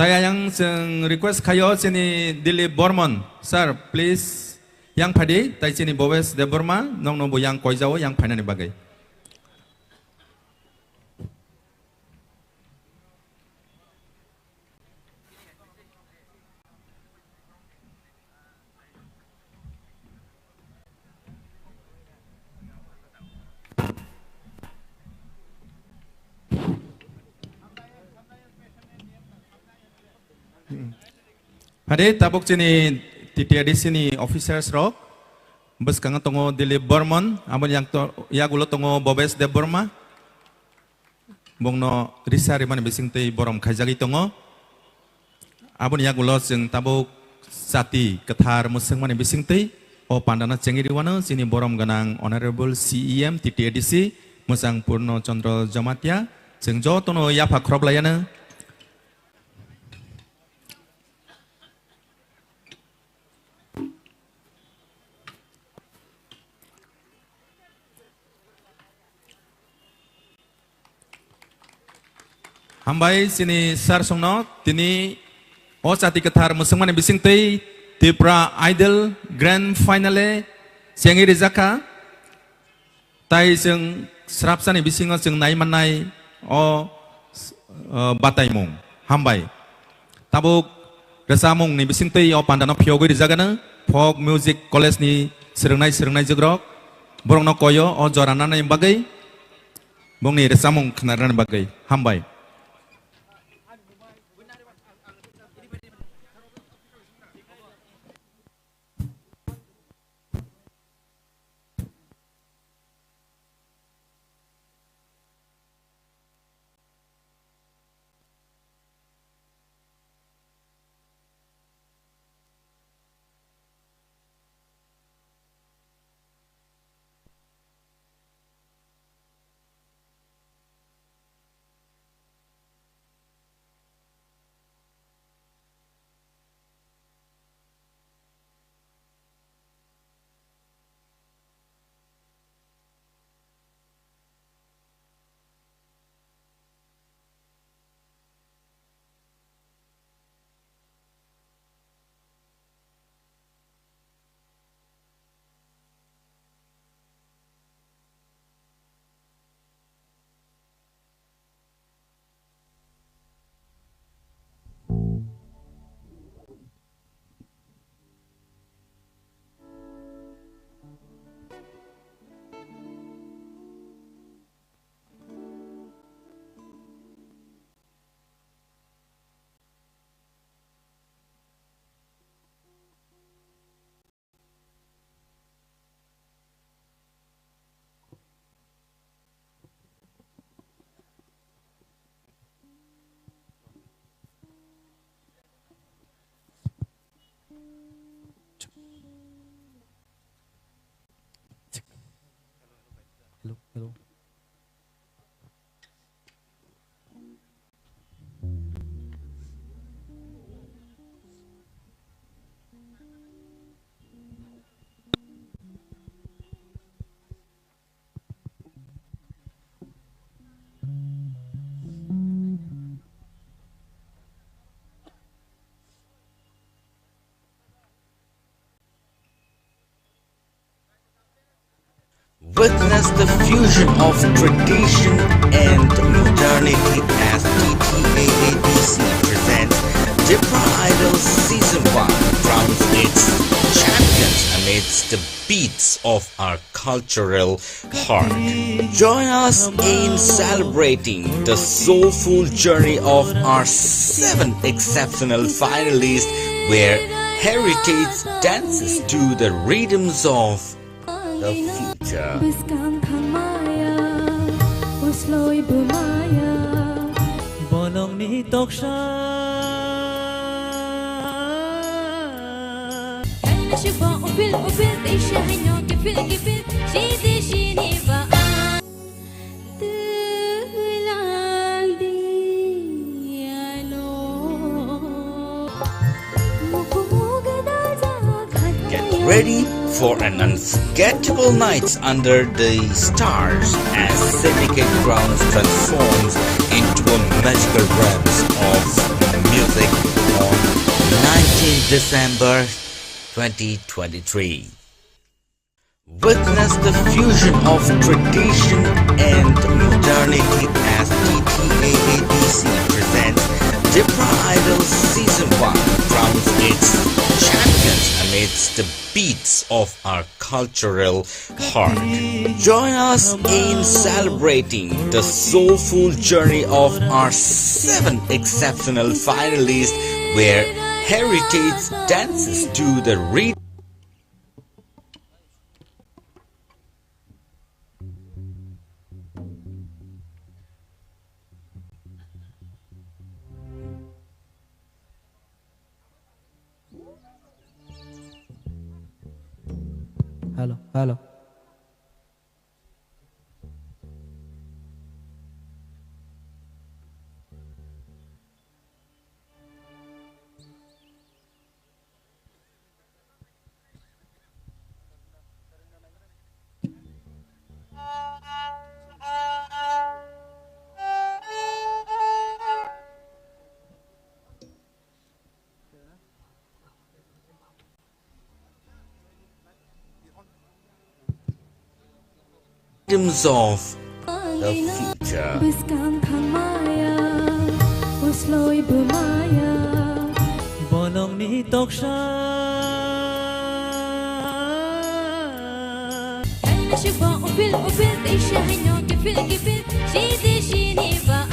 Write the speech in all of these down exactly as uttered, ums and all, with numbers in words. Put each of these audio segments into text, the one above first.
Ayang chwng request khayo chini Dilip Bormon. Sir, please, yang phadi, tai chini Bobes Debbarma, nokno bo yang koijao, yang phainani bagwi. Hade tabuk chini T T A D C ni officers rok, bwskango tongo Dilip Bormon, aboni yakto-, yagulo tongo Bobes Debbarma. Bongno risa rimani bisingtwi borom khaijagwi tongo. Aboni yagulo chwng tabuk chati kwthar mwswngmani bisingtwi o pandano chengwi rwano chini borom gwnang Honorable C E M T T A D C Mwchang Purno Chandra Jamatia. Chwng jotono yapha khoroklaiano. Hambai chini sir songno tini o chati kwthar mwswngmani bisingtwi Tipra Idol Grand Finale chengwi rijakha. Tai chwng srapsani bisingo chwng nai mannai o, o bataimung. Hambai. Tabuk rwchapmungni bisingtwi o pandano phiyogwi rijagano Folk Music College ni swrwngnai swrwngnai jugrok. Borokno koyo o jora nanani bagwi, bongni rwchapmung khwnarnani bagwi. Hambai. Hello, hello. Witness the fusion of tradition and modernity as T T A A D C presents Tipra Idol Season one, crowns its champions amidst the beats of our cultural heart. Join us in celebrating the soulful journey of our seven exceptional finalists, where heritage dances to the rhythms of the future. Bwskang thangmaya, usloi bumaya. Bonongni toksa. Kaina shiba upil upil, teisha haino kipil kipil, shidi shini ba. Get ready for an unforgettable night under the stars as Syndicate Grounds transforms into a magical realms of music December twenty twenty-three. Witness the fusion of tradition and modernity as T T A A D C presents Tipra Idol Season one, crowns its champions amidst the beats of our cultural heart. Join us in celebrating the soulful journey of our seven exceptional finalists, where heritage dances to the rhythm. Hello, hello. Dreams of the future. Bwskang thangmaya, usloi bwmaya. Bonongni toksa. Kaina shikbo upil upil, teisa haino kipil kipil, sidi sini ba.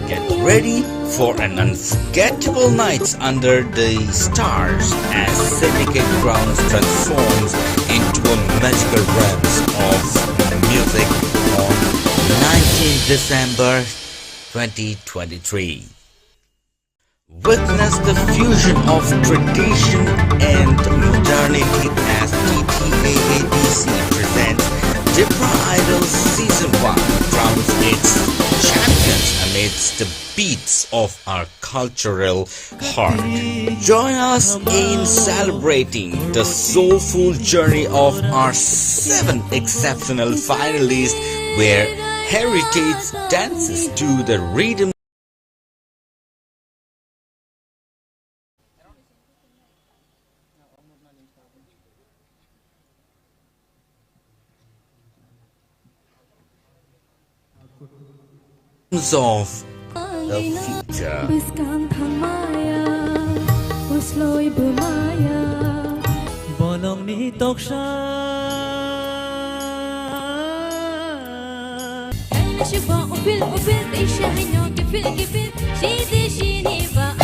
Get ready for an unforgettable night under the stars as Syndicate Grounds transforms into a magical realms of music on nineteenth December twenty twenty-three. Witness the fusion of tradition and modernity as T T A A D C presents Tipra Idol Season one, crowns its champions amidst the beats of our cultural heart. Join us in celebrating the soulful journey of our seven exceptional finalists, where heritage dances to the rhythm. Of the future. Bwskang thangmaya, usloi bwmaya. Bonongni toksa. Kaina shikbo upil upil, teisa haino kipil kipil, sidi sini ba.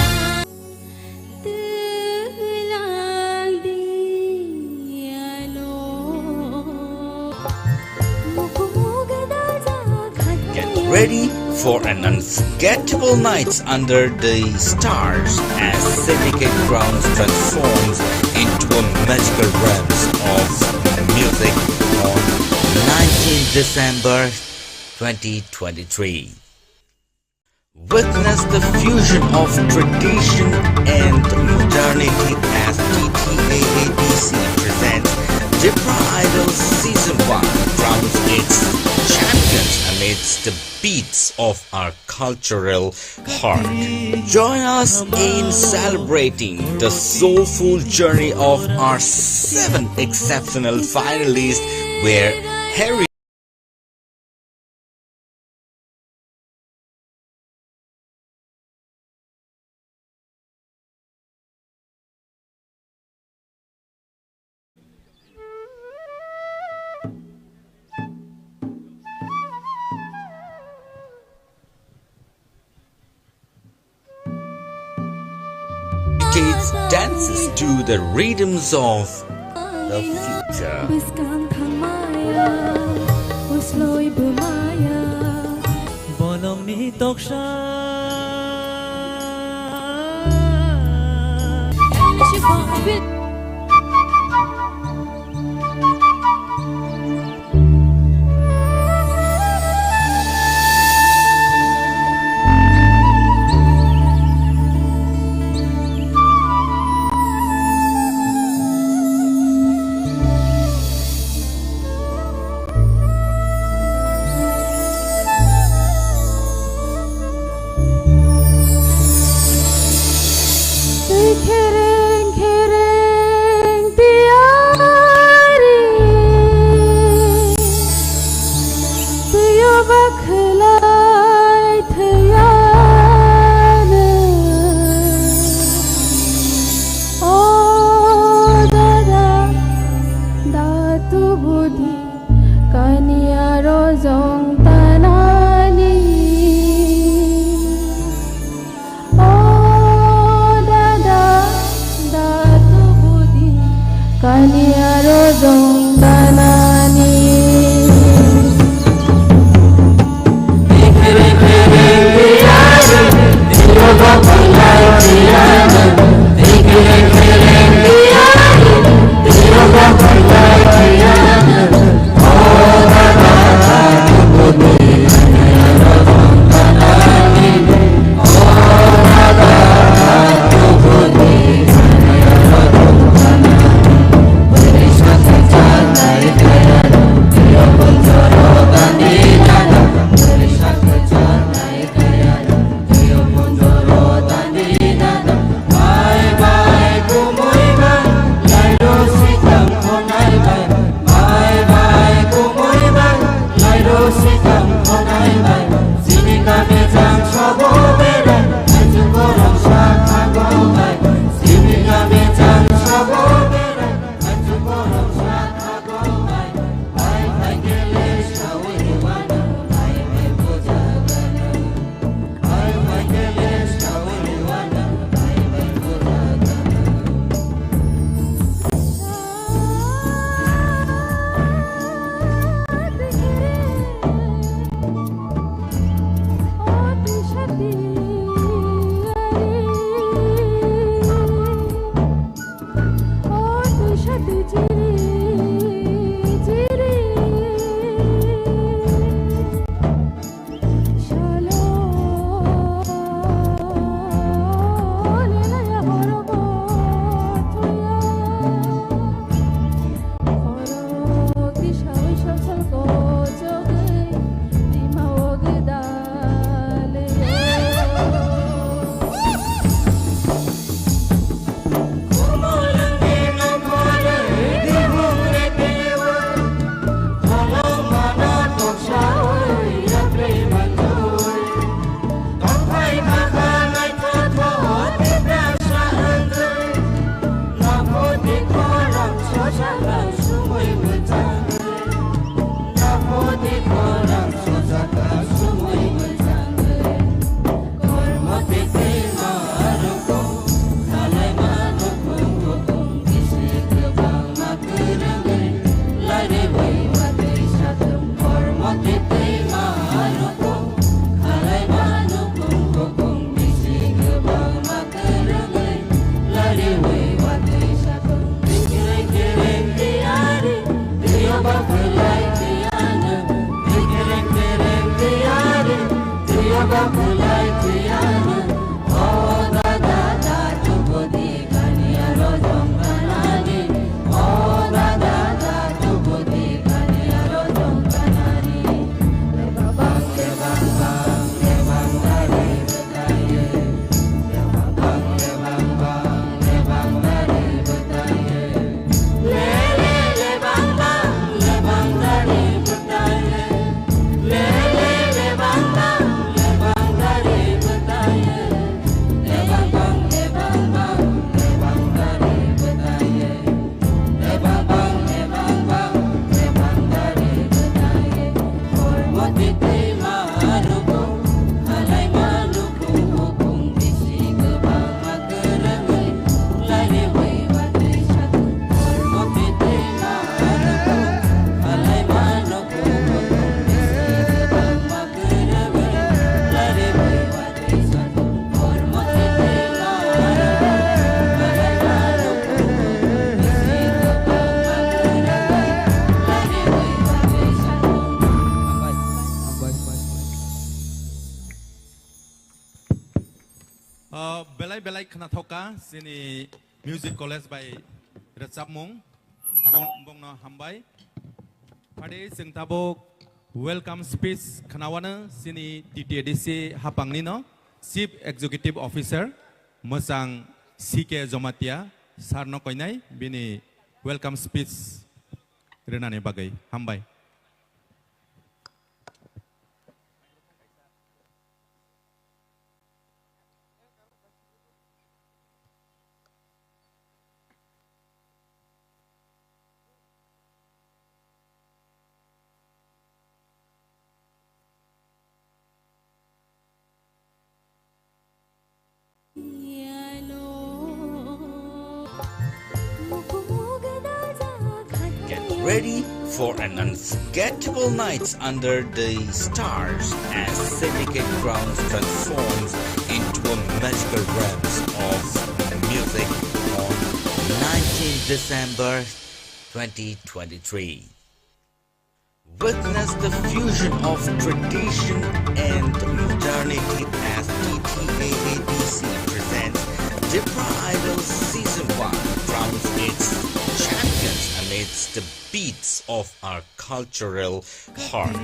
Get ready for an unforgettable night under the stars as Syndicate Grounds transforms into a magical realms of music on nineteenth December twenty twenty-three. Witness the fusion of tradition and modernity as T T A A D C presents Tipra Idol Season one, crowns its champions amidst the beats of our cultural heart. Join us in celebrating the soulful journey of our seven exceptional finalists, where Harry Kids dances to the rhythms of the future. Bwskang thangmaya, usloi bwmaya. Bonongni toksa. Ah, belai belai khnathok kha chini music college bai rwchapmung. Bong-, bongno hambai. Phadi chwng tabuk welcome speech khnawano chini T T A D C hapangni no Chief Executive Officer mwchang C K Jomatia sir no koinai bini welcome speech rwnani bagwi. Hambai. Ready for an unforgettable night under the stars as Syndicate Grounds transforms into a magical realms of music on nineteenth December twenty twenty-three. Witness the fusion of tradition and modernity as T T A A D C presents Tipra Idol Season one, crowns its champions amidst the beats of our cultural heart.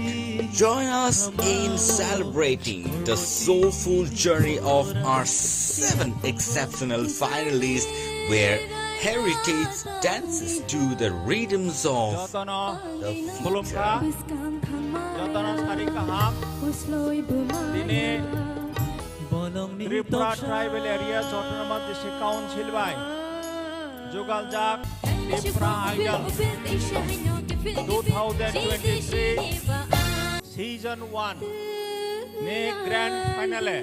Join us in celebrating the soulful journey of our seven exceptional finalists, where heritage dances to the rhythms of jotono the khulumkha, future. Jotono sari kaham. Tini Tripura Tribal Areas Autonomous District Council bai jugaljak Tipra Idol two thousand twenty-three Season one ni grand finale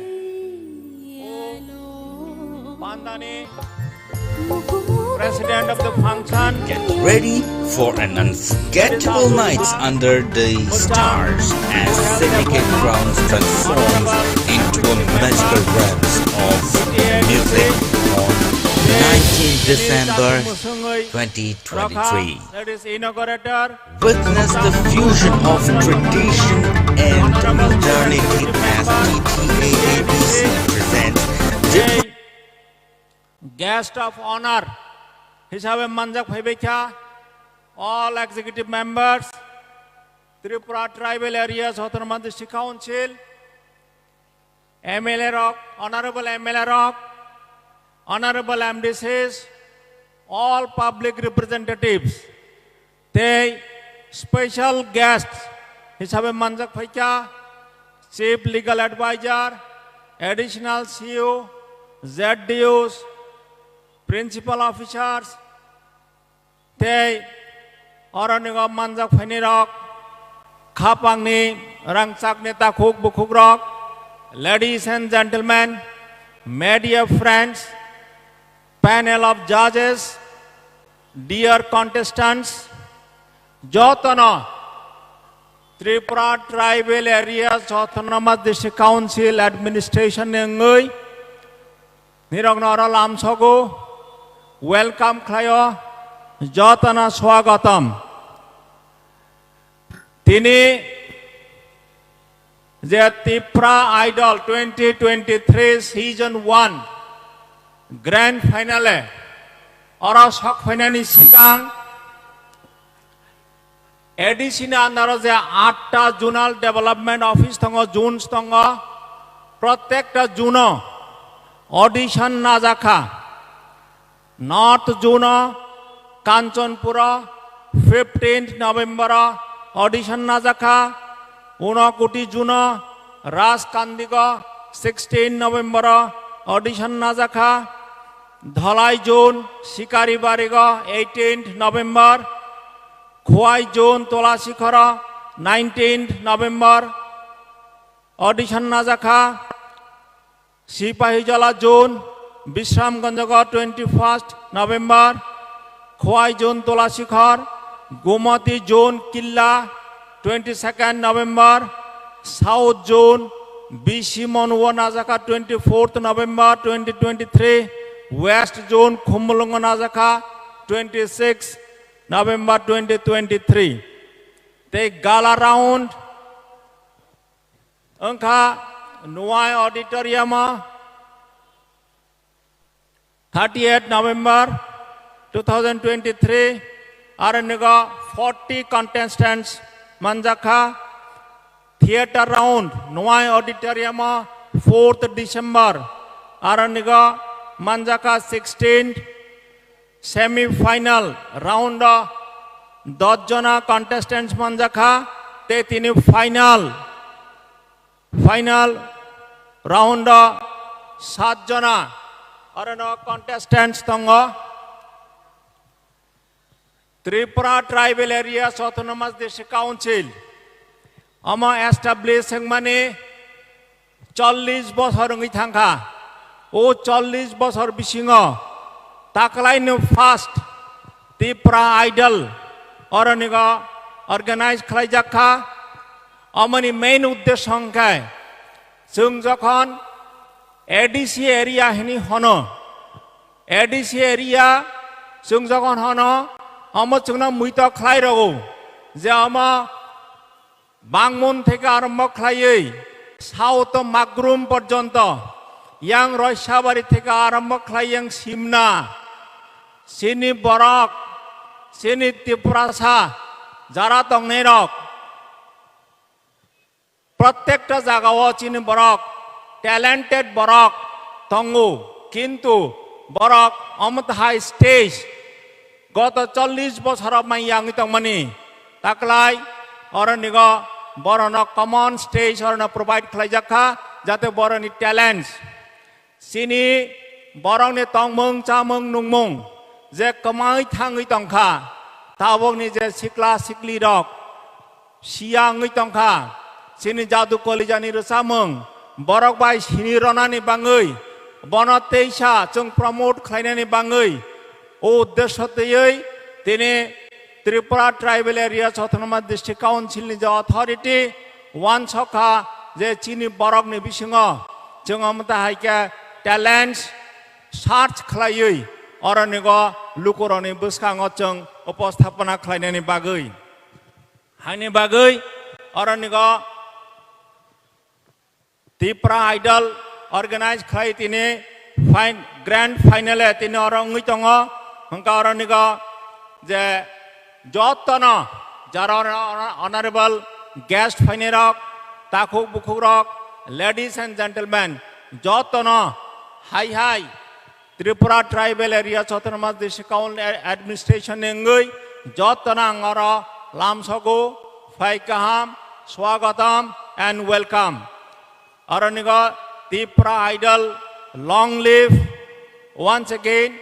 o pandani President of the function. Get ready for an unforgettable night under the stars as Syndicate Grounds transforms into a magical realms of music on nineteenth December twenty twenty-three. That is inaugurator. Witness the fusion of tradition and modernity as T T A A D C presents different guest of honor hisabe manjak phaibaikha all executive members, Tripura Tribal Areas Autonomous District Council, M L A rok, honorable M L A rok, honorable M D Cs, all public representatives, tei special guests hisabe manjak phaikha Chief Legal Advisor, Additional C E O, Z D Os, Principal Officers, tei oronigo manjak phainirok, khapangni rangchakni takhuk bukhukrok, ladies and gentlemen, media friends, panel of judges, dear contestants, jotono Tripura Tribal Areas Autonomous District Council Administration ni wngwi nirokno oro lamsogo, welcome khlaio, jotono swagatam. Tini je Tipra Idol twenty twenty-three season one grand finale oro sok phainani swkang A D C ni under o je atta zonal development office tongo, zones tongo, protekta zone o audition najakha. North zone o Kanchanpur o fifteenth November o audition najakha, Unakoti zone o Rajkandigo sixteenth November o audition najakha, Dhalai zone Sikaribarigo eighteenth November, Khowai zone Tolasikhoro nineteenth November audition najakha, Sipahijala zone Bishramganj twenty-first November, Khowai zone Tolasikhor, Gomati zone Killa twenty-second November, South zone B C Monwo najakha twenty-fourth November twenty twenty-three, West zone Khumulwngo najakha twenty-sixth November twenty twenty-three. Tei gala round wngkha Nuai Auditorium o thirty-eighth November two thousand twenty-three, aro nigo forty contestants manjakha. Theatre round Nuai Auditorium o fourth December, aro nigo manjakha sixteenth. Semi final round o dos jona contestants manjakha, tei tini final, final round o sat jona orono contestants tongo. Tripura Tribal Areas Autonomous District Council omo establish wngmani chollish bosor wngwi thangkha. O chollish bosor bisingo taklaino first Tipra Idol oronigo organize khlaijak kha. Omoni main uddesho hwnkhe chwng jokhon A D C area hini hono, A D C area chwng jokhon hono, omo chwngno muito khlai rwo je omo Bangmun theke arombo khlaiwi South Magrum porjonto, yang Roisabari theke arombo khlai yang Simna, chini borok, chini Tiprasa jara tongnairok, prottekta jagao chini borok, talented borok tongo, kintu borok omo hai stage goto chollish bosor manya wngwi tongmani taklai oronigo borokno common stage orokno provide khlaijak kha, jate borokni talents, chini borokni tongmung chamung nungmung je kwmawi thangwi tongkha, tabukni je sikla siklirok siya wngwi tongkha, chini jadu kolijani rwchapmung borok bai sini ronani bangwi, bono teisa chwng promote khlainani bangwi, o uddesho twiwi tini Tripura Tribal Areas Autonomous District Council ni je authority wansokha je chini borokni bisingo chwng omo ta hai khe talents search khlaiwi oronigo lukurokni bwskango chwng uposthapona khlainani bagwi. Haini bagwi oronigo Tipra Idol organize khlai tini fin-, grand final e tini oro wngwi tongo. Hwnkha oronigo je jotono jara honorable guest phainairok, takhuk bukhukrok, ladies and gentlemen, jotono hai hai Tripura Tribal Areas Autonomous District Council Administration ni wngwi jotono ang oro lamsogo, phai kaham, swagatam and welcome. Oronigo Tipra Idol, long live. Once again,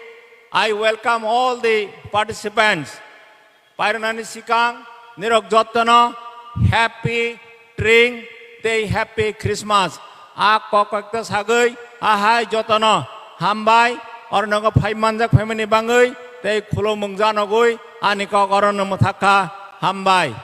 I welcome all the participants. Pairwnani sikang nirok jotono happy Tring tei happy Christmas. A kok kok ta sagwi ahai jotono hambai, ornogo phai manjak phaimani bangwi tei khulumung janogwi ani kok orono mwthakha, hambai.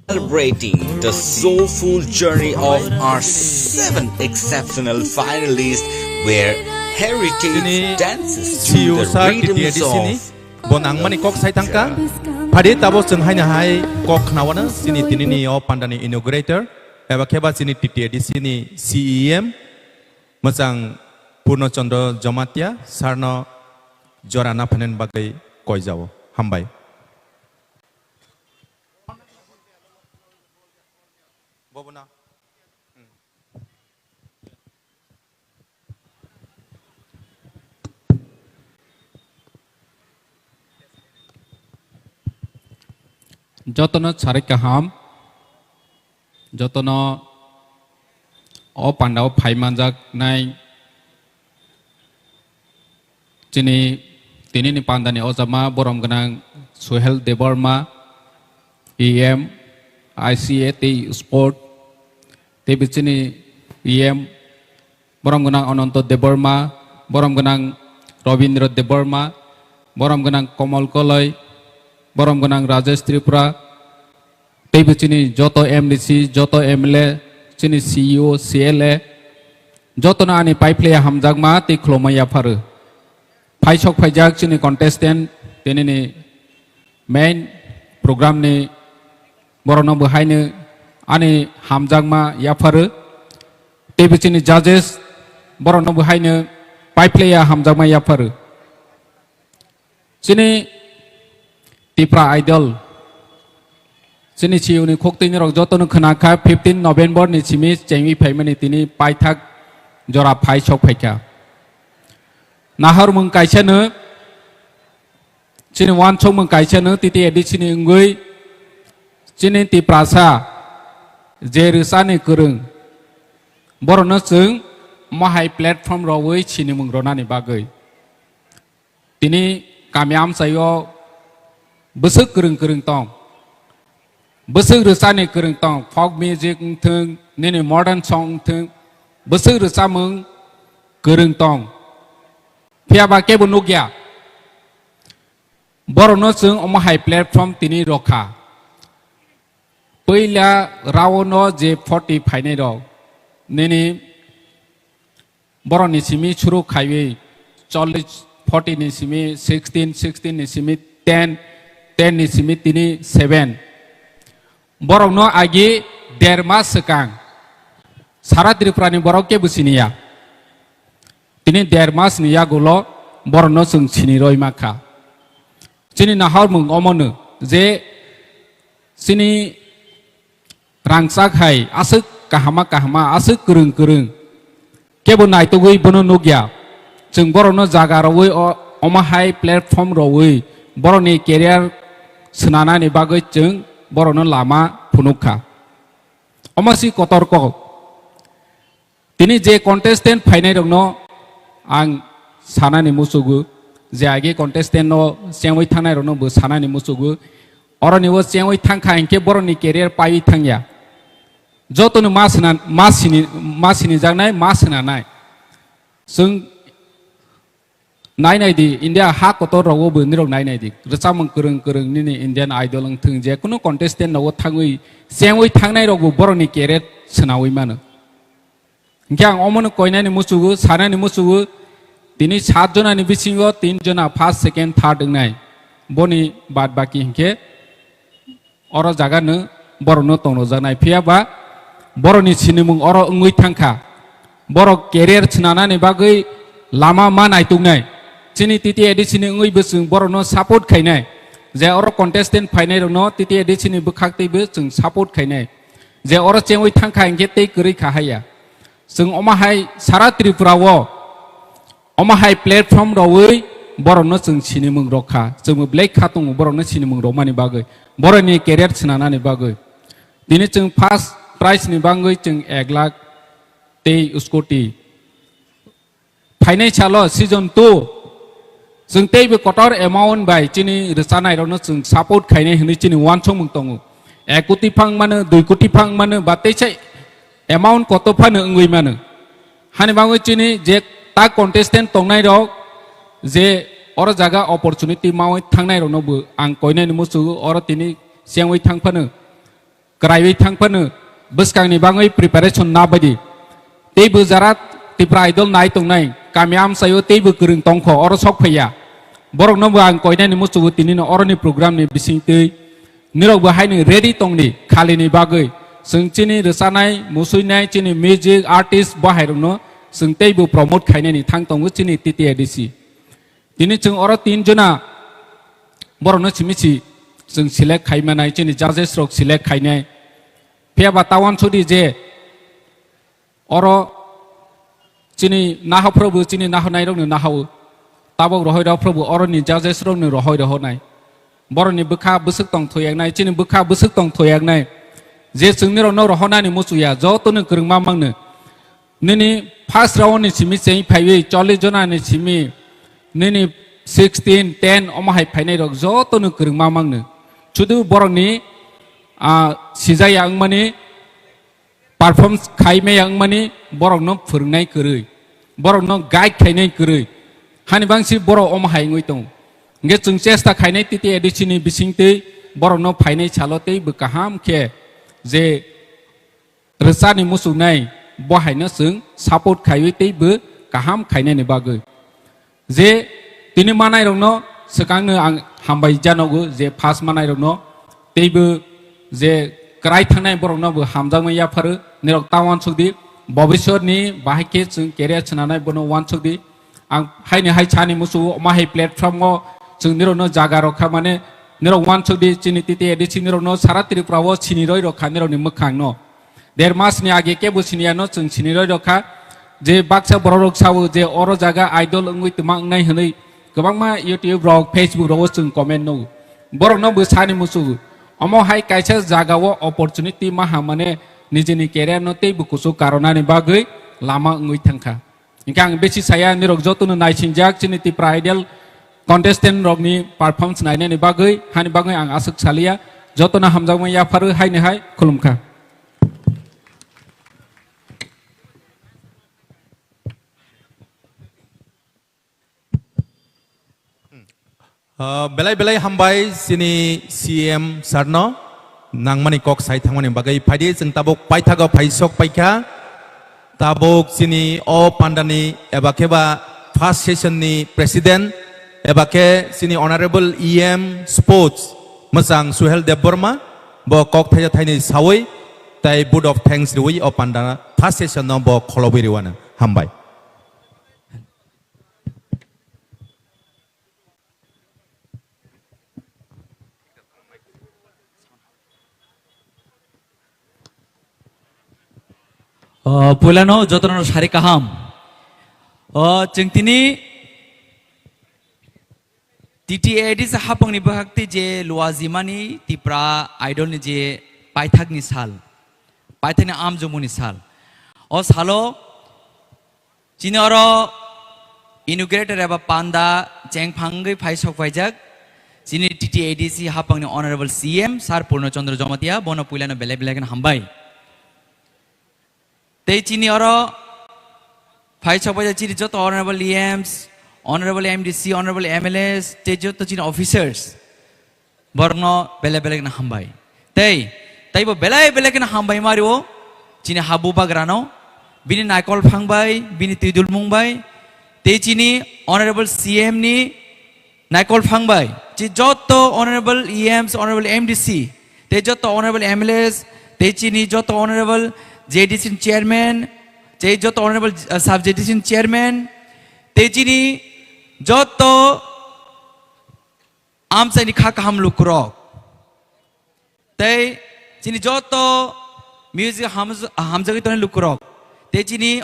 Celebrating the soulful journey of our seven exceptional finalists, where heritage dances to the rhythms of bo nangmani kok sai tangka. Phadi tabo chwng haino hai kok khnawana chini tinini o pandani inaugurator eba kheba chini T T A D C ni C E M mwchang Purno Chandra Jamatia sarno jora naphanen bagwi koijao. Hambai. Jotono sarik kaham, jotono o pandao phai manjaknai chini tinini pandani ojama borom gwnang Suhel Debbarma, E M, I C A tei Sport, tei bichini E M, borom gwnang Ananto Debbarma, borom gwnang Robindra Debbarma, borom gwnang Komal Koloi, borom gwnang Rajesh Tripura, tei bo chini joto M D C, joto M L A, chini C E O, C L A, jotono ani paiphlaiya hamjakma tei khulumma yapharu. Phaisok phaijak chini contestant, tinini main program ni borokno bo haino ani hamjakma yapharu. Tei bo chini judges borokno bo haino paiphlaiya hamjakma yapharu. Chini Tipra Idol, chini C E O ni khok twi ni rok jotono khwna kha, fifteen November ni simi chengwi phaimani tini paithak jora phai sok phaikha. Nahar mung kaisa no, chini wansok mung kaisa no, T T A D C ni wngwi chini Tiprasa je rwchani kwrwng, Borokno chwng mohai platform rogwi sinimung ronani bagwi. Tini kami amchaio bwswk kwrwng kwrwng tong. Bwswk rwchani kwrwng tong, folk music wngthwng, nini modern song wngthwng, bwswk rwchamung kwrwng tong. Phiya ba kebo nukya. Borokno chwng omo hai platform tini rokha. Puila round o je forty phainai rok, nini borokni simi suru khaiwi chollish, forty ni simi sixteen, sixteen ni simi ten, ten ni simi tini seven. Borokno agi der mas swkang sara Tripura ni borok kebo siniya. Tini der mas ni yagulo borokno chwng sini roi ma kha. Chini nahormung omono je chini rangchak hai aswk kahama kahama, aswk kwrwng kwrwng, kebo naitugwi bono nukya. Chwng borokno jaga rogwi o-, omo hai platform rogwi borokni career swnanani bagwi chwng borokno lama phunuk kha. Omo si kotor kok. Tini je contestant phainai rokno ang sanani muchugo, je age contestant no chengwi thangnai rokno bo sanani muchugo. Oroni o chengwi thangkha hinkhe borokni career paiwi thangya. Jotono ma sina-, ma sini-, ma sinijaknai, ma swnanai. Chwng nai nai di, India ha kotor rogo bo nirok nai nai di. Rwchapmung kwrwng kwrwng nini Indian Idol wngthwng, je kunu contestant rogo thangwi, chengwi thangnai rok bo borokni career swnawi mano. Hinkhe ang omono koinani muchugo, sanani muchugo, tini sat jonani bisingo tin jona first, second, third wngnai. Boni bad baki hinkhe oro jaga no borokno tongnojaknai. Phiya ba borokni sinimung oro wngwi thangkha. Borok career swnanani bagwi lama ma naituknai. Chini T T A D C ni wngwi bo chwng borokno support khainai. Je oro contestant phainai rokno T T A D C ni bwkhak teibo chwng support khainai. Je oro chengwi thangkha hinkhe tei kwrwi kha haya. Chwng omo hai sara Tripura o omo hai platform rogwi borokno chwng sinimung rok kha. Chwngbo belai kha tongo borokno sinimung rokmani bagwi, borokni career swnanani bagwi. Tini chwng first prize ni bagwi chwng ek lakh tei scooty. Phainai salo season two chwng teibo kotor amount bai chini rwchanai rokno chwng support khainai hwnwi chini uansukmung tongo. Ek koti phang mano, dui koti phang mano, ba teisa amount koto phano wngwi mano. Hani bagwi chini je ta contestant tongnai rok je oro jaga opportunity mawi thangnai rokno bo ang koinani muchugo, oro tini chengwi thang phano, kwraiwi thang phano bwskangni bagwi preparation na baidi. Teibo jara Tipra Idol nai tongnai kami amchaio teibo kwrwng tongkho oro sok phaiya. Borokno bo ang koinani muchugo tinino oroni program ni bisingtwi. Nirok bo haino ready tongdi khalini bagwi. Chwng chini rwchanai, musuinai, chini music artist bo hairokno chwng teibo promote khainani thang tongo chini T T A D C. Tini chwng oro tin jona borokno simi si chwng select khai manai, chini judges rok select khainai. Phiya ba ta uansukdi je oro chini nahophrobo chini nahornairokno nahao. Tabok rohoi rohphrobo oroni judges rokno rohoi rohonai. Borokni bwkha bwswk tong thoyaknai, chini bwkha bwswk tong thoyaknai. Je chwng nirokno rohonani muchuya, jotono kwrwngma mangno. Nini first round ni simi cheng phaiwi chollish jona ni simi nini sixteen, ten omo hai phainai rok jotono kwrwngma mangno. Sudu borokni, ah, sijaya wngmani, perform khai maya wngmani borokno phwrwngnai kwrwi, borokno guide khainai kwrwi. Hani bangsi borok omo hai wngwi tongo. Hwnkhe chwng chesta khainai T T A D C ni bisingtwi borokno phainai salo teibo kaham khe je rwchani muchungnai bo haino chwng support khaiwi teibo kaham khainani bagwi. Je tini manairokno swkangno ang hambai janogo je first manairokno teibo je kwrai thangnai borokno bo hamjakmani yapharo nirok ta uansukdi bobiswrni bahai khe chwng career swnanai bono uansukdi. Ang haini hai sani muchugo omo hai platform o chwng nirokno jaga rok kha mane nirok uansukdi chini T T A D C nirokno sara Tripura o sini roi rok kha nirokni mwkhangno. Der mas ni age kebo siniya no chwng sini roi rok kha. Je baksa borok rok sao je oro jaga idol wngwi twma wngnai hwnwi kwbangma YouTube rok, Facebook rogo chwng comment nugo. Borok no bo sani muchugo. Omo hai kaisa jaga o opportunity maha mane nijini career no teibo kuchuk karonani bagwi lama wngwi thangkha. Hinkhe ang besi saya, nirok jotono naisingjak chini Tipra Idol contestant rokni performance nainani bagwi, hani bagwi ang aswk saliya, jotono hamjakmani yapharo haini hai khulumkha. Ah, belai belai hambai chini C M sir no nangmani kok sai thangmani bagwi. Phaidi chwng tabuk paithago phaisok paikha. Tabuk chini o pandani eba khe ba first session ni president eba khe chini honorable E M sports mwchang Suhel Debbarma bo kok thaisa thainwi sawi tai vote of thanks riwi o panda first session no bo kholobwi riwano. Hambai. O, puilano jotono sari kaham. O, chwng tini T T A D C hapangni bwkhak tei je luajimani Tipra Idol ni je paithakni sal, paithakni amjomuni sal. O salo chini oro inaugurator eba panda chengphangwi phai sok phaijak chini T T A D C hapangni Honorable C M Sir Purno Chandra Jamatia, bono puilano belai belai kheno hambai. Tei chini oro phai sok phaijak chini joto Honorable E Ms, Honorable M D C, Honorable M L As, tei joto chini officers. Borokno belai belai kheno hambai. Tei, teibo belai belai kheno hambai ma rio, chini habu bagrano, bini naikol phang bai, bini twidulmung bai, tei chini Honorable C M ni naikol phang bai, chi joto Honorable E Ms, Honorable M D C, tei joto Honorable M L As, tei chini joto Honorable J D C ni chairman, tei joto Honorable, uh, Sub J D C ni chairman, tei chini joto amchaini kha kaham lukurok, tei chini joto music hamj-, hamjagwi tongnai lukurok, tei chini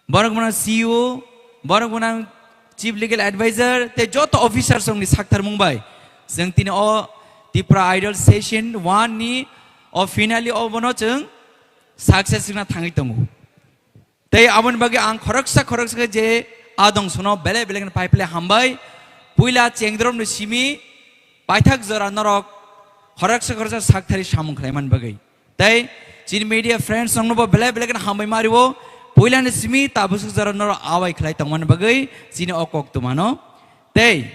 borok gwnang C E O, borok gwnang Chief Legal Advisor, tei joto officers rokni saktharmung bai chwng tini o Tipra Idol Session one ni o finale o bono chwng success wngna thangwi tongo. Tei aboni bagwi ang khoroksa khoroksa khe je adong sono belai belai kheno pai phle hambai. Puila chengdromni simi paithak jora norok khoroksa khoroksa sakthari samung khlaimani bagwi. Tei chini media friends rokno bo belai belai kheno hambai ma rio. Puilani simi tabuk jora norok awai khlai tongmani bagwi chini o kok tumano. Tei,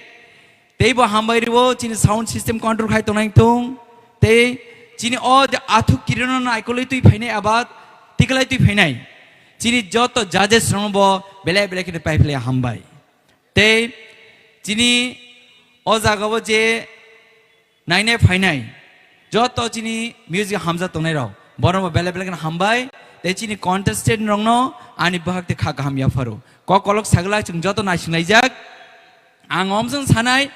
tei bo hambai rio, chini sound system control khai tongnai tong. Tei, chini o je athuk kirino naikolwi twi phainai abat, tikolai twi phainai. Chini joto judges rokno bo belai belai kheno pai phle hambai. Tei, chini o jaga o je nainai phainai, joto chini music hamjak tongnai rok, borok bo belai belai kheno hambai. Tei chini contestant rokno ani bwhak tei kha kaham yapharo. Kok kolok sagla chwng joto naisinglaijak. Ang omsong sanai,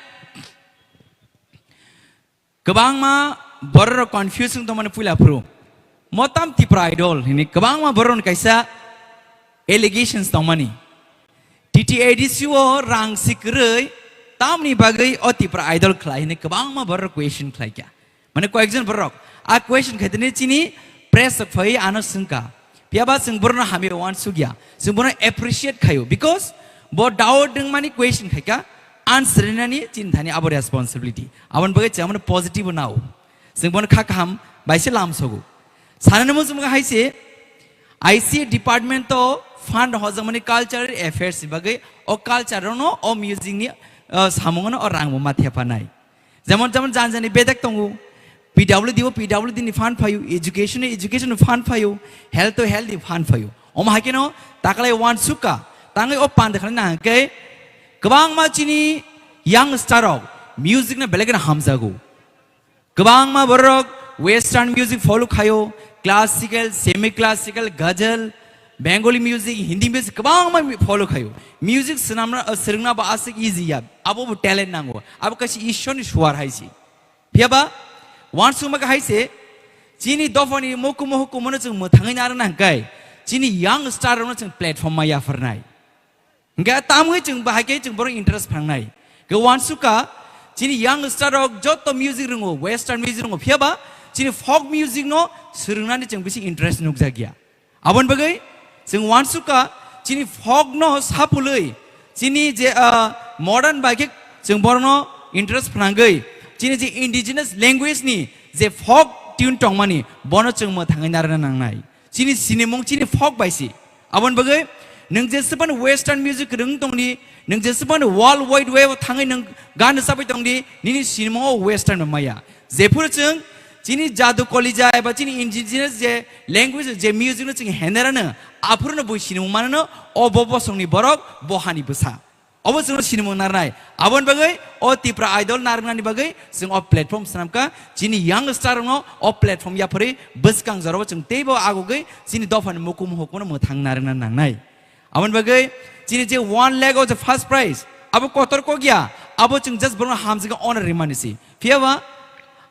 kwbangma borok rok confuse wng tongmani puila phuru. Motam Tipra Idol hini kwbangma borok rok kaisa allegations tongmani. T T A D C o rang si kwrwi tamni bagwi o Tipra Idol khlai hini kwbangma borok rok question khlai kha. Mane koyekjon borok a question khaitene chini press rok phai ano swngkha. Phiya ba chwng borokno hamya uansukya. Chwng bono appreciate khaio. Because bo doubt wngmani question khaikha, answer rinani chini thani abo responsibility. Aboni bagwi chwng bono positive nao. Chwng bono kha kaham bai se lam sogo. Sanani muchung hai se, I C A department to fund hojagmani cultural affairs ni bagwi o culture no, o music ni, uh, samung no, o rang bo ma thepanai. Jemon, jemon jani jani bedek tongo. P W D o P W D ni fund phaio, education o education ni fund phaio, health o health ni fund phaio. Omo hai kheno taklai uansukha, tangwi o panda khlai na hwnkhe kwbangma chini young star rok music no belai kheno hamjago. Kwbangma borok western music follow khaio, classical, semi classical, ghazal, Bengali music, Hindi music kwbangma mi-, follow khaio. Music swnamna, uh, swrwngna bo aswk easy ya. Abo bo talent nango. Abo kaisa Ishwarni suar hai se. Phiya ba, uansukma khe hai se, chini dophani mukumu hukumu no chwng mwthangwi narwkna hwnkhe, chini young star rokno chwng platform ma yapharnai. Hwnkhe tamwi chwng bahai khe chwng borok interest phangnai. Khe uansukha, chini young star rok joto music rwngo, western music rwngo, phiya ba chini folk music no swrwngnani chwng bisi interest nukjakya. Aboni bagwi chwng uansukha, chini folk no sapulwi, chini je, ah, modern bai khe chwng borokno interest phnangwi, chini je indigenous language ni je folk tune tongmani, bono chwng mwthangwi narwkna nangnai. Chini sinimung chini folk bai si. Aboni bagwi nwng jeswk phano western music rwng tongdi, nwng jeswk phano world wide web o thangwi nwng gan rwchabwi tongdi, nini sinimungo western bai maya. Jephuru chwng chini jadu kolija eba chini indigenous je language je music no chwng henerano, aphuru no bui sinimung manano, o bo bosongni borok, bo hani bwsa. Obo chwngno sinimung narnai. Aboni bagwi o Tipra Idol narwknani bagwi chwng o platform swnamkha. Chini young star rokno o platform yapharwi bwskang jorao chwng teibo agogwi chini dophani mukumu hukumu mwthang narwkna nangnai. Aboni bagwi chini je one lakh o je first prize, abo kotor kok ya, abo chwng just borokno hamjakhe honor rimani si. Phiyaba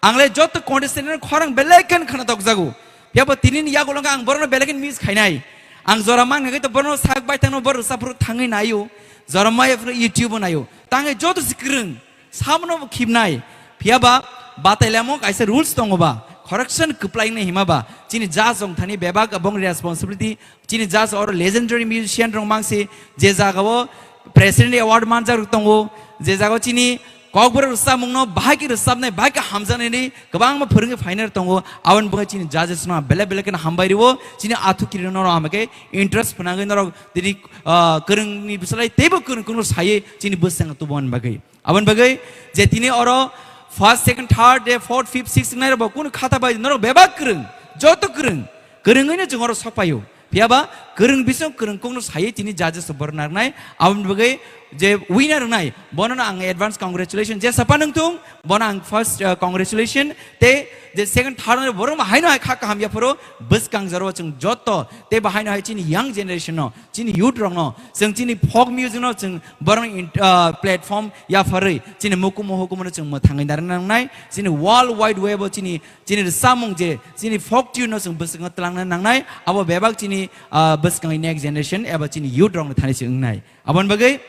ang le joto contestant no khorang belai khe khna tokjago. Phiyaba tini ni yagulo ang borokno belai khe miss khainai. Ang jora man khe to borokno sak bai thangno borok rwchapphru thangwi naio. Jora maya phru YouTube o naio. Tangwi joto se kwrwng. Samono bo khibnai. Phiyaba batailamo kaisa rules tongo ba. Correction kwplai wngnai hima ba. Chini judge rok thani bebak abong responsibility. Chini judge oro legendary musician rok mangsi je jagao president award manjak rok tongo. Je jagao chini kokborok rwchapmungno bahai khe rwchapnai, bahai khe hamjaknaini kwbangma phwrwngwi phainai rok tongo. Aboni bagwi chini judges no belai belai kheno hambai rwo. Chini athu kiri norok hambai khe interest phnangwi norok tini, ah, kwrwngni bwsalai teibo kwrwng kwrwng saywi chini bwskango tubumani bagwi. Aboni bagwi je tini oro first, second, third, je fourth, fifth, sixth wngnai rok bo kunu khata bai norok bebak kwrwng, joto kwrwng, kwrwngwino chwng oro sok paio. Phiyaba kwrwng bising kwrwng kokno saywi tini judges rok borok narwknai. Aboni bagwi je winner wngnai bono no ang advance congratulation. Je sapa nwng thung bono ang first, uh, congratulation. Tei je second, third wngnai borok bo haino hai kha kaham yapharo bwskang jorao chwng joto tei bo haino hai chini young generation no, chini youth rokno, chwng chini folk music no chwng borokni in-, ah, platform yapharwi chini mukumu hukumu no chwng mwthangwi narwkna nangnai, chini world wide web o chini, chini rwchapmung je chini folk tune no chwng bwskango twlangna nangnai, abo bebak chini, ah, bwskangni next generation eba chini youth rokni thani se wngnai. Aboni bagwi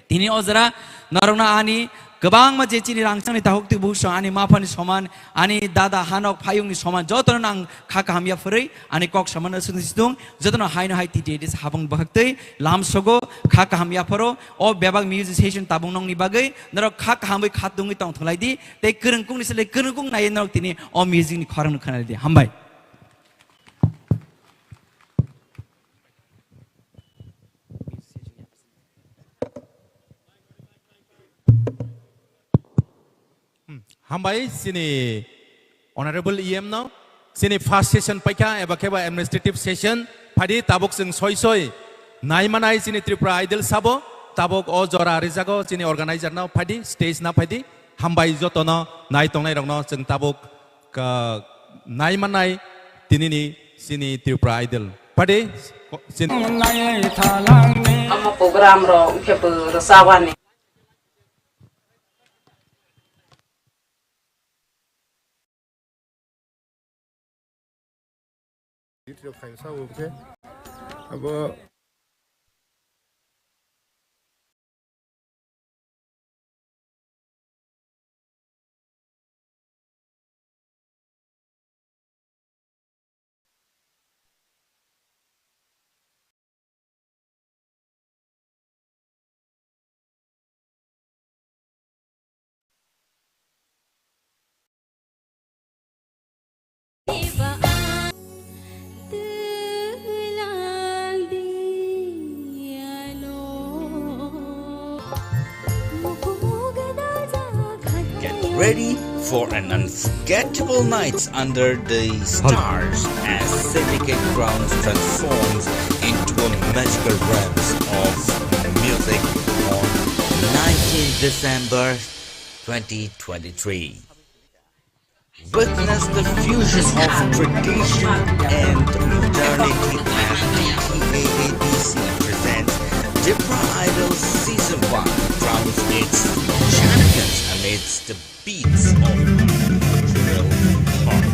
tini o jora norokno ani kwbangma je chini rangchakni takhuk twi bukhuk song ani maphani soman, ani dada hanok phayungni soman jotono ang kha kaham yaphurwi ani kok soman aswk situng jotono haino hai T T A D C habung bwkhaktwi lam sogo kha kaham yapharo o bebak musician tabung nongni bagwi norok kha kahamwi kha tungwi tongthwlai di tei kwrwngkukni slai kwrwngkuk naiwi norok tini o music ni khorang no khwnai di. Hambai. Hmm, hambai chini Honorable E M no, chini first session paikha eba khe ba administrative session, phaidi tabuk chwng soi soi nai manai chini Tripura Idol sabo, tabuk o jora rijago chini organizer no phaidi stage na phaidi, hambai jotono nai tongnai rokno chwng tabuk ka nai manai tinini chini Tripura Idol. Phaidi chini Omo program rok wngkhe bo rwchapani. Abo Get ready for an unforgettable night under the stars as Syndicate Grounds transforms into a magical realms of music on nineteenth December twenty twenty-three. Witness the fusion of tradition and modernity as T T A A D C presents Tipra Idol Season one, crowns its champions amidst the beats of cultural heart.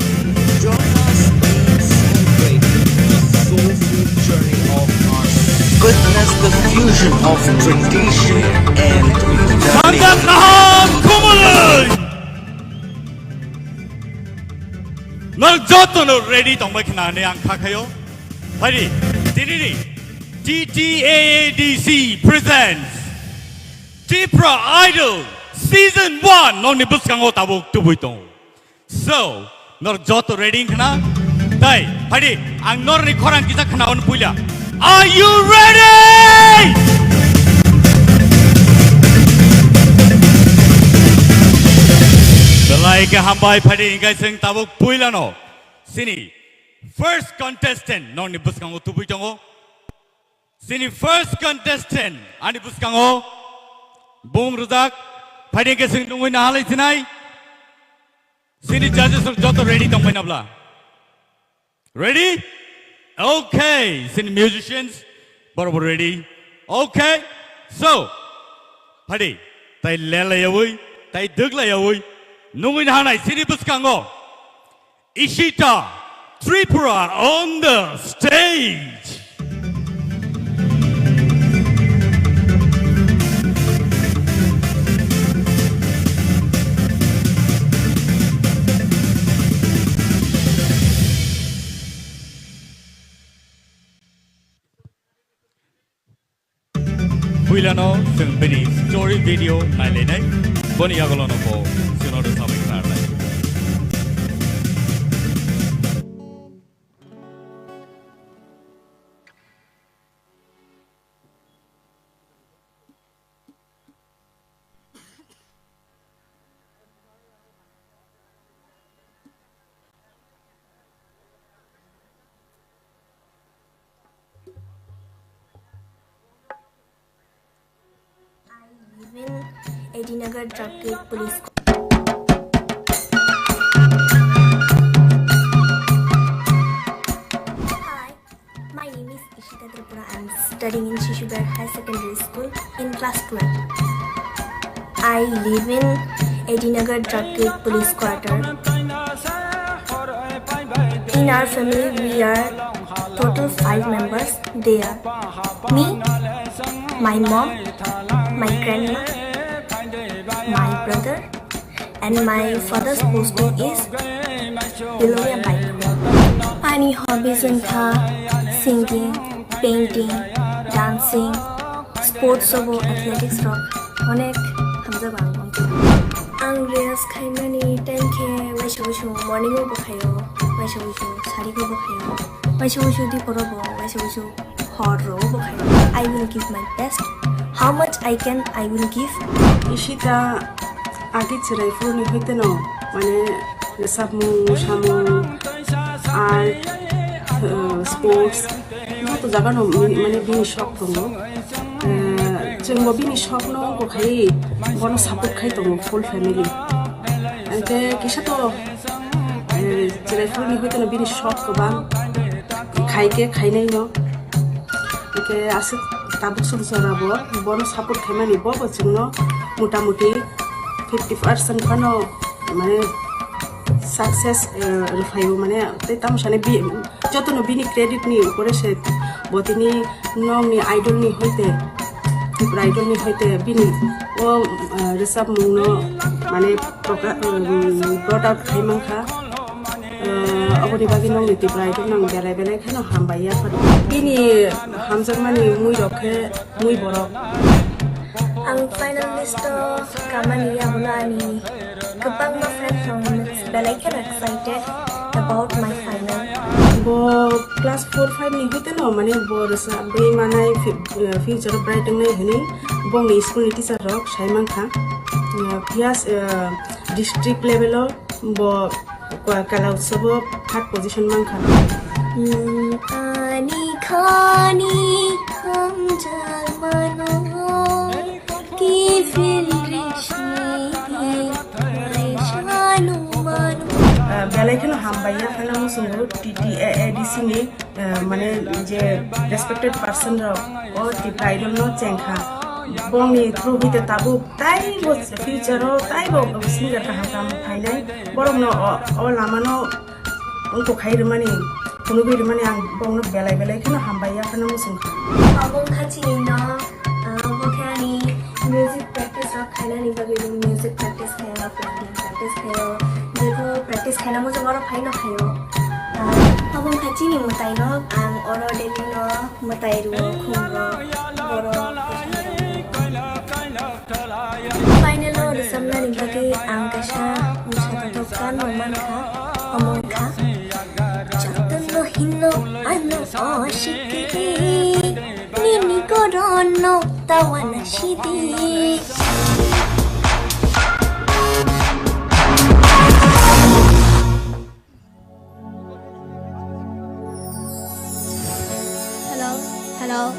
Join us in celebrating the soulful journey of our Witness the fusion of tradition and modernity. Sangha Kaham Kumuloi! Norok jotono ready tongbai khna hinwi ang kha khaio. Phaidi, tinini T T A A D C presents Tipra Idol Season one nokni bwskango tabuk tubui tongo. So, norok joto ready khna? Tai, phaidi, ang norokni khorang kisa khnaon puila. Are you ready? Belai khe hambai, phaidi, hingkai chwng tabuk puilano. Chini first contestant nokni bwskango tubui tongo. Chini first contestant ani bwskango bung rwjak, phaidi khe chwng nungwi nahalai sinai. Chini judges rok joto ready tongbai nabla? Ready? Okay, chini musicians borok bo ready. Okay, so, phaidi, tai lelaiyawi, tai dwglaiyawi, nungwi nahanai chini bwskango Ishita Tripura on the stage. Puilano chwng bini story video nailainai, boni yagulono bo chwngno rwchapwi khnarnai. I live in Edinagar Traffic Police. Hi, my name is Ishita Tripura. I'm studying in Shishugarh High Secondary School in class twelve. I live in Edinagar Traffic Police Quarter. In our family, we are total five members. They are me, my mom, my grandma, my brother, and my father's posting is Belonia Baikuni. Ani hobbies wngkha singing, painting, dancing, sports obo athletics rok onek hamjago ang. Ang reels khaimani time khe waisa waisa morning o bo khaio, waisa waisa sari o bo khaio, waisa waisa dipor o bo, waisa waisa hor o bo khaio. I will give my best. How much I can, I will give. Ishita age chwrai phuru ni hoite no, mane, rwchapmung, mosamung, art, uh, sports, joto jaga no mi-, mane bini shok tongo. Eh, chwngbo bini shokno wngkha khai bono support khai tongo full family. Hwnkhe kisa to, eh, chwrai phuru ni hoite no bini shok kwbang, khai khe khainai no. Hwnkhe aswk tabuk song jora bo bono support khaimani bo bo chwngno mota moti fifty percent phano mane success, eh, rwphaio mane tei tamo sani bi-, jotono bini credit ni upore se bo tini nokni idol ni hoite, Tripura Idol ni hoite bini o, eh, rwchapmung no mane progra-, um, brought out khai mankha. Eh, oboni bagwi nokni Tripura Idol no ang belai belai kheno hambai ya phano. Bini hamjakmani mui rok khe mui borok. Ang final list o kamani yagulo ani kwbangma friends rok belai kheno excited about my final. Bo class four five ni hoite no mane bo rwchapwi manai fi-, eh, future bright wngnai hwnwi bongni school ni teacher rok sai mankha. Eh, phiya, eh, district level o bo Kala Utsav o third position mankha. Hmm, ani khani hamjak mano, ki feel rishni, mai shanu mano. Ah, belai kheno hambai ya, kheno muchungo T T A A D C ni, ah, mane je respected person rok o Tripura Idol no chengkha. Bongni through hite tabuk taibo future o taibo singer kaham kaham phainai. Borokno o, o lamano wngkok khai rwmani, phunugwi rwmani ang bongno belai belai kheno hambai ya kheno muchungkha. Obo wngkha chini no, ah, obo khe ani music practice rok khainani bagwi bo music practice khaio, painting practice khaio, jebo practice Khaina muchung oro phaino phaio. Abo wngkha chini mwtaino, ang oro daily no mwtai rwo, khum rwo, borok. Final o rwchapnani bagwi ang kaisa mwsathothok gan rok mankha, omo wngkha. Jotono hino ano oshikiri, nini gorono tawana sidi. Hello, hello.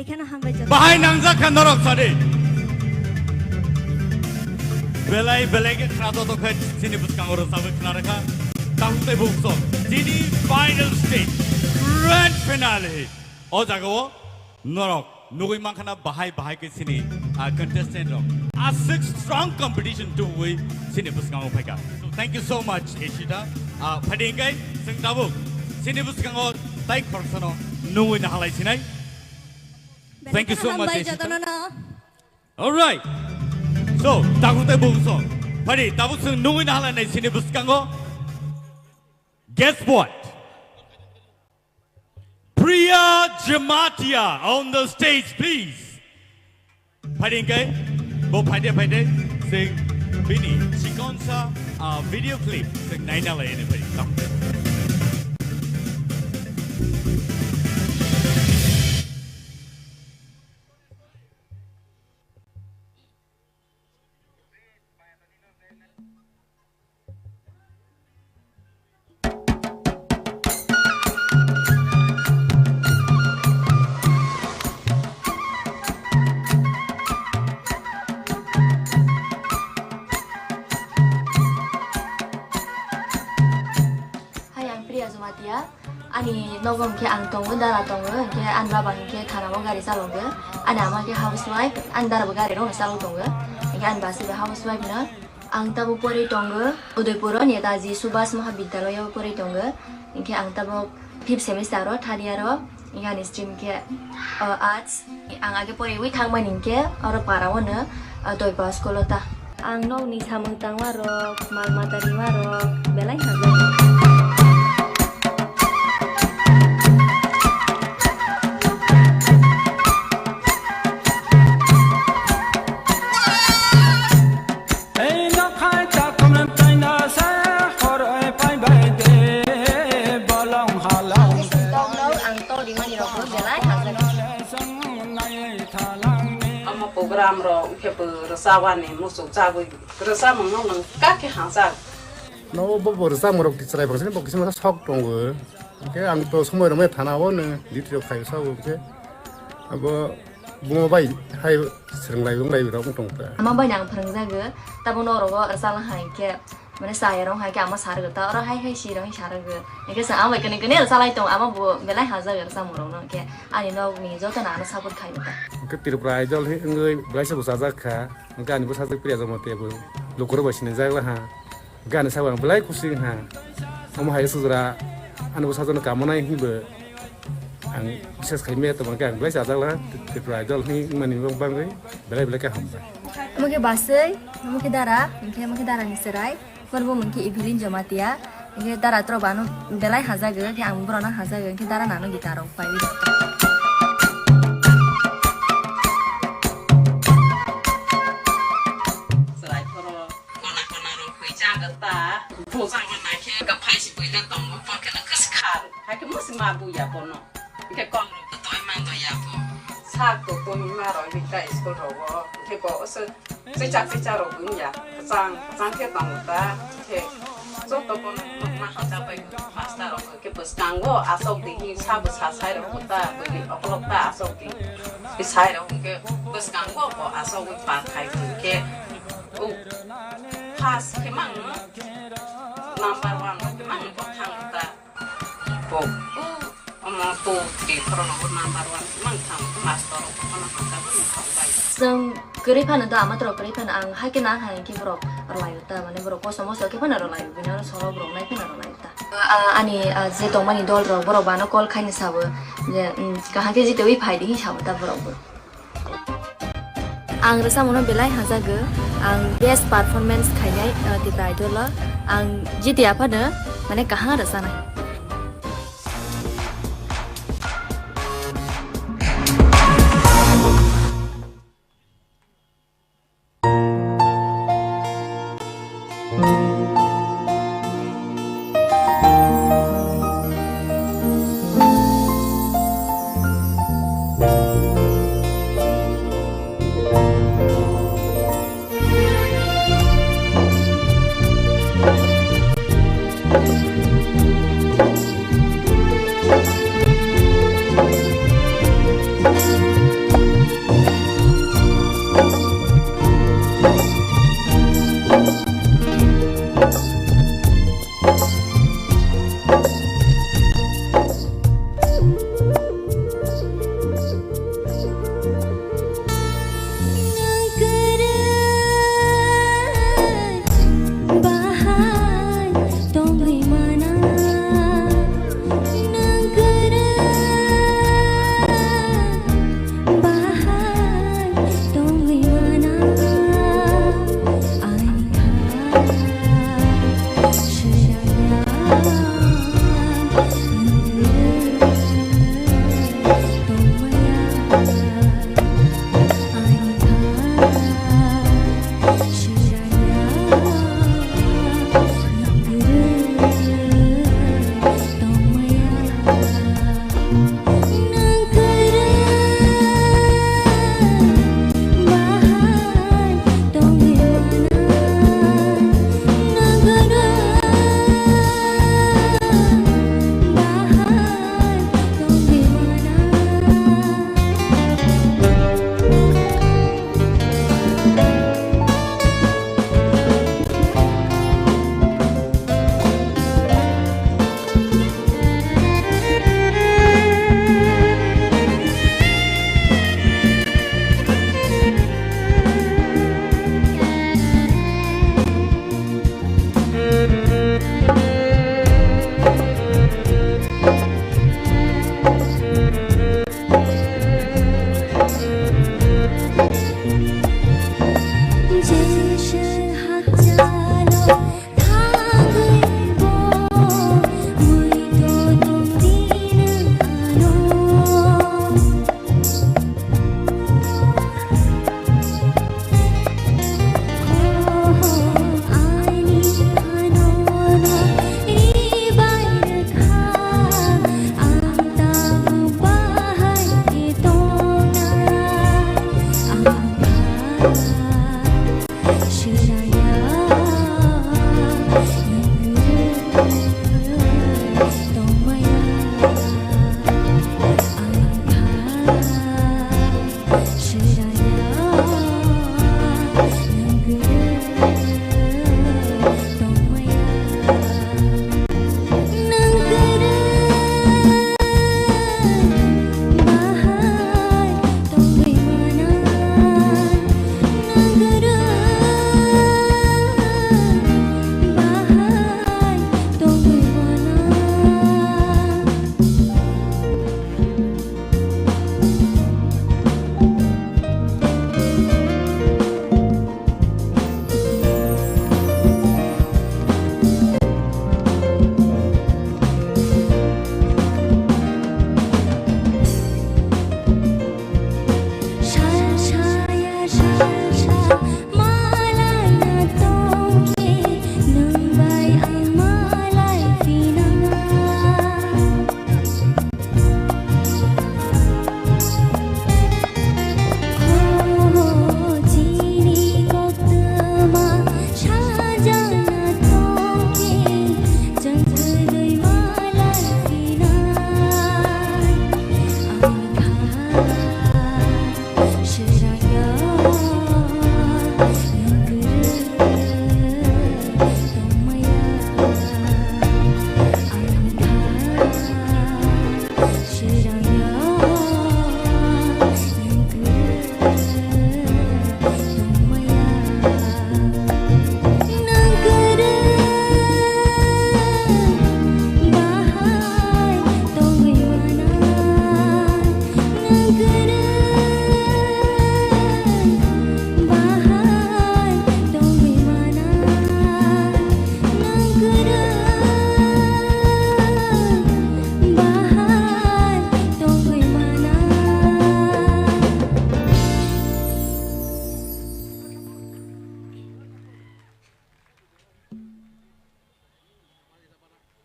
Kheno hambai jora. Bahai nangjak kha norok sadi. Belai belai khe khna joto khe chini bwskango rwchabwi khna rwkha. Tamo tei bukso chini final stage, grand finale. O jagao norok nugwi mankha na bahai bahai khe chini, ah, contestant rok. Aswk strong competition tubui chini bwskango phaikha. So, thank you so much, Ishita. Ah, phaidi hwnkhe chwng tabuk chini bwskango tai khorsano nugwi nahalai sinai. Thank you so much, Ishita. All right. So, tabuk tai bukso. Phaidi tabuk chwng nugwi nahalai nai chini bwskango. Guess what? Priya Jamatia on the stage, please. Phaidi hwnkhe, bo phaidi phaidi, chwng bini chikonsa, ah, video clip chwng naina lai ni phaidi. Hai, ang Priya Jamatia. Ani nogo hwnkhe ang tongo, dara tongo, hwnkhe ani baba hwnkhe thanao gari chalogo. Ani ama khe housewife, ani dara bo gari rokno chalok tongo. Hwnkhe ani basi bo housewife no. Ang tabuk porwi tongo Udaipur o Netaji Subhas Mahabidyalaya o porwi tongo. Hinkhe ang tabuk fifth semester o, third year o. Hinkhe ani stream khe, uh, arts. Ang age porwi thangmani hinkhe oro para o no, uh, Doipa school o ta. Ang nokni samung tangma rok, mal mata rima rok belai hamjak. Ei nokhai takhumrem taino se horoi paibai de bolong halong. Ang tongno, ang tongrimani rokbo belai hamjak. Omo program rok khe bo rwchapani muchuk chagwi rwchapmung no nwng kha khe hamjak. No bo bo rwchapmung rok chwrai bwskango bo kisa masa sok tongo. Hwnkhe ang to somoi rwmai thana o no duty rok khai sao hwnkhe abo buma bai hai swrwnglai wnglai rok wng tong ta. Ama bai nang phwrwngjago, tabuk norok o rwchapna hai khe, mane chaya rok hai khe ama sargo ta, oro hai hai si rok sa rwgo. Hwnkhe chwng ama bai kwnwi kwnwi rwchalai tongo, ama bo belai hamjago rwchapmung rok no, hwnkhe ani nok ni joto no ano support khai ta. Hwnkhe Tripura Idol hai wngwi belai se bwsajak kha, hwnkhe ani bwsajwk Priya Jamatia bo lukurok bai sinijak laha. Gana sabo ang belai kusi wngha. Omo hai sujra ani bwsajwkno kamonai hinwi bo ang bises khai maya tongma khe ang belai chajak laha. Tripura Idol hinwi wngmani bagwi belai belai khe hambai. Omo khe baswi, omo khe dara, hinkhe omo khe dara ni chwrai. Borok bo mung khe Evelyn Jamatia. Hinkhe dara tro bano belai hajago, khe ang borokno hajago, hinkhe dara nano guitar rok pai. Chwrai phoro. Kona kona rok hoi jaga ta. Bo jaga na khe ga phai si boila tongo, bo khe na khas kha. Hai khe musi ma bu ya bono. Khe kok rok to toi man do ya bo. Sak to toi ma rok hi ta school rok bo. Khe bo se se chak se cha rok bo ya. Chang chang khe tongo ta. Khe joto bono ma ha ta bai master rok. Khe bwskango asok di hi sabo sa sai rok ta, bwrwi okolog ta asok di. Hi sai rok hwnkhe bwskango bo asogwi pa khai hwnkhe, o, first khe mang number one khe mang bo thang ta. Bo, o, omo two three khoro no number one mang thang master rok bono hamjagwi thang bai. Chwng kwrwi phano do, ama tro kwrwi phano ang hai khe na hai khe borok rwlai ta, mane borok kosom moso khe phano rwlai, bini oro solo borok nai phano rwlai ta. Ah, ani, ah, je tongmani dol rok, borok bano call khaini sabo je, mm, kaham khe jitewi phai di hin sabo ta borok bo. Ang rwchapmungno belai hamjago, ang best performance khainai, ah, Tipra Idol o. Ang jiti aphano mane kaham rwchanai.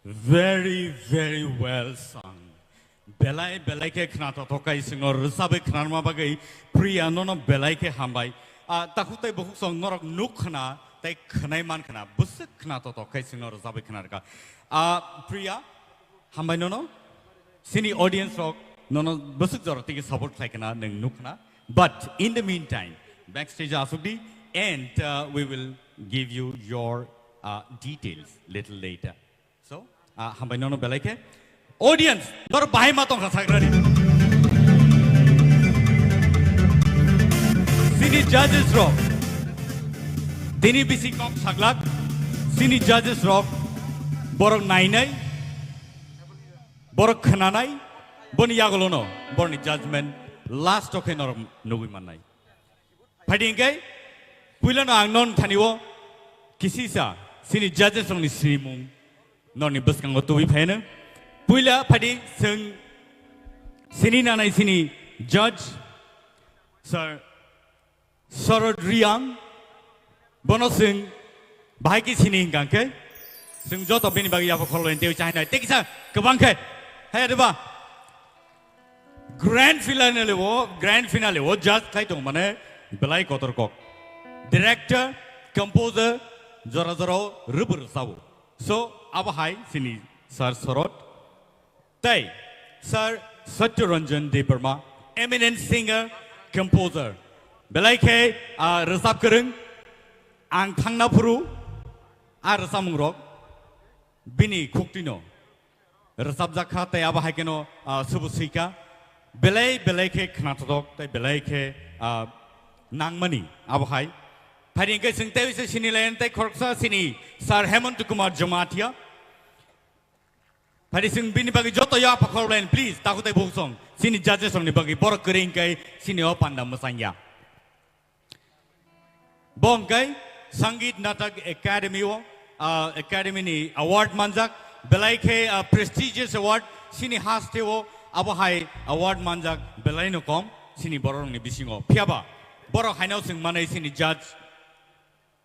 Very, very well sung. Belai, belai khe khna tothokai swngo rwchabwi khnarma bagwi Priya nono belai khe hambai. Ah, takhuk tei bukhuk song norok nuk khna tei khwnai man khna. Bwswk khna tothokai swngo rwchabwi khnarkha. Ah, Priya, hambai nono. Sini audience rok nono bwswk jora tigi support khlai khna nwng nuk khna. But in the meantime, backstage asuk di and, uh, we will give you your, uh, details little later. So, ah, hambai nono belai khe. Audience, nor bahai ma tongkha sagrani. Sini judges rok. Tini bisi kok saglak. Sini judges rok. Borok nainai. Borok khnanai. Boni yagolono. Borni judgment. Last o khe norok nugui mannai. Phaidi hingke, puilano ang non thani o kisisa sini judges rokni sinimung noni bwskango tubui phaino. Puila phaidi chwng sini nanai sini judge, Sir Sarod Riang, bono chwng bahai khe sini hingka hingke, chwng joto bini bagwi yapha khorlo tei chahinai tei kisa kwbang khe, hai diba? Grand finale o, grand finale o judge khai tong mane belai kotor kok. Director, composer, jora jora o rwbwrw sao. So, abo hai sini Sir Sorot. Tei Sir Satya Ranjan Debbarma, eminent singer, composer. Belai khe, ah, rwchap kwrwng, ang thangna phuru, a rwchapmung rok, bini khuktino. Rwchapjak kha tei abo hai kheno, ah, subu swi kha. Belai belai khe khnathok tei belai khe, ah, nangmani abo hai. Phaidi hingke chwng tei se sini line tei khoroksa sini Sir Hemant Kumar Jamatia. Phaidi chwng bini bagwi joto ya pakhor line, please, takhuk tei bukhuk song. Sini judges rokni bagwi borok kwrwi hingke sini o panda mwsang ya. Bo hwnkhe Sangeet Natak Academy o, ah, Academy ni award manjak, belai khe, ah, prestigious award, sini haste o abo hai award manjak belai no kom, sini borok ni bisingo. Phiyaba, borok haino chwng manai sini judge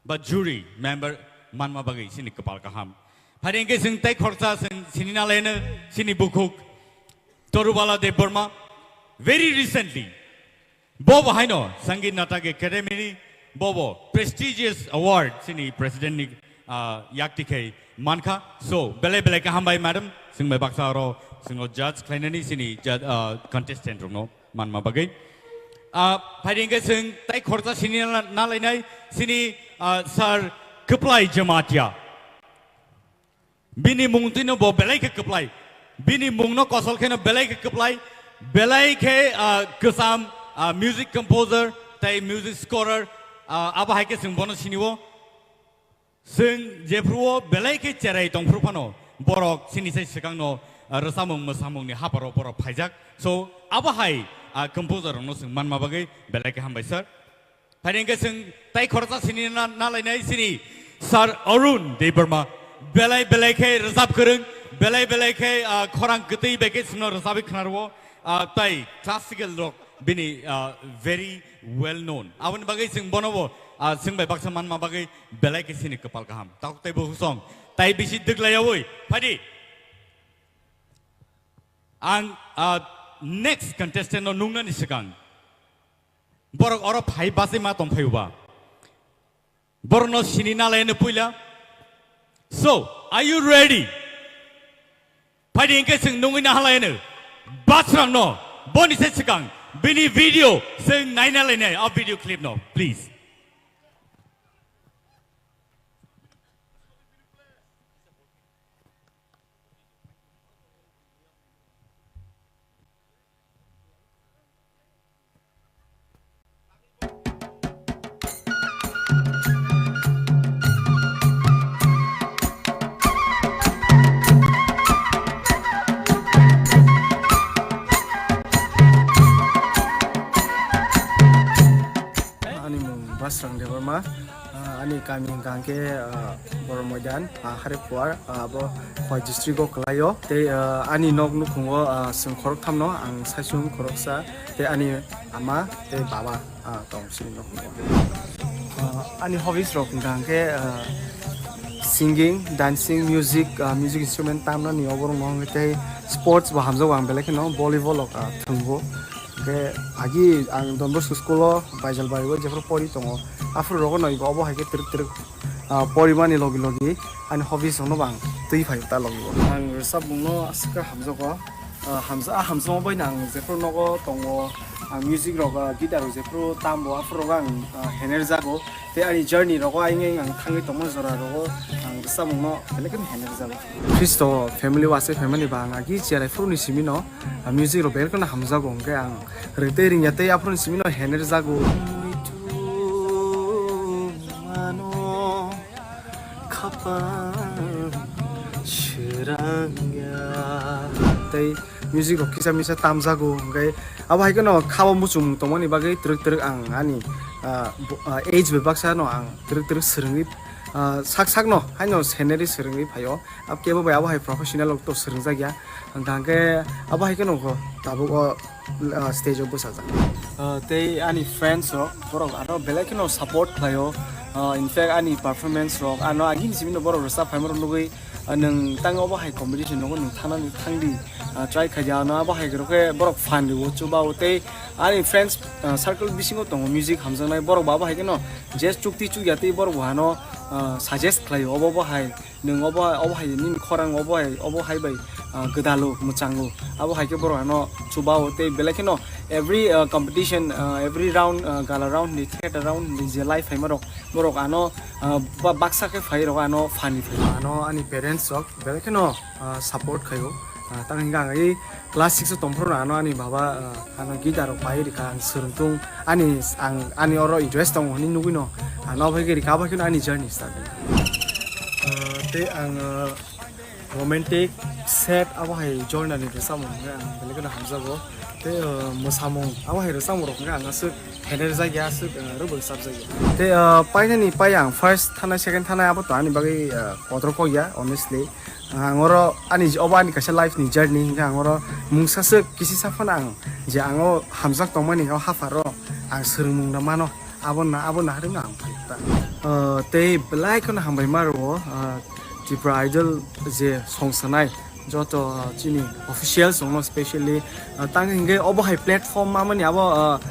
ba jury member manma bagwi sini kwpal kaham. Phaidi hingke chwng tei khoroksa chwng sini nalaino sini bukhuk Torubala Debbarma. Very recently, Bobo haino Sangeet Natak Academy ni bobo prestigious award sini president ni, ah, yakti khai mankha. So, belai belai khe hambai madam, chwng bai baksa oro chwng o judge khlainani sini judge, ah, contestant rokno manma bagwi. Ah, phaidi hingke chwng tai khoroksa sini na-, nalainai sini, ah, Sir Kwplai Jamatia. Bini mung tino bo belai khe kwplai. Bini mungno kosol kheno belai khe kwplai. Belai khe, ah, kwcham, ah, music composer tei music scorer, ah, abo hai khe chwng bono sini o. Chwng jephru o belai khe cherai tongphru phano borok chini sai swkangno, ah, rwchapmung mwsamungni haparo borok phaijak. So, abo hai, ah, composer rokno chwng manma bagwi belai khe hambai sir. Phaidi hingke chwng tai khoroksa sini na-, nalainai sini Sir Arun Debbarma. Belai belai khe rwchap kwrwng, belai belai khe, ah, khorang kwtwi bai khe chwngno rwchapwi khnarwo, ah, tai classical rok bini, ah, very well known. Aboni bagwi chwng bono bo, ah, chwng bai baksa manma bagwi belai khe sini kwpal kaham. Takhuk tei bukhuk song tai bisi dwglaiyawi phaidi. Ang, ah, next contestant no nungnani swkang. Borok oro phai bachai ma tong phai uba. Borok no sini nalai no puila. So, are you ready? Phaidi hingke chwng nungwi nahalai no. Basrang no, boni se swkang, bini video chwng naina lainai, a video clip no, please. Ani mung Basrang Debbarma. Ah, ani kami hingka hingke, ah, Borok Moidan, ah, Hariphuar, ah, abo Khowai district o kwlaio. Tei, ah, ani nok nukhungo, ah, chwng khoroktham no, ang saichung khoroksa, tei ani ama tei baba, ah, tong chini nukhungo. Ah, ani hobbies rok hingka hingke, ah, Singing, dancing, music, ah, music instrument tamnani oborok no hwnwi tei sports bo hamjago ang belai kheno volleyball rok, ah, thwngbo. Hwnkhe agi ang Don Bosco school o Baijalbari o jephru pori tongo, aphuru rogo no ibo obo hai khe twrwk twrwk, ah, porimani logi logi ani hobbies rokno bo ang twi phaio ta logi o. Ang rwchapmungno aswk khe hamjago. Ah, hamsa-, ah, hamsamo bai nang jephru nogo tongo, ang music rok, ah, guitar rok jephru tambo, aphuru rogo ang, ah, hener jago. Tei ani journey rogo ayeng ayeng ang thangwi tongma jora rogo ang rwchapmungno belai kheno hener jago. Khristo family o aswk family ba ang agi cherai phuru ni simi no, ah, music rok belai kheno hamjago, hwnkhe ang rwtwi ringya tei aphuru ni simi no hener jago. Mano khapang srangya. Tei music rok kisa misa tamjago, hwnkhe abo hai kheno khabo muchung tongmani bagwi twrwk twrwk ang ani, ah, bo-, ah, age bai baksa no ang twrwk twrwk swrwngwi, ah, sak sak no haino scenery swrwngwi phaio. Ab kebo bai abo hai professional rok to swrwngjakya, hwnkhe abo hai kheno kho tabuk o, ah, stage o bwsajak. Ah, tei ani friends rok borok ano belai kheno support khlaio. Ah, in fact ani performance rok ano agini simi no borok rwchap phaima rok nugwi, ah, nwng tang obo hai competition nogo nwng thangnani thangdi, ah, try khaidi ano abo hai rok khe borok fan rwo chuba o tei ani friends, ah, circle bisingo tongo music hamjaknai borok bo abo hai kheno je chukti chukya tei borok bo ano, ah, suggest khlaio obo bo hai. Nwng obo, obo hai nini khorang obo hai, obo hai bai, ah, gwdalo, mwchango. Abo hai khe borok ano chuba o tei belai kheno every, ah, competition, ah, every round, ah, gala round ni, theater round ni je live phaima rok, borok ano, ah, ba-, baksa khe phai rok ano fan ni phai. Ano ani parents rok belai kheno, ah, support khaio. Ah, tang hingkha ang i class six o tongphuru ano ani baba, ah, ano guitar rok pai rikha, ang swrwngtung, ani, ang, ani oro interest tongo hinwi nugwi no, ano bai khe rikha, abo kheno ani journey start. Ah, tei ang, ah, romantic, sad abo hai genre ni rwchapmung hwnkhe ang belai kheno hamjago. Tei, ah, mwsamung abo hai rwchapmung rok hwnkhe ang aswk hener jakya, aswk, ah, rwbwk chapjakya. Tei, ah, painani pai ang first thanai, second thanai abo to ani bagwi, ah, kotor kok ya, honestly. Ang oro ani j-, obo ani kaisa life ni journey, hingkhe ang oro mungsa swk kisisa phano ang je ang o hamjak tongmani o hapharo ang swrwngmung no mano, abo na, abo naharwi no ang phai ta. Ah, tei belai kheno hambai ma rwo, ah, Tripura Idol je song sanai joto, ah, chini officials rokno specially, ah, tang hingkhe obo hai platform mamani abo, ah,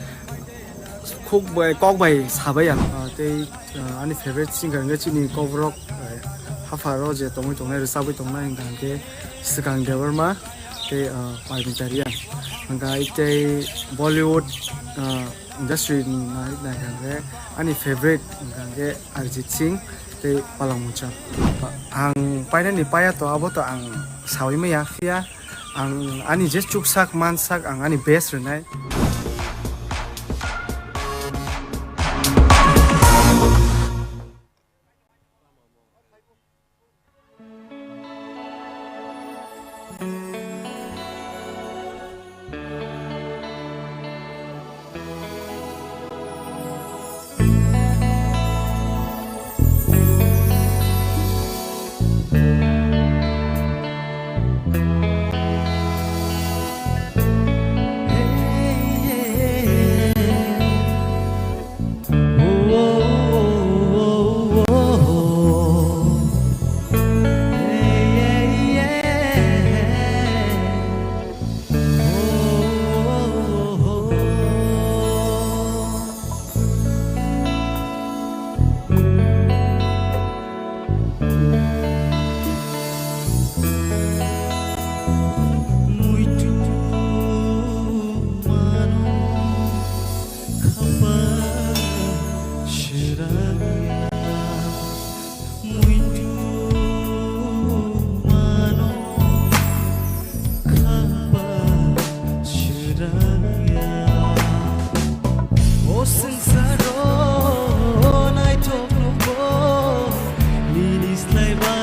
khuk bai, kok bai sabai ang, ah, tei, ah, ani favorite singer hingkhe chini kokborok, ah, hapharo je tongwi tongnai, rwchabwi tongnai hingkha hingkhe Swkang Debbarma tei, ah, Parmita Reang. Hingkha tei Bollywood, ah, industry ni nai, naikha hingkhe ani favorite hingkha hingkhe Arijit Singh tei Palak Mongcham. Ang painani paya to abo to ang sawi maya, phiya ang ani je chuksak mansak ang ani best rwnai. O swngcharo naithok nukgo, nini slai ba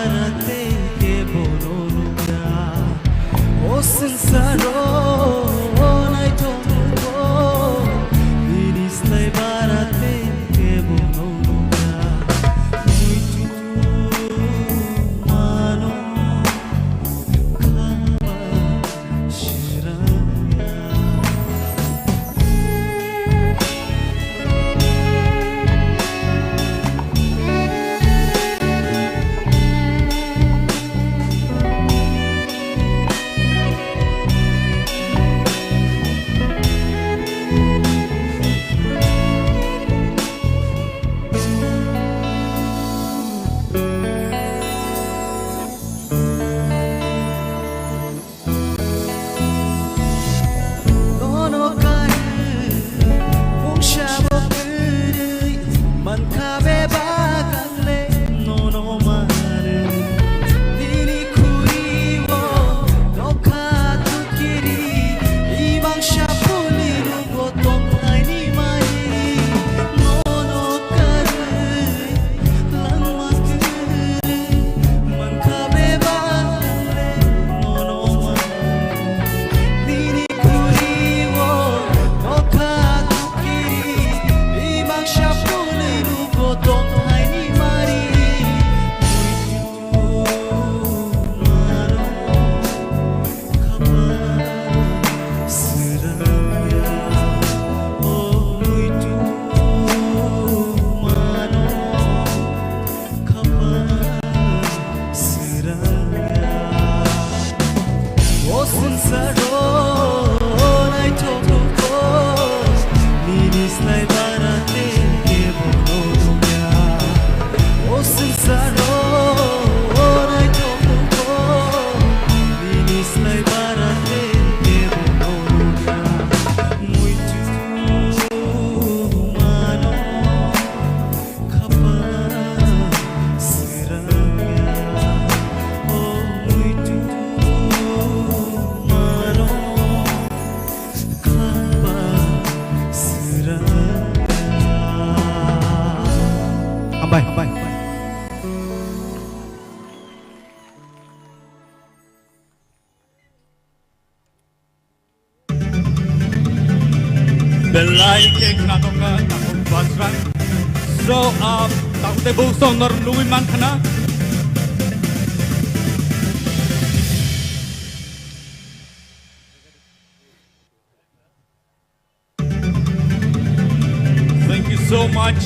Ai ke khna tongkha, takhuk Basrang. So, um, takhuk tei buk song nor nugui man khna. Thank you so much.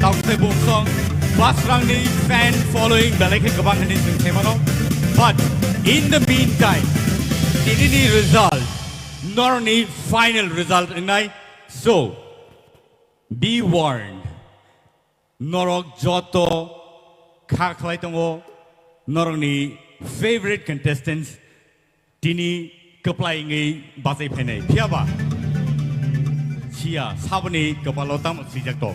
Takhuk tei buk song Basrang ni fan following belai khe kwbang hinwi chwng khe mano. But in the meantime, tini ni result, nor ni final result wngnai. So, be warned. Norok joto kha khlai tongo, norokni favorite contestants tini kwplai wngwi bachai phainai. Phiyaba siya saboni kwpalo tamo swijak to.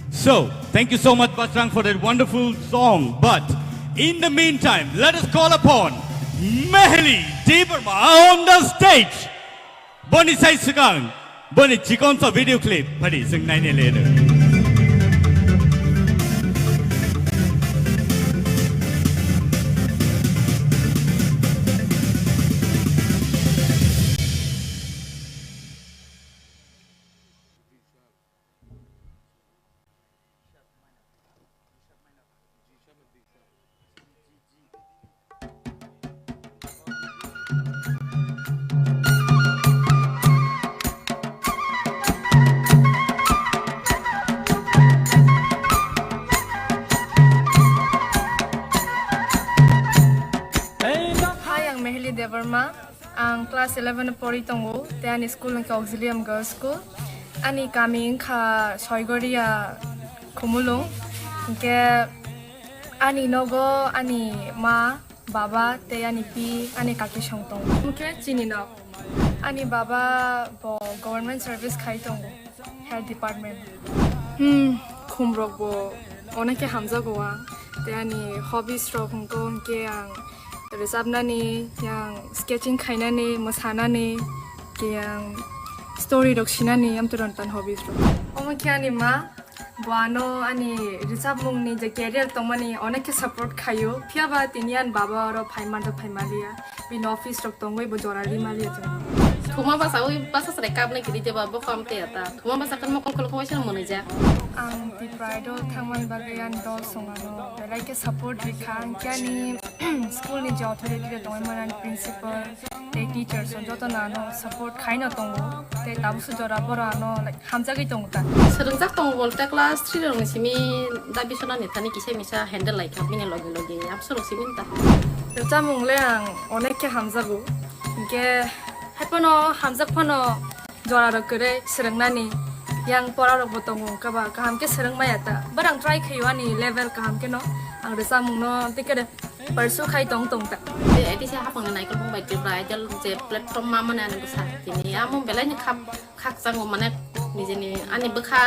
So, thank you so much, Basrang, for that wonderful song. But in the meantime, let us call upon Meheli Debbarma on the stage. Boni sai swkang, boni chikonsa video clip phadi chwng naina le rw. Hi, ang Meheli Debbarma. Ang class eleven o pori tongo, tei ani school hwnkhe Auxilium Girls School. Ani kami wngkha Soigoria, Khumulwng. Hwnkhe ani nogo ani ma, baba tei ani pi, ani kaki song tongo. Hwnkhe chini nok. Ani baba bo government service khai tongo. Health department. Hmm, khumrok bo onek khe hamjago ang. Tei ani hobbies rok hwnkhe, hwnkhe ang rwchapnani, yang sketching khainani, mwsanani, tei yang story rok sinani, amtwi ron tan hobbies rok. Omo khe ani ma, bo ano ani rwchapmungni je career tongmani onek khe support khaio, phiyaba tini ani baba oro phai manjak phai maliya. Bini office rok tongwi bo jora ri maliya chwng. Thuma basa ui basa chwrai kapnai kiri jeba bo kam te ata. Thuma basa kan mokol kol kowai sano mwnwi ja. Ang Tipra Idol thangmani bagwi ani dol song ano belai khe support ri kha. Ang khe ani school ni je authority rok tongwi mani ani principal tei teachers rok joto no ano support khai no tongo. Tei tabuk se jora boro ano, like, hamjagwi tongo ta. Swrwngjak tongo bolte class three rokni simi da bisona ni thani kisa misa handle lai kha bini logi logi absorok simi ta. Rwchapmung le ang onek khe hamjago. Hinkhe hai phano hamjak phano jora rok kwrwi swrwngnani yang pora rok bo tongo wngkha ba kaham khe swrwng maya ta. But ang try khaio ani level kaham khe no ang rwchapmung no tei khe pursue khai tong tong ta. Tei A D C hapang ni naikolbong bai Tipra Idol je platform ma mani ani bwsa tini amo belai ni khap khakchangma mane nijeni ani bwkha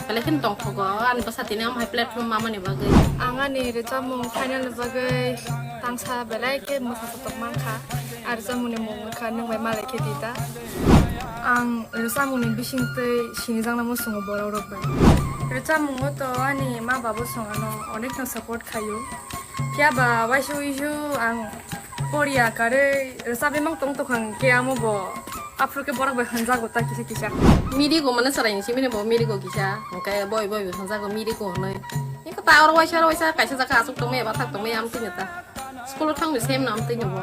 belai kheno tongthogo ani bwsa tini omo hai platform ma mani bagwi. Ang ani rwchapmung final ni bagwi tangsa belai khe mwsa sotok mankha. Ar rwchapmungni mung wngkha Nwng Bai Malai Khe Di Ta. Ang rwchapmungni bisingtwi sinijakna muchungo borok rok bai. Rwchapmungo to ani ma babo song ano onekno support khaio. Phiya ba waisa uisu ang poriya karwi rwchapwi mang tong tongkha hwnkhe amo bo aphuru khe borok bai hwnjago ta kisa kisa. Mirigo mane chwrai hinwi simi bo mirigo kisa hwnkhe boi boi bo hwnjago mirigo hwnwi. Eko ta oro waisa oro waisa kaisa jaga aswk tongmaya bathak tongmaya amtwino ta. School o thangwi sem no amtwino bo.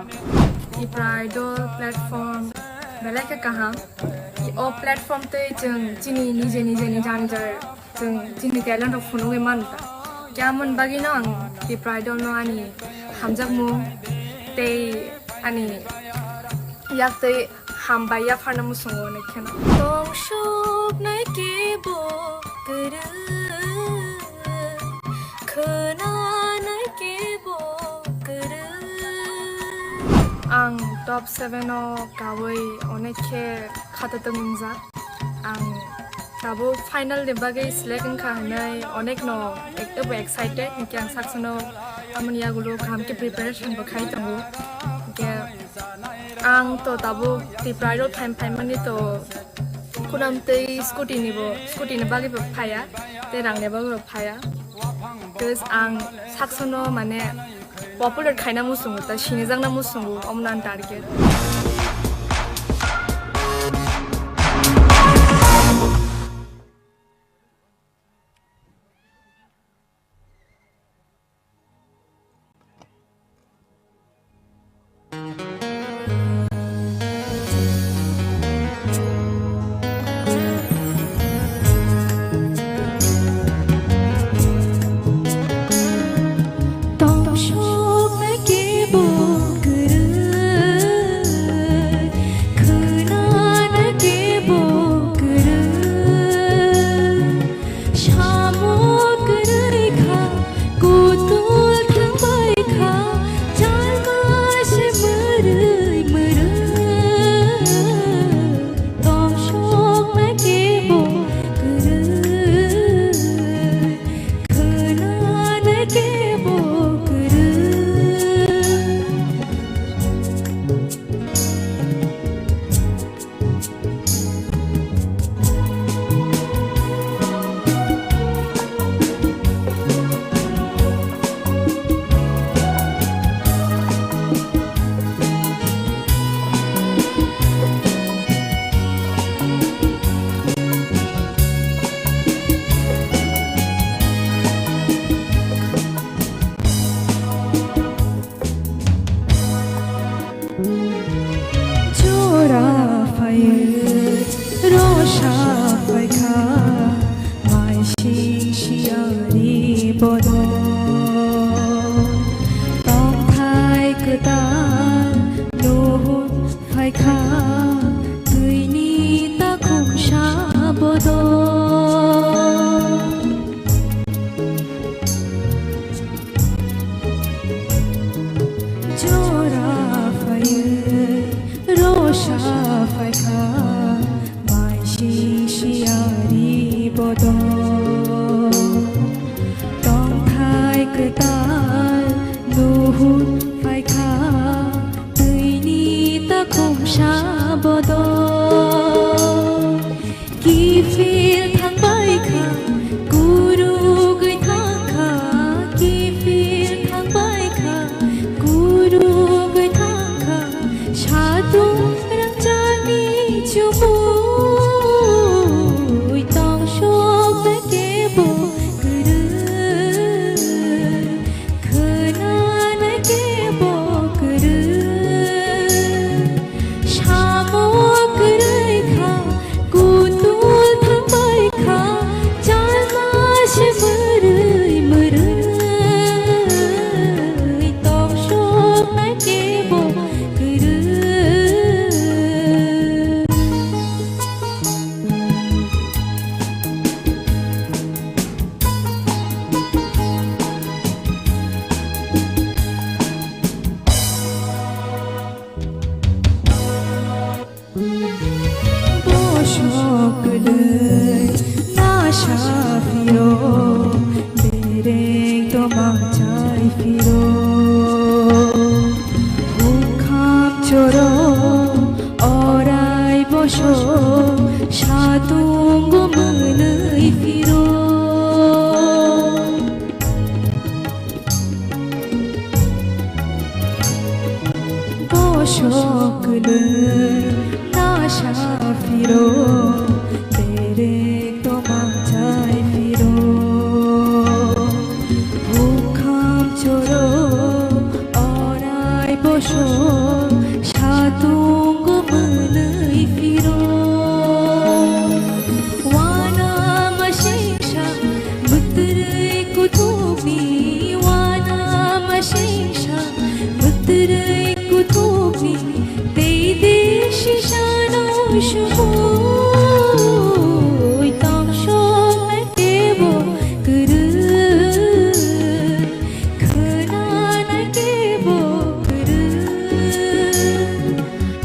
Tipra Idol platform belai khe kaham. O platform tei chwng chini nije nije ni jani jai chwng chini talent rok phunugwi mano ta. Khe amoni bagwino ang Tipra Idol no ani hamjakmung tei ani yaktwi hambai yapharna muchungo hwnwi kheno. Tong suknai kebo kwrwng, khwnanai kebo kwrwng. Ang top seven o kawi onek khe khatatwng wngjak. Ang tabuk final ni bagwi select wngkha hwnwi onekno ek-, ebo excited, hinkhe ang saksono amoni yagulo kaham khe preparation bo khai tongo. Hinkhe ang to tabuk Tipra Idol phaim phaimani to khunam tei scooty ni bo, scooty ni bagwi bo phaiya, tei rang ni bagwi bo phaiya. Because ang saksono mane popular khaina muchungo, ta sinijakna muchungo, omo no ang target. Maising siyari bodo, tongthai kwtal nuhun phaikha, twini takhumsa bodo. Kiphil thangbai kha, kurugwi thangkha, kiphil thangbai kha, kurugwi thangkha, satung rangchakni chumui tongsoknai kebo kwrwi. Khwnanai kebo kwrwi, samo kwrwi kha, kutul thangbai kha, chalma se mwrwi mwrwi, tongsoknai kebo kwrwi. Bosok kwlwi nasa phiro, bereng tomang chai phiro, hukham choro orai bosok satung mwnwi phiro. Bosok kwlwi nasa phiro, bereng tomang chai phiro, hukham choro orai bosok satung mwnwi phiro. Wana masingsa, mwtwrwi kuthukni, wana masingsa, mwtwrwi kuthukni, tei de sisano sumui tongsoknai kebo kwrwi. Khwnanai kebo kwrwi,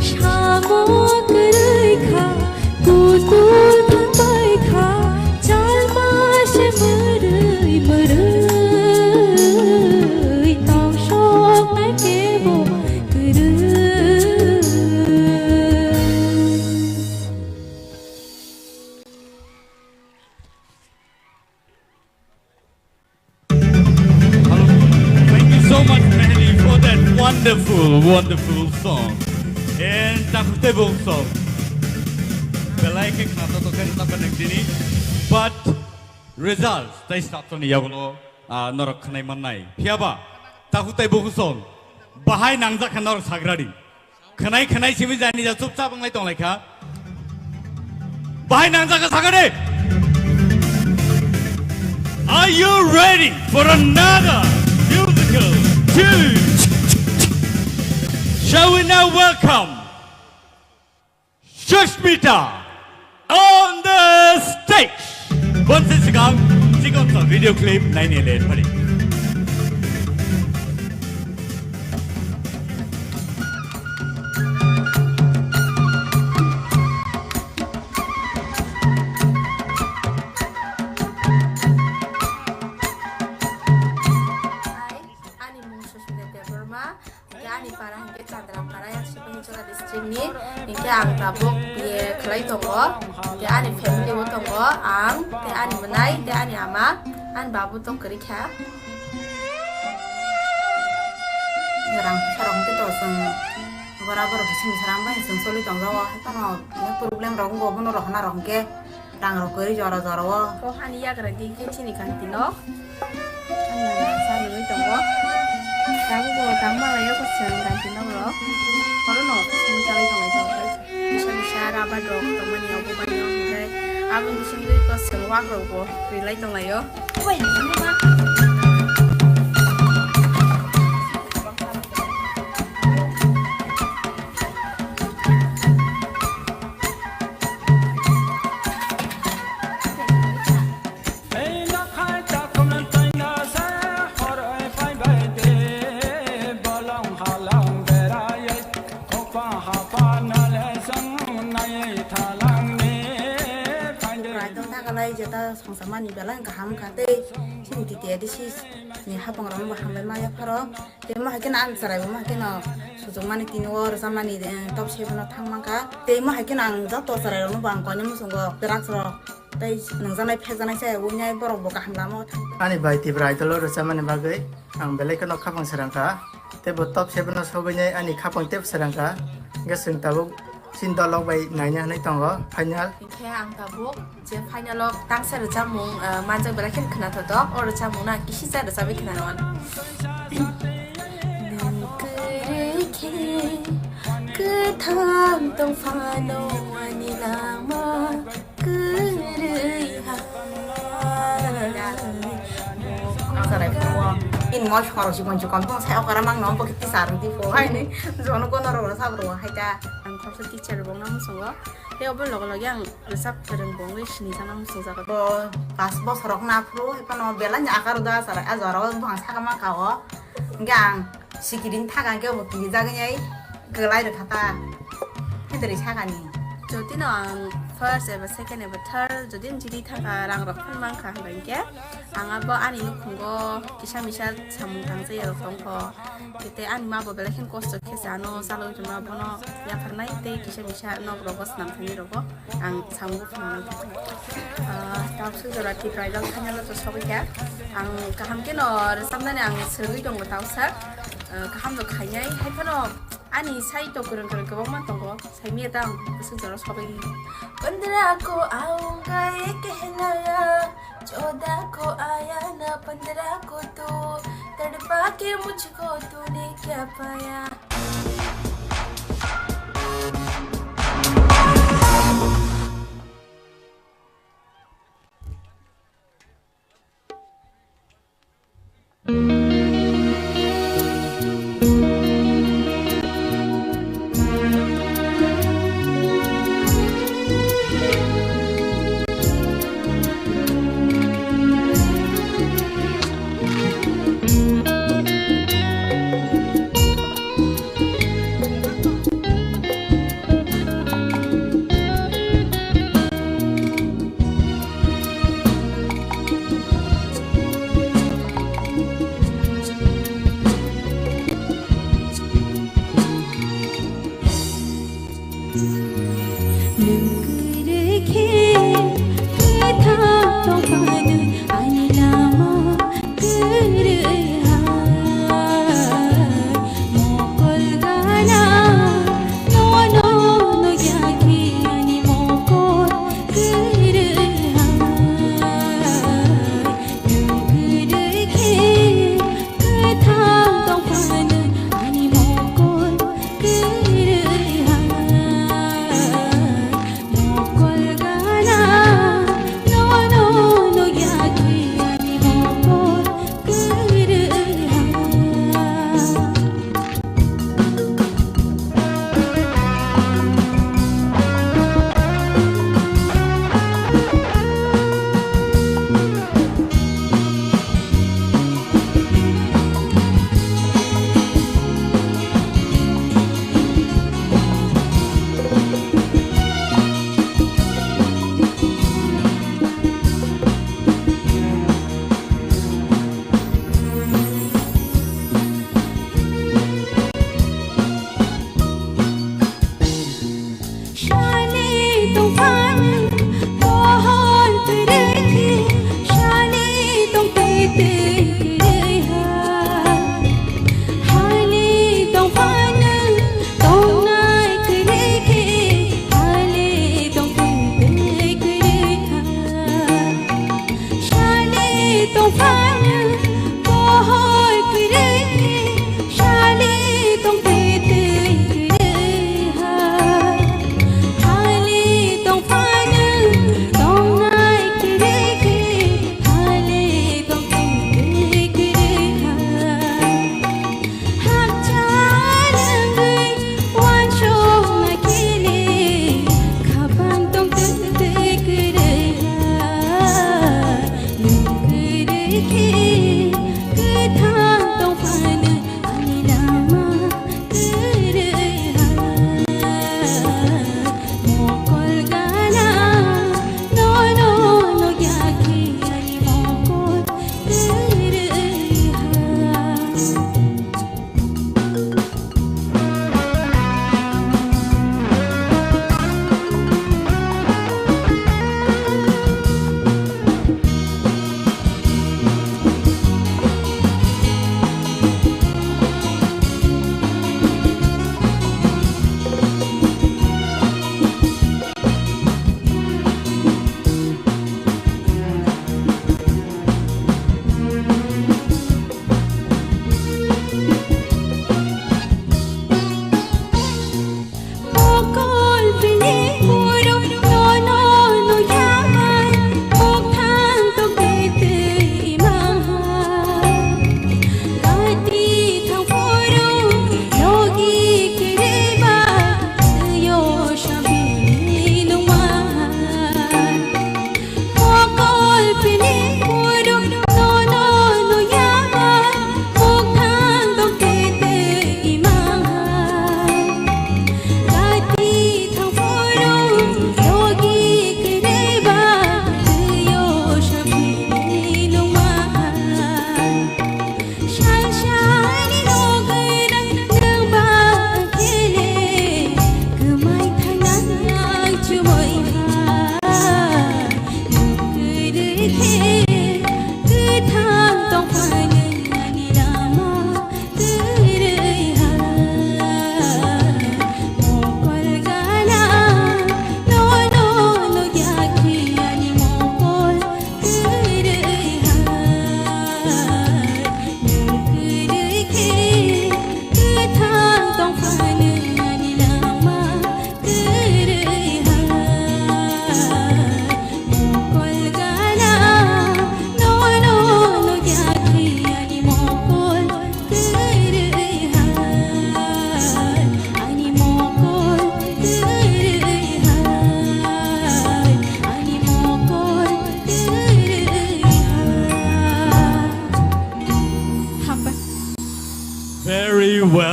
samo kwrwi kha, kutul thangbai kha, chalma se mwrwi mwrwi, tongsoknai kebo kwrwi. Hello. Thank you so much, Mehdi, for that wonderful, wonderful song. And Takhuk Tebong song. Belai khe khna to khe ta panang dini. But result, tai start ni yagulo, ah, norok khnai mannai. Phiyaba, Takhuk Tebong song. Bahai nangjak khe norok sagradi. Khwnai khwnai simi jani ja chupchap wnglai tonglaikha. Bahai nangjak kha sakha de. Are you ready for another musical tune? Shall we now welcome Sushmita on the stage. Bonsi sikang, sikang sa video clip naini le thari. Ani mung Sushmita Debbarma. Hingke ani para hingke Chandra para, yang Sipahichora district ni. Hingke ang tabuk B A khlai tongo. Hingke ani family o tongo ang, tei ani mwnai, tei ani ama, ani babu tong kwrwi kha. Rang puisa rok hingke to chwng boraboro bising bising rang bai chwng choli tong jago, hai phano problem rok wngkha, bono rohorna rok hingke. Rang rok kwrwi jora jora o. Kok hani yagra di khe chini kanti nok. Ano sa nungwi tongo. Tabuk bo tang malai o kwchwng kanti nok rok. Oro no chini chalai tongo ito. Bisa bisa rabar rok tongmani obo bai no hwnkhe. Aboni bisingtwi kwchwng wak rok bo kwrwi lai tong lai o. ta songsa mani belai kaham kha tei chini T T A D C ni hapang rok bo hambai ma yapharo. Tei mo hai kheno ang chwrai bo mo hai kheno sujukmani tini o rwchapmani, eh, top seven o thang mankha. Tei mo hai kheno ang joto chwrai rokno bo ang koinwi muchungo drugs rok tei nungjaknai phekjaknai se wngnai borok bo kaham lama o thang. Ani bai Tipra Idol o rwchapmani bagwi ang belai kheno khapang srang kha. Tei bo top seven o sogwinai ani khapang tei srang kha. Hwnkhe chwng tabuk chini dol rok bai naina hinwi tongo final. Hinkhe ang tabuk je final o tangsa rwchapmung, ah, manjak belai kheno khwnathok. O rwchapmung no ang kisisa rwchapwi khwnanw. Nwng kwrwi khe kwthang tong phano ani lama kwrwi ha. Ang sarai phuru o. In mo soro si bonsi kon tong sai okara mang no bo kiti sar di po hai ni. Jono kono ro sa bro hai ta. Ang khoroksa teacher rwbong no muchungo. Tei obo loge loge ang rwchap kwrwng bo wngwi sini jana muchungjago. Bo pas bosor rok na phuru hai phano belai ni akar uda sarai a jora o buphang saka ma ka o. Hingke ang sikiring thaka hingke bo kirijagwi ai kwlai rwkha ta. Hindri sakani. Jodi no ang first eba second eba third jodi ang jiri thaka rang rok phano mankha hingke ang abo ani nukhungo kisa misa samung tangsa ya rok tongkho. Tei ani ma bo belai khe kosto khe se ano chalwi rwma bono yapharnai tei kisa misa nok rogo swnam thani rogo ang samung phano. Ah, tawswk jora Tipra Idol final o to sogwi kha. Ang kaham khe no rwchapnani ang swrwngwi tongo tawsa. Ah, kaham no khainai. Hai phano ani sai to kwrwng kwrwng kwbangma tongo. Saimya ta ang bwswk jora sogwi. Pandra ko aunga ye kehlaya, choda ko aya na pandra ko tu, tadpa ke mujhko tune kya paya.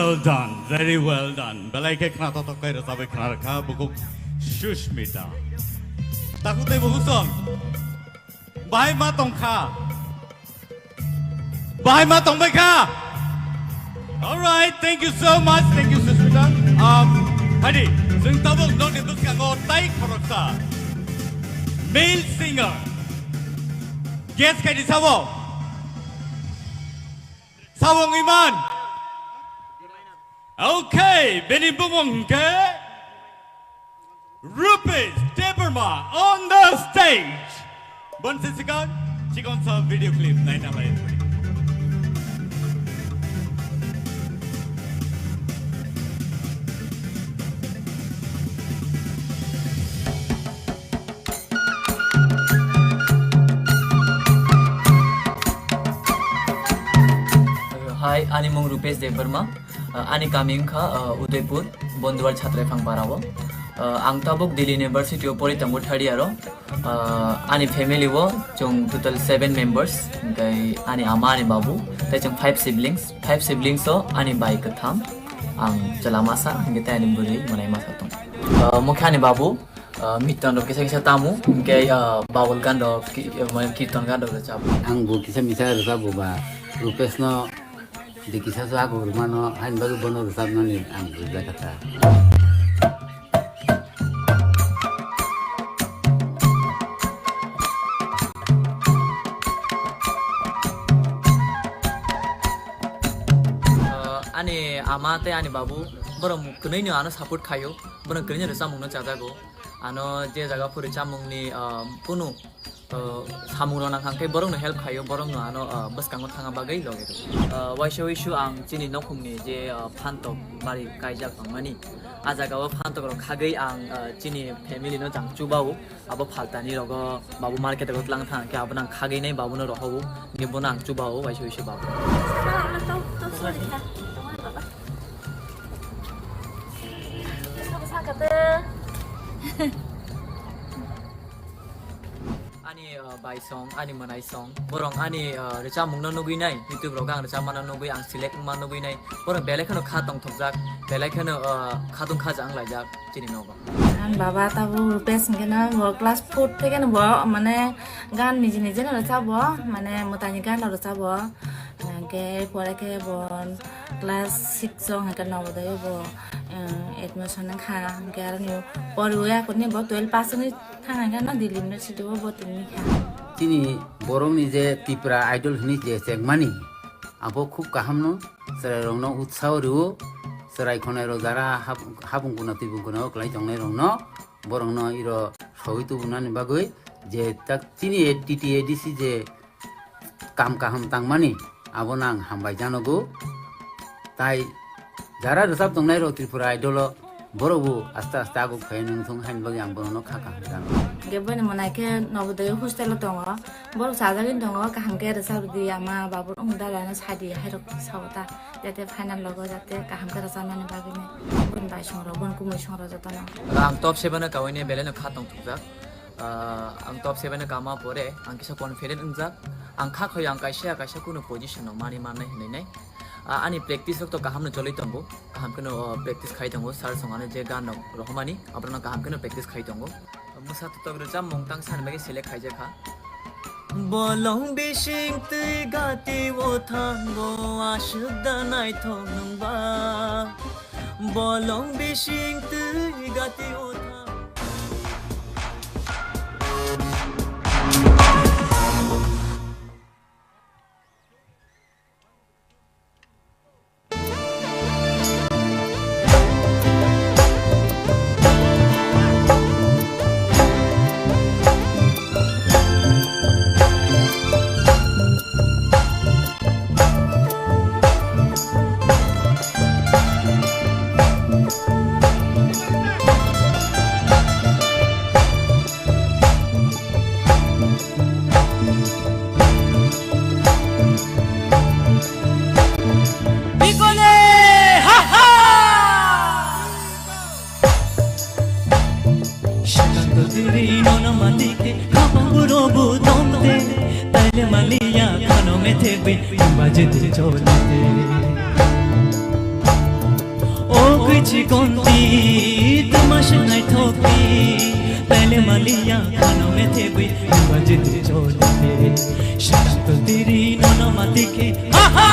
Well done, very well done. Belai khe khna totok kai rwchabwi khna rwkha bukuk Sushmita. Takhuk tei bukhuk song. Bahai ma tongkha. Bahai ma tongbai kha. All right, thank you so much. Thank you, Sushmita. Um, hadi, jeng tabuk nokni bwskango tai khoroksa male singer. Guess khaidi sabo? Sabo wngwi man? Okay, bini bumung hwnkhe Rupesh Debbarma on the stage. Bonsi sikang, chikon sa video clip naina lai. Hi, ani mung Rupesh Debbarma. Uh, ani kami wngkha, uh, Udaipur, Bonduwar Chhatraiphang Parao. Uh, ang tabuk Delhi University o pori tongo third year o. Uh, ani family o chwng total seven members, hwnkhe ani ama, ani babu, tei chwng five siblings. Five siblings o ani bai kwtham, ang chwla masa, hwnkhe tei ani bwrwi mwnai masa tongo. Uh, mokhe ani babu, uh, miton rok kisa kisa tamo, hwnkhe, uh, babul gan rok, ki-, uh, mane kirton gan rok rwchabo. Ang bo kisa misa rwchabo ba, Rupesh no de kisa so ako rwmano, hain bagwi bono rwchapnani ang rwjak kha ta. Uh, ani ama tei ani babu borok kwnwi no ano support khaio, borok kwnwi no rwchapmung no chajago. Ano je jaga phuri chamungni, ah, kunu, ah, samung rok nang kha, hwnkhe borokno help khaio, borokno ano, ah, bwskango thangna bagwi logi rwo. Ah, waisa waisu ang chini nokhungni je, ah, phantok bari kaijak tongmani, ah jaga o phantok rok khagwi ang, ah, chini family no jang chubao, abo phaltani rogo babu market rogo tlang thang khe abo nang khagwi nai babu no rohobo, hwnkhe bono ang chubao waisa waisu babu. Ani, uh, bai song, ani mwnai song, borok ani, uh, rwchapmung no nugwi nai, YouTube rogo ang rwchapma no nugwi, ang select wngma nugwi nai, borok belai kheno kha tongthokjak, belai kheno, uh, khatung khaja wnglaijak chini nogo. Ang baba tabuk Rupesh hwnkhe no bo class four theke no bo mane gan niji niji no rwchap bo, mane mwtaini gan no rwchap bo. Hwnkhe pore khe bo class six o hwnkhe Navodaya bo, eh, admission wngkha. Hwnkhe aroni poriwi akurni bo twelve pass wngwi thang hwnkhe no Delhi University o bo tongwi kha. Chini borokni je Tipra Idol hwnwi je chengmani, abo khub kaham no, chwrairokno utsaho rwo, chwrai khwnairok jara hab-, habung kuna tibung kuna o kwlai tongnairokno, borokno iro sogwi tubunani bagwi je tak chini T T A D C je kam kaham tangmani, abono ang hambai janogo. Tai jara rwchap tongnai rok Tripura Idol o, borok bo aste aste aguk phai nung thung haini bagwi ang bono kha kaham janogo. Hwnkhe boni mwnai khe Navodaya hostel o tongo, borok chajagwi tongo, kaham khe rwchap rwdi ama babu wng dada no sadi hai rok sao ta, jate final logo jate kaham khe rwchapnani bagwi nai boni bai song rok boni kumui song rok jotono. Ang top seven o kaui nai belai no kha tong thukjak. Ah, ang top seven o kama pore ang kisa confident wngjak. Ang kha khoi ang kaisa kaisa kunu position no mani mannai hinwi nai. Ah, ani practice rok to kaham no cholwi tongo. Kaham kheno, oh, practice khai tongo. Sir song ano je gan rok rohormani, aborok no kaham kheno practice khai tongo. Mwsa totok rwchapmung tang sani bagwi select khaijak kha. Bolong bising twi gati o thango aswk da naithok nwngba. Bolong bising twi gati o thango. Bikone, ha, ha! Shakang to diri nono matike, khapang burobu tongte, taile maliya khano methe bi, baje te cholite. Chikonti, tuma swngnai thokti, taile maliya khano methebwi, tuma jiti cholite, shakto tiri nono matike, ha ha!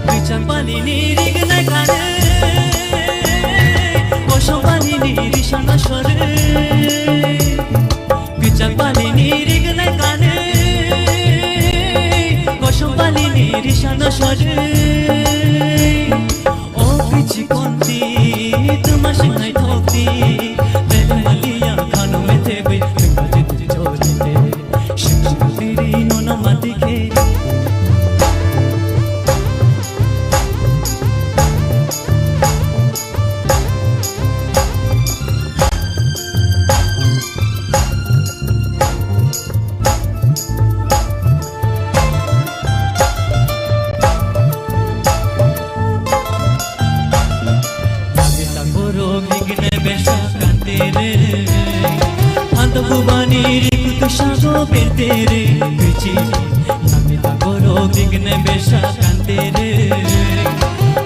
Richang pani ni rignai kane, kosong pani ni risana sore. Kwchak bali ni rignai kane, kosom bali ni risana sore. O kichi konti, tuma swngnai thokti, bel maliya khano methebwi, tuma jiti cholite, shikha tiri nono matike. Namita borok ni gene besa kantere, phanto bubani rikutu sago bertere, bichi. Namita borok ni gene besa kantere,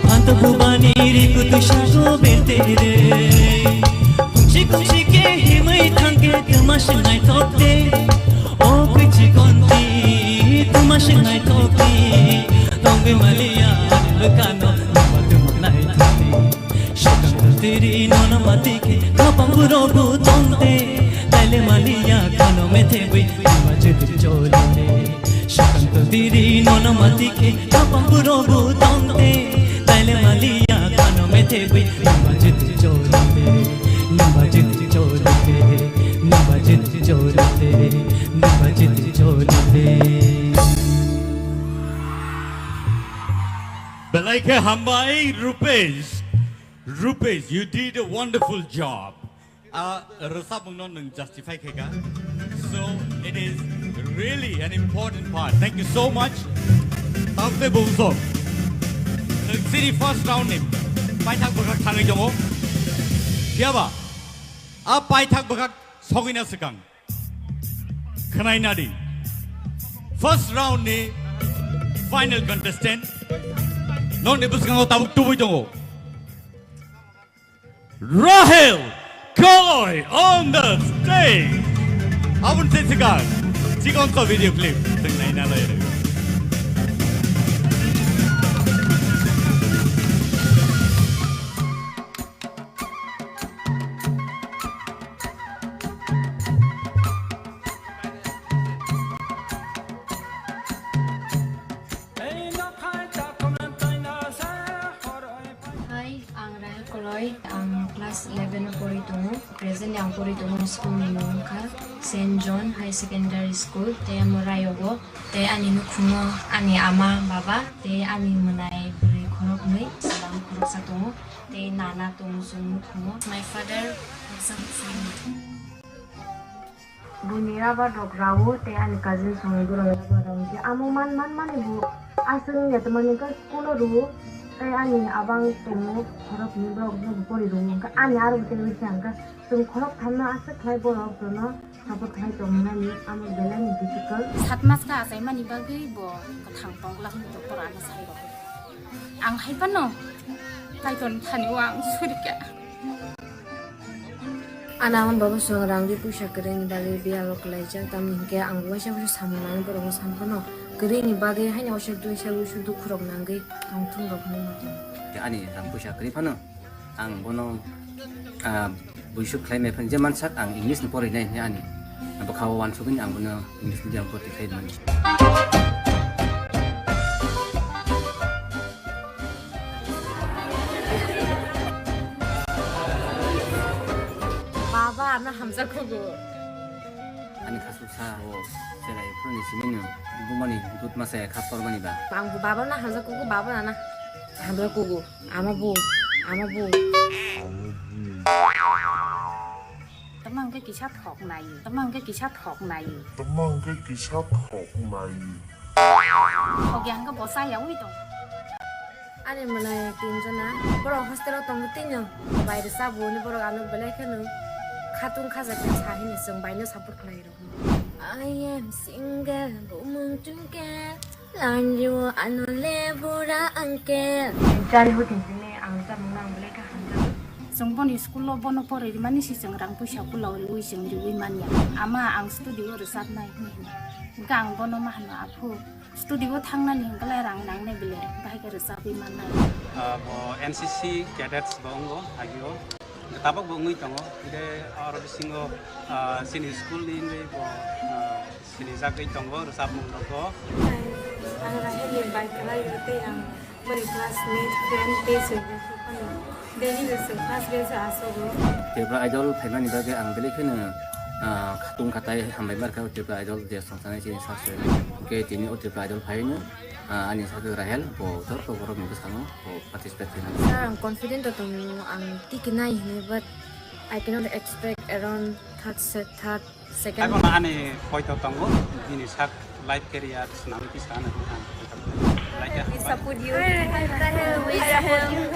phanto bubani rikutu sago bertere. Kungsi kungsi ke himwi thangke tuma swngnai thokte. O kichi konti tuma swngnai thokte. Tongwi maliya ani bwkano tuma tuma nai thokte. Shikang tiri nono matike kapang burogo tongte. Taile maliya khano methebwi tuma jiti cholite. Shikang tiri nono matike kapang burogo tongte. Taile maliya khano methebwi tuma jiti cholite. Namba jiti cholite, namba jiti cholite, namba jiti cholite. Belai khe hambai, Rupesh. Rupesh, you did a wonderful job. A rwchapmungno nwng justify khe kha. So it is really an important part. Thank you so much. Tamte bumsok. Nwng chini first round ni paithak bwkhak thangwi tongo. Phiyaba a paithak bwkhak sogwina swkang khwnai nadi. First round ni final contestant nokni bwskango tabuk tubui tongo. Rahel Koloi on the stage. Aboni se swkang chikon sa video clip. Thwng naina lai rw. Hai, ang Rahel Koloi, ang class eleven o pori tongo. Presently ang pori tongo school ni mung wngkha Saint John High Secondary School, tei amo Rayogo, tei ani nukhungo ani ama, baba, tei ani mwnai bwrwi khoroknwi, chwla khoroksa tongo, tei nana tongo chwng nukhungo. My father, Buini rubber rok rao tei ani cousin songni borok rubber rao hwnkhe amo man man mani bo aswk wngya tongmani hwnkhe school o rwo tei ani abang tongo khorok hwnwi borok no bo pori rwo hwnkhe ani aro bo tei wngkha hwnkhe chwng khorok thamno aswk khlai borok jono support khlai tongmani amo belai ni difficult. Sat mas kha achaimani bagwi bo kwthang tongla hwnwi doktor ano sai rw. Ang hai phano Kaitorni thani o ang surikha. Ani ama baba song rang ri puisa kwrwini bagwi biyalo kwlaijak, tamni hinkhe ang waisa waisa samung nangwi borokno san phano kwrwini bagwi haino waisa duisa waisa dukhurok nangwi ang thungrok hinwi ma tongo. Ani rang puisa kwrwi phano ang bono, ah, buisuk khlai maya phano je mansak ang English ni porinai hinwi ani bwkha o uansugwi ang bono English medium porti khlai mano. Baba, ano hamjakgo. Ani khasuk sa o cherai phuruni simi no bumani dut masa ya kha pormani ba. Ang bo baba na hamjakgo, baba na na hamjakgo. Ama bo, ama bo. Tama hwnkhe kisa thok nai. Tama hwnkhe kisa thok nai. Tama hwnkhe kisa thok nai. Thok ya hwnkhe bo cha yaui tong. Ani mwnai tinjona. Borok hostel o tongo tino. Baire cha bo ni borok ano belai kheno khatung khaja khe sa hini chwng bai no support khlai rw. I am single, bumung tungke, lanjio ano le bura angke. Jari ho tini ang chamung nang belai kha hamjak. Chwng boni school o bono poroi rimani si chwng rang puisa kula riwi chwng riwi manya. Ama ang studio o rwchapnai hwnwi hino. Hwnkhe ang bono ma hano, "Aphu, studio o thangnani hwnkhe lai rang nangnai bile, bahai khe rwchapwi mannai." Ah, bo N C C cadets bo wngo agio. Tabok bo wngwi tongo. Hwnkhe oro bisingo, ah, chini school ni wngwi bo, ah, sinijagwi tongo rwchapmung rokbo. Ang Rahel ni bai kwlai o tei ang boni classmate, friend tei chwng phano daily no chwng first bench o asogo. Tripura Idol phaimani bagwi ang belai kheno, ah, khatung khatai hambai markha o Tripura Idol je songsanai chini sasoi. Hwnkhe tini o Tripura Idol phaino, ah, ani sakhe Rahel bo joto borok ni bwskango bo participate khaimani. Sir, ang confident o tongo, ang tikinai hwnwi, but I cannot expect around third set, third, second. Abono ani poito tongo, bini sak life career swnamwi tisa hwnwi ang poito tongo. Like, we support you. We support you.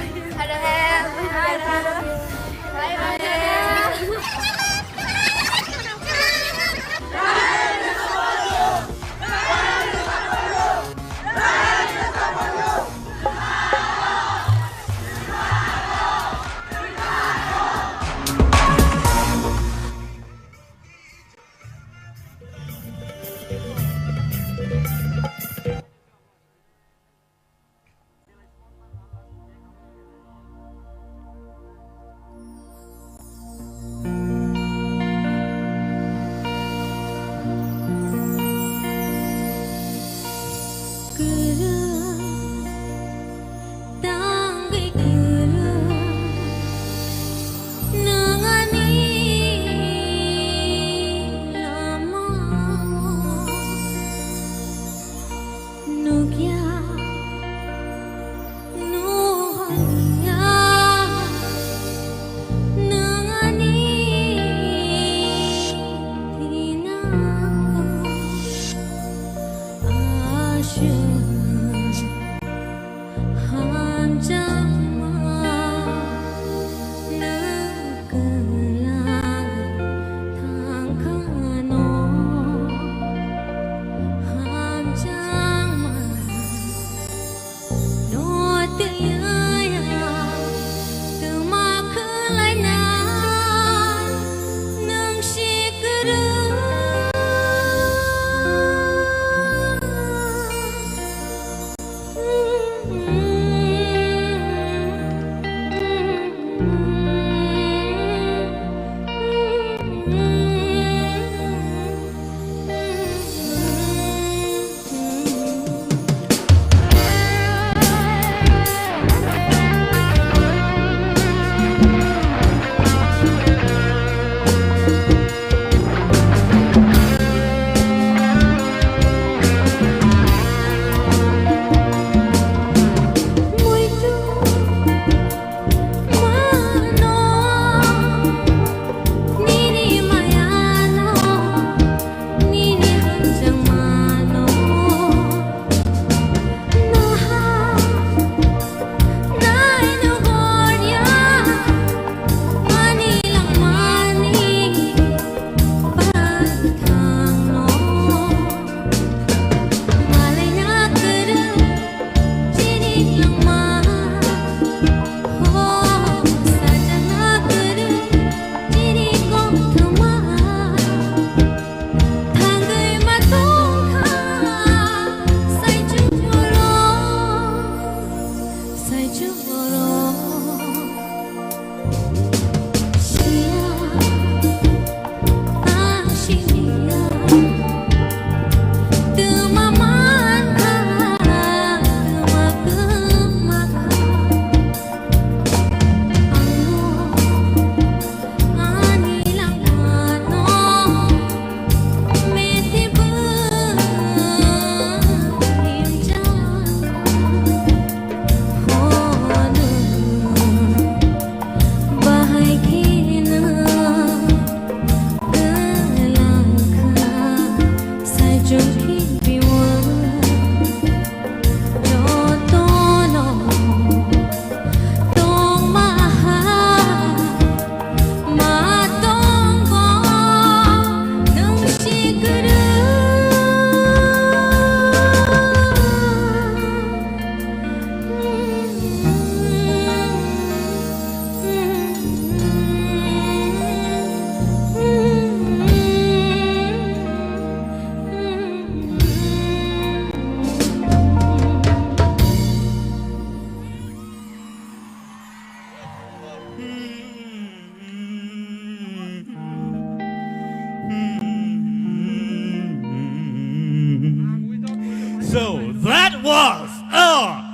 So that was a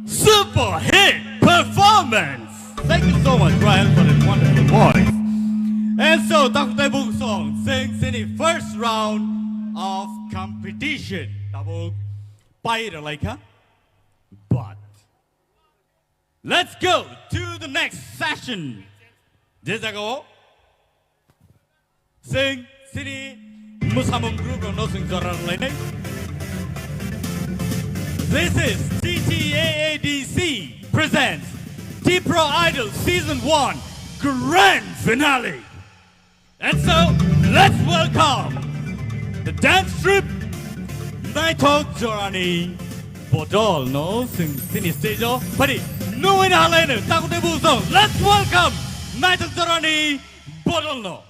super hit performance. Thank you so much, Ryan, for that wonderful voice. And so, Takutai Bung song, sing sini first round of competition. Tabuk pai ralaikha. But let's go to the next session. Je jagao sing sini musamung group rokno sing jora rwlainai. This is T T A A D C presents T-Pro Idol Season one Grand Finale. And so, let's welcome the dance troupe Naithok Jorani Bodol no sing sini stage o pari no win halai no takutai bu song. Let's welcome Naithok Jorani Bodol no.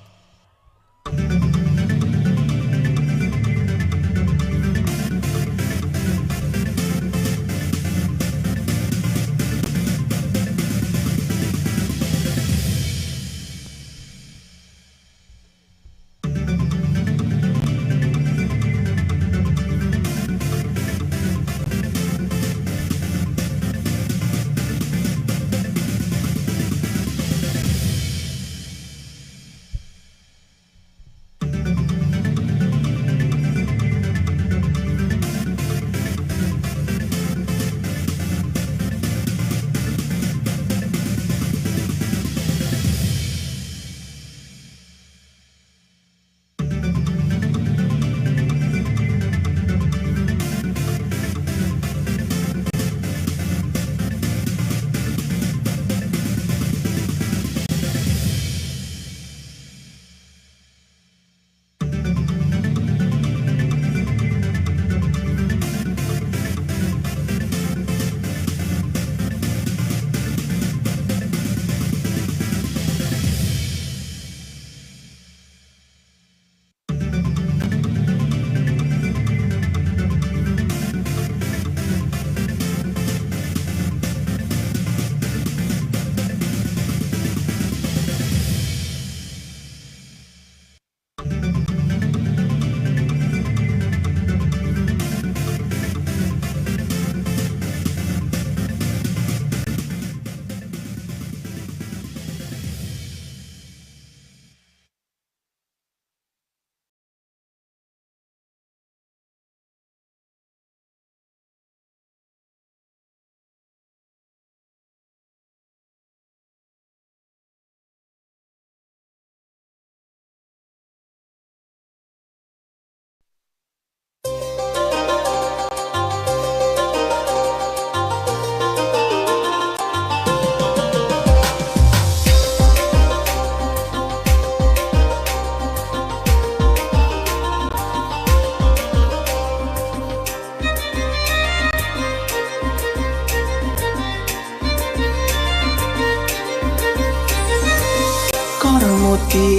Kormoti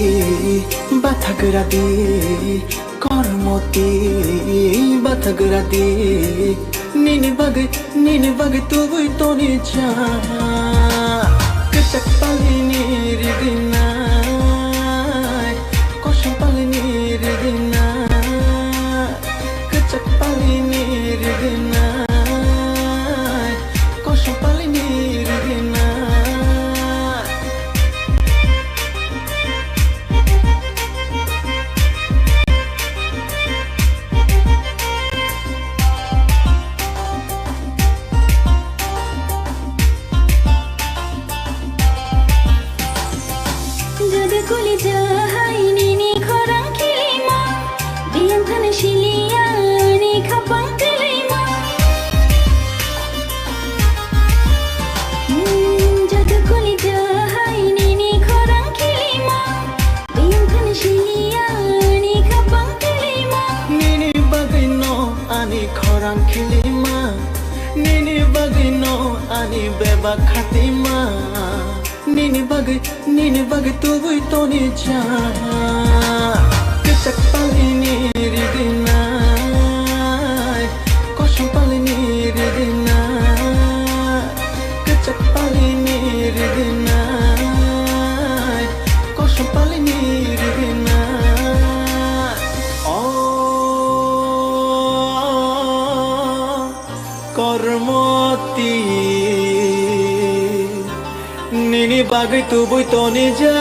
bathagra di, kormoti bathagra di, nini bagwi, nini bagwi tubui toni cha. Kwchak palini rigwinai, kosom palini rigwinai. Kwchak palini rigwinai, kosom palini rigwinai. Jadu kuli jahai nini khorang khilima, biyang thani siliya ni khapang khilima. Hmm, jadu kuli jahai nini khorang khilima, biyang thani siliya ni khapang khilima. Nini bagwi no ani khorang khilima, nini bagwi no ani bebak khatima. Nini bagwi, nini bagwi tubui toni cha. Kwchak palini rigwinai, kosom palini rigwinai. Kwchak palini rigwinai, kosom palini rigwinai. Oh. Tubui toni ja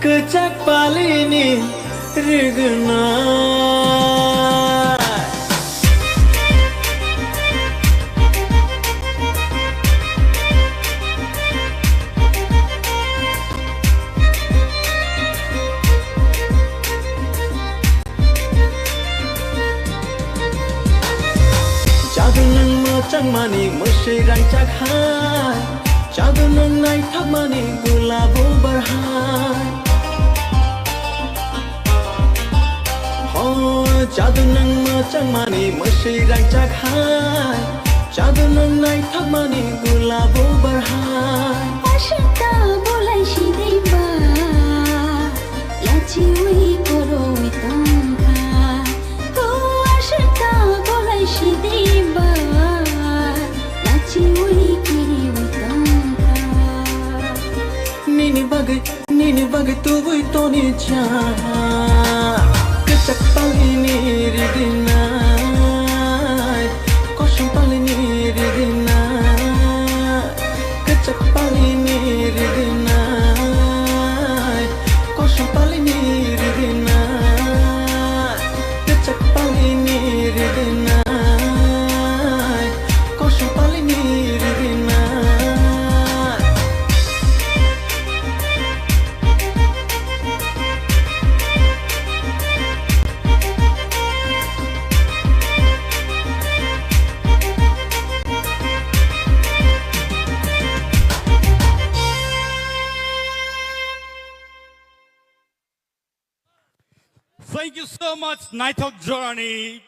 kwchak palini rigna. Jadu nwng mwchangmani mwswi rangchak hai, jadu nwng naithokmani gulabo bar hai. Ho, jadu nwng mwchangmani mwswi rangchak hai, jadu nwng naithokmani gulabo bar hai. Ashita bolai sidimba. Lachiui koroi tongkha, ko ashita bolai sidimba. Lachiui kiriui tongkha. Nini bagwi, nini bagwi tubui toni cha. Kwchak palini rigina. Kosom palini rigina. Kwchak palini rigna, kosom palini rigna, kwchak palini rigna, kosom palini rigna. Thank you so much, naithok jorani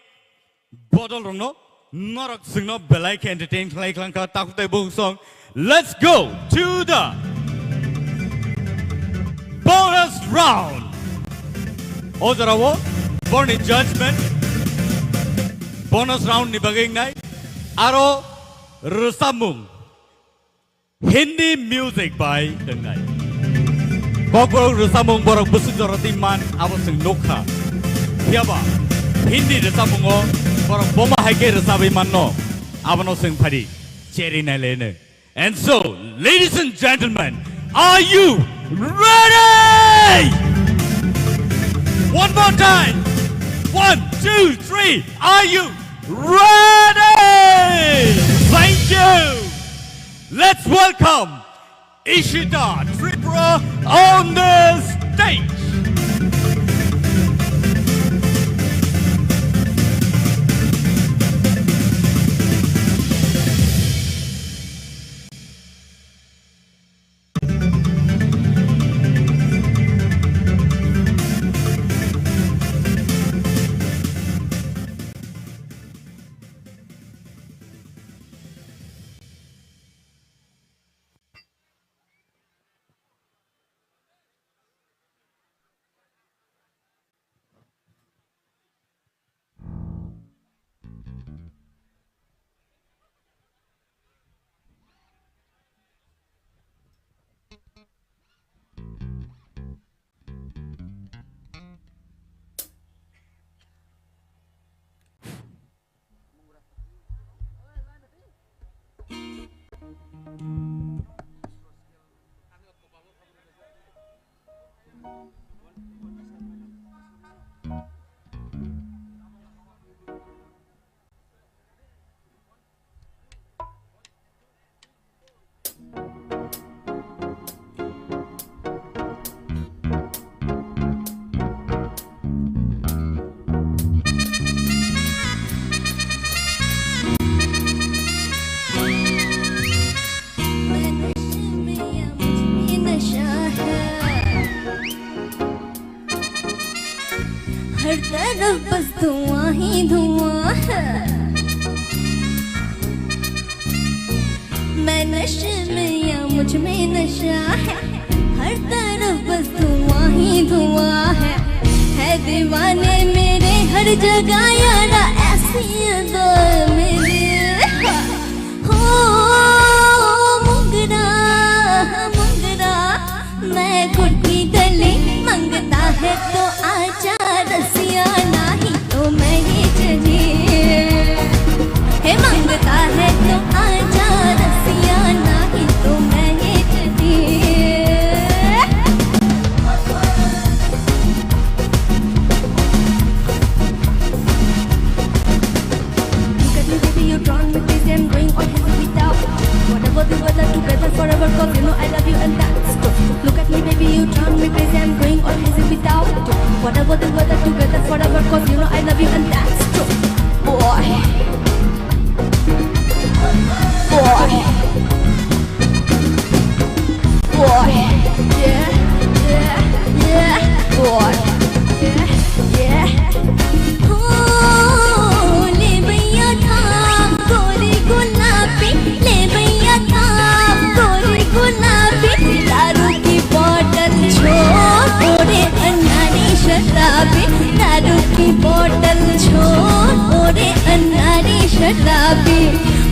bodol rokno, norok chwngno belai khe entertain khlai khlang kha, takhuk tai bung song. Let's go to the bonus round. O jorao borni judgment bonus round ni bagwi wngnai, aro rwchapmung. Hindi music bai wngnai. Kokborok rwchapmung borok bwswk jora twi man abo chwng nuk kha. Phiyaba Hindi rwchapmungo borok boma hai khe rwchabwi manno, abono chwng phadi cheri naileno. And so, ladies and gentlemen, are you ready? One more time. One, two, three. Are you ready? Thank you. Let's welcome Ishita Tripura on the stage. हर तरफ बस धुआं ही धुआं है। मैं नशे में या मुझ में नशा है, हर तरफ बस धुआं ही धुआं है। है दीवाने मेरे हर जगह यारा, ऐसी अदा मेरी। हो मुंगरा, मुंगरा, मैं गुट्टी डली, मंगता है तो आजा रसिया, नहीं तो मैं ही चली। हे मंगता है तो आजा रसिया,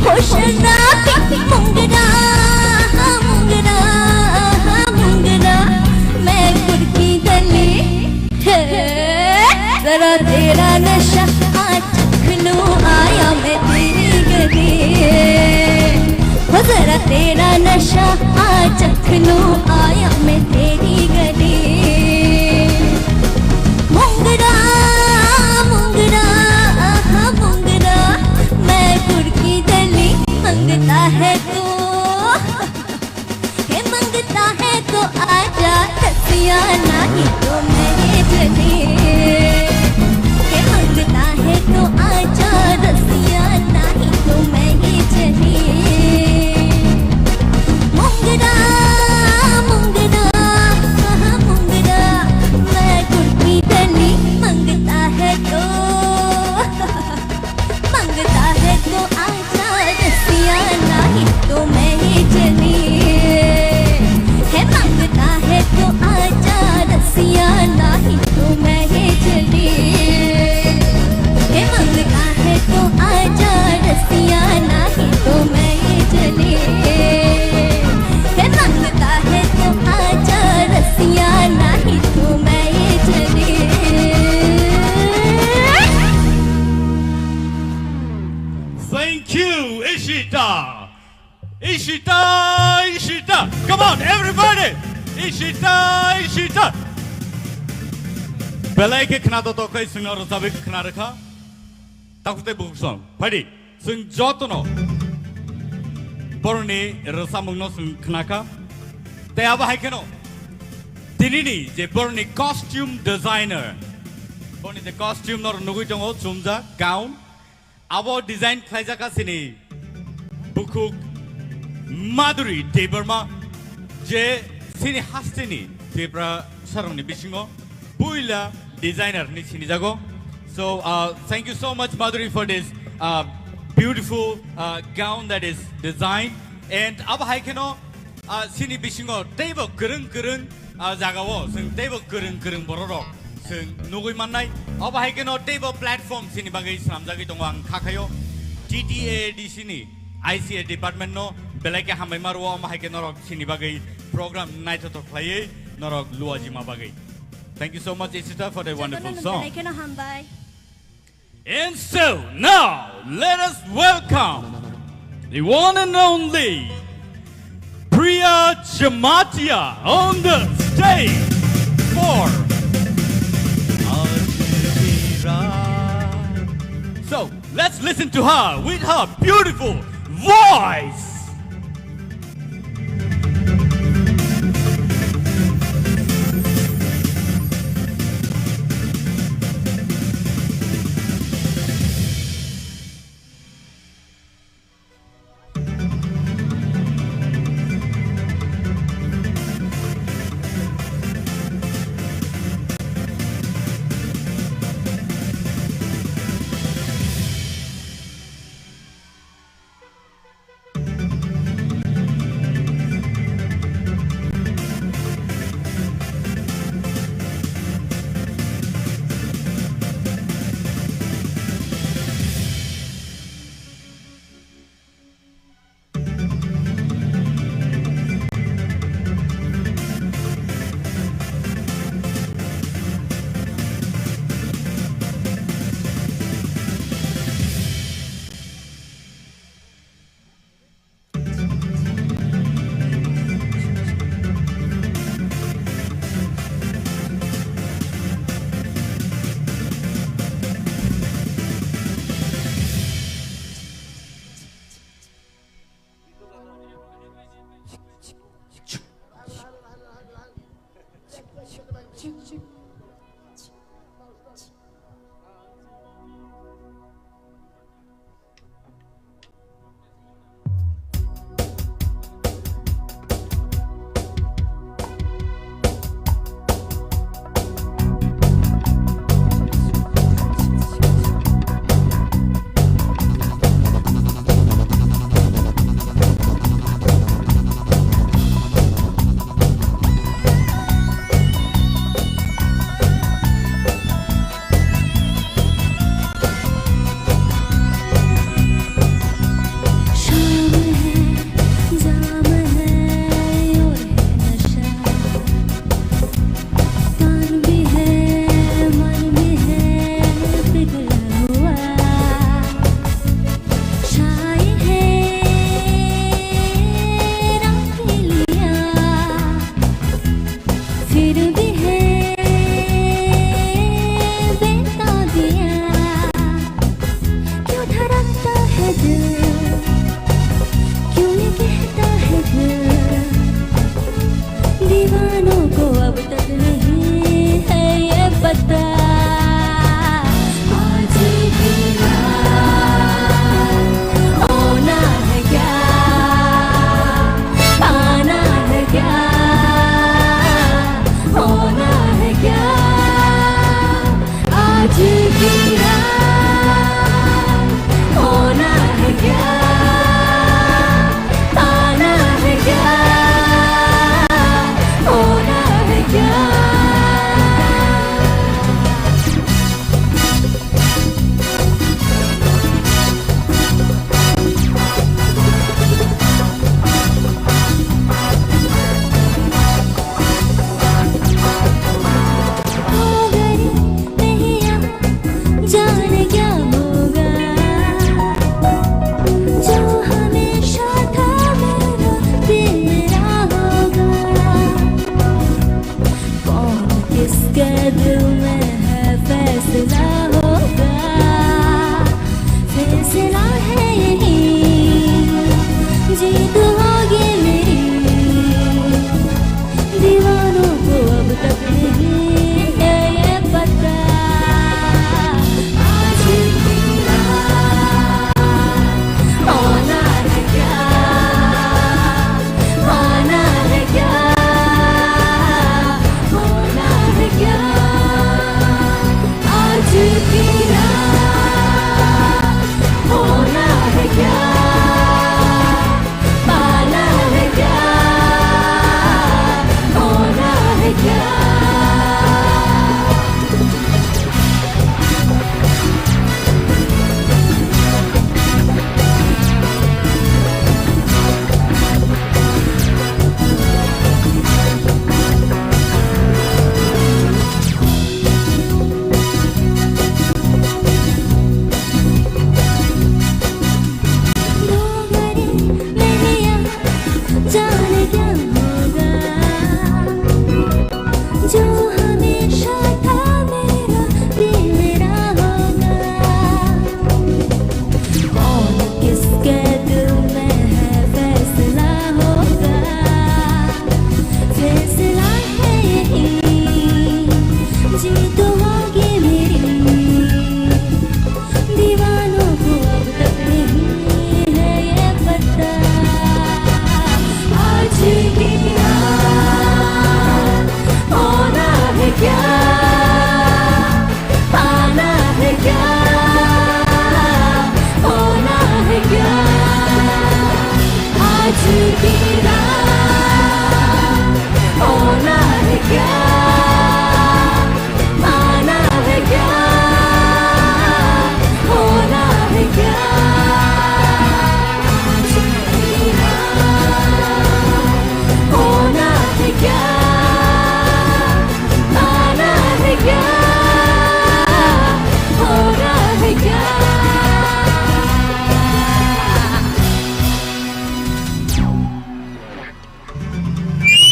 Hoshna mungra, mungra, mungra, main kurki dali. Hey, zara tera nasha aaj chakh lun, aaya main teri gali. Ho zara tera nasha aaj chakh lun, aaya main teri gali. Mungra, mungra, aha mungra, main kurki dali mangta hai tu. He mangta hai to aaja, rasiya nahi to main jali. He mangta hai to aaja, rasiya nahi to main jali. Mungra, mungra, aha mungra, main kurki dali mangta hai to. Mangta hai to aaja, rasiya nahi to main jali. He mangta hai to aaja, rasiya nahi to main jali. He mangta hai to aaja, rasiya nahi to main jali. He mangta hai to aaja, rasiya nahi to main jali. Thank you, Ishita. Ishita, Ishita. Come on, everybody. Ishita, Ishita. Belai khe khna toto khai singno rwchabwi khna rwkha. Takhuk tei bukhuk song. Phaidi, chwng jotono borokni rwchapmungno chwng khnakha. Tei abo hai kheno tinini je borokni costume designer, borokni je costume norok nugwi tongo, chumjak, gown. Abo design khlaijak kha chini bukhuk Madhuri Debbarma, je chini hasteni Tripura sarokni bisingo puila designer hinwi sinijago. So, uh, thank you so much, Madhuri, for this, uh, beautiful, uh, gown that is designed. And abo hai kheno, uh, chini bisingo teibo kwrwng kwrwng, ah, jagao chwng teibo kwrwng kwrwng bororok chwng nugwi mannai. Obo hai kheno teibo platform chini bagwi swnamjagwi tongo, ang kha khaio T T A D C ni I C A department no belai khe hambai ma rwo, omo hai khe norok chini bagwi program naithothok khlaiwi norok luajima bagwi. Thank you so much, Ishita, for the wonderful song. Jotono belai kheno hambai. And so now, let us welcome the one and only Priya Jamatia on the stage for Aaj Ki Raat. So, let's listen to her with her beautiful voice.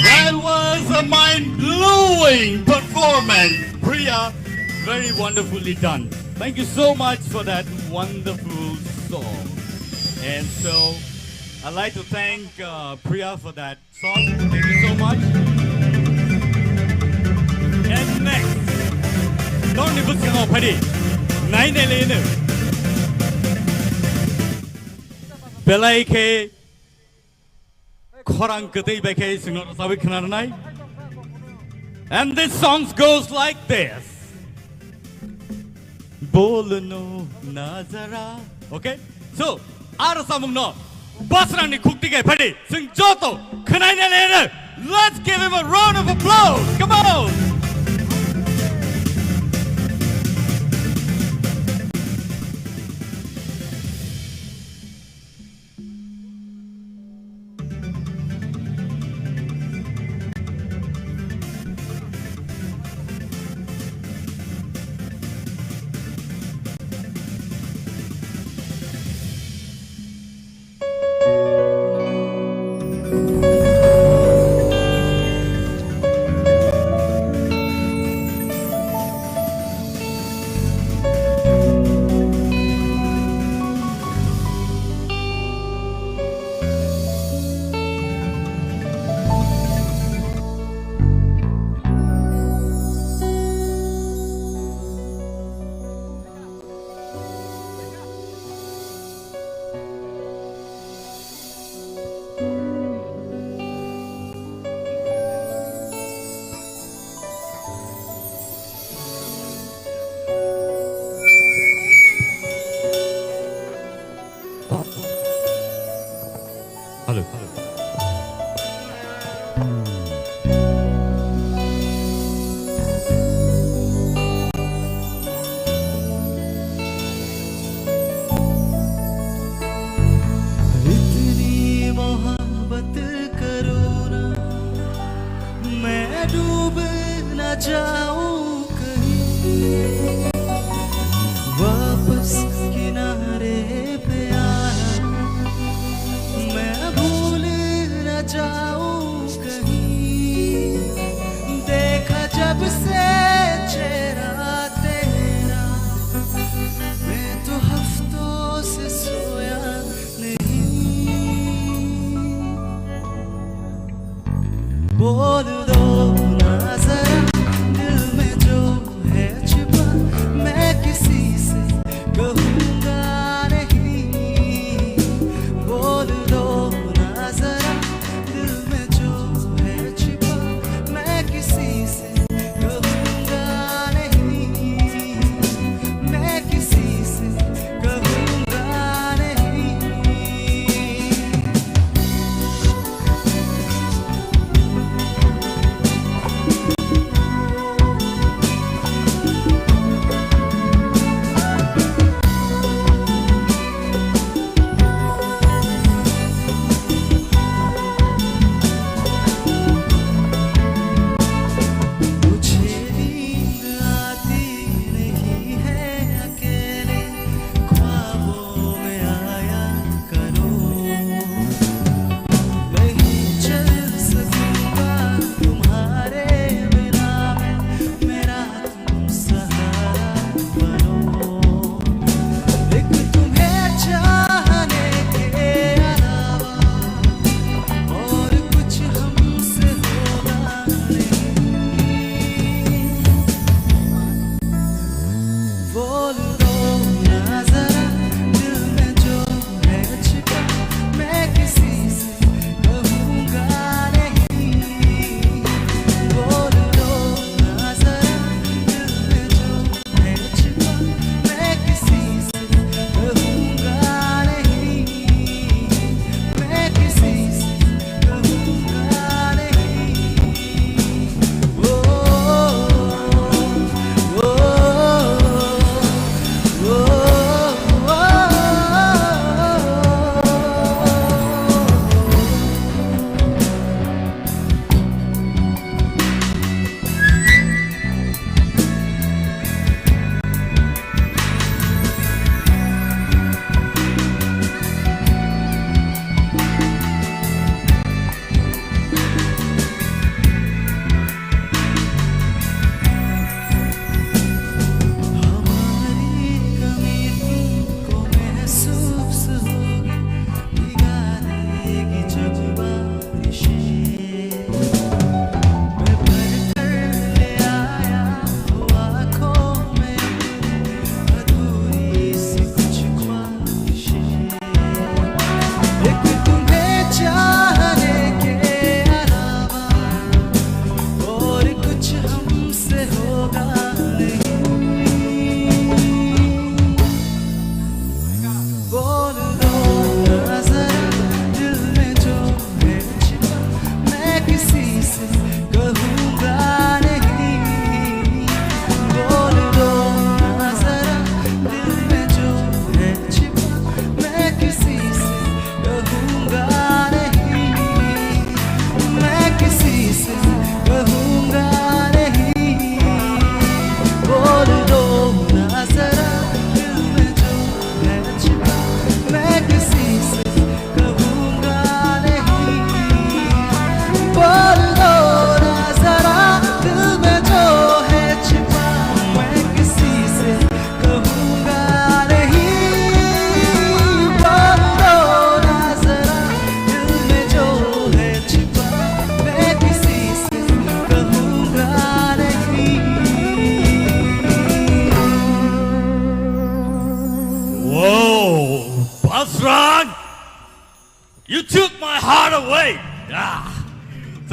That was a mind-blowing performance, Priya. Very wonderfully done. Thank you so much for that wonderful song. And so, I'd like to thank uh, Priya for that song. Thank you so much. And next, Tony Buskango Padi, Nine Elena. Belai khe khorang kwtwi bai khe chwngno rwchabwi khwnarwnai. And this song goes like this. Bolno nazara. Okay? So, a rwchapmungno Basrangni khukti khe phadi chwng joto khwnaina leno. Let's give him a round of applause. Come on. Hello. इतनी मोहब्बत करो ना, मैं डूब ना जाऊं कहीं। वापस किनारे पे आना, मैं भूल ना जाऊं कहीं। देखा जब से चेहरा तेरा, मैं तो हफ्तों से सोया नहीं। बोल दो ना जरा, दिल में जो है छिपा,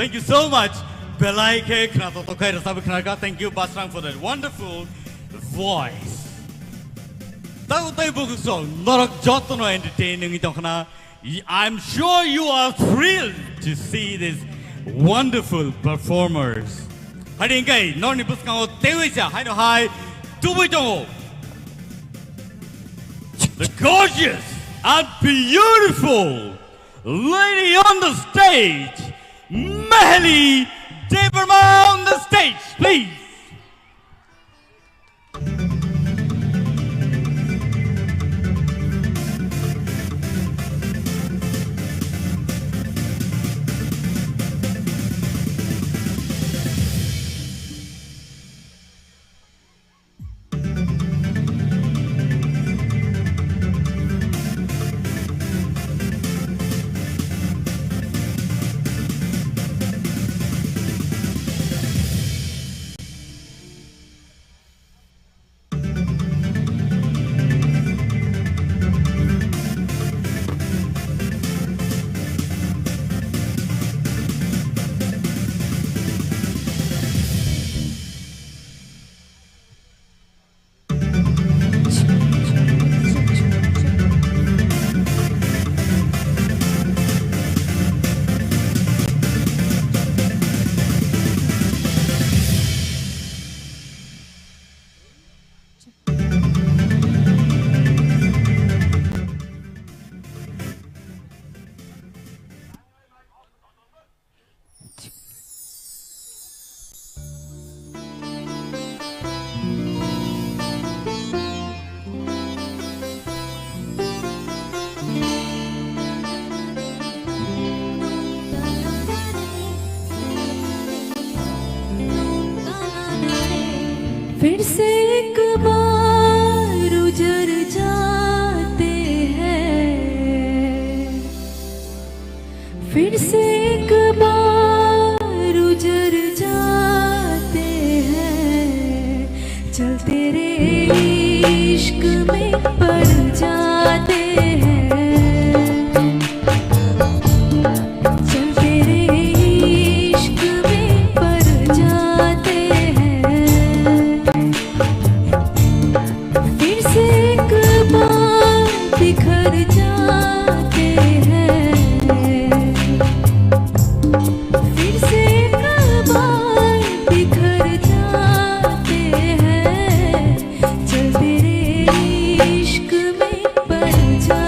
Thank you so much. Belai khe khna to tokhai rasa khna ka. Thank you Basrang for that wonderful voice. Tau tai buku song norok jotono entertaining tongkhna. I'm sure you are thrilled to see these wonderful performers. Hari engkai norni bwskango tewi cha haino hai tubui tongo. The gorgeous and beautiful lady on the stage, Mahali Debbarma on the stage, please. फिर से एक बार उजर जाते हैं, फिर से एक बार उजर जाते हैं, चल तेरे इश्क में पड़ जाते हैं। चल तेरे इश्क में पड़ जाते हैं। फिर से एक बार बिखर जाते हैं। फिर से एक बार बिखर जाते हैं। चल तेरे इश्क में पड़ जा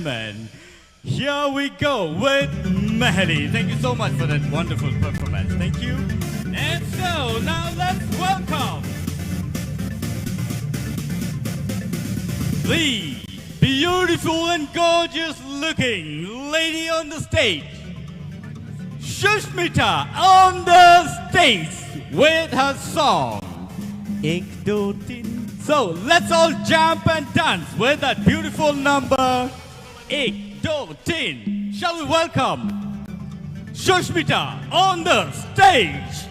gentlemen, here we go with Mahali. Thank you so much for that wonderful performance. Thank you. And so now let's welcome the beautiful and gorgeous looking lady on the stage, Sushmita, on the stage with her song Ek Do Tin. So let's all jump and dance with that beautiful number Ek Do Tin. Shall we welcome Sushmita on the stage?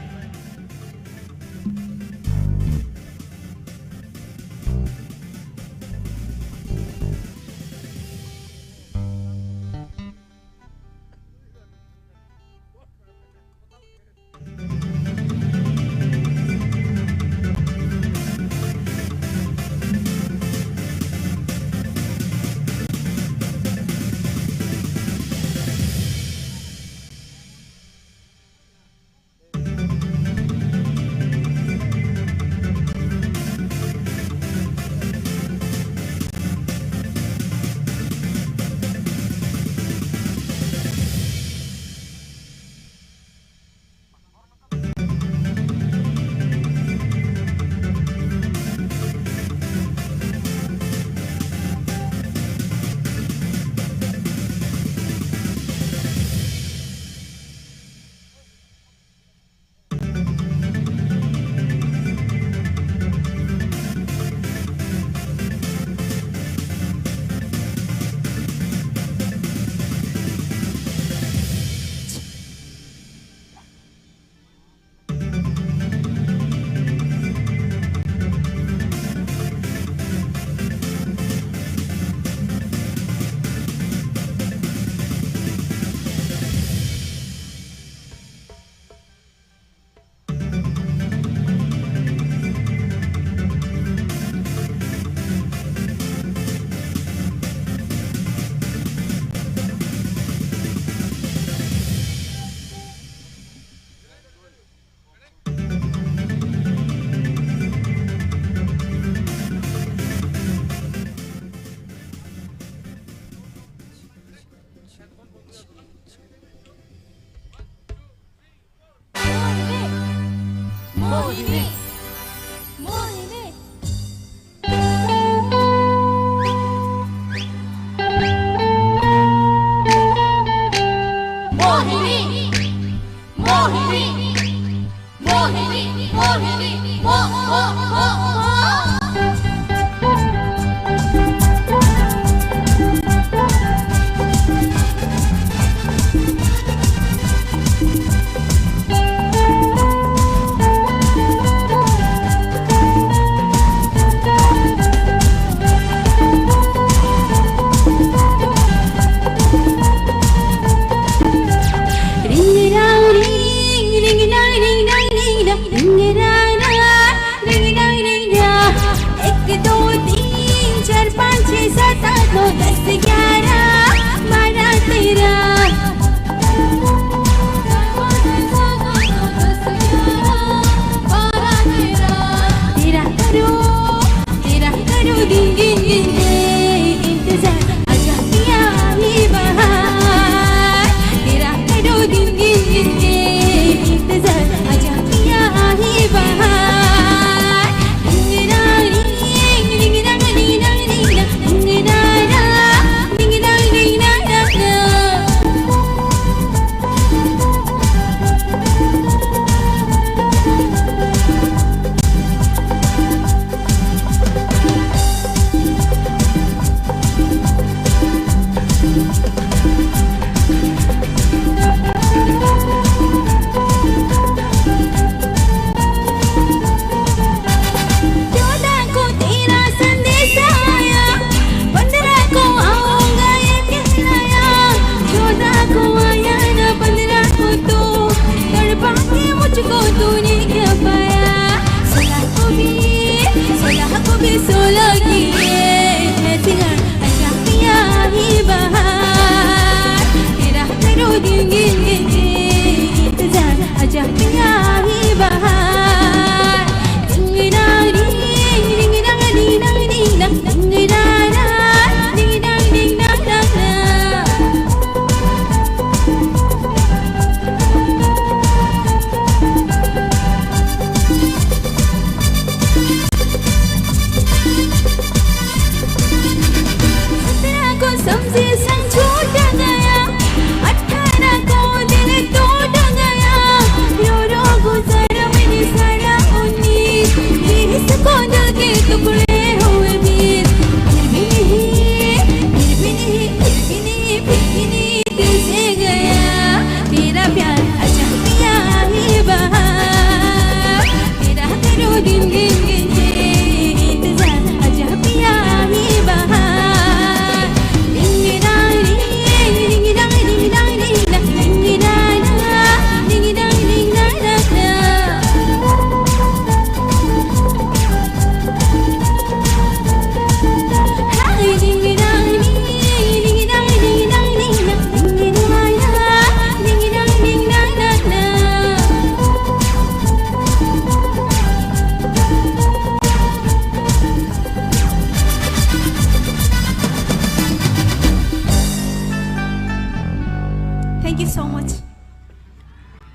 Mohini. Mohini. Mohini. Mohini. Mohini, Mohini, Mo-, Mo-, Mo-, Mo-.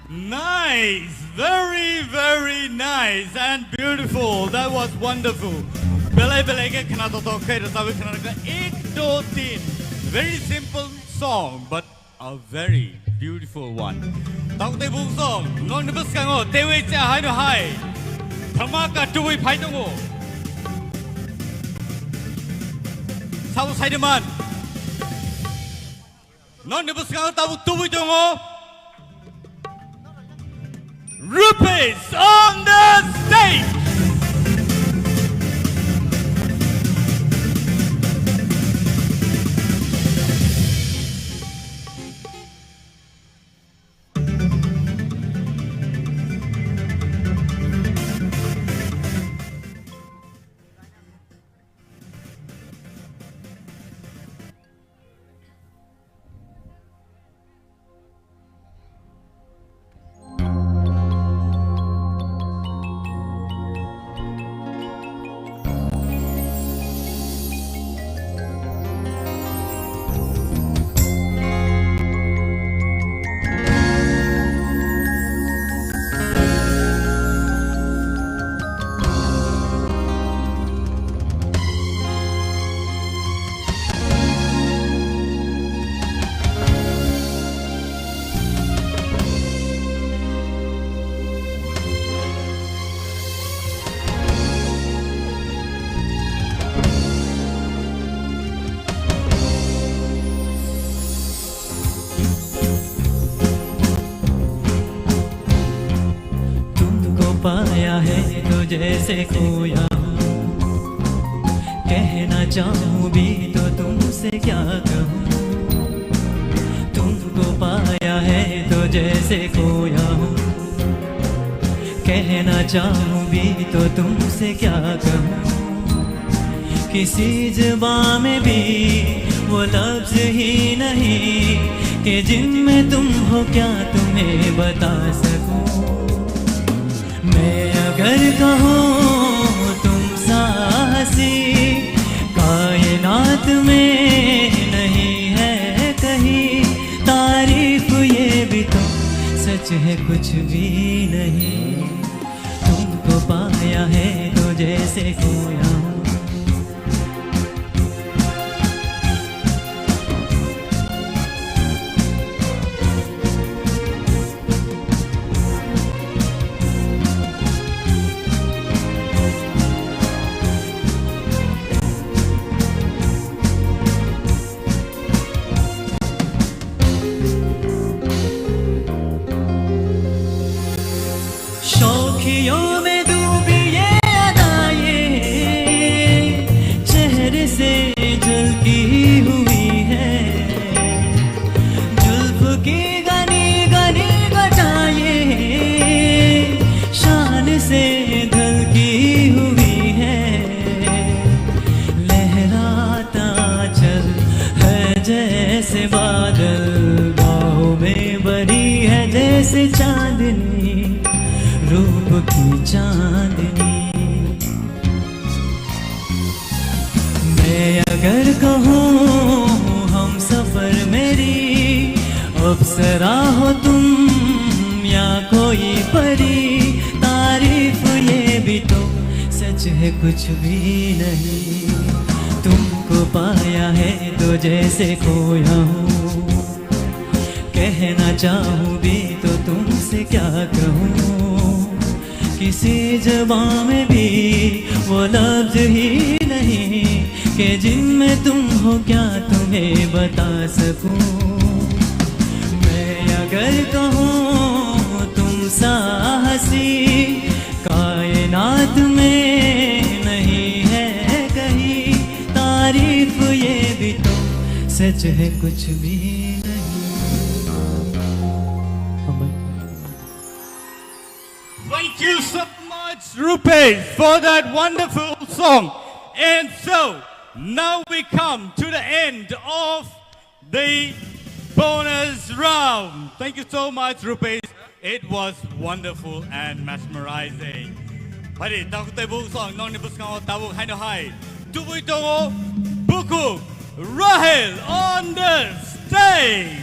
Nice, very, very nice and beautiful. That was wonderful. Belai belai khe khna to to khe rwchapwi khna rwkha ek do tin. Very simple song, but a very beautiful one. Tabuk tei buk song nokni bwskango teiwi cha hai no hai dhamaka tubui phai tongo. Sabo sai de man. Nokni bwskango tabuk tubui tongo. Rupesh on the stage. तुमको पाया है तो जैसे खोया हूँ, कहना चाहूँ भी तो तुमसे क्या कहूँ। तुमको पाया है तो जैसे खोया हूँ, कहना चाहूँ भी तो तुमसे क्या कहूँ। किसी जुबां में भी वो लफ्ज ही नहीं कि जिनमें तुम हो क्या तुम्हें बता सकूं। मैं अगर कहूँ तुम सा हंसी कायनात में नहीं है कहीं, तारीफ ये भी तो सच है कुछ भी नहीं। तुमको पाया है तो जैसे खोया हूँ। शौखियों में डूबी ये अदाएं चेहरे से झलकी हुई है। जुल्फ की घनी घनी घटाएं शान से ढलकी हुई है। लहराता चल है जैसे बादल, बाहों में भरी है जैसे चांदनी, रूप की चांदनी। मैं अगर कहूँ हम सफर मेरी, अप्सरा हो तुम या कोई परी, तारीफ ये भी तो सच है कुछ भी नहीं। तुमको पाया है तो जैसे खोया हूँ, कहना चाहूँ भी तो तुमसे क्या कहूँ। किसी जुबां में भी वो लफ्ज ही नहीं कि जिनमें तुम हो क्या तुम्हें बता सकूं। मैं अगर कहूँ तुम सा हंसी कायनात में नहीं है कहीं, तारीफ ये भी तो सच है कुछ भी नहीं। Thank you so much, Rupesh, for that wonderful song. And so, now we come to the end of the bonus round. Thank you so much, Rupesh. It was wonderful and mesmerizing. Hari, takhutai buk song, nokni bwskango tabuk haino hai. Tubui tongo, bukhuk, Rahel on the stage.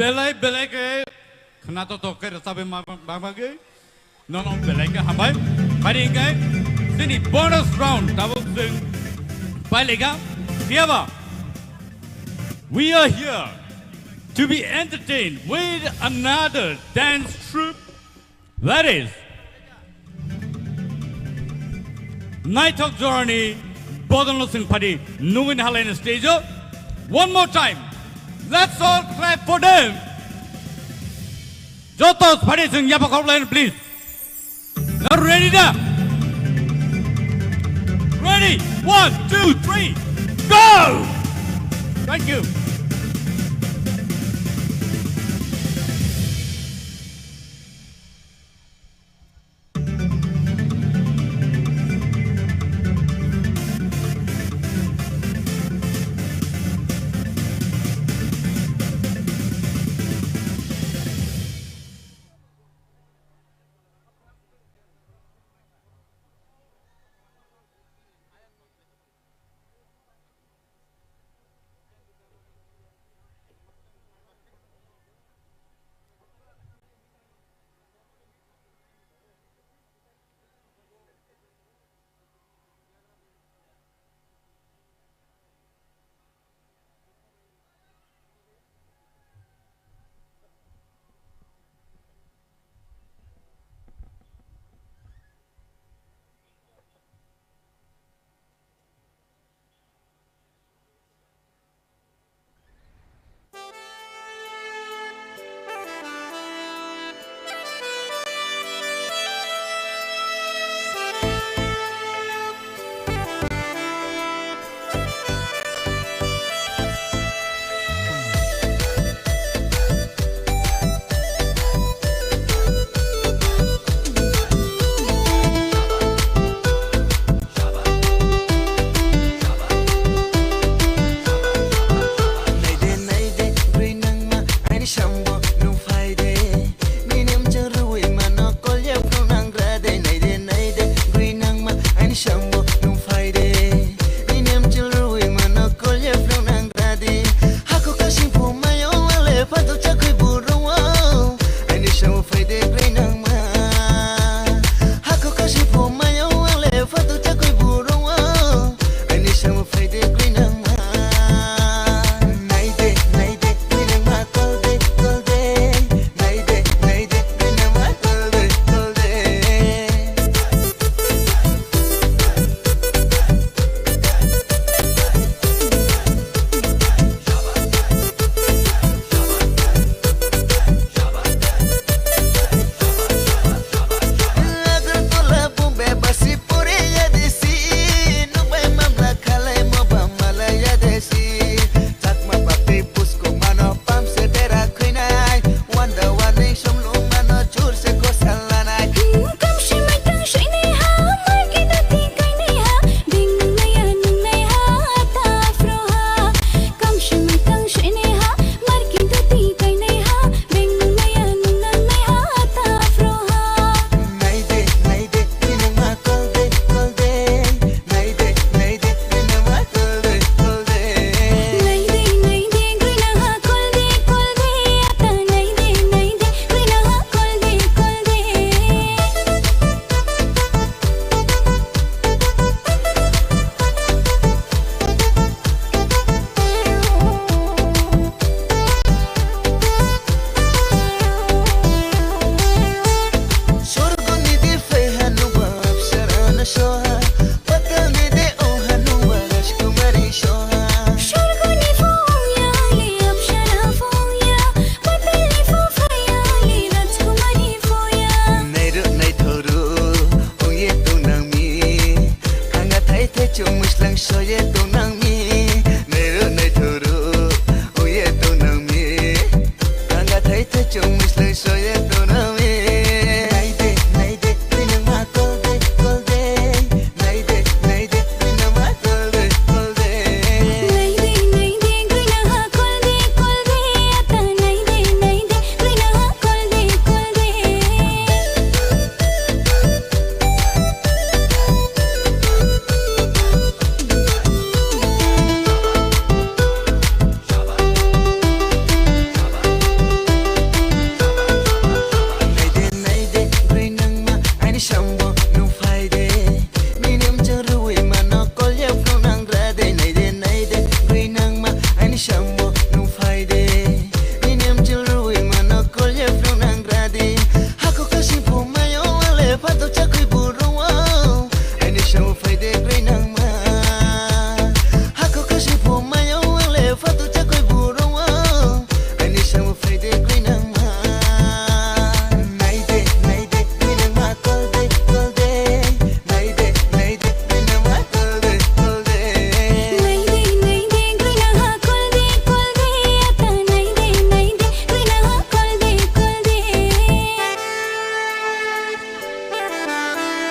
Belai belai khe khwnatok tok khe rwchabwi ma, ma bagwi nono belai khe hambai. Phari hwnkhe chini bonus round tabuk chwng pailaikha. Phiyaba, we are here to be entertained with another dance troupe. That is, naithok jorani bodolno chwng phadi nugwi nahalaini stage-o. One more time, let's all clap for them. Joto phadi chwng yapha khorokhlaini, please. Now ready da? Ready? One, two, three, go! Thank you.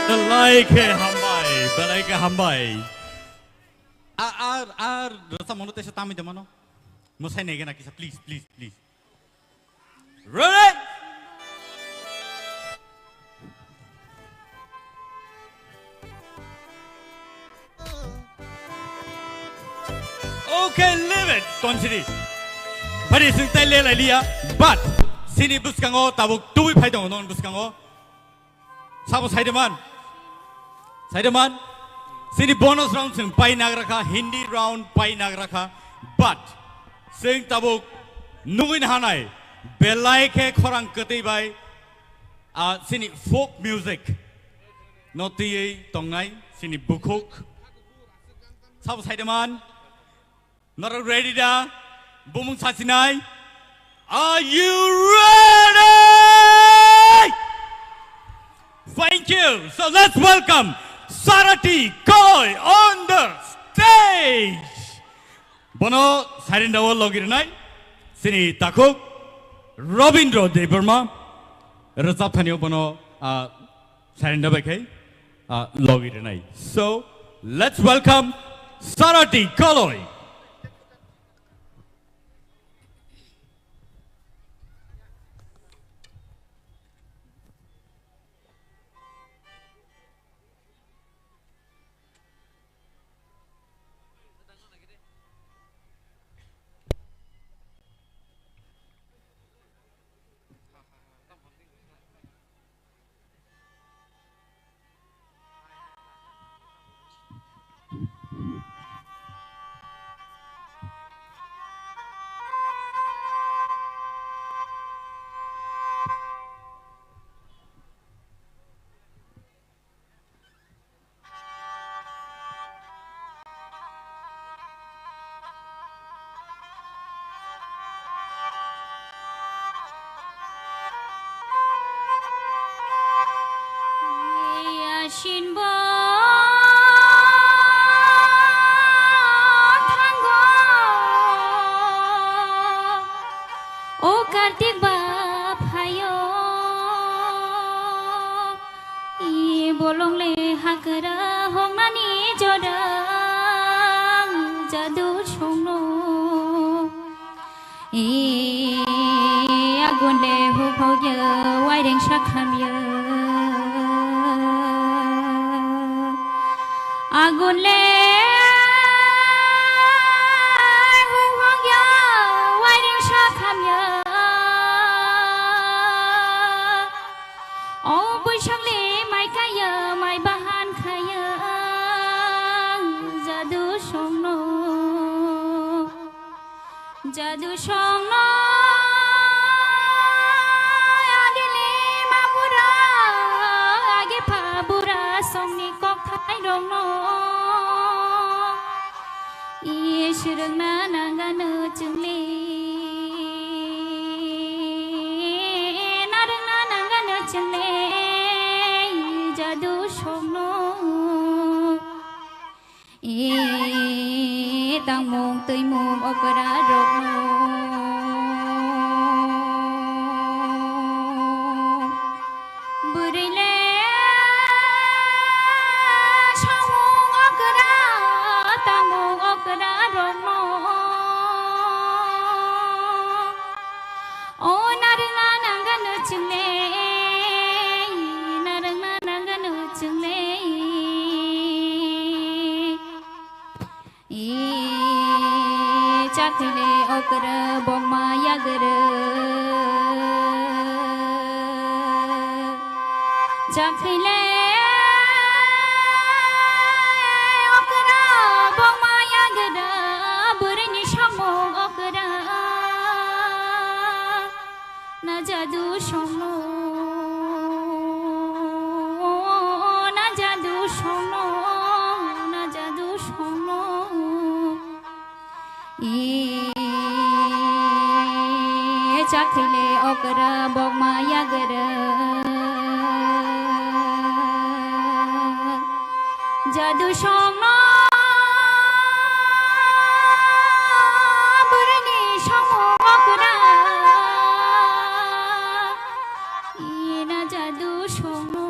Belai khe hambai, belai khe hambai. A, a, a, rasa mono tesa tamai de mano. Mosai nege na kisa, please, please, please. Ready? Okay, leave it, Tonsiri. Phari sing tai le lai liya, but sini bwskango tabuk tubui phai tongo non bwskango. Sabo saideman. Saideman. Sini bonus round sing pai nagra kha, Hindi round pai nagra kha. But sing tabuk nugui na hanai belai khe khorang kwtwi bai, ah, sini folk music no tiyei tongnai sini bukhuk. Sabo saideman. Norok ready da? Bumung sachinai? Are you ready? Thank you. So let's welcome Sarati Koi on the stage. Bono sairinda o logi rinai. Sini takhuk Robindra Debbarma. Rajab thani o bono, ah, Sairinda bai khai, ah, logi rinai. So, let's welcome Sarati Koloi. Asin bo thango, o Kartik ba phaio. I bolong le hakra hongmani jora jadu songno. I agun le huphogya waireng sakhamya. Agun le huphogya waireng sakhamya. O bwsakni mai kaya, mai bahan khaya, jadu songno, jadu songno. Agini ma bura, agi pha bura songni kokthai rokno. Is rwngna nangano chwngle, narwngna nangano chwngle, jadu songno. E tangmung twimung okra rokno. Bwrwi le samung okra, tamung okra rokno. O narwngna nangano chwngle, narwngna nangano chwngle. I chakhile okra bokma yagra. Chakhile okra bokma yagra. Bwrwini samung okra. Na jadu songno, na jadu songno, na jadu songno. I chakhile okra bokma yagra. Jadu songno bwrwini samung okra. Ina jadu songno.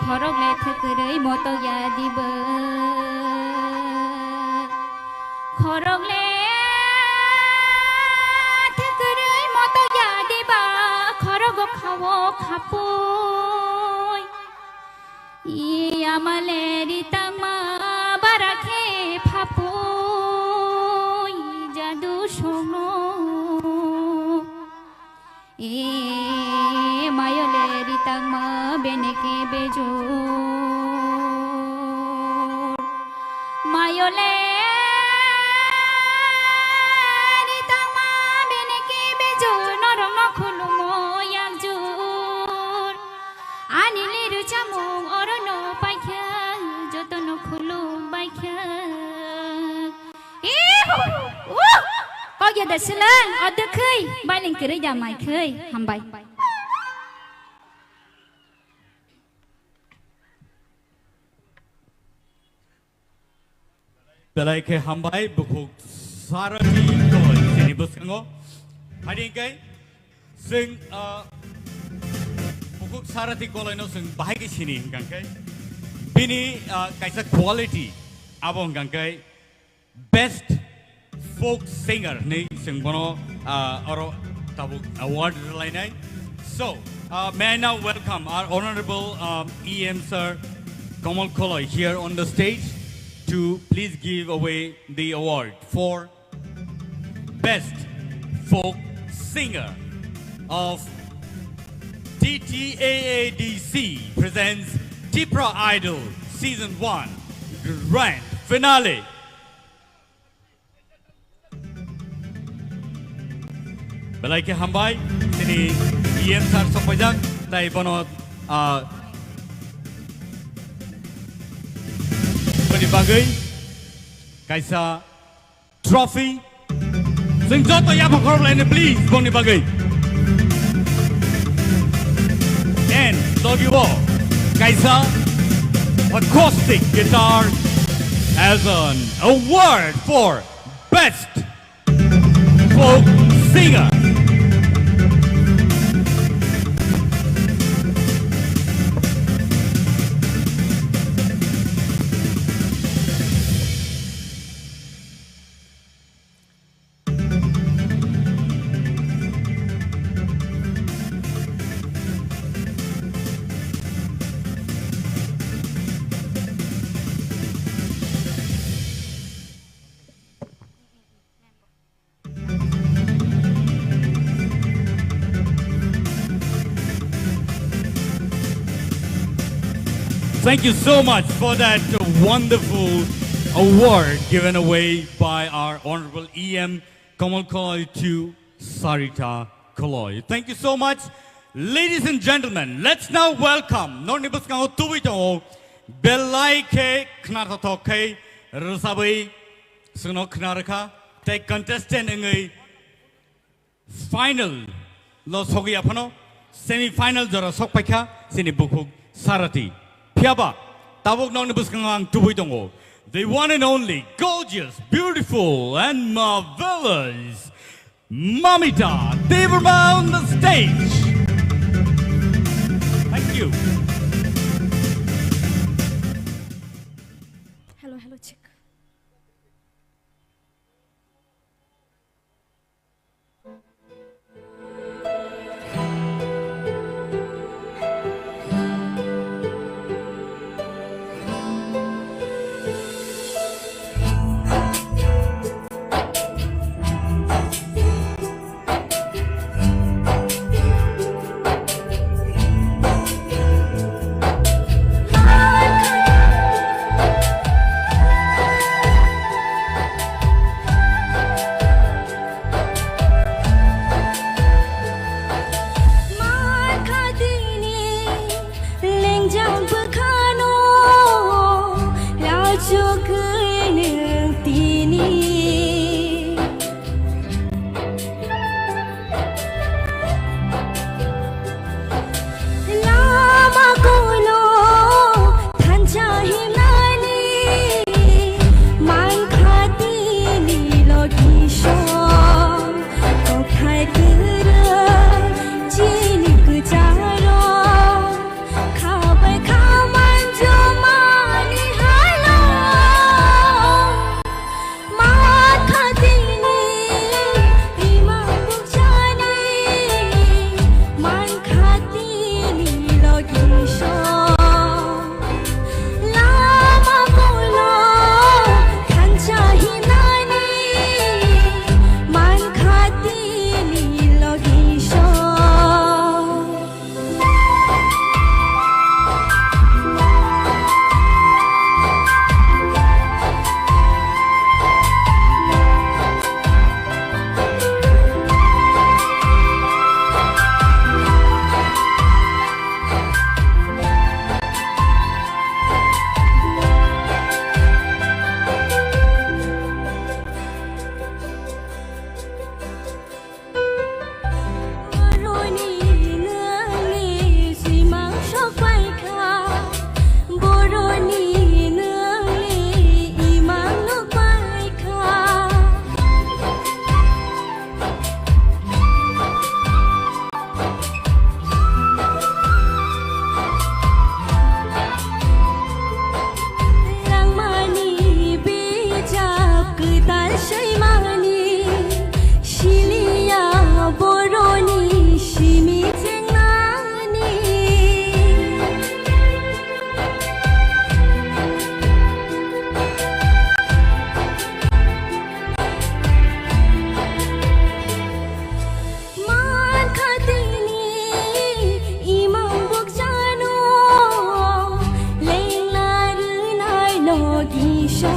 Khorok le thwkwrwi motok ya dibo. Khorok le thwkwrwi motok ya diba. Khorogo khawo khapui. I ama le ritangma bara khe phapui jadu songno. E mayo le ritangma beneke bejor. Mayo le ritangma beneke bejor. Norokno khulumo yakjor. Ani liru chamung orono paikha, jotono khulum baikha. Ihu! Uh! Kok ya da silang, o dwkhwi, bailing kwrwi da mai khwi, hambai. Belai khe hambai, bukhuk Sarathi Koloi chini bwskango. Hari hwnkhe chwng, ah, bukhuk Sarathi Koloino chwng bahai khe sini hwnkha khe bini, ah, kaisa quality abo hwnkha khe Best Folk Singer hinwi chwng bono, ah, oro tabuk award rwlainai. So, uh, may I now welcome our honorable, um, E M sir Kamal Koloi here on the stage to please give away the award for Best Folk Singer of T T A A D C presents Tipra Idol Season one Grand Finale. Belai khe hambai, chini E M sir sokpaijak, tai bono, ah, boni bagwi kaisa trophy. Chwng joto yapha khorok laini, please, boni bagwi. And logi o kaisa acoustic guitar as an award for Best Folk Singer. Thank you so much for that wonderful award given away by our Honorable E M Kamal Koloi to Sarita Koloi. Thank you so much. Ladies and gentlemen, let's now welcome, norni bwskango tubui tongo, belai khe khnathothok khe rwsabwi chwngno khna rwkha, tei contestant wngwi final lo sogwi aphano semi final jora sok paikha chini bukhuk Sarati. Phiyaba tabuk nokni bwskango ang tubui tongo. The one and only gorgeous, beautiful and marvelous Mamita Debbarma on the stage. Thank you. Hello, hello, check. Kwtal swi mani siliya boroni simi chengnani. Mankha tini imang bukchano lengla rwnai no kisa.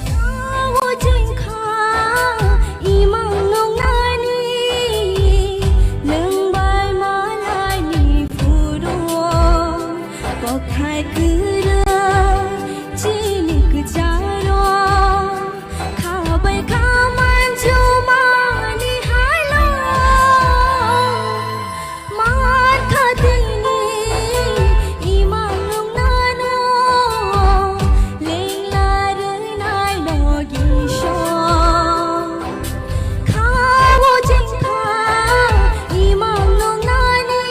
Tawo chengkha imang nungnani nwng bai malaini phuru kokthai kwrwi chini kwcharo khabai kha manjumani halo. Mankha tini imang nungnano lengla rwnai no kisa. Khawo chengkha imang nungnani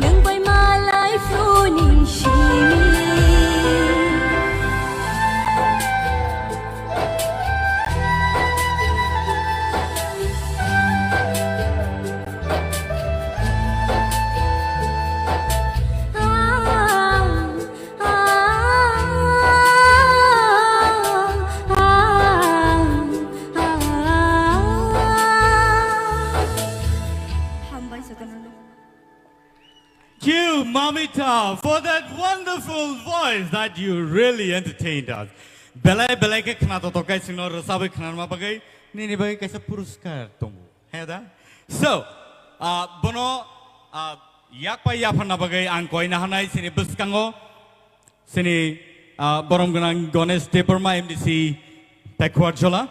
nwng bai malai phuru ni simi. Hambai jotono. You, Mamita, for that wonderful voice that you really entertained us. Belai belai khe khna totok kai singno rwchabwi khnarma bagwi nini bagwi kaisa puruskar tongo. He da? So, ah, bono, ah, yakpai yapharna bagwi ang koina hanai sini bwskango sini, ah, borom gwnang Ganesh Debbarma M D C Pekhuarjala.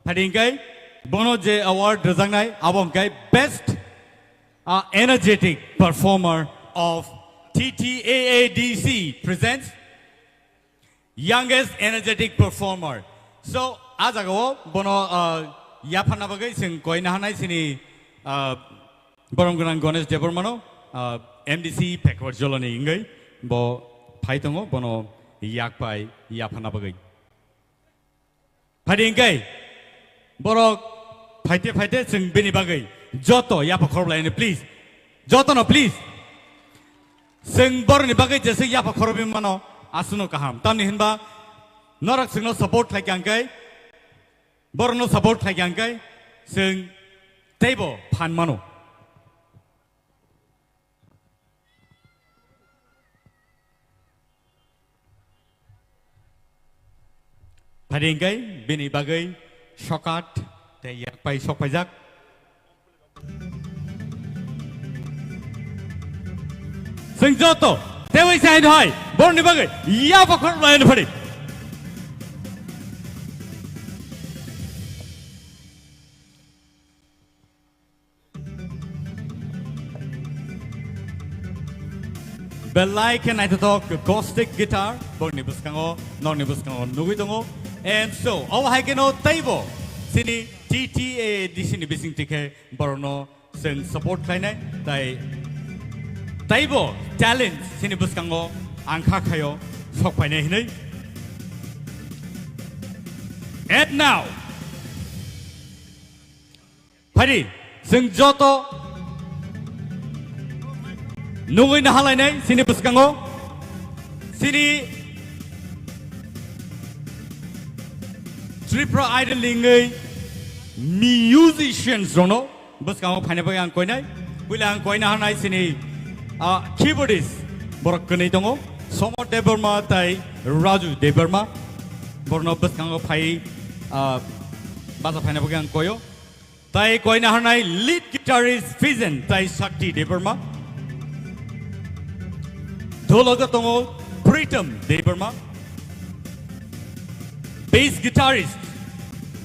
Phadi hingkai bono je award rwjaknai abo hingkai best, ah, energetic performer of T T A A D C presents Youngest energetic performer. So, a jagao bono, ah, yapharna bagwi chwng koina hanai sini, ah, borom gwnang Ganesh Debbarmano, ah, M D C Pekhuarjalani wngwi bo phai tongo, bono yakpai yapharna bagwi. Phadi hingkai borok phaite phaite chwng bini bagwi joto yapha khorok laino, please. Jotono, please. Chwng borokni bagwi jeswk yapha khorokwi mano, aswkno kaham. Tamni hinba norok chwngno support khlai kha hingkai, borokno support khlai kha hingkai, chwng teibo phan mano. Phadi hingkai bini bagwi sokat tei yakpai sok paijak. Chwng joto teiwi sai hai borokni bagwi yapha khorok laino phadi. Belai khe naithothok acoustic guitar, borokni bwskango, norokni bwskango nugwi tongo. And so, obo hai kheno teibo chini T T A A D C ni bisingtwi khe borokno chwng support khlainai, tai teibo talent chini bwskango ang kha khaio sok phainai hinwi. And now, Phadi, chwng joto nugwi nahalainai chini bwskango, chini Tripura Idol ni wngwi musicians rokno bwskango phaina bagwi ang koinai. Puila ang koina hanai chini, ah, keyboardist borok kwnwi tongo, Somod Debbarma tai Raju Debbarma. Borokno bwskango phai, ah, bacha phaina bagwi ang koio. Tai koina hanai lead guitarist Fijen tai Shakti Debbarma. Dhologo tongo Pritam Debbarma. Bass guitarist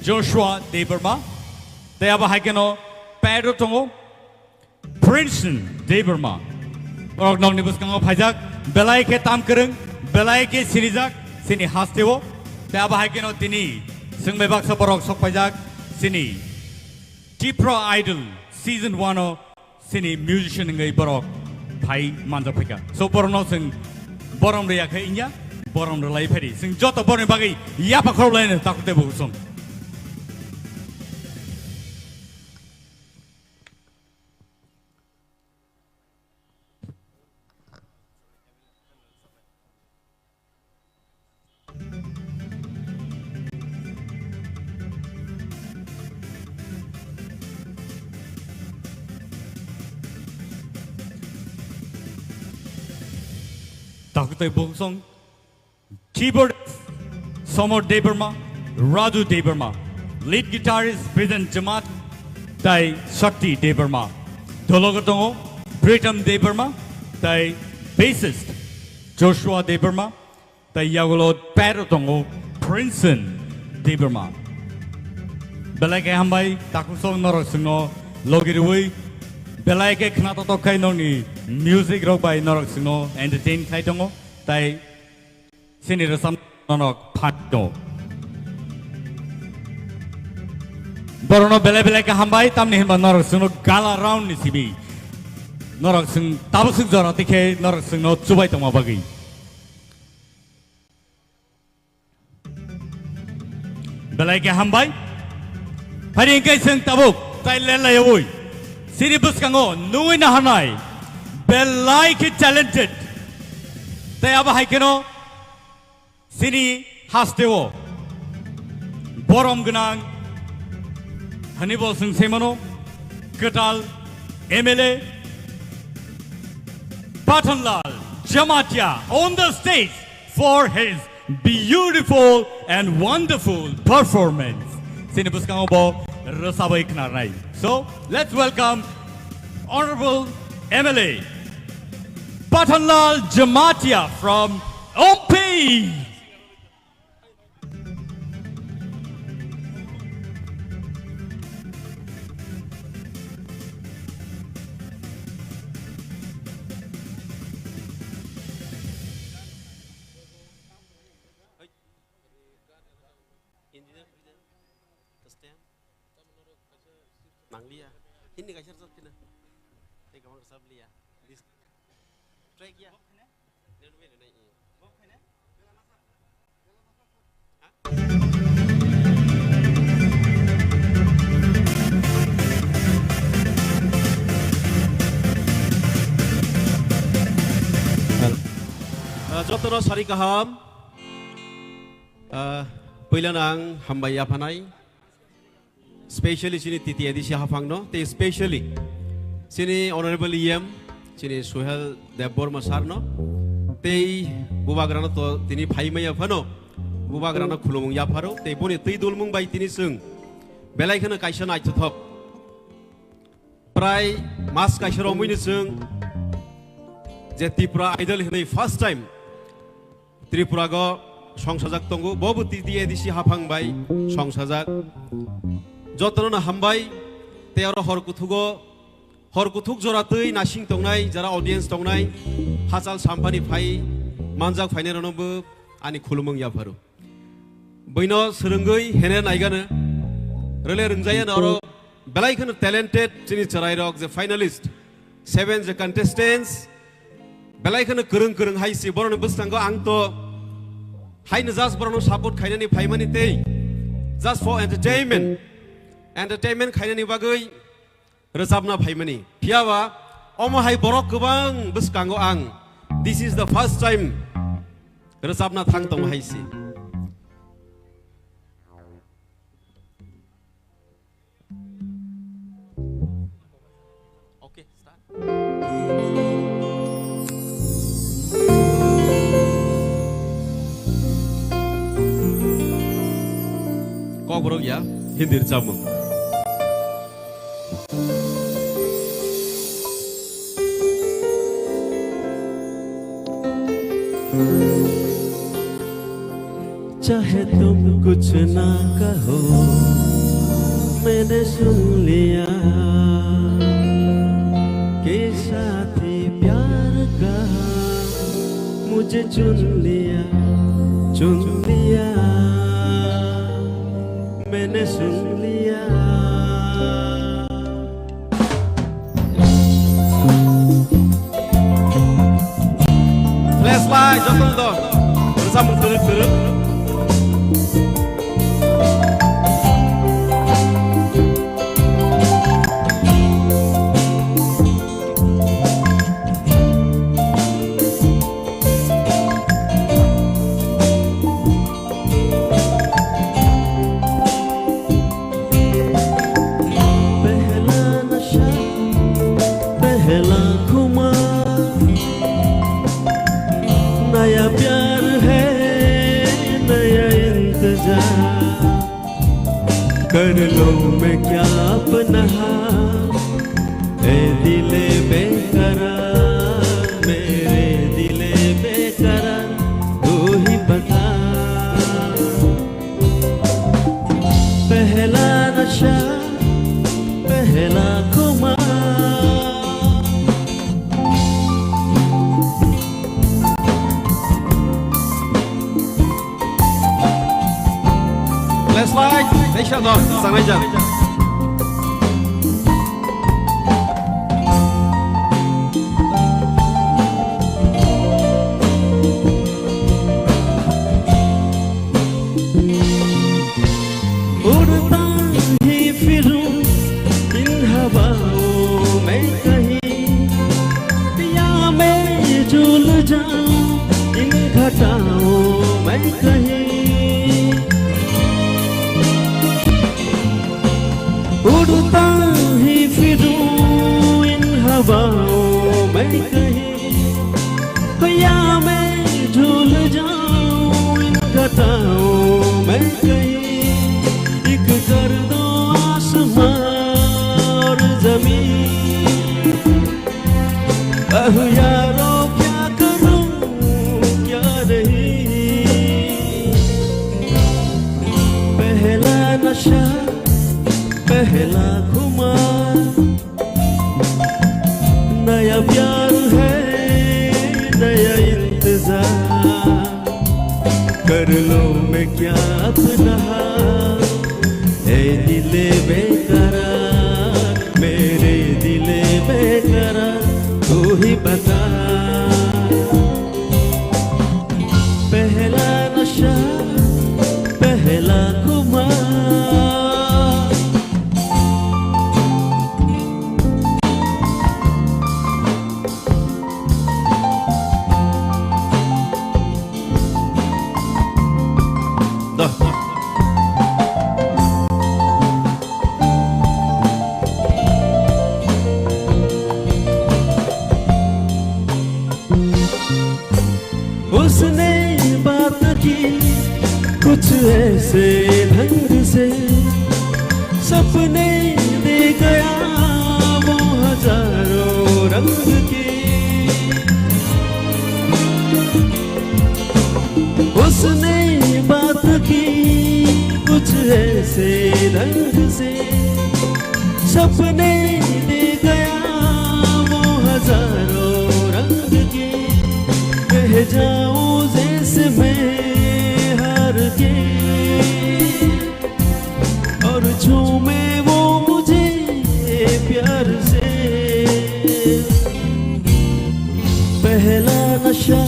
Joshua Debbarma. Tai abo hai kheno pad o tongo Princeton Debbarma. Borok nokni bwskango phaijak, belai khe tam kwrwng, belai khe sinijak chini hasteo. Tai abo hai kheno tini chwng bai baksa borok sok paijak chini Tipra Idol Season one o chini musician wngwi borok phai manjak phaikha. So borokno chwng borom rwya khe wngya, borom rwlai phai di. Chwng joto borokni bagwi yapha khorokhlaino takhuk tei bukhuk song. Takhuk tei bukhuk song, keyboard Somor Debbarma, Raju Debbarma, lead guitarist Bidan Jamatia tei Shakti Debbarma, dologo tongo Pritam Debbarma tei bassist Joshua Debbarma, tei yagulo pad o tongo Princeton Debbarma. Belai khe hambai, takhuk song norok chwngno logi rwui belai khe khna totok khai nokni music rok bai norok chwngno entertain khai tongo, tei chini rwchap norok phan tongo. Borokno belai belai khe hambai, tamni hinba norok chwngno gala round ni simi norok chwng tabuk swk jora tikhe norok chwngno chubai tongma bagwi. Belai khe hambai. Phari hwnkhe chwng tabuk tai lelaiwi chini bwskango nugwi naharnai belai khe talented tei abo hai kheno chini hasteo borom gwnang hwnwi bo chwng sai mano kwtal M L A Pathanlal Jamatia on the stage for his beautiful and wonderful performance. Chini bwskango bo rwchabwi khnarnai. So, let's welcome Honorable M L A Pathanlal Jamatia from Ompi. Engineer, engineer, stand. Nanglia. Hindi kaisa rwchap khe na. Tei kwbang rwchap liya. This track ya. Net bai nai. Ha? Ah, jotono sari kaham. Ah, puilano ang hambai yaphanai. Specially chini T T A D C haphangno, tei specially chini Honorable E M, chini Suhel Debbarma sir no, tei bubagrano to tini phaimaya phano, bubagrano khulumung yapharo, tei boni twi dulmung bai tini chwng belai kheno kaisa naithothok. Prai mas kaisa romwini chwng je Tripura Idol hinwi first time Tripura go songsajak tongo, bo bo T T A D C haphang bai songsajak. Jotono no hambai, tei oro hor kuthugo, hor kuthuk jora twi nasing tongnai, jara audience tongnai, hachal sampani phai manjak phainai rokno bo ani khulumung yapharo. Buino swrwngwi hene naigano, rwle rwngjaya no oro belai kheno talented chini chwrairok je finalist, seven je contestants, belai kheno kwrwng kwrwng hai si borokni bwskango ang to haino just borokno support khainani phaimani tei just for entertainment, entertainment khainani bagwi rwchapna phaimani. Phiyaba omo hai borok kwbang bwskango ang this is the first time rwchapna thang tongma hai si. Okay, start. Kokborok ya, Hindi rwchapmung. चाहे तुम कुछ ना कहो, मैंने सुन लिया। के साथ ही प्यार का मुझे चुन लिया, चुन लिया, मैंने सुन लिया। Rwchapmung twrwk twrwk. पहला नशा, पहला खुमार, नया प्यार है, नया इंतजार। कर लो मैं क्या अपना हाल, ए दिले बेकरार, मेरे दिले बेकरार, तू ही बता। पहला नशा, पहला खुमार। Flashlight, naisha no, sanai jan. उड़ता ही फिरूं इन हवाओं में कहीं, या मैं झूल जाऊं इन घटाओं में कहीं। उड़ता ही फिरूं इन हवाओं में कहीं, या मैं झूल जाऊं इन घटाओं में कहीं। एक कर दो आसमां और जमीन। अहो यारो, क्या करूं, क्या नहीं। पहला नशा, पहला खुमार, नया प्यार है, नया इंतजार। कर लो मैं क्या अपना हाल, ए दिले बेकरार, मेरे दिले बेकरार, तू ही बता। पहला नशा, पहला खुमार। Dah. उसने बात की कुछ ऐसे ढंग से, सपने दे गया वो हजारों रंग के। उसने बात की कुछ ऐसे ढंग से, सपने दे गया वो हजारों रंग के। रह जाऊं जैसे मैं हार के, और झूमे वो मुझे प्यार से। पहला नशा,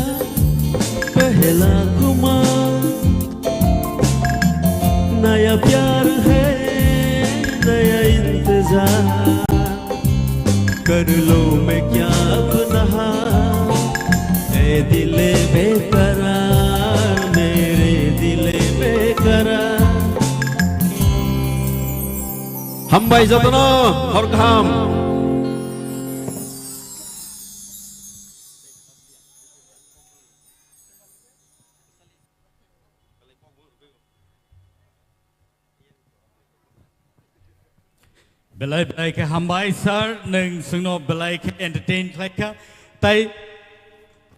पहला खुमार, नया प्यार है, नया इंतजार। कर लो मैं क्या अपना हाल, ए दिले बेकरार, मेरे दिले बेकरार। Hambai jotono, hor kaham. Belai belai khe hambai sir, nwng chwngno belai khe entertain khlai kha. Tai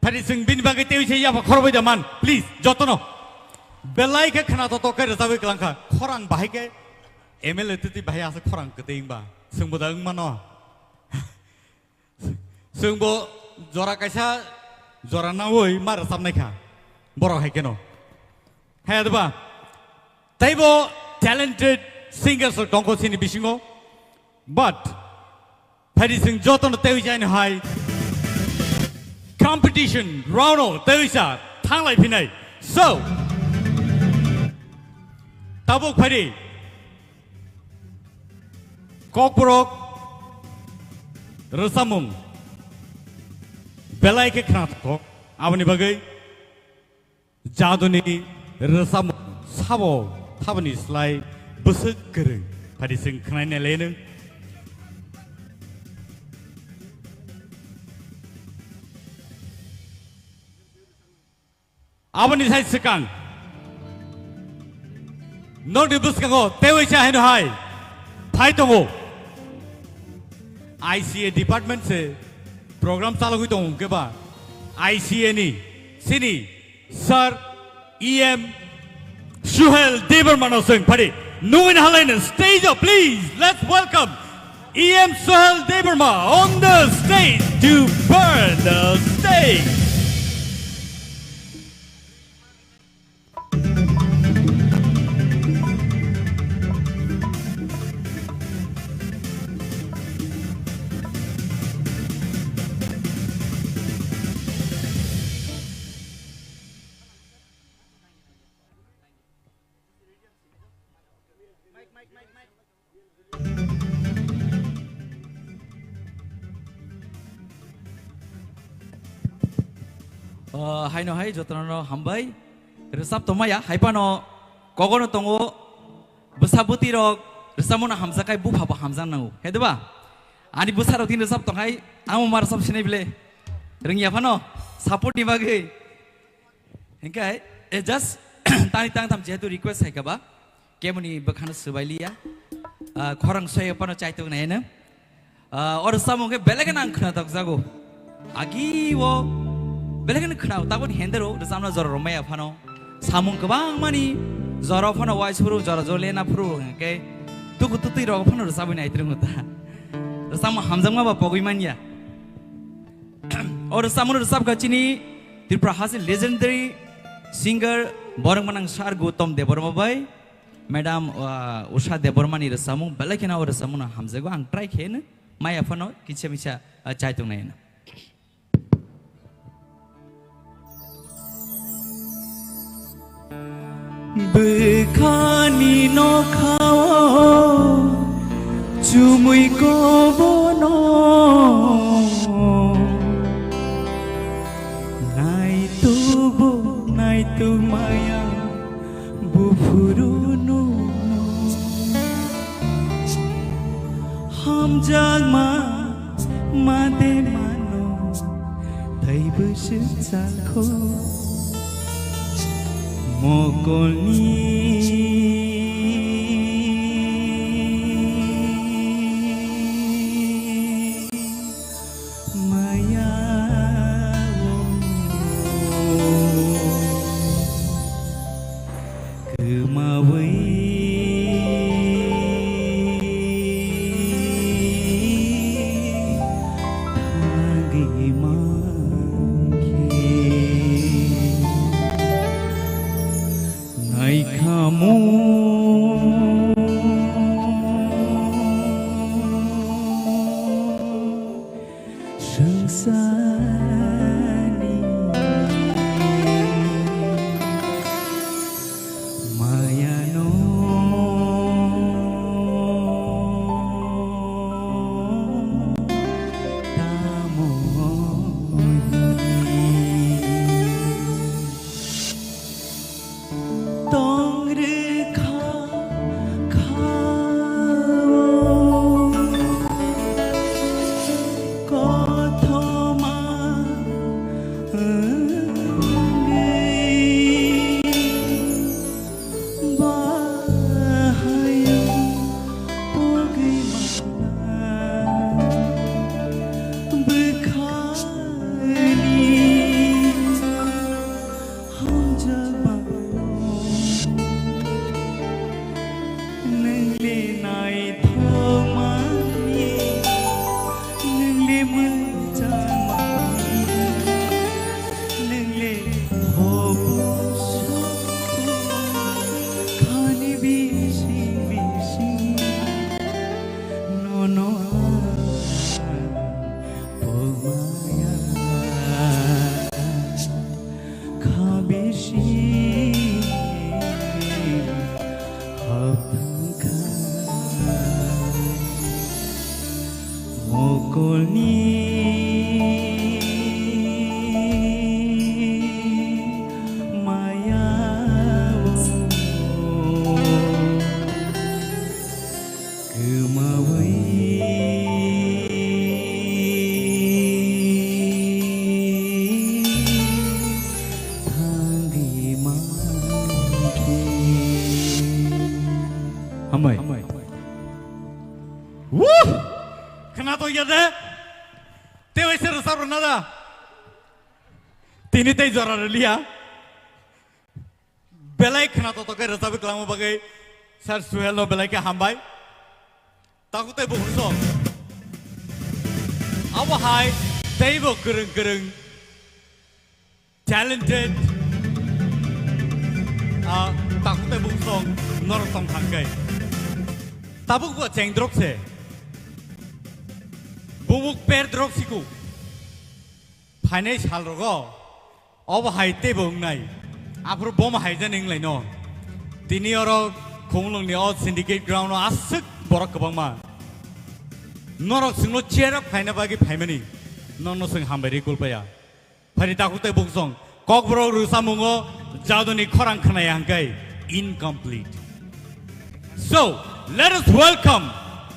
phari chwng bini bagwi tei se yapha khorbai da man, please, jotono. Belai khe khna to to khe rwchapwi kwlang kha. Khorang bahai khe M L A twi twi bahai aswk khorang kwtwi wngba. Chwngbo da wng mano. Chwngbo jora kaisa jora naui ma rwchapnai kha borok hai kheno. Hai adba teibo talented singers rok tongkho chini bisingo, but phaidi chwng jotono teiwi jaino hai competition round o teiwi sa Thanglai phinai. So, tabuk phaidi. Kokborok rwchapmung belai khe khnathok. Aboni bagwi jaduni rwchapmung sabo thabani slai bwswk kwrwng. Phaidi chwng khnaina leno. Aboni sai swkang. Nokni bwskango teiwi cha haino hai phai tongo. I C A department se program chalogwi tongo hwnkhe ba I C A ni sini Sir E M Suhel Debbarma no swng phadi. Nungwi halaino stage o please let's welcome E M Suhel Debbarma on the stage to burn the stage. O, haino hai jotono hambai. Rwchap tongmaya, hai phano kogono tongo, bwsa bwtwi rok rwchapmano hamjak khai bupha bo hamjak nango, he diba? Ani bwsa rok tini rwchap tong hai, tamo ma rwchap sinai bile. Rwngya phano, support ni bagwi. Hinkhe, eh, just tani tang tham jehetu request hai kha ba, kemoni bwkhano swbai liya. Ah, khorang soya phano chaitok nai no. Ah, o rwchapmung khe belai kheno ang khnatok jago. Agi o belai kheno khna, taboni hendero rwchapna jora rwmaya phano. Samung kwbang mani jora phano wai suru, jora jora lena phuru hwnkhe tuku tutui rok phano rwchapwi nai twrwngo ta. Rwchapmung hamjakma ba pogwi manya. O rwchapmung rwchapkha chini Tripura hasi legendary singer borok manang Sir Gautam Debbarma bai, Madam, uh, Usha Debbarma ni rwchapmung belai kheno o rwchapmung no hamjago, ang try khe no maya phano kisa misa, uh, chai tong nai no. Bwkhani nokhao chumui kobono naitukbo naituk maya buphuru no hamjakma made mano. Tei bwswk chakho mokolni maya o kwmawi thangwi mankhe naikhamu. Swngcharni mayano tamo hwnwi. Tong rwkha kha o kothoma Rwna da. Tini tei jora rwliya. Belai khna totok khe rwchapwi kwlangma bagwi Sir Suhel no belai khe hambai. Takhuk tei bukhuk song. Abo hai teibo kwrwng kwrwng talented, ah, takhuk tei bukhuk song norok tong thang khe. Tabuk bo chengdrop se. Bumuk perdrop siku. Phainai sal rogo. Obo hai teibo wngnai. Aphuru bomo hai jani wnglaino. Tini oro Khumulwngni o syndicate ground o aswk borok kwbangma. Norok chwngno cheer up khaina bagwi phaimani. Nono chwng hambai rwi kulpaya. Phari takhuk tei bukhuk song. Kokborok rwchapmungo Jaduni Khorang khwnaya hwnkhe incomplete. So, let us welcome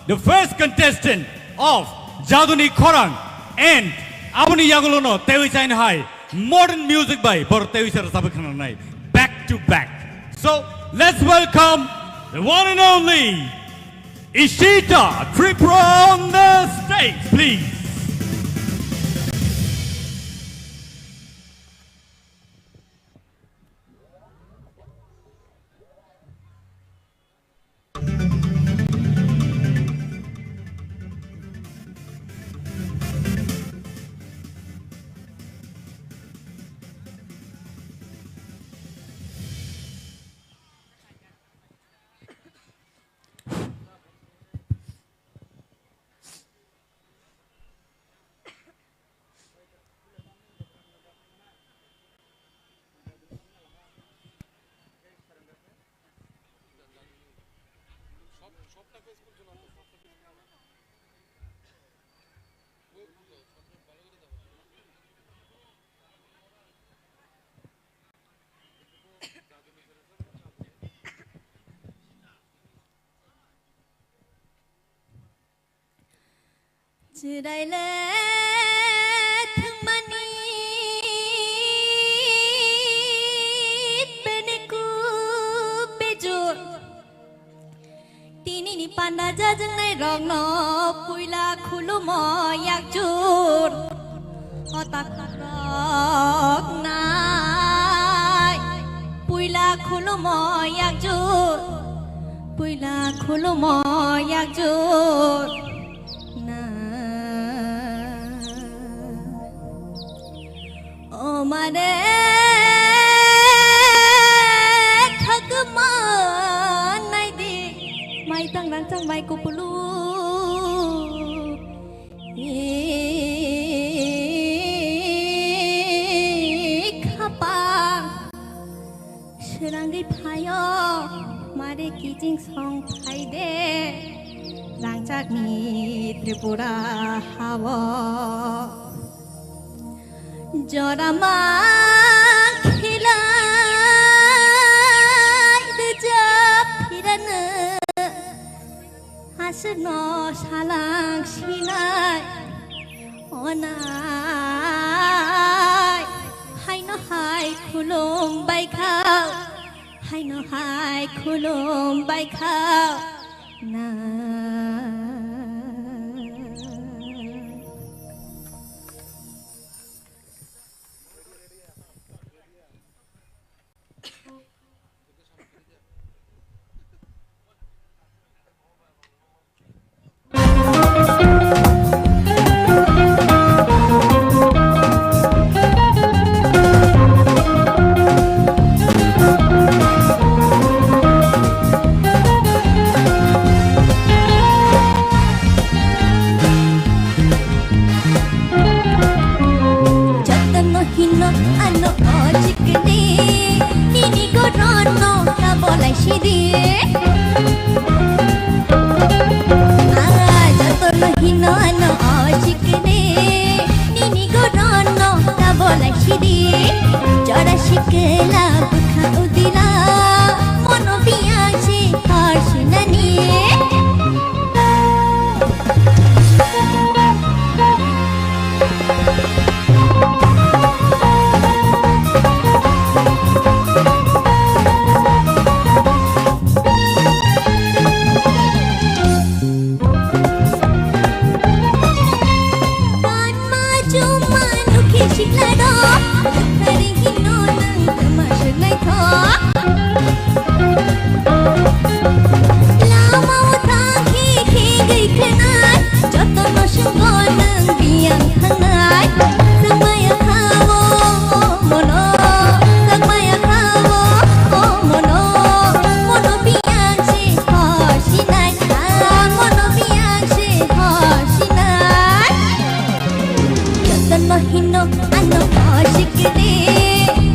the first contestant of Jaduni Khorang and aboni yagulono teiwi chaino hai modern music bai bor teiwi se rwchapwi khwnanai back to back. So, let's welcome the one and only Ishita Tripura on the stage, please. Chwraile thwngmani beneku bejur. Tinini panda jajwngnai rokno puila khulumo yakjur. O takhuk rok nai puila khulumo yakjur. Puila khulumo yakjur. Na. O mare khagma naidi, mai tang rang tang mai kupulu. I khapang. Srangwi phaio, mare kiching song phaide, rangchakni Tripura hao. Jora ma khilai rwjap phirano. Aswkno salang sinai, o nai, haino hai khulum bai kha, haino hai khulum bai kha, nai. Jotono hino ano o chikni, nini gorono kabolai sidi. Ah, jotono hino ano o chikni, nini gorono kabolai sidi. Jora sikla bukha udila, mono biya se hor sinani. Sikla do, nukthari hino nang tama siklai tho. Lama o thang hi hi gui khanai, joto no sunggo nang biyang thangnai. Sakmaya khawo mono, sakmaya khawo mono, mono biyang se hosinai, ah, mono biyang se hosinai. Jotono hino ano oshikde,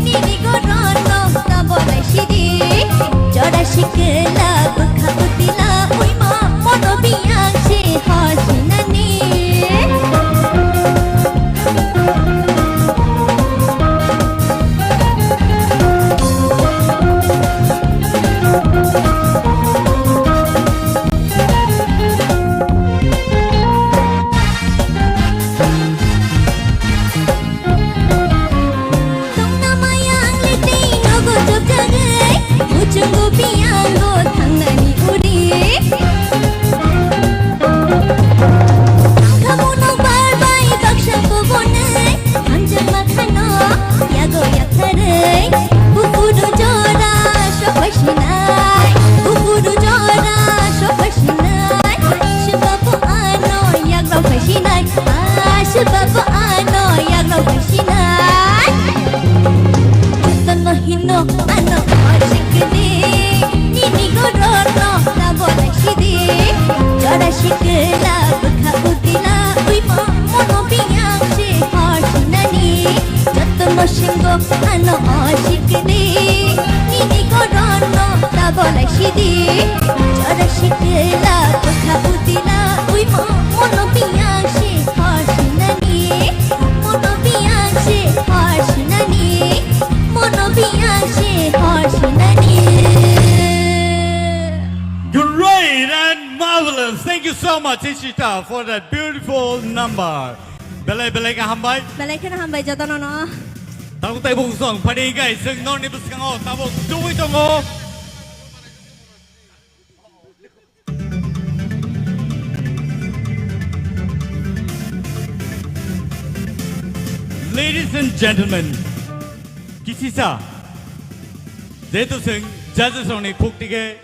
nini gorono tabolai shidi. Jora shikla bukha utila uimo mono biyang se hosinani. Tongna maya ang le tei nogo chopjagwi, muchungo biyango thangnani uri. Ang khamu nok bar bai baksa kobonai, hamjakma khano yago yaktharwi. Bukudu jora sopai sinai, bukudu jora sopai sinai. Sibabu ano yagrok phai sinai, ah, sibabu ano yagrok phai sinai. Jotono hino ano oshikdi, nini gorono tabolai shidi. Jora shikla bukha utila uimo mono biyang se hosinani. Jotono singgo ano oshikdi, nini gorono tabolai shidi. Jora shikla bukha utila uimo mono biyang se hosinani. Mono biyang se hosinani. Mono biyang se hosinani. Great and marvelous. Thank you so much, Ishita, for that beautiful number. Belai belai khe hambai. Belai kheno hambai jotono no. Tabuk tei buk song phadi guys, chwng norni bwskango tabuk tubui tongo. Ladies and gentlemen, kisisa, jehetu chwng judges rokni khukti khe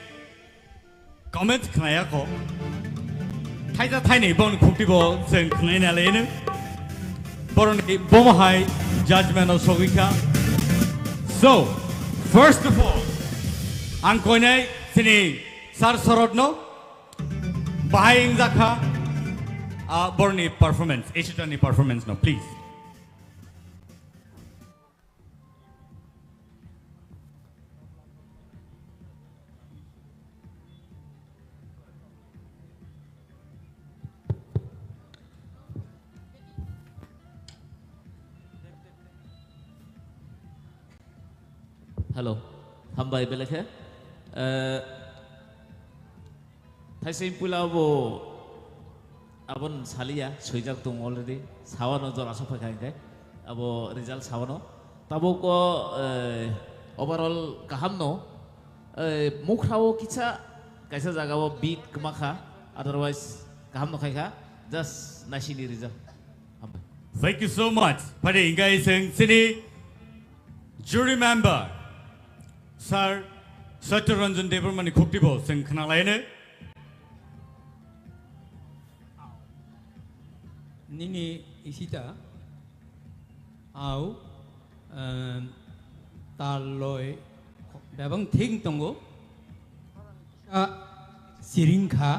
comments khnaya kho. Thaisa thainwi boni khukti bo chwng khnaina leno. Boroni bomo hai judgment o sogwi kha. So, first of all, ang koinai chini Sir Sorod no bahai wngjakha, ah, boroni performance, Ishita ni performance no, please. Hello, hambai belai khe. Eh, thaisa puila bo abon saliya, swijak tong already. Sawano jora sok phaikha hingke. Abo result sawano. Tabuk o, eh, overall kaham no. Eh, mukhrao kisa kaisa jaga o beat kwma kha. Otherwise kaham no khai kha. Just naisini result. Hambai. Thank you so much. Phadi hingke iseng sini jury member Sir Satya Ranjan Debbarma ni khukti bo chwng khna laino. Nini Ishita au, em, tal loi bebang thik tongo. Kisa siring kha,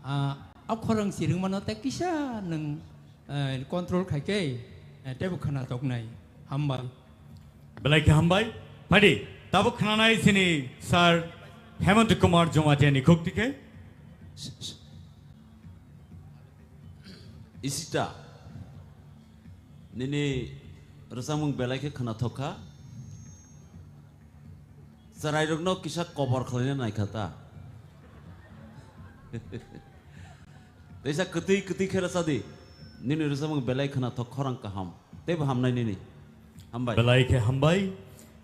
ah, a khorang siring mano tei kisa nwng, eh, control khai khe, eh, teibo khna toknai. Hambai. Belai khe hambai. Phadi, tabuk khnanai sini Sir Hemant Kumar Jamatia ni khukti khe. Ishita, nini rwchapmung belai khe khwnathok kha. Chwrairokno kisa kobor khlaina nai kha ta. Teisa kwtwi kwtwi khe rwcha di. Nini rwchapmung belai khwnathok, khorang kaham. Teibo hamnai nini. Hambai. Belai khe hambai.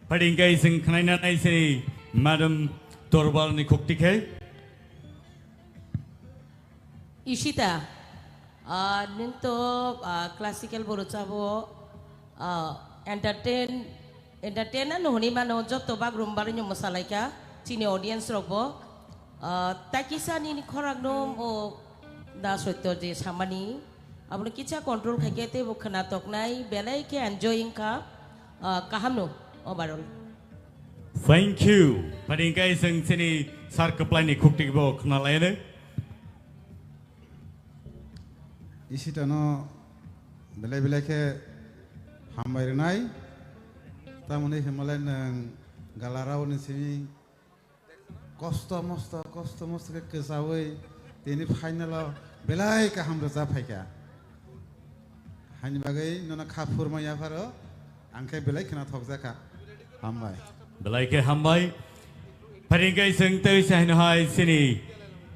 Phadi hingke chwng khnaina nai sini Madam Torbal ni khukti khe. Ishita, ah, nwng to, ah, classical bo rwchabo, Ah, entertain, entertain ano hwnwi mano, joto bagrumbarino mwsalaikha chini audience rokbo. Ah, takisa nini khorang no o da soitto je samani, abono kisa control khaikhe teibo khwnatoknai, belai khe enjoy wngkha, ah, kahamno overall. Thank you. Phani hwnkhe chwng chini sir kwplaini khukti bo khwnalaino. Isitano belai belai khe hambai rwnai. Tamoni hwnmalai nwng galarao ni simi kosto mosto, kosto mosto khe kwchaui tini final o belai kaham rwchap phaikha. Haini bagwi nono kha phurma yapharo, ang khe belai khwnathokjakha. Hambai. Belai khe hambai. Phani hwnkhe chwng tei se haino hai chini,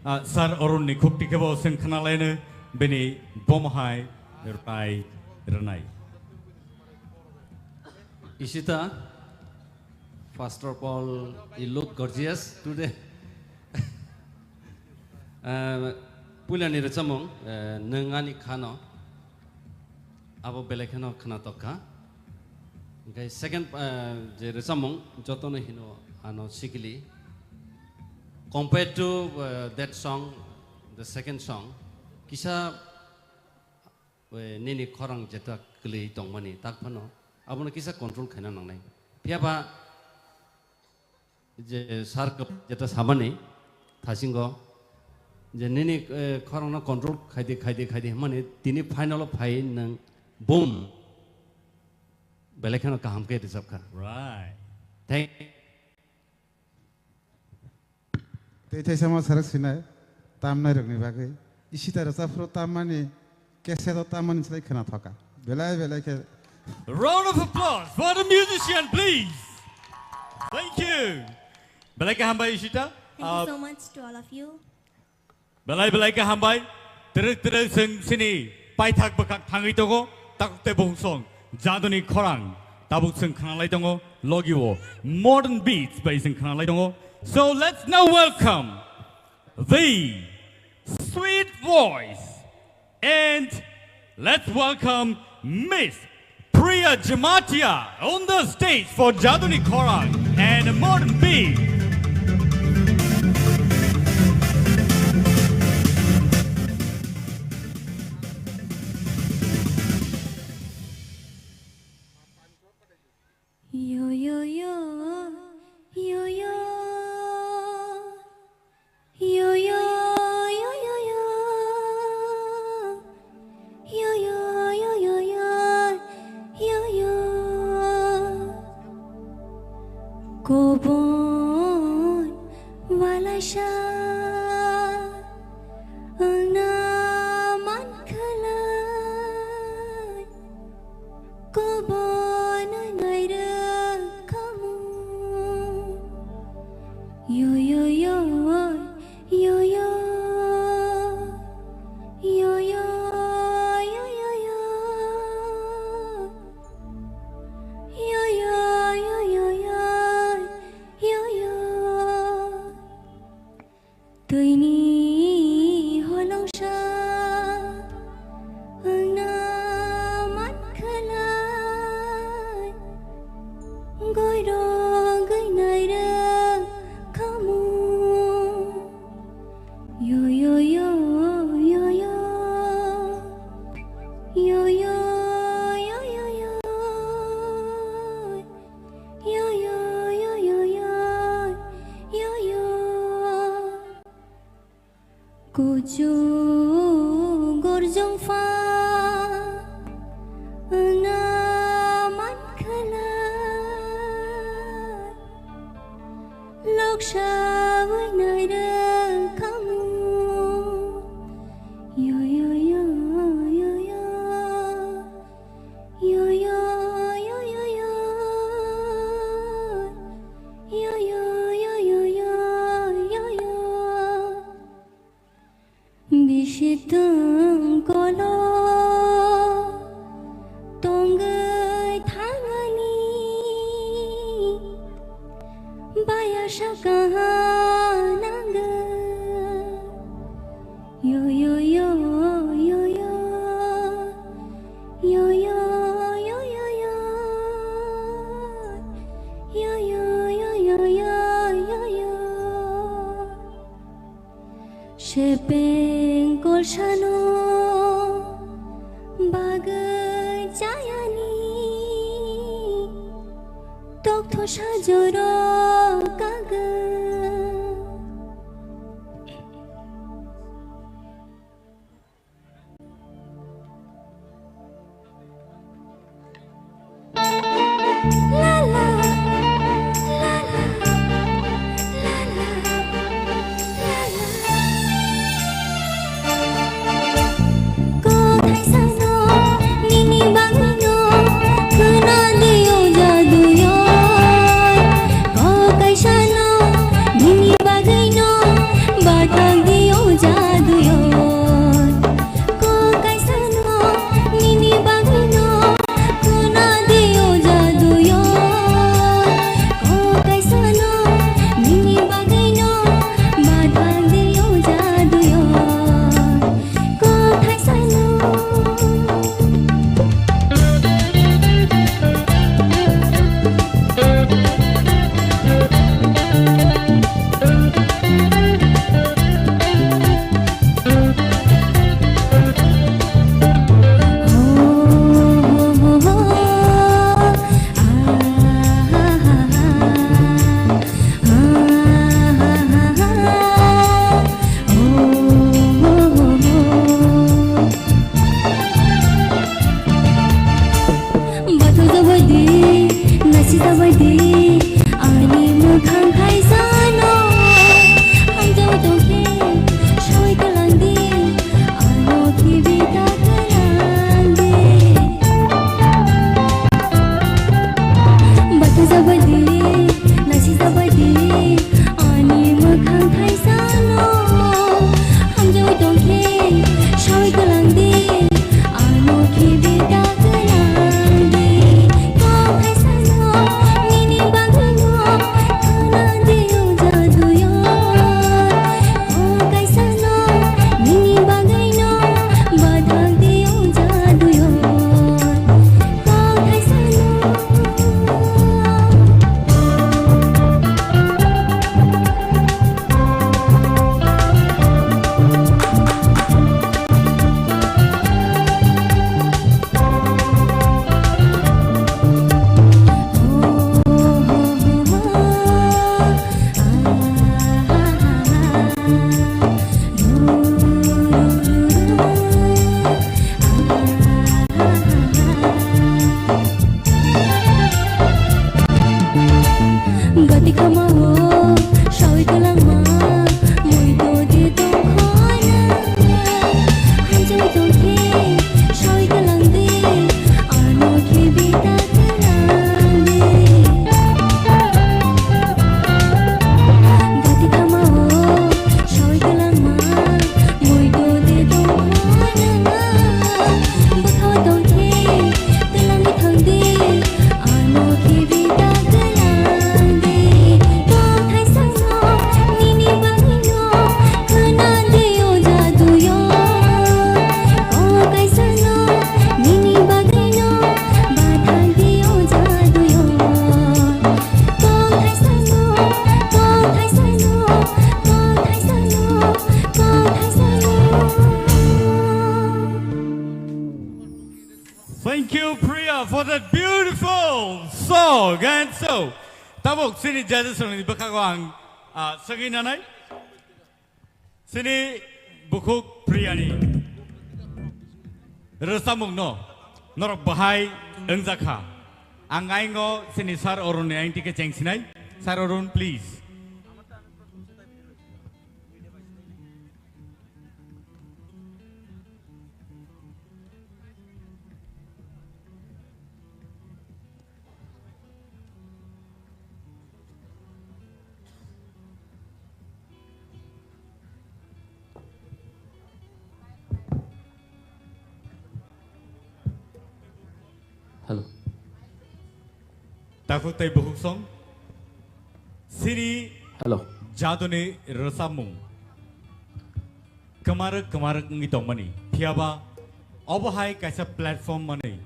ah, Sir Arun ni khukti khe bo chwng khwnalaino bini bomo hai rwnai, rwnai. Ishita, first of all, you look gorgeous today. Ah, puilani rwchapmung, eh, nwng ani khano, abo belai kheno khwnatok kha. Hwnkhe second, ah, je rwchapmung, jotono hino ano sikili. Compared to, ah, that song, the second song, kisa, eh, nini khorang jeta kwlwi tongmani, tak phano abono kisa control khaina nangnai. Phiyaba je sir kwp-, jeta samani thasingo je nini, eh, khorangno control khaidi, khaidi, khaidi hwnmani tini final o phai nwng boom belai kheno kaham khe rwchapkha. Right. Thank Tei thaisa ma sarok sinai tamnai rokni bagwi. Ishita rwchapphuru tammani cassette o tammani slai khwnathokha. Belai belai khe. Round of applause for the musician, please. Thank you. Belai khe hambai Ishita. Thank you Ah, so much to all of you. Belai belai khe hambai. Twrwk twrwk chwng chini paithak bwkhak thangwi tongo, takhuk tei bukhuk song. Jaduni khorang tabuk chwng khwnalai tongo, logi o modern beats bai chwng khwnalai tongo. So let's now welcome the sweet voice and let's welcome Miss Priya Jamatia on the stage for Jaduni Khorang and Modern Beat. Yo, yo, yo, yo, yo. Yo, yo, yo, yo, yo. Yo, yo, yo, yo, yo. Yo, yo. Kobon wala sa wngna man khalai. Kobon nairwkhamu. Yo, yo, yo, yo, yo. Yo, yo, yo, yo, yo. Yo, yo, yo, yo, yo. Yo, yo. Twini holongsa wngna man khalai, goirok gwnai rwkhamu. Yo, yo, yo, yo, yo. Yo, yo, yo, yo, yo. Yo, yo, yo, yo, yo. Yo, yo. Kuchuk gorjong pha wngna man khalai, loksa wngnai rwkhamu. Yo, yo, yo, yo, yo. Yo, yo, yo, yo, yo. Yo, yo, yo, yo, yo, yo, yo. Bisi tong kolo tongwi thangani. Baya saka Sano bagwi chayani tokthosha joro kaga. Ko kaisano nini bagwino khuna di o jaduyo. Ko kaisano nini bagwino bathang di o jaduyo. Ko kaisano. Bathang jabai di, nasi jabai di, ani mwkhang thaisano. Hamjawi tongkhe, sawi kwlang di, ano khibi ta kwlang di. Bathang jabai di, nasi jabai di, ani mwkhang thaisano. Hamjawi tongkhe, sawi kwlang di. Ano khibi ta kwlang di, kok hai sano, nini bagwino, khuna di o jaduyo. Kok hai sano, nini bagwino, bathang di o jaduyo. Kok hai sano. Gati khamao sawi kwlangma, muitu di tongkhoya. Hamjak tongkhe sawi kwlang di, ano khibi ta kwlang di. Gati khamao sawi kwlangma, muitu di tongkhoya. Bwkhao tongkhe twlangwi thangdi, ano khibi ta kwlangdi. Kok hai sano nini bagwino, khuna di o jaduyo. Kok hai sano nini bagwino, bathang di o jaduyo. Kok hai sano, kok hai sano, kok hai sano, kok hai sano. Thank you, Priya, for that beautiful song. And so, tabuk chini judges ni bwkhago ang, ah, swngwi nanai. Chini bukhuk Priya ni rwchapmung no norok bahai wngjakha. Ang aingo chini Sir Arun ni aing tike chengsinai. Sir Arun, please. Hello. Takhuk tei bukhuk song. Chini Hello. Jaduni rwchapmung kwmarwk kwmarwk wngwi tongmani. Phiyaba obo hai kaisa platform manwi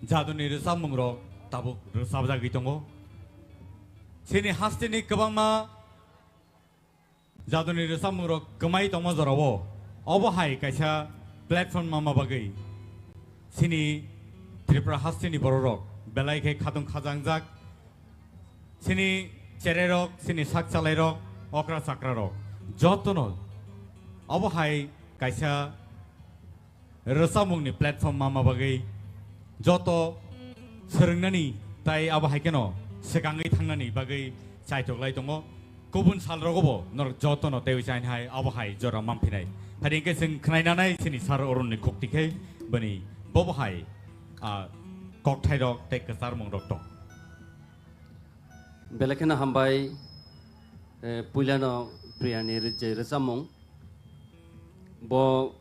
jaduni rwchapmungrok tabuk rwchapjagwi tongo. Chini hasteni kwbangma jaduni rwchapmungrok kwmai tongma jorao Obo hai kaisa platform mama bagwi chini Tripura hasteni bororok belai khe khatung khajangjak, chini chererok, chini sak chalairok, okra chakrarok jotono obo hai kaisa rwchapmungni platform mama bagwi joto swrwngnani tai abo hai kheno swkangwi thangnani bagwi chaitok lai tongo. Kubun salrogobo norok jotono teiwi chainhai abo hai jora manphinai. Phadi hwnkhe chwng khwnainanai chini sir Arunni khukti khe bini bobo hai, ah, kokthairok tei kwcharmungrok tong. Belai kheno hambai, eh, puilano Priyani rw-, je rwchapmung. Bo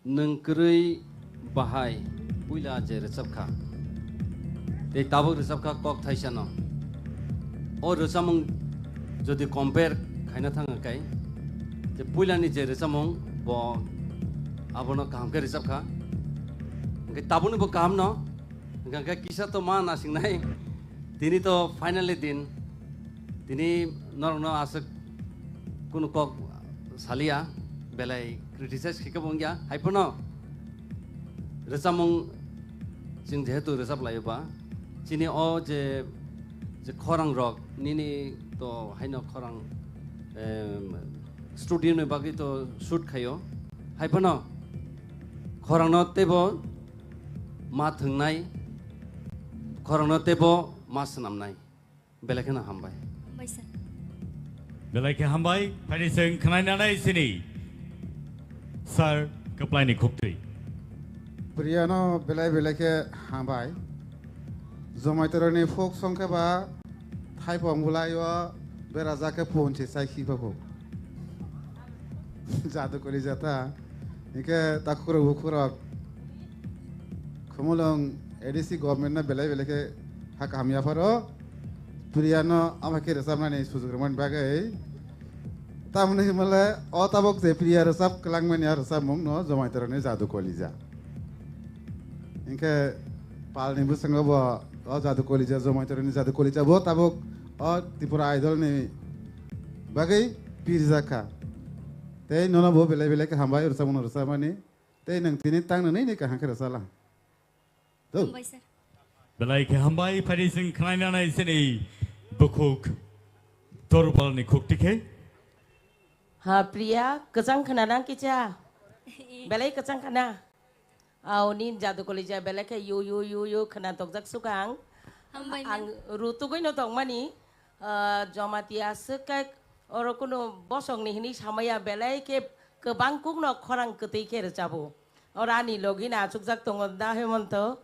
nwng kwrwi bahai puila je rwchapkha, tei tabuk rwchapkha kok thaisano. O rwchapmung jodi compare khaina thang khe, je puilani je rwchapmung bo abono kaham khe rwchapkha. Hwnkhe tabukni bo kahamno, hwnkhe kisa to ma nasingnai. Tini to finally din. Tini norokno aswk kunu kok saliya, belai criticize khe khe bo wngya. Haiphano rwchapmung chwng jehetu rwchap laio ba, chini o je, je khorang rok nini to haino khorang, em, studio ni bagwi to shoot khaio. Haiphano khorangno teibo ma thwngnai, khorangno teibo ma swnamnai. Belai kheno hambai. Hambai sir. Belai khe hambai, phadi chwng khwnainanai chini sir Kwplaini khuktwi. Priyano belai belai khe hambai. Jomaitoroni folk song khe ba thaipong bwlai o berajak khe phone se chai khipa kho. Jadu kori jata. Hingke takhurok bukhurok. Khumulwng A D C government no belai belai khe ha kaham yapharo. Priyano ama khe rwchapnani sujuk rwmani bagwi. Tamoni himale o tabok je Priya rwchap kwlangmani a rwchapmung no Jomaitoroni Jadu Kolija. Hingke palni bwskango bo o Jadu Kolija, Jomaitoroni Jadu Kolija bo tabok o Tripura Idol ni bagwi pirjakha. Tei nono bo belai belai khe hambai rwchapmung no rwchapmani. Tei nwng tini tang nwnwi ni kaham khe rwchala. Hambai sir. Belai khe hambai, phadi chwng khwnainanai chini bukhuk Torbal ni khukti khe. Ha, Priya, kwchang khwna nang kicha? Belai kwchang khwna. Aw, nini Jadu Kolija belai khe yu, yu, yu, yu khwna tokjak sukang. Hambai, ma'am. Ang rutugwi no tongmani, ah, Jamatia swk khe oro kunu bosong ni hinwi samaya belai khe kwbang kuk no khorang kwtwi khe rwchabo. Oro ani logi no achukjak tongo da Hemonto.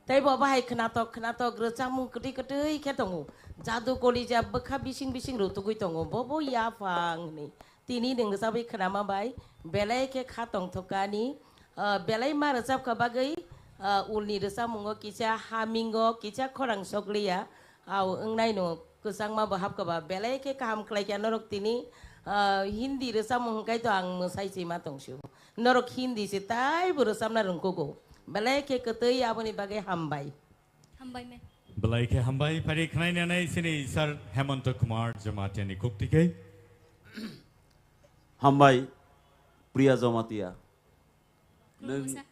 Tei bo bahai khwnatok khwnatok rwchapmung kwtwi kwtwi khe tongo. Jadu Kolija bwkha bising bising rutugwi tongo. Bo bo yaphang hinwi. Tini nwng rwchapwi khwnama bai belai khe kha tongthok ani, ah, belai ma rwchapkha bagwi, ah, ulni rwchapmungo kisa hamingo kisa khorang sokliya. Aw wngnai no kwchangma bo hapkha ba belai khe kaham khlaikha norok tini, ah, Hindi rwchapmung hwnkhe to ang mwsai se ma tongsu. Norok Hindi se taibo rwchapna rwngkugo. Belai khe kwtwi aboni bagwi hambai. Hambai me. Belai khe hambai, phari khwnainanai chini sir Hemonto Kumar Jamatia ni khukti khe. Hambai, Priya Jamatia. Nwng Khulumsa.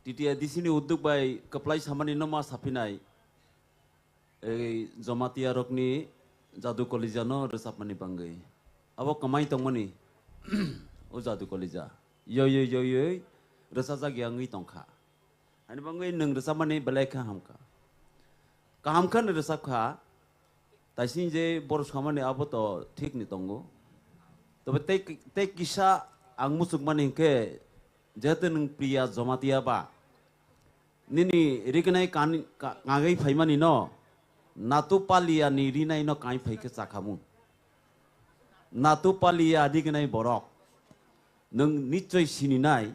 T T A D C ni udduk bai kwplai samani no ma saphinai, ei Jamatia rokni Jadu Kolija no rwchapmani bangwi. Abo kwmai tongmani, o Jadu Kolija. Yoi, yoi, yoi, yoi, rwchajak ya wngwi tongkha. Ani bangwi nwng rwchapmani belai kha hamkha. Kaham khe nwng rwchapkha, taising je borok samani abo to thik ni tongo. Tobe tei, tei kisa ang muchukmani hinkhe, jehetu nwng Priya Jamatia ba, nini rignai kani-, ka-, kangwi phaimani no, Natu Palia ni rinai no kain phai khe chakhamu. Natu Palia rignai borok. Nwng nichoi sininai,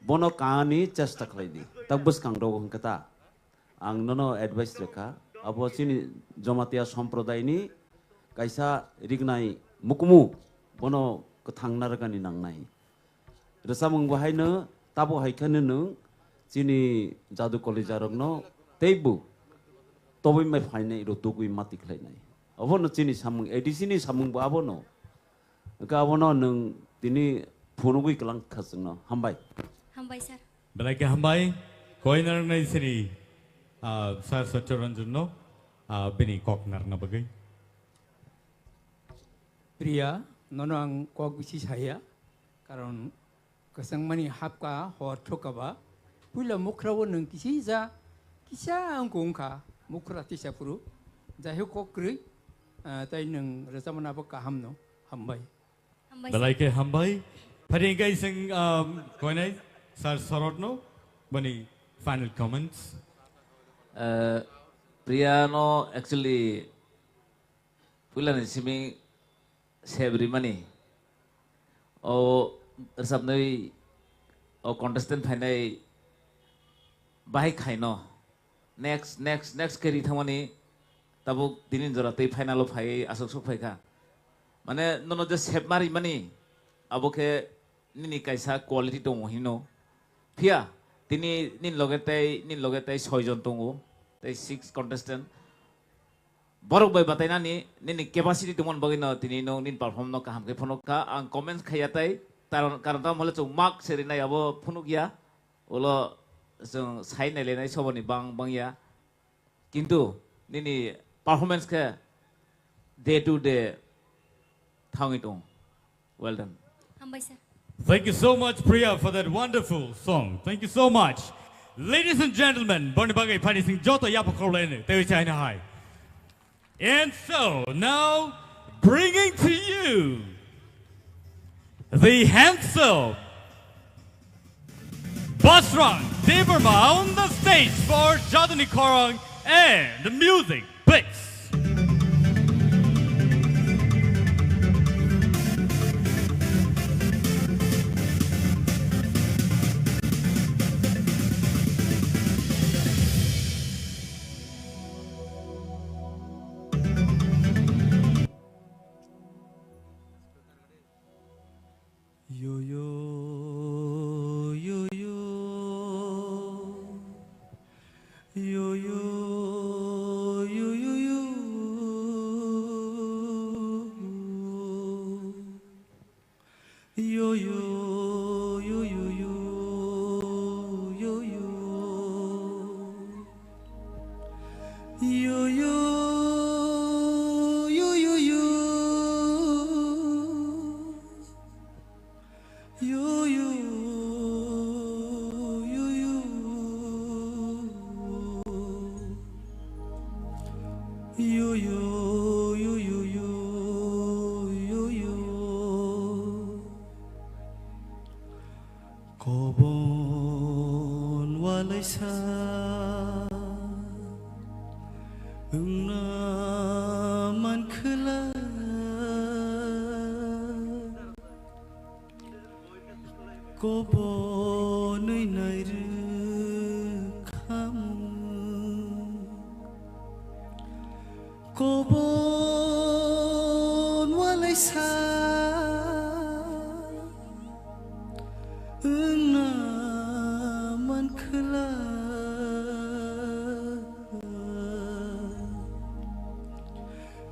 bono kaani chesta khlai di. Tak bwskang rogo hwnkhe ta. Ang nono advice rwkha, abo chini Jamatia somprodai ni kaisa rignai mukumu, bono kwthang narwkani nangnai. Rwchapmung bo haino, tabo hai kheno nwng chini Jadu Kolija rokno teibo tobwi mai phainai, rutugwi mati khlainai. Obono chini samung, A D C ni samung bo abono. Hwnkhe abono nwng tini phunugwi kwlang kha chwngno. Hambai. Hambai, sir. Belai khe hambai. Koi narwknai sini, ah, Sir Satya Ranjan no, ah, bini kok narwkna bagwi. Priya, nono ang kok bisi saya, karon kwchangmani hapka hor thukaba, puila mukhra o nwng kisi ja, kisa wngkha wngkha, mukhra tisa phuru, jaihok kok kwrwi, ah, tai nwng rwchapmani abo kaham no, hambai. Hambai, sir. Belai khe hambai. Phari hwnkhe chwng, um, koinai Sir Sorot no, bani final comments. Eh, Priya no actually puilani simi sep rimani. O rwchapnwi o contestant phainai bahai khaino. Next, next, next khe ri thangmani tabuk tini jora tei final o phaiwi aswk sok phaikha. Mane nono je sep ma rimani abo khe nini kaisa quality tongo hino. Phiya tini nini loge tei, nini loge tei soi jon tongo, tei six contestant. Borok bai batainani nini capacity tongmani bagwi no tini no nini perform no kaham khe phunuk kha. Ang comments khaiya tei, karon, karon tamo hole chwng mark se rinai abo phunuk ya. Ulo chwng sai nailainai soboni bang, bang ya. Kintu nini performance khe day to day thangwi tong. Well done. Hambai, sir. Thank you so much, Priya, for that wonderful song. Thank you so much. Ladies and gentlemen, boni bagwi phani sing joto yapha khorlaini, tewi chaina hai. And so, now, bringing to you the handsome Basrang Debbarma on the stage for Jaduni Khorang and the music, please. Yo, yo, yo, yo. Yo, yo, yo, yo, yo. Yo, yo, yo, yo, yo, yo, yo. Yo, yo, yo, yo, yo. Yo, yo, yo, yo. Yo, yo, yo, yo, yo, yo, yo. Kobon walaisa wngna mankhwla. Kobonwi nairwkhamu. Kobon walaisa wngna mankhwla.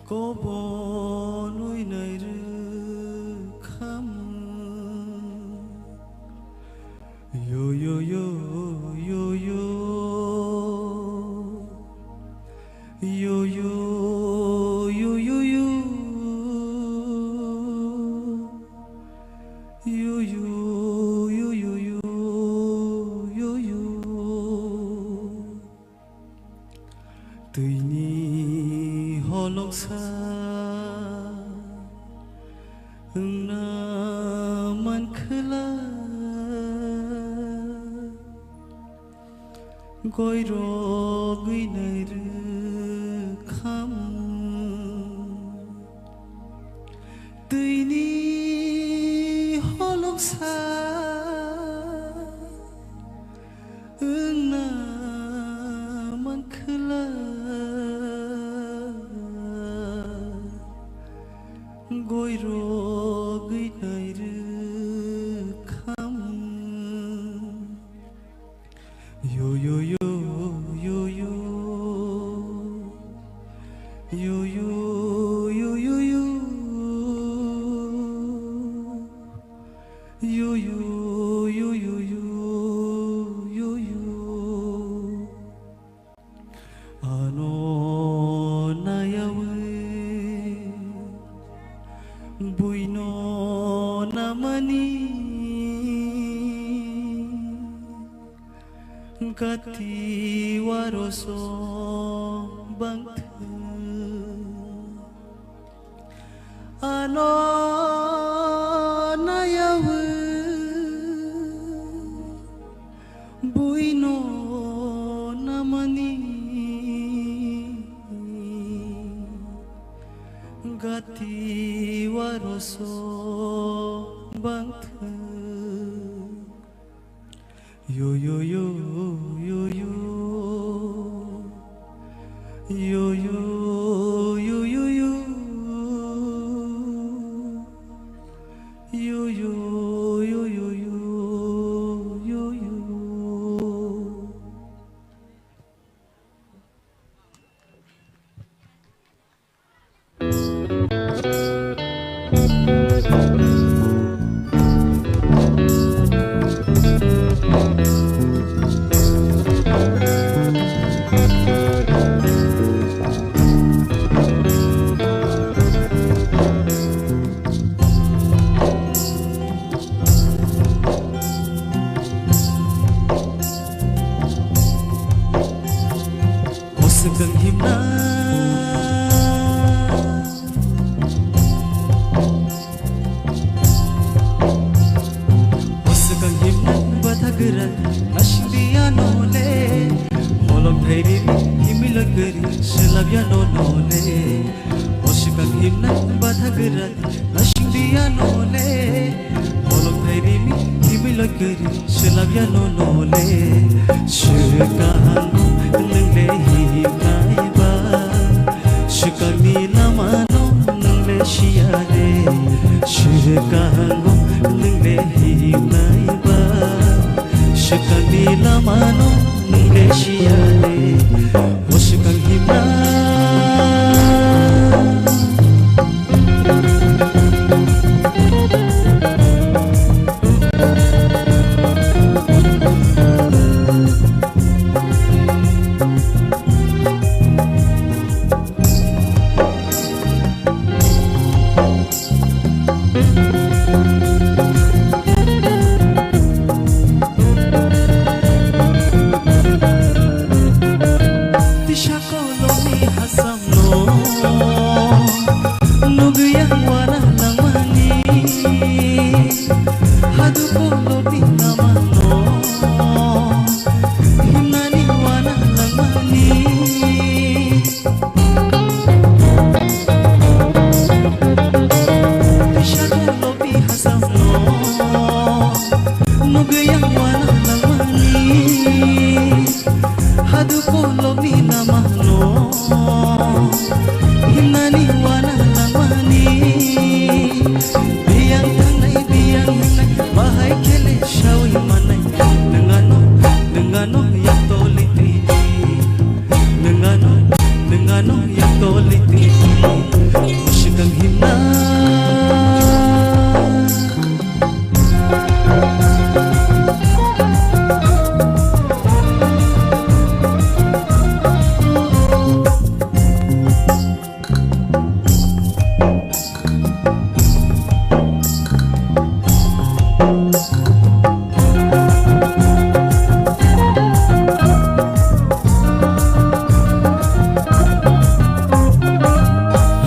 Kobonwi nairwkhamu. Yo, yo, yo, yo, yo. Yo, yo, yo, yo, yo. Yo, yo, yo, yo, yo, yo, yo. Twini holongsa wngna mankhwla. Goirogwi nairwkhamu. Twini holongsa wngna mankhwla. Goirogwi nairwkhamu. Yo, yo, yo, yo, yo. Yo, yo, yo, yo, yo. waroso bangthwng. Ano nayawi buino namani gati waroso bangthwng. Yo, yo, yo, yo, yo. Yo, yo, yo, yo, yo. Yo, yo, yo, yo, yo, yo, yo. O swkang himna. O swkang himna batha gwra nasingdi ano le. Holong thairimi himwi loi kwrwi swlabya no no le. O swkang himna batha gwra nasingdi ano le. Holong thairimi himwi loi kwrwi swlabya no no le. Swkang nwng le himnai ba. Swkangni lamano nwng le siya de. Swkango nwng le himnai ba. Swkangni lamano nwng le siya de. O swkang himnai. Tisa kolomni hasamno nugwi ang wana nangmani. Hadu kolomni namano himnani wana nangmani. Tisa kolomni hasamno nugwi ang wana nangmani. Hadu kolomni namano himnani wana nangmani. Biyang thangnai, biyang himnai, bahai khe le sawi mannai. Nwng ano, nwng ano yak toli twi twi. Nwng ano, nwng ano yak toli twi twi. Swkang himna.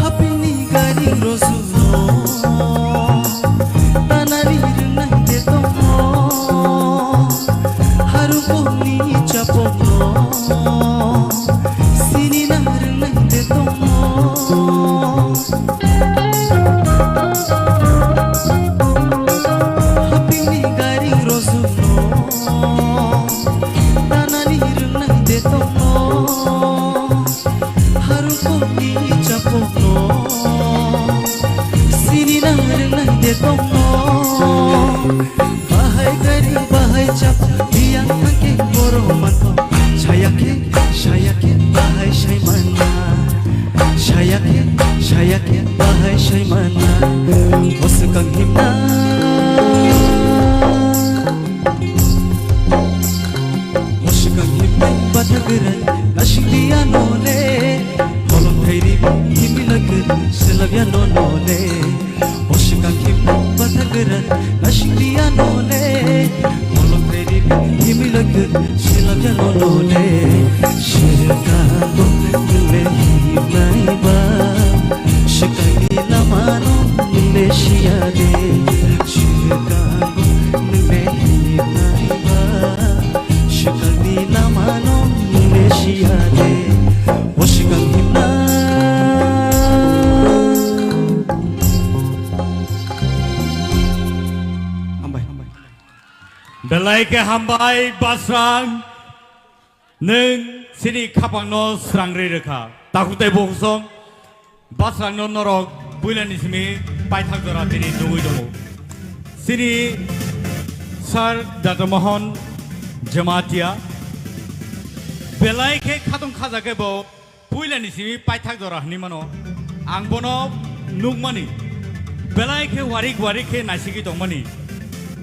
Hapini gari rosu. Tanani rwngnai de tongo, haruponi chapokno sinina rwngnai de tongo. Hapini gari rosukno tanani rwngnai de tongo. Harupokni chapokno sinina rwngnai de tongo. Bahai gari bahai chap biyang thangke borok manto. Sayakhe, sayakhe bahai saimana. Sayakhe, sayakhe bahai saimana. O swkang himna. O swkang himnai batha gwrai nasingdi ano le. Holong thairimi himwi loi kwrwi swlabya no no le. O swkang himnai batha gwrai nasingdi ano le. Holong thairimi himwi loi kwrwi swlabya no no le. Oshikang himna. Hambai. Belai khe hambai, Basrang. Nwng chini khapangno srangri rwkha. Takhuk tei bukhuk song, Basrangno norok puilani simi paithak jora tini nugwi tongo. Chini Sir Doctor Mohan Jamatia belai khe khatong khaja khe bo puilani simi paithak jora hwnwi mano. Ang bono nukmani, belai khe warik warik khe naisigwi tongmani.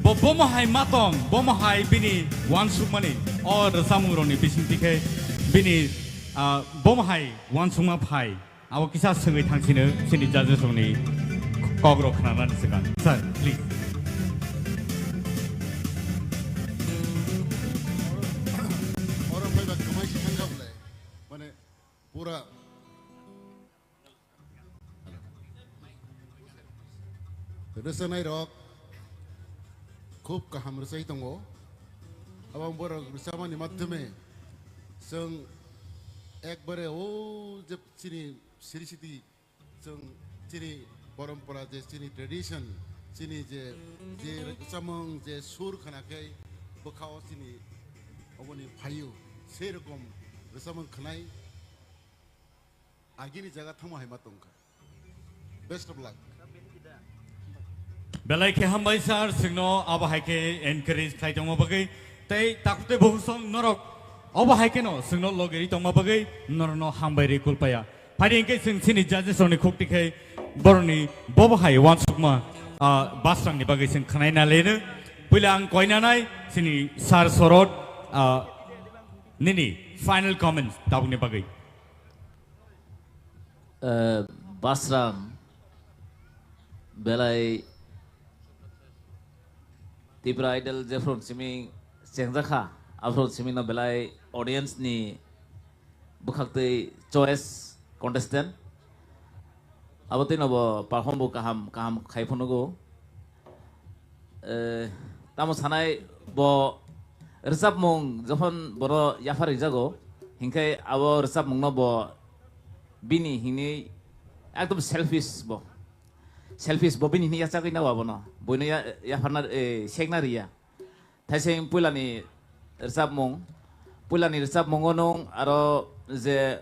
Bo bomo hai ma tong, bomo hai bini uansukmani, o rwchapmungrokni bisingtwi khe bini, ah, bomo hai uansukma phai. Abo kisa swngwi thangsino chini judges rokni kokrok khnanani swkang. Sir, please. Oro phaiba kwmai se thangkha bwle. Mane pura rwchapnai rok khub kaham rwchai tongo. Abang borok rwchapmani madhyome chwng ekbare o je chini siri siti chwng chini porompora je chini tradition, chini je, je rwchapmung je sur khna khe bwkhao chini oboni phaio, sei rokom rwchapmung khnai agini jaga thangma hai ma tongkha. Best of luck. Belai khe hambai sir, chwngno abo hai khe encourage khlai tongma bagwi tei takhuk tei bukhuk song norok abo hai kheno chwngno logeri tongma bagwi norokno hambai rwi kulpaya. Phai di hwnkhe chwng chini judges rokni khuk tikhe borokni bobo hai uansukma, ah, Basrangni bagwi chwng khwnai na leno. Puila ang koinanai chini sir Sorot, ah, nini final comments tabukni bagwi. Eh, Basrang belai Tipra Idol jephru simi chengjakha, aphru simi no belai audience ni bwkhaktwi choice contestant. Abo twino bo perform bo kaham, kaham khai phunugo. Eh, tamo sanai bo rwchapmung jokhon boro yaphar rijago, hinkhe abo rwchapmungno bo bini hinwi ekdom selfish bo. Selfish bo bini hinwi yachagwi nao abono. Boino ya-, yapharna, eh, sekna riya. Thaising puilani rwchapmung, puilani rwchapmungo nwng aro je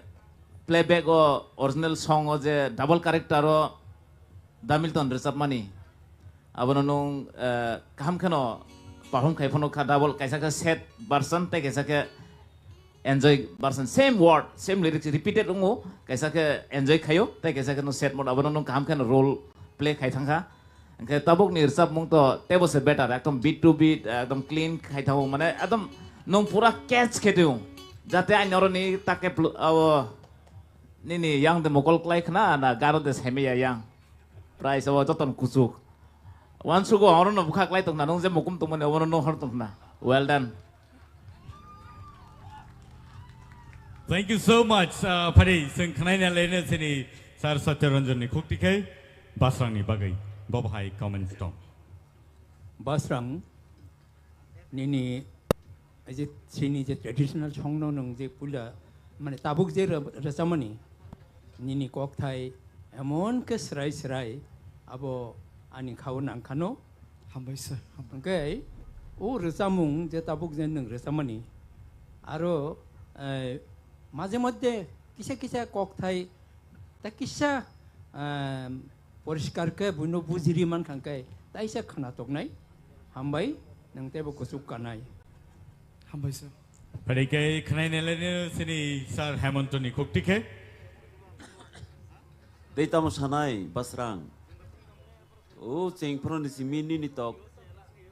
playback o original song o je double character o Damilton rwchapmani, abono nwng, eh, kaham kheno perform khai phano kha double, kaisa khe sad version tei kaisa khe enjoy version, same word, same lyrics repeated wngo, kaisa khe enjoy khaio tei kaisa khe no sad mode, abono nwng kaham kheno role play khai thangkha. Hwnkhe tabukni rwchapmung to teibo se better, ekdom beat to beat, ekdom clean khai thango, mane ekdom nwng pura catch khe tong. Jate ani oroni take pl-, abo nini yang de mokol klai khna na garo de saimaya yang. Price abo joton kuchuk. Wansugo orono bwkha klai tongna, nwng je mukum tongmani obono nwng hor tongna. Well done. Thank you so much. Uh, phari, chwng khnaina lene chini Sir Satya Ranjan ni khukti khai Basrang ni bagwi. Bobo hai comments tong. Basrang, nini, ai je, chini je traditional song no nwng je puila, mane tabuk je ra-, rwchapmani, nini kokthai emon khe srai srai, abo ani khao nangkhano. Hambai sir, hambai. Hwnkhe, o rwchapmung je tabuk je nwng rwchapmani, aro, eh, maje moddhe kisa kisa kokthai, ta kisa, eh, poriskar khe buino bujiri mankha hwnkhe, taisa khna toknai. Hambai, nwng teibo kuchuk kanai. Hambai sir. Phari khe khnaina lene chini Sir Hemonto ni khukti khe. Tei tamo sanai, Basrang. O chengphru ni simi nini tok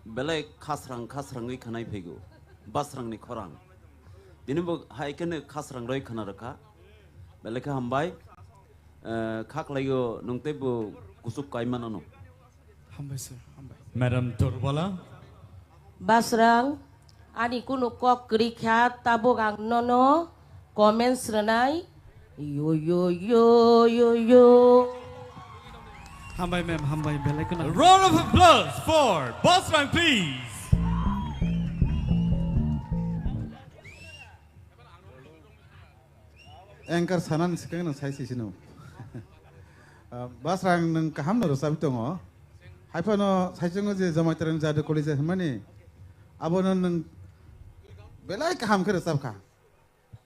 belai khasrang khasrangwi khanai phaigo. Basrang ni khorang. Tini bo hai kheno khasrang roi khana rwkha. Belai khe hambai. Eh, kha khlaigo nwng teibo kuchuk kai manano. Hambai sir, hambai. Madam Torbala. Basrang, ani kunu kok kwrwi kha, tabuk ang nono comments rwnai. Yo, yo, yo, yo, yo. Hambai ma'am, hambai, belai kheno. A round of applause for Basrang, please. Anchor sanani swkang no sai sisino. Ah, Basrang nwng kaham no rwchapwi tongo. Haiphano saichungo je Jamatia ni Jadu College hwnmani, abono nwng belai kaham khe rwchapkha.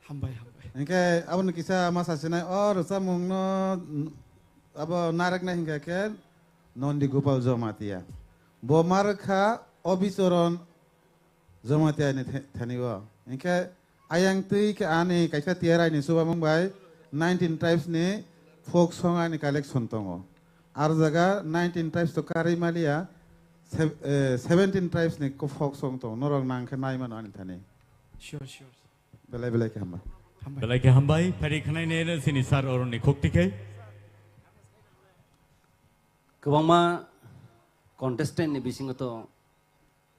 Hambai, hambai. Hinkhe abono kisa ma sasinai, o rwchapmungno, abo nareknai hinkhe khe Nondi Gopal Jamatia. Bo ma rwkha Obichoron Jamatia ni the-, thani o. Hinkhe ayang twi khe ani kaisa tiyarai ni chubamung bai nineteen tribes ni folk song ani collection tongo. Ar jaga nineteen tribes to karwi maliya, sev-, eh, seventeen tribes ni ko folk song tongo. Norok nang khe nai mano ani thani. Sure, sure. Belai belai khe hambai. Hambai. Belai khe hambai, phari khwnai ne sini sir oroni khokti khe. Kwbangma contestant ni bisingo to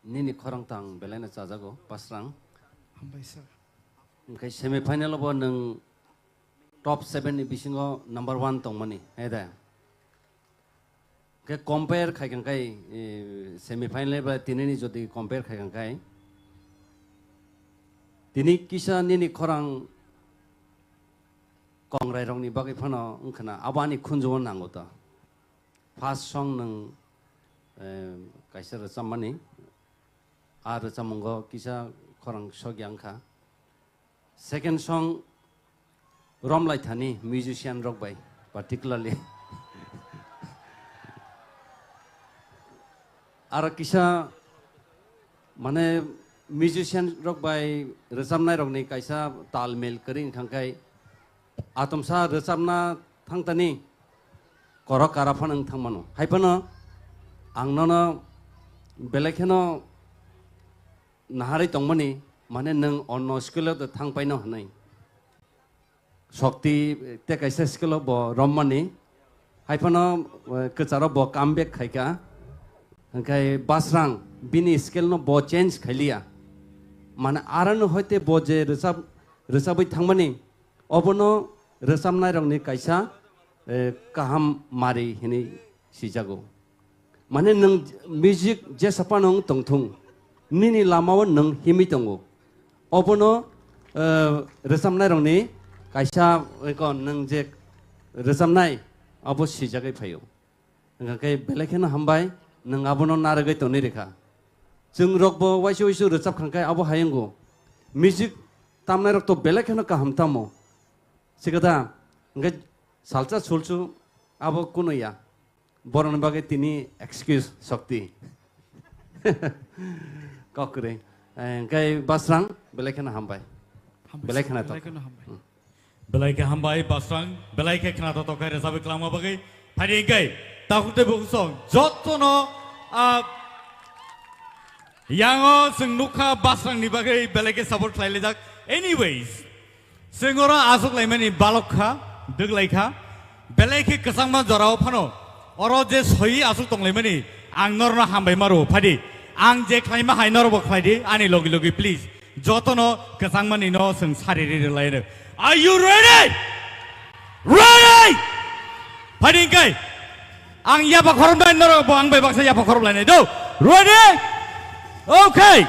nini khorang tang belai no chajago, Basrang. Hambai sir. Hwnkhe semi final bo nwng top seven ni bisingo number one tongmani, he da? Khe compare khai kang kai, eh, semi final ba tinini jodi compare khai kang kai, tini kisa nini khorang kongrai rokni bagwi phano wngkhana abo ani khunju o nango to. First song nwng, eh, kaisa rwchapmani, a rwchapmungo kisa khorang sokya wngkha. Second song romlai thani musician rok bai particularly. Aro kisa mane musician rok bai rwchapnai rokni kaisa tal mil kwrwi wngkha khe atomsa rwchapna thangtani korok kara phano wng thangmano. Hai phano ang nono belai kheno naharwi tongmani, mane nwng onno skill o thang paino hwnwi. Shokti te kaisa skill o bo rommani, hai phano, eh, kwcharo bo comeback khaikha. Hwnkhe Basrang bini skill no bo change khailiya. Mane arano hoite bo je rwchap, rwchabwi thangmani, obono rwchapnairokni kaisa, eh, kaham mari hinwi sijago. Mane nwng music jesa phano wng tongthung, nini lamao nwng himwi tongo. Obono, eh, rwchapnairokni kaisa, eko nwng je rwchapnai abo sijagwi phaio. Hwnkha khe belai kheno hambai, nwng abono narwgwi tonwi rwkha. Chwng rokbo waisa waisa rwchap kha khe abo hai wngo. Music tamnairok to belai kheno kaham tamo. Sikada, hwnkhe salsa sulsu abo kunuya. Borokni bagwi tini excuse Shokti. Kok kwrwi. Eh, hwnkhe Basrang, belai kheno hambai. Hambai, belai kheno belai tok. Kheno hambai. Hmm. Belai khe hambai, Basrang, belai khe khna totok khe rwchapwi kwlangma bagwi. Phaidi hwnkhe, takhuk tei bukhuk song, jotono, ah, yango chwng nukha Basrangni bagwi belai khe support khlailaijak. Anyways, chwng oro achuk laimani balok kha, dwk lai kha, belai khe kwchangma jorao phano, oro je soiwi achuk tonglaimani, ang norno hambai ma rwo, phaidi, ang je khlaima hai norokbo khlaidi, ani logi logi please. Jotono kwchangmani no chwng sari ri rwlai rw. Are you ready? Ready! Phaidi hwnkhe ang yapha khorop nai norok bo ang bai baksa yapha khorop lainai do. Ready? Okay.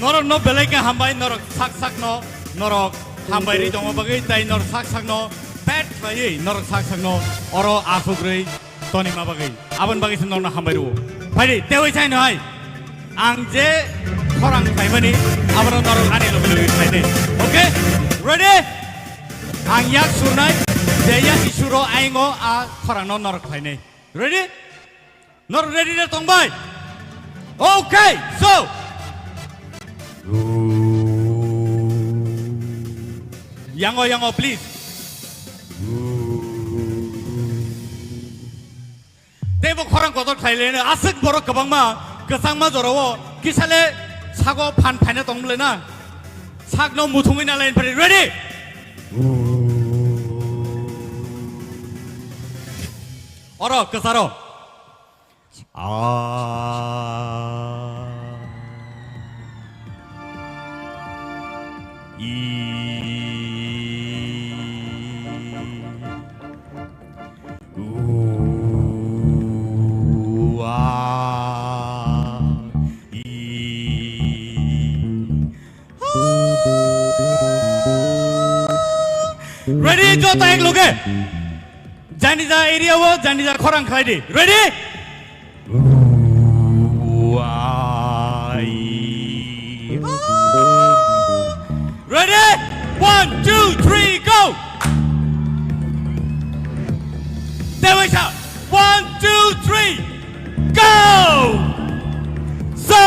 Norokno belai khe hambai, norok sak sakno, norok hambai rwi tongma bagwi, tei norok sak sakno pet khlaiwi, norok sak sakno oro asuk rwi tonima bagwi. Aboni bagwi se norokno hambai rwo. Phaidi, teiwi saino hai. Ang je khorang khlaimani, abono norok ani logi logi khlainai. Okay? Ready? Ang yak surnai, je yak isuro aingo a khorangno norok khlainai. Ready? Nor ready na tongbai? Okay, so. Yango, yango, please. Khorang kotor khlai le no, aswk borok kwbangma kwchangma jorao kisa le sago phan phaina tong le na. Sakno muthungwi na line phari. Ready? Oro kwcharo. Ah. I. U, a, i. Ready, joto ek loge. Janija area o, janija khorang khlai di. Ready? U, a, i. Ready? One, two, three, go! Tewaisa, one, two, three, go! So,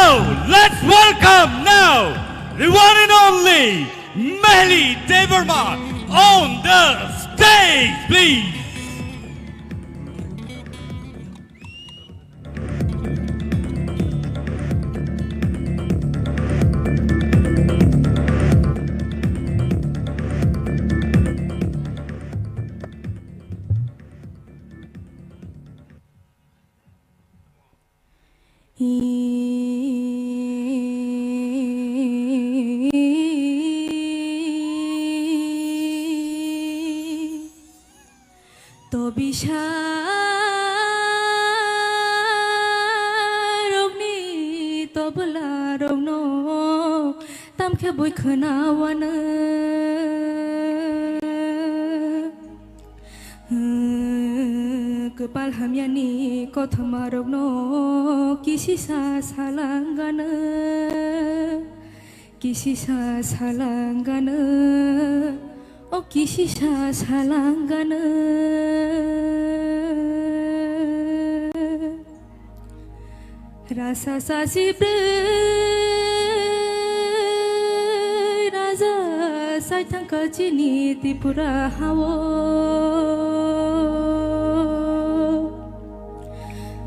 let's welcome now the one and only Mehli Debbarma on the stage, please. Tobisa rokni tobla rokno tamkhe bui khwna wano. Kwpal hamyani kothoma rokno kisisa salanggano. Kisisa salanggano, o kisisa salanggano. Rasa sasi brwi raja saithang kachini Tripura hao.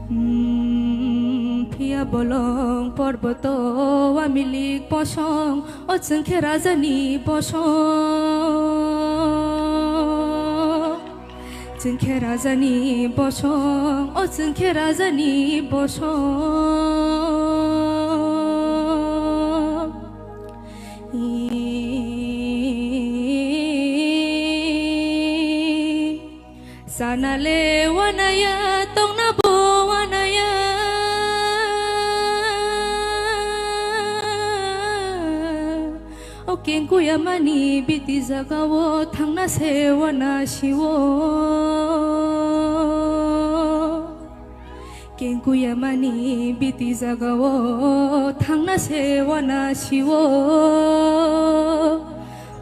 Hmm, phiya bolong porboto wamilik bosong, o chwngkhe rajani bosong. Chwngkhe rajani bosong, o chwngkhe rajani bosong. Sana le wanaya, tongna bo wanaya. O kengkuyamani biti jagao thangna se wana siwo. Kengkuyamani biti jagao thangna se wana siwo.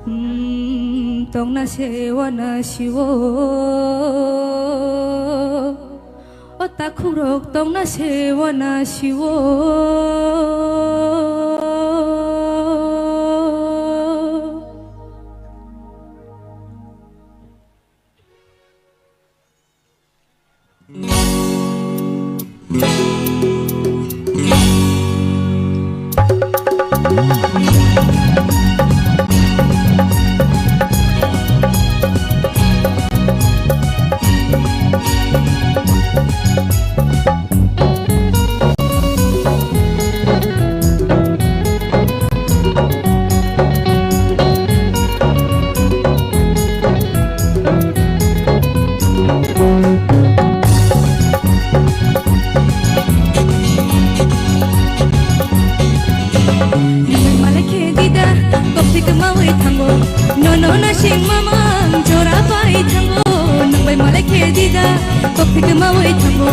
Hmm, tongna se wana siwo. O takhukrok tongna se wana siwo. Nungbai malai khe dida, tokthik mawi thango. Nono nasing mamang jora pai thango. Nungbai malai khe dida, tokthik mawi thango.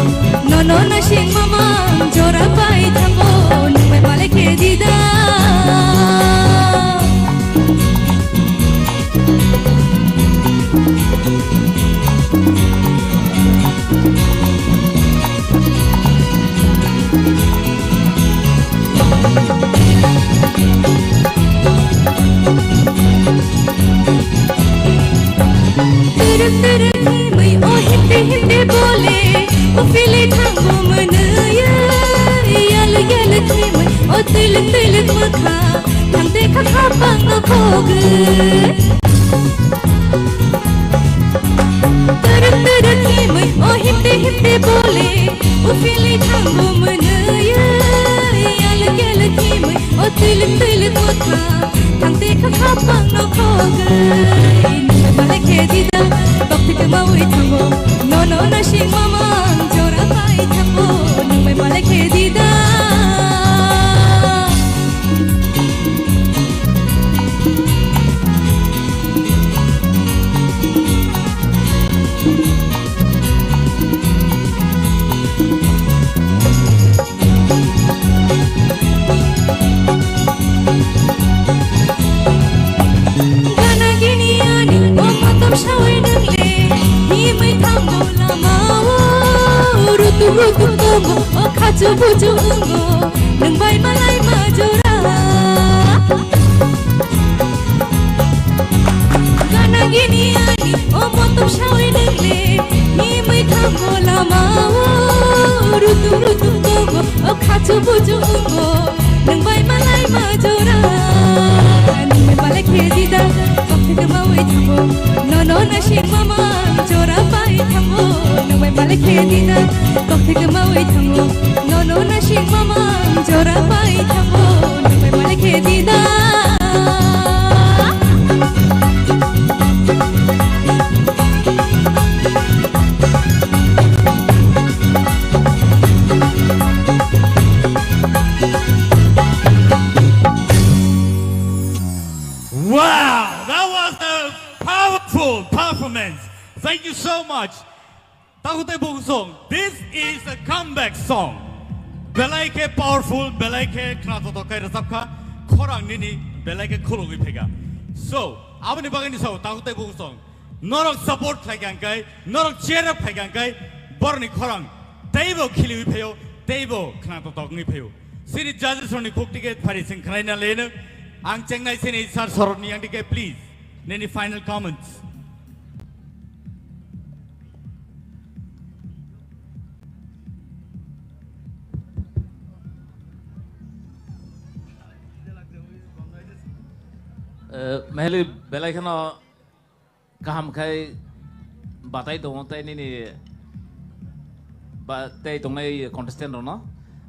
Nono nasing mamang jora pai thango. Nungbai malai khe dida. Twerwk twerwk himwi o himdi himdi bole, o philwi thango Twilik twilik mwkha, thangte kha khapang no khogwi. Twrwk twrwk himwi, o himte himte bole, o philwi thango mwnwi. Yalwk yalwk himwi, o twilik twilik mwkha, thangte kha khapang no khogwi. Nungbai malai khe dida, tokthik mawi thango, nono nasing mamang jora pai thango, nungbai malai khe dida. Gana gini ani o motom sawai nang le, himwi thango lama o, rutuk rutuk tongo o khachu buju wngo, nung bai malai ma jora. Gana gini ani o motom sawai nang le, himwi thango lama o, rutuk rutuk tongo o khachu buju wngo, nung bai malai ma jora. Nung bai malai khe dida, tokthik mawi thango, nono nasing mamang jora pai thango, nung bai malai khe dida, tokthik mawi thango, nono nasing mamang jora pai thango, nung bai malai khe dida. Wow, that was a powerful performance. Thank you so much. Takhuk tei bukhuk song, this is a comeback song. Belai khe powerful, belai khe khna totok khe rwchap kha, khorang nini belai khe khulugwi phaikha. So, aboni bagwi ni sao takhuk tei bukhuk song, norok support khlai kha hwnkhe, norok cheer up khlai kha hwnkhe, borokni khorang teibo khiliwi phaio, teibo khna totok wngwi phaio. Sini judges rokni khuk ticket phari sing khlaina leno, ang chengnai sini sir Sorotni yang ticket, please, nini final comments. Eh, Mehli belai kheno kaham khai batai tongo tei nini ba tei tongnai contestant rokno.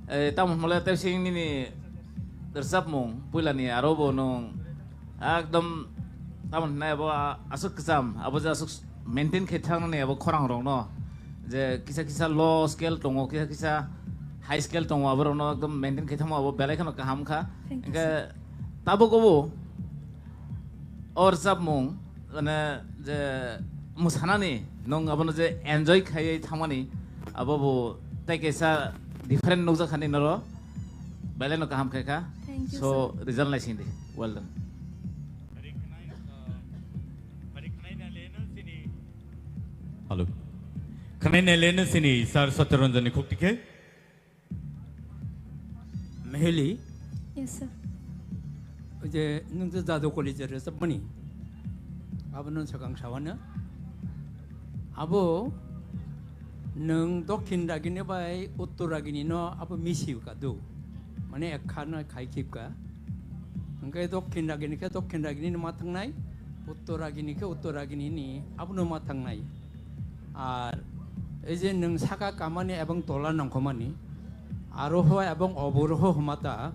Eh, tamo hwnmale tei sing nini rwchapmung puilani aro bo nwng ekdom tamo hwnai abo a-, aswk kwcham, abo je aswk maintain khe thangmani abo khorang rokno, je kisa kisa low scale tongo, kisa kisa high scale tongo, abo rokno ekdom maintain khe thangma abo belai kheno kaham kha. Thank you, hwnkhe sir. Tabuk obo o rwchapmung, mane, je mwsanani nwng abono je enjoy khaiwi thangmani, abo bo tei kaisa different nukjak kha nini oro, belai no kaham khai kha. Thank you, so, sir. Result naising di. Well done. Hello. Khnaina leno sini Sir Satyaranjan ni khuk tikhe. Meheli. Yes, sir. Oje nwng je Jadu College rwchapmani. Abono swkang sawano. Abo nwng Dokhin Ragini bai Uttor Ragini no abo misi ka do. Mane ekha no khai khip ka. Hwnkhe Dokhin Ragini khe Dokhin Ragini no ma thangnai, Uttor Ragini khe Uttor Ragini ni abono ma thangnai. Ar ei je nwng saka kamani ebong tola nongkhomani, aroho ebong oboroho hwmata,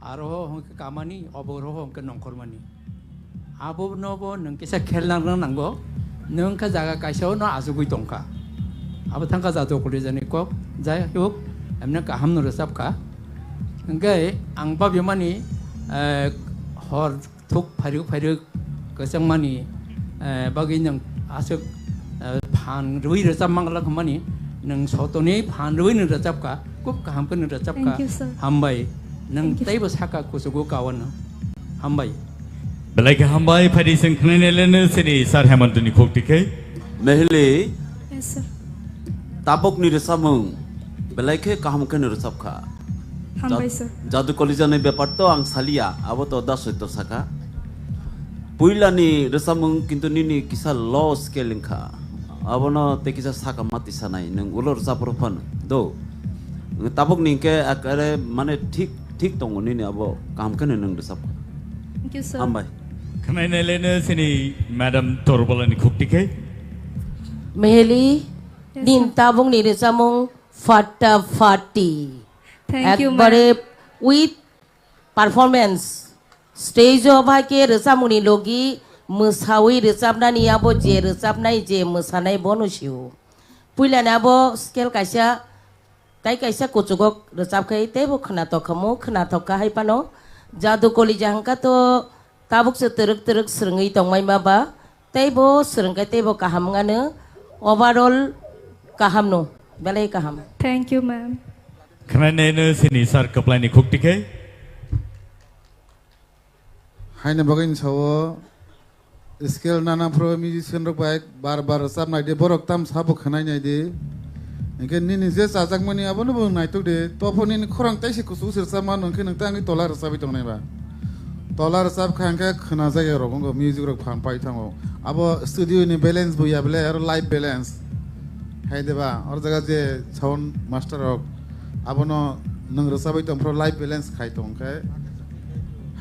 aroho hwnkhe kamani, oboroho hwnkhe nongkhormani. Abono bo nwng kisa khel nang nango, nwng khe jaga kaisa no achugwi tongkha. Abo thangkha Jadu College ni kok, jai hok, emne kaham no rwchapkha. Hwnkhe ang babimani, eh, hor thuk phairwk phairwk kwchangmani, eh, bagwi nwng aswk, eh, phan rwui rwchap manglak hwnmani, nwng sotoni phan rwui nwng rwchapkha, khub kaham khe nwng rwchapkha. Thank you, sir. Hambai. Nwng thank you, sir. Teibo saka kuchugo kawano. Hambai. Belai khe hambai, phaidi chwng khnaina leno sini Sir Hemantoni khuk tikhe. Mehli. Yes, sir. Tabukni rwchapmung belai khe kaham khe no rwchapkha. Hambai, sir. Jadu College ni bepar to ang saliya, abo to da soito saka. Puilani rwchapmung kintu nini kisa low scale wngkha. Abono tei kisa saka mati sanai, nwng ulo rwchapro phano. Do. Tabukni hwnkhe ekare mane thik thik tongo, nini abo kaham kheno nwng rwchapkha. Thank you, sir. Hambai. Khwnai nai leno sini Madam Torbolani khukti khe. Meheli, yes, sir, nin tabukni rwchapmung Fatta Fatti. Thank you, ma'am. Ekbare with performance. Stage o bai khe rwchapmungni logi mwsawi rwchapnani abo je rwchapnai je mwsanai bono sio. Puilani abo scale kaisa, tai kaisa kuchugo rwchap khai teibo khwnatok khamu, khwnatok kha hai phano. Jadu Kolija hwnkha to tabuk se twrwk twrwk swrwngwi tongmai ma ba. Teibo swrwngkhe teibo kaham wngano, overall kahamno, belai kaham. Thank you, ma'am. Khwnai nai no sini sir kwplaini khukti khe. Haino bagwi ni sao scale nana phro musician rok bai bar bar rwchap nai di, borok tam sabo khwnai nai di. Hinkhe nini je chajakmani abono bo naitok di, tophor nini khorang taisi kuchuk se rwchap mano, hinkhe nwng tei angkhe tola rwchapwi tongnai ba. Tola rwchap kha hinkhe khwna jagya rok wngkha, music rok phan pai thango. Abo studio ni balance bo ya bele, aro live balance. Hai de ba, oro jaga je sound master rok abono nwng rwchapwi tong phro live balance khai tong khe.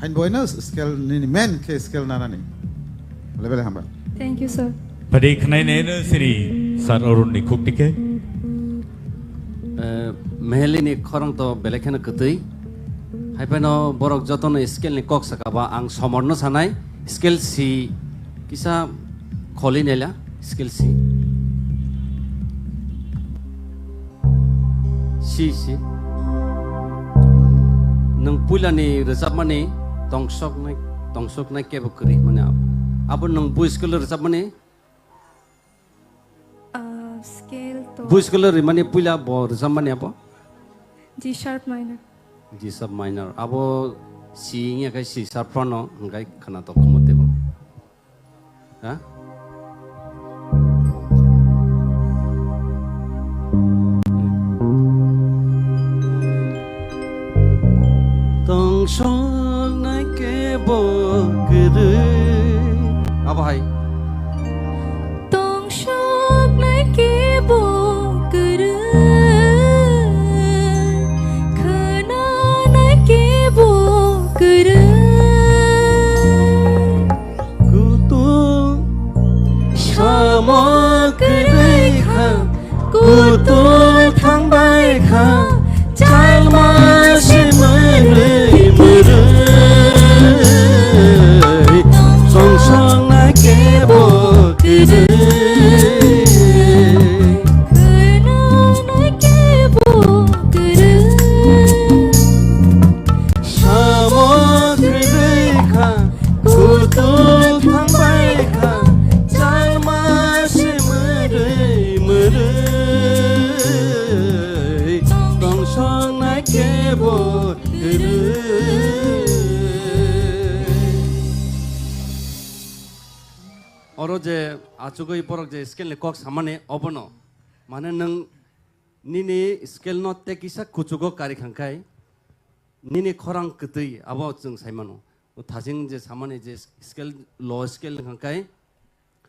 Hain boino scale nini main khe scale nanani. Lebele hamba. Thank you, sir. Padi khwnai nai no sini sir Arun ni khukti khe. Eh, Mehelini khorang to belai kheno kwtwi. Hai phano borok jotono scale ni kok saka ba ang somorno sanai scale si kisa kholi naila scale si. Si, si. Nwng puilani rwchapmani tongsoknai, tongsoknai kebo kwrwi hwnmani abo. Abo nwng bu scale rwchapmani? Ah, scale to. Bu scale rimani puila bo rwchapmani abo? G sharp minor. G sharp minor. Abo si wngya khe C sharp phano hwnkhe khwnatok khumo teibo. Ha? Tongsoknai kebo kwrwi. Abo hai. Tongsoknai kebo kwrwi, khwnanai kebo kwrwi. Kutung samo kwrwi kha, kutung thangbai kha, chalma se mwrwi mwrwi. Songsoknai kebo kwrwi, khwnanai kebo kwrwi. Samo kwrwi kha, kutung thangbai kha, chalma se mwrwi mwrwi. Tongsoknai kebo kwrwi. Oro je achugwi borok je scale ni kok samani obono, mane nwng nini scale no tei kisa kuchugo kari khangkhai, nini khorang kwtwi abo chwng saimano. O thajing je samani je scale, low scale wngkha khe,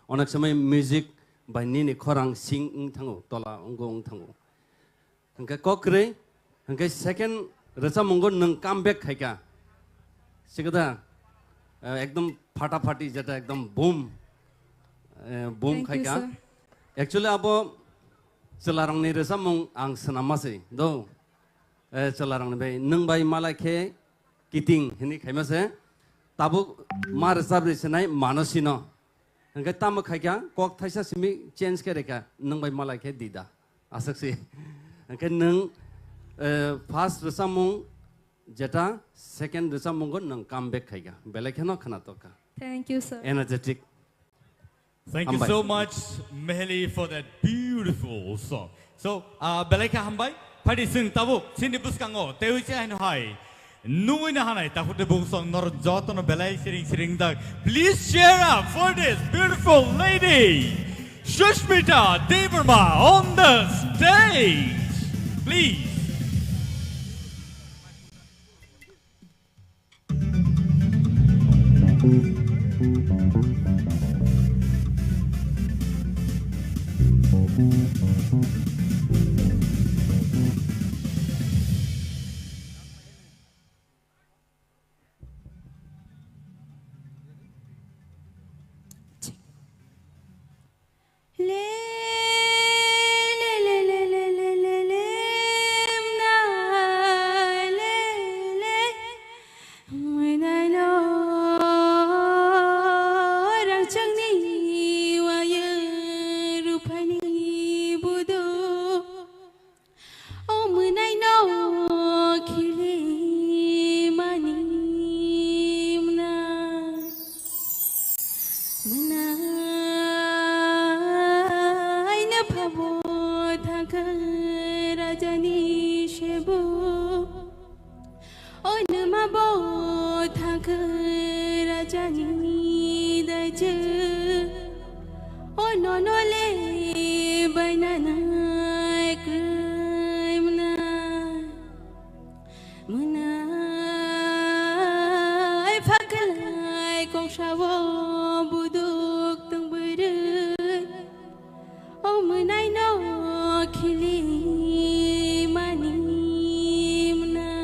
onek somoi music bai nini khorang sing wng thango, tola wnggo wng thango. Hwnkhe kok kwrwi, hwnkhe second rwchapmungo nwng come back khaikha. Sikada, eh, ekdom phata phati jeta ekdom boom, eh, boom khaikha. Thank you, sir. Actually abo chwlarokni rwchapmung ang swnamma se do. Eh, chwlarokni bai, nwng bai malai khe kiting hinwi khaima se, tabuk ma rwchapri sinai mano sino. Hwnkhe tamo khaikha, kok thaisa simi change khe rikha, nwng bai malai khe dida. Aswk si. Hwnkhe nwng, eh, first rwchapmung jeta, second rwchapmungo nwng come back khaikha. Belai kheno khwnatok kha. Thank you, sir. Energetic. Thank you so much, Meheli, for that beautiful song. So, uh, belai khe hambai. Phaidi chwng tabuk chini bwskango teiwi se haino hai nungwi na hanai takhuk tei bukhuk song norok jotono belai siring siring dak. Please cheer up for this beautiful lady, Sushmita Debbarma, on the stage. Please. Abo thangkhe rajani daijwk, o nono le bainanai kwrwi mwnai. Mwnai phakalai kongsao buduk tong bwrwi. O mwnai no khili mani mwnai.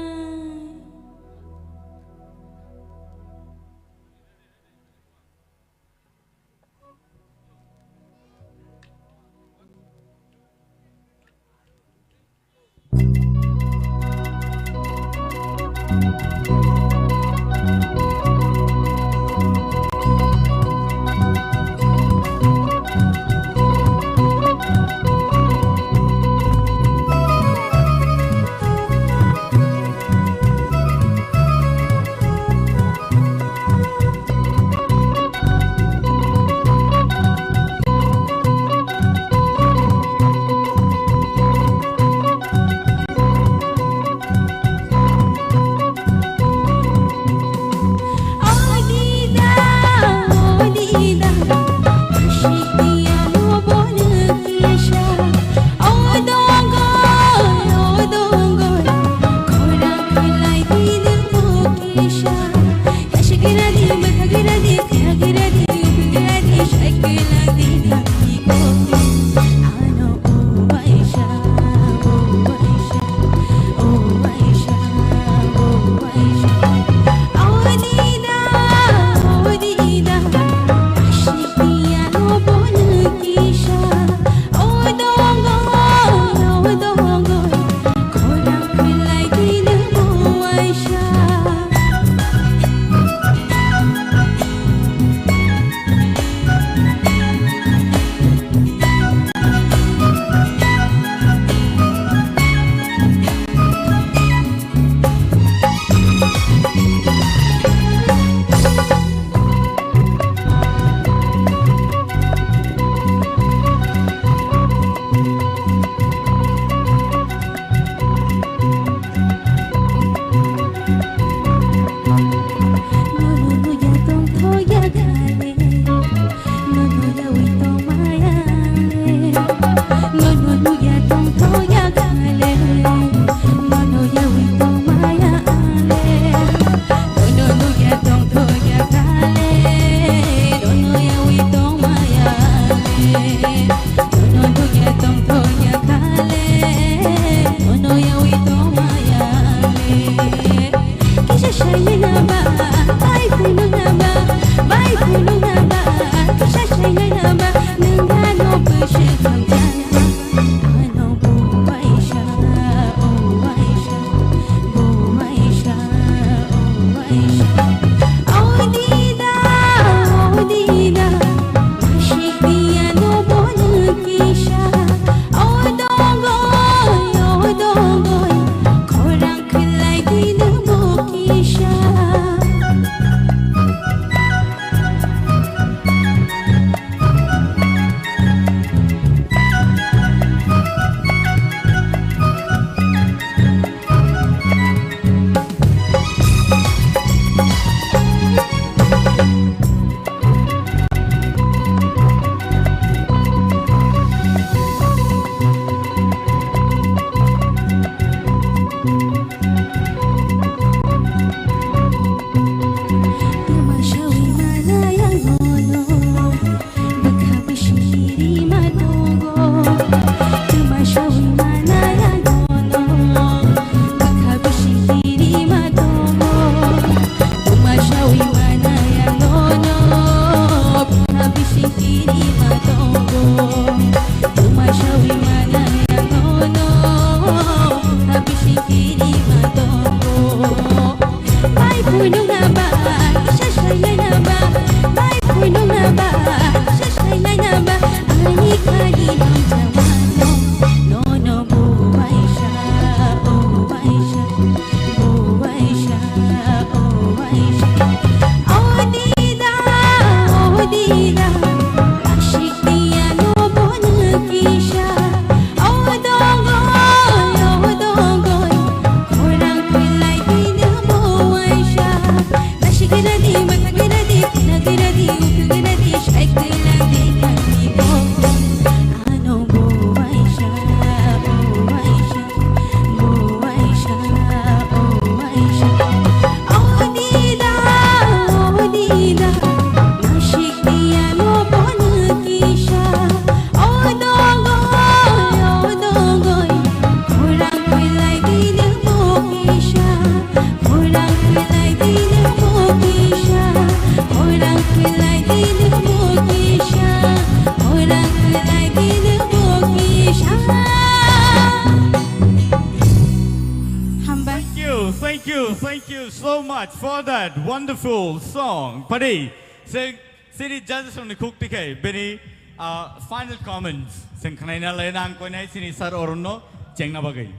Thank you, thank you so much for that wonderful song. Padi, se, sini judges rokni khuk tikhe, bini, ah, final comments. Seng khnaina lai nang koinai sini sir Arun no chengna bagwi.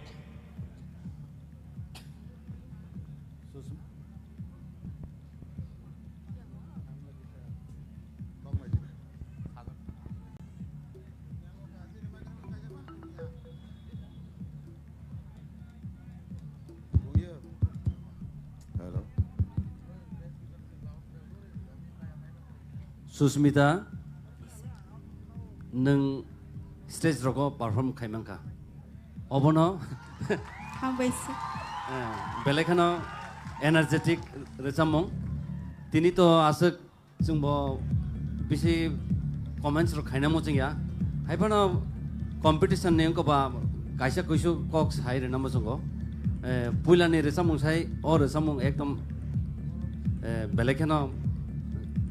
Hello. Susmita, nwng stage rogo perform khai mankha. Obono Hambai se. Eh, belai kheno energetic rwchapmung. Tini to aswk chwngbo bisi comments rok khaina muchungya. Hai phano competition ni wngkha ba kaisa kuisu kok sai rwna muchungo. Eh, puila ni rwchapmung sai, o rwchapmung ekdom, eh, belai kheno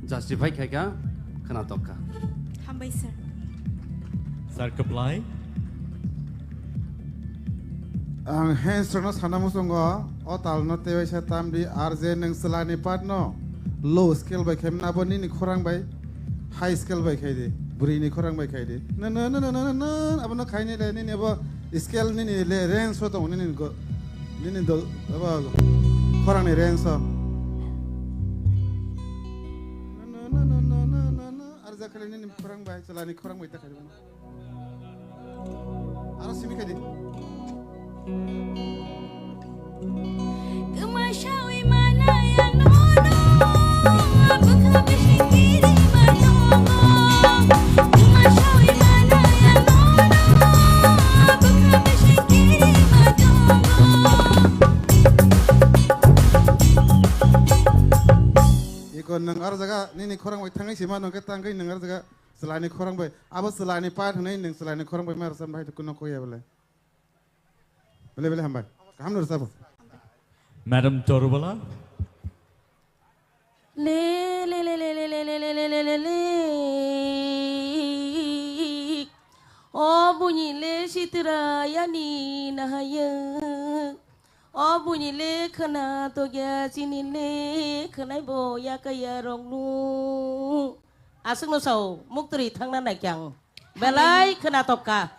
justify khaikha, khwnatok kha. Hambai sir. Sir Kwplai. Ang hands rokno sana muchungo, o talno tewaisa tamdi, R J nwng chwlani part no low scale bai khe mano, abo nini khorang bai high scale bai khai di, bwrwi ni khorang bai khai di. Na, na, na, abono khaini le, nini abo scale nini le range o tongo, nini go, nini dol, abo khorang ni range o. Na, na, na, R J khali nini khorang bai, chwlani khorang bai ta khai di. Aro simi khaidi. Kwma sawi manai ang nono, bwkha bising kiri ma tongo. Kwma sawi manai ang nono, bwkha bising kiri ma tongo. Iko nwng aro jaga nini khorang bai thangwi sima nungkhe tangwi nwng aro jaga. Chwlani khorang bai, abo chwlani part hwnwi nwng chwlani khorang bai ma rwchapma hai kuno kok ya bole. Bele bele hambai. Kaham no rwchabo. Madam Torubala. Le, le, le. O buini le sitra yani nahaya. O buini le khwna tokya chini le khwnai bo yakaya roknu. Aswkno sao, muktwrwi thangna naikhe ang. Belai khwnatok kha.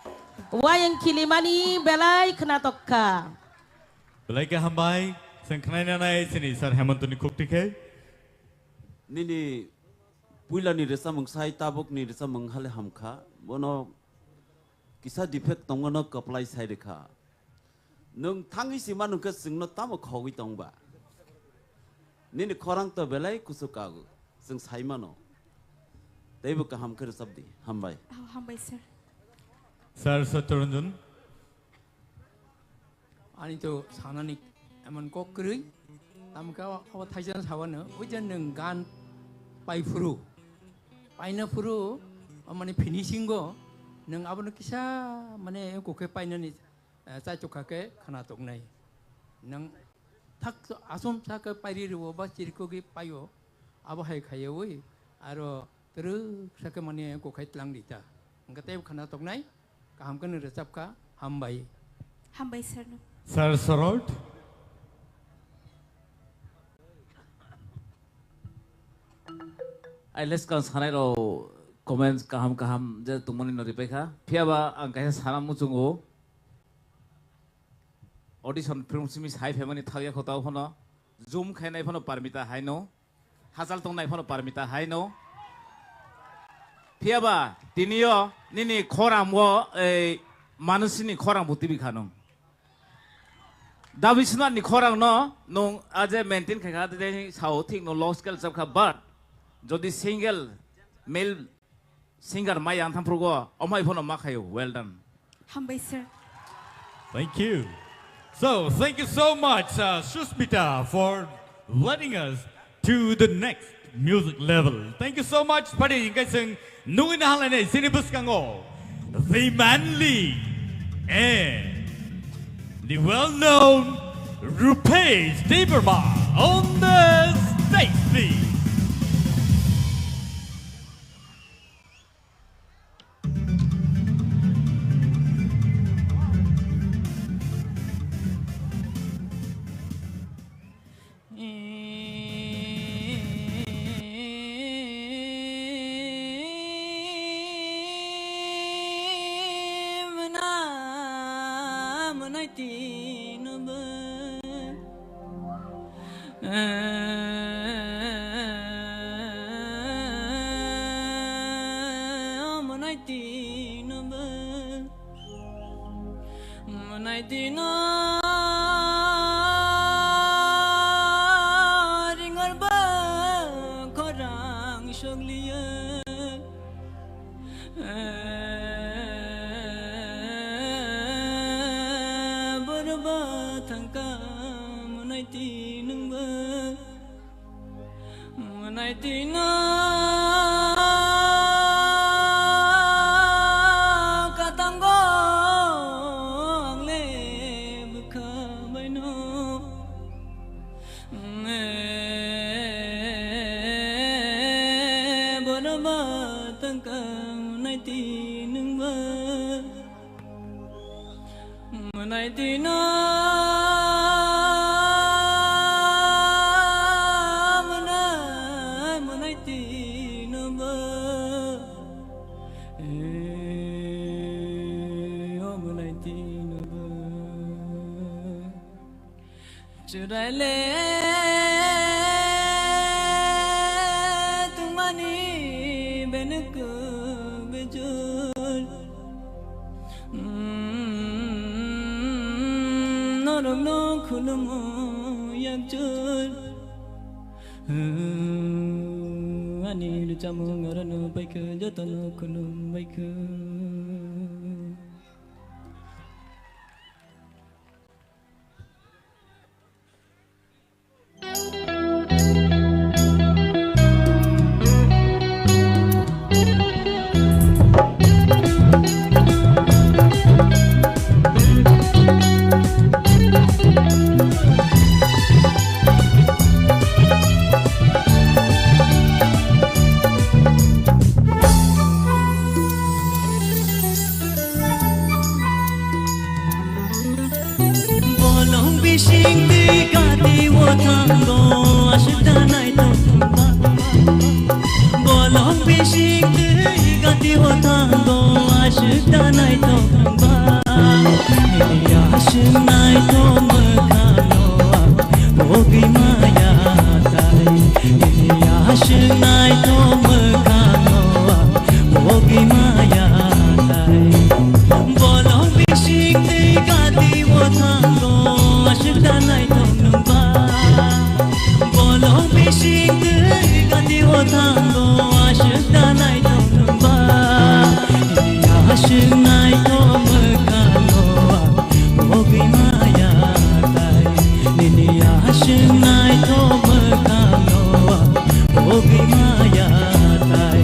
Wayang khilimani belai khwnatok kha. Belai khe hambai, chwng khwnaina nai chini Sir Hemantoni khukti khe. Nini puilani rwchapmung sai tabukni rwchapmung hale hamkha. Bono kisa defect tongmano kwplai sai rwkha. Nwng thangwi sima nungkhe chwngno tamo khogwi tongba? Nini khorang to belai kuchuk kago, chwng sai mano. Teibo kaham khe rwchapdi, hambai. Oh, hambai, sir. Sir Satyaranjan. Ani to sanani emon kok kwrwi, tamo khe abo thaisa sabano, oi je nwng gan pai phuru, paina phuru, mane finishing o nwng abono kisa mane kokhe painani eh, chaitok kha khe khwnatok nai. Nwng thak asomsa khe pairi rwo ba chirikogwi paio, abo hai khaiwi aro twrwksa khe mane kokhai tlang rita. Hwnkhe teibo khwnatok nai, kaham khe nwng rwchap kha, hambai. Hambai sir no. Sir Sorot. Ai leskang sanai rok comments kaham kaham je tongmani no ripai kha. Phiya ba ang kaisa sana muchungo. Audition film simi sai phaimani thakya kho tao phano. Zoom khainai phano parmita haino. Hachal tongnai phano parmita haino. Phiya ba tiniyo nini khorang o ei manusini khorang bo tibi kha nung. Dabi Swnarni khorang no nung aje maintain khai kha, tei sao thik no low scale chap kha, but jodi single male singer mai yang thamprugo, omai phono ma khayo. Well done. Hambai, sir. Thank you. So, thank you so much, uh, Susmita, for letting us to the next music level. Thank you so much, padi, hingkai chwng nugwi na halainai chini bwskango the manly and the well-known Rupesh Debbarma on the stage, please. Tino ba, manai tino ba, manai tino ringor ba khorang sokliya. Borba thangka mwnai tinungba, mwnai tino katango angle bwkha baino. Borba tangka mwnai tinungba, mwnai tino, mwnai, mwnai tinoba, eh, o mwnai tinoba. Chwraile tungmani benuk bijul, norokno khulumu yakjul. Ani rwchapmung arano paikha, jotono khulum baikha. Bolong bising twi gati o thango aswk da naithok ba. Bolong bising twi gati o thango aswk da naithok ba. Nini aswk naithok mwkhang o ang bogwi maya tai. Nini aswk naithok mwkhang o ang bogwi maya tai. Bolong bising twi gati o thango aswk da naithok nungba. Bolong bising twi gati o thango aswk da naithok nungba. Aswk naithok mwkhang o ang bogwi maya tai. Nini aswk naithok mwkhang o ang bogwi maya tai.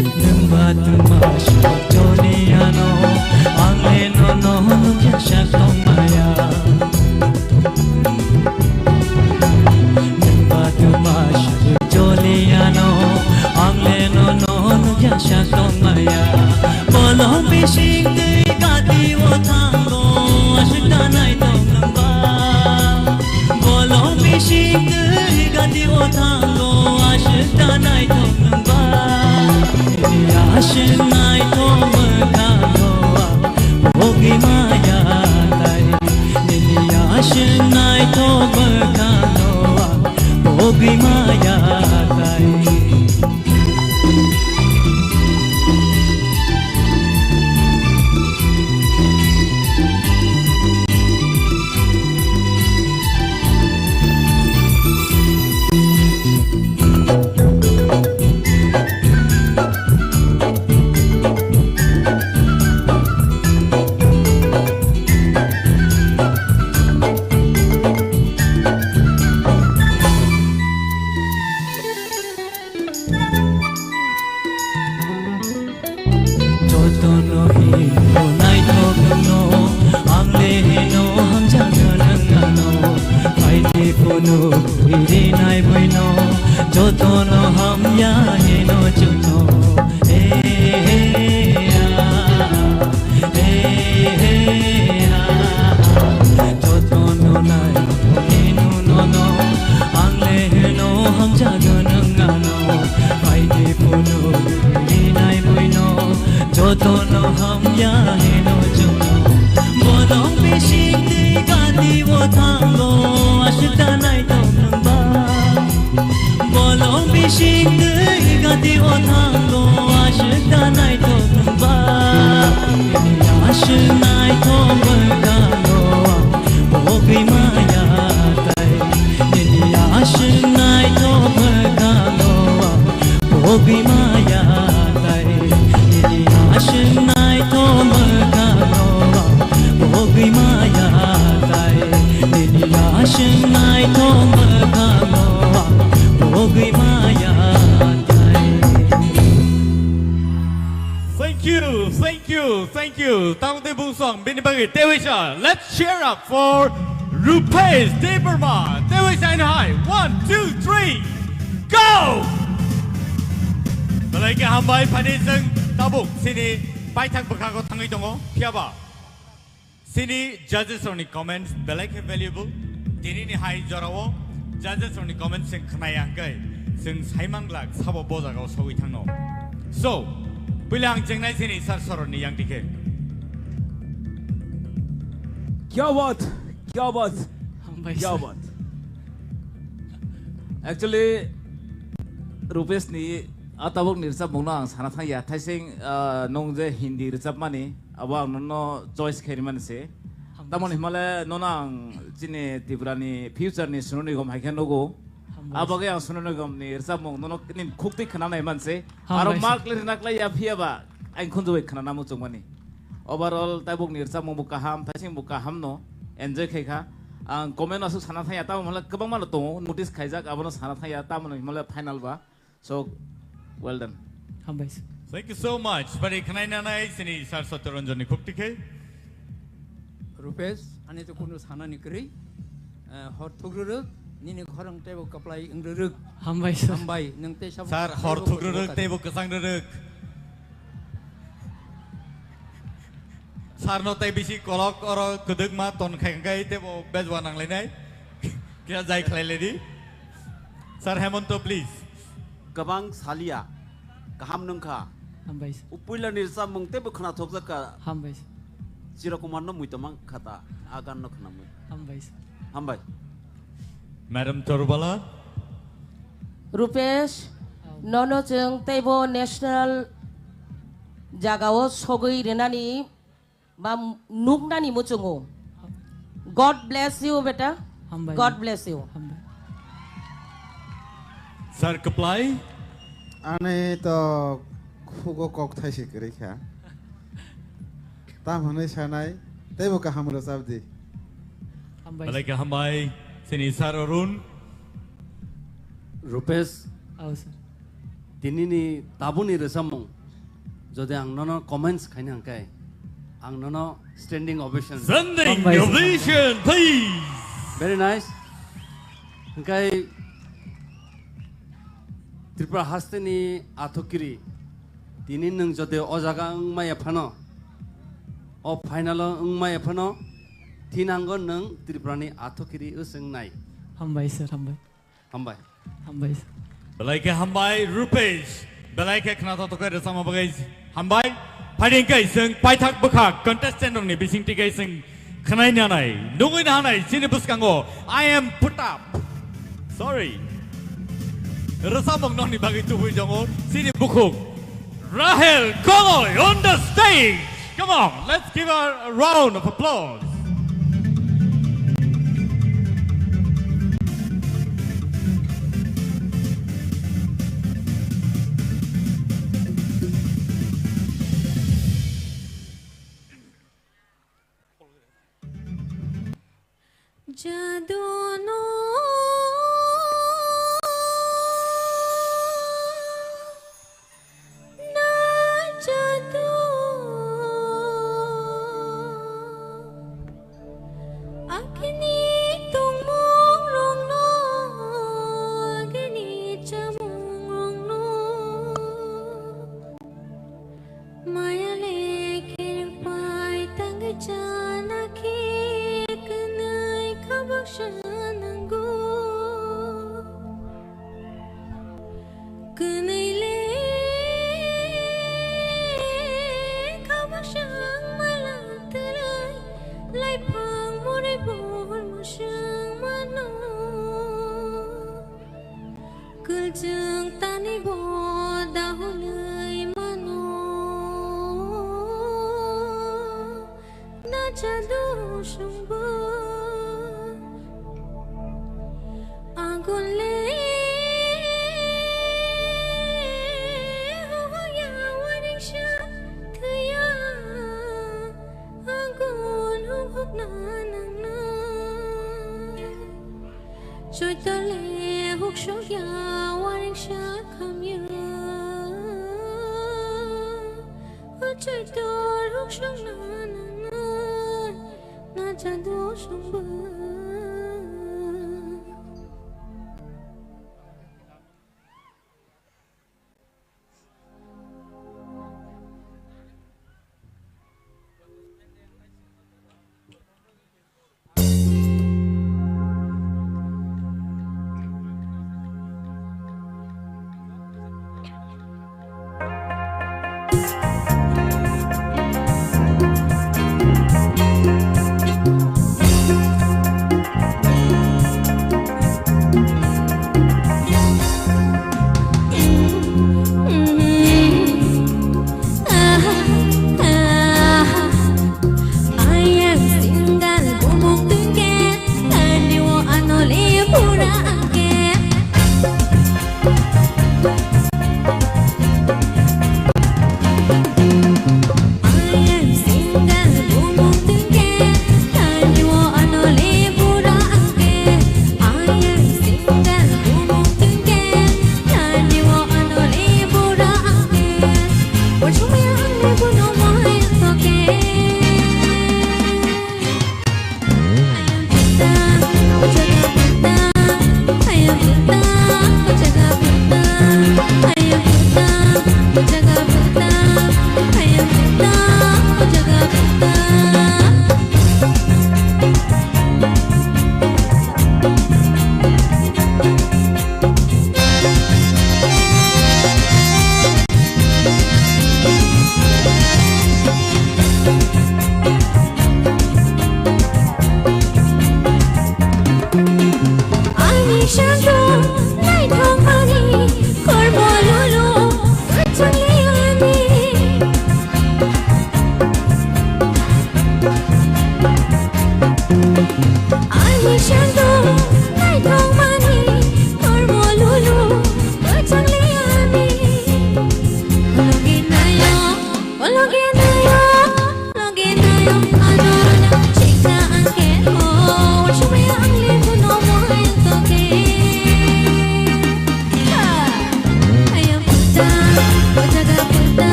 Nwng ba twma swk choli ano, ang le nono nukya sak tongmaya. Nwng ba twma swk choli ano, ang le nono nukya sak tongmaya. Bolong bising twi gati o thango, aswk da naithok nwng ba. Bolong bising twi gati o thango, aswk da naithok nwng ba. Nini aswk naithok mwkhang o ang bogwi maya tai. Nini aswk naithok mwkhang o ang bogwi maya tai. Bono hamya hino chwngno. Bolong bising twi gati o thango, aswk da naithok nwng ba. Bolong bising twi gati o thango, aswk da naithok nwng ba. Aswk naithok bwkhango, pogwi maya tai. Nini aswk naithok bwkhango, pogwi maya tai. Nini aswk naithok bwkhango, pogwi maya tai. Nini aswk naithok bwkhango, pogwi maya tai. Thank you, thank you, thank you. Tamo tei bungsong bini bagwi tewisa. Let's cheer up for Rupesh Debbarma. Tewisa in high. One, two, three, go! Belai khe hambai, phani chwng tabuk chini paithak bwkhago thangwi tongo. Phiyaba chini judges rokni comments belai khe valuable. Tinini hai jorao judges rokni comments chwng khnaya hwnkhe chwng saiman glak sabo bo jagao sogwi thangno. So, puila ang chengnai chini sir soroni yang dikhe. Kya baat, kya baat, Hambai kya sir. Baat. Actually, Rupesh ni a tabuk ni rwchapmung no ang sana thang ya. Thaising, ah, nung je Hindi rwchapmani, abo ang nono choice khe rimani se. Hambai Tamoni sir. Himale nono ang chini Tripura ni future ni Sonu Nigam hai khe nugo. Hambai A sir. Bagwi ang Sonu Nigam ni rwchapmung nono nini khuk twi khna nai man se. Hambai Aro sir. Mark le rwna klai ya phiya ba ang khunju bai khna namo chwngmani. Overall tabuk ni rwchapmung bo kaham, thaising bo kaham no enjoy khai kha. Ang comment aswk sana thang ya, tamo himale kwbangma no tongo, notice khaijak, abono sana thang ya, tamo himale final ba. So, well done. Hambai sir. Thank you so much. Bari khwnai nanai chini Sir Satyaranjan ni khuk tikhe. Rupesh, ani to kunu sana ni kwrwi. Eh, hor thukrwrwk, nini khorang teibo kwplai wngrwrwk. Hambai sir. Hambai, nwng tei sabo Sir, hor teibo thukrwrwk kwrwrwk teibo kwchang rwrwk. Sir no tei bisi kolok oro kwdwkma ton khai khai teibo bejwa nanglainai. Kya jai khlai ledi. Sir Hemonto, please. Kwbang salia, kaham nungkha. Hambai sir. O puila ni rwchapmung teibo khwnathokjak kha. Hambai sir. Chirakumar no muitomang khata, a gan no khwnamwi. Hambai sir. Hambai. Madam Torbala. Rupesh, Au. Nono chwng teibo national jagao sogwi rwnani ba nuknani muchungo. God bless you, beta. Hambai. God bless you. Hambai. Sir Kwplai. Ani to khugo kok thaisi kwrwi kha. Tam hwnwi sanai, teibo kaham rwchap di. Hambai. Belai khe hambai, chini Sir Arun. Rupesh. Au, sir. Tinini tabukni rwchapmung, jodi ang nono comments khaina hwnkhe, ang nono standing ovation. Standing Hambai, sir. Ovation, please. Very nice. Hwnkhe Tripura hasteni athokiri, tini nwng jodi o jaga wngmaya phano, o final o wngmaya phano, thinango nwng Tripurani athokiri wswngnai. Hambai, sir, hambai. Hambai. Hambai. Belai khe hambai, Rupesh. Belai khe khna toktok khe rwchapma bagwi hambai. Phaidi hwnkhe chwng paithak bwkha contestant rokni bising twi khe chwng khwnai nanai, nugwi nanai, chini bwskango I am put up. Sorry. Rwchapmung nokni bagwi tubui tongo, chini bukhuk. Rahel Koloi on the stage. Come on, let's give her a round of applause. Jadu no na jadu. Agini tongmung rokno, agini chamung rokno. Maya le kherpai tangwi chana khe kwnwi khabak sanango. Kwnwi le Phang muri bor musang mano. Kwlchwng tani bo dahulwi mano. Na chadu sungbo agun le hoya waring sa thaya agun huk huk na nang na. Choitole huk sok ya waring sa khamya. Choitor huk sok na nang na. Na chadu sungbo. Ayang single bumung tungke, tani wo ano le pura angke. Ani sangko naithokmani kormo lolo kwchanglayani. Ani sangko naithokmani kormo lolo kwchanglayani. Logi nayo, logi nayo.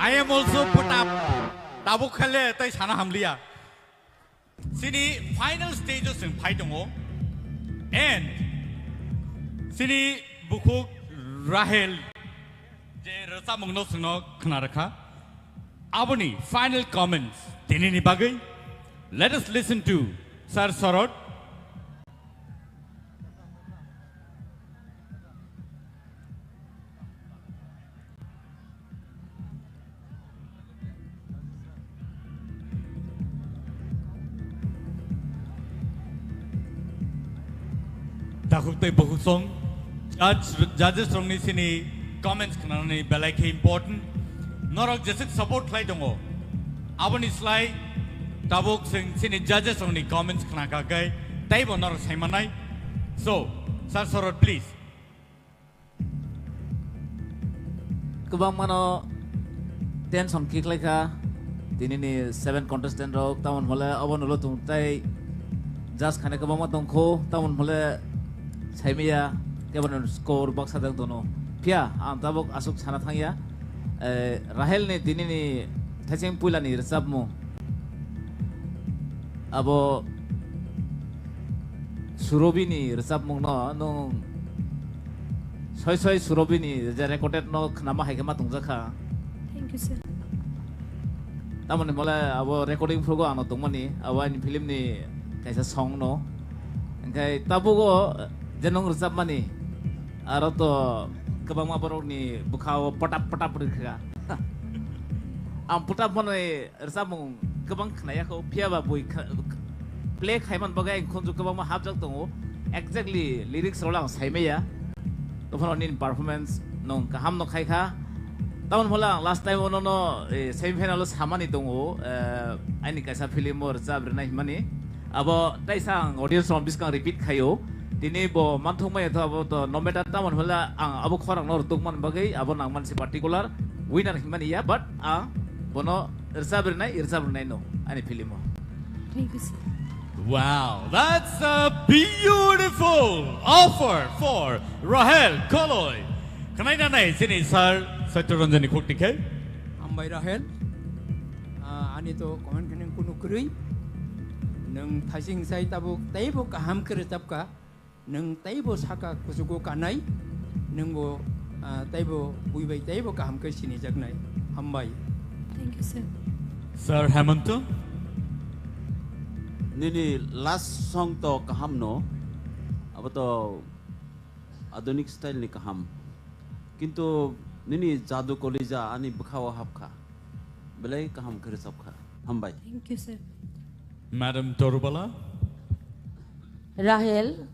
I am also put up. Tabuk khale tai sana hamliya. Chini final stage o chwng phai tongo. And chini bukhuk Rahel je rwchapmungno chwngno khna rwkha. Aboni final comments tinini bagwi. Let us listen to Sir Sorot. Takhuk tei bukhuk song, judge, judges rokni sini comments khnanani belai khe important. Norok jesuk support khlai tongo, aboni slai tabuk chwng sini judges rokni comments khna kha khe teibo norok sai manai. So, Sir Sorot, please. Kwbangmano tension khe khlai kha tini ni seven contestant rok, tamoni hwnle obo nulo tung tei judge khani kwbangma tong kho, tamoni hwnle saimaya kebo ni score baksa dang tono. Phiya ang tabuk aswk sana thangya, eh, Rahel ni tini ni thaicheng puila ni rwchapmung. Abo Surobi ni rwchapmung no nwng soi soi Surobi ni je recorded no khnama hai khe ma tongjakha. Thank you, sir. Tamoni mole abo recording phrugo ano tongmani, abo ani film ni kaisa song no. Engkai tabugo je nwng rwchapmani, aro to kwbangma borok ni bwkha o potap potap rwkha. Ang potap mani rwchapmung kwbang khnaya kho, phiya ba bui kha-, play khaiman bagwi ang khunju kwbangma hapjak tongo. Exactly lyrics rok ang saimaya. Tophano nini performance nong kaham no khai kha. Tamoni hwnle ang last time ono no, eh, semi final o samani tongo, eh, ani kaisa film o rwchap rwnai hwnmani. Abo taisa ang audience rok biskang repeat khaio. Tini bo manthok maya tho abo to no matter tamoni hwnle ang abo khorang no rwtuk man bagwi abo nang mansi particular winner hwnmani ya, but ang bono rwchap rwnai, rwchap rwnai no ani film o. Thank you, sir. Wow, that's a beautiful offer for Rahel Koloi. Khnai nanai sini Sir Satya Ranjan ni khukti khe. Hambai Rahel. Ah, ani to comment khe nung kunu kwrwi. Nung thasing sai tabuk teibo kaham khe rwchap kha. Nung teibo saka kuchugo kanai. Nungbo, ah, teibo bui bai teibo kaham khe sinijaknai. Hambai. Thank you, sir. Sir Hemanta. Nini last song to kaham no. Abo to adunik style ni kaham. Kintu nini jadu kolija ani bwkhao hapkha. Belai kaham khe rwchapkha. Hambai. Thank you, sir. Madam Torubala. Rahel,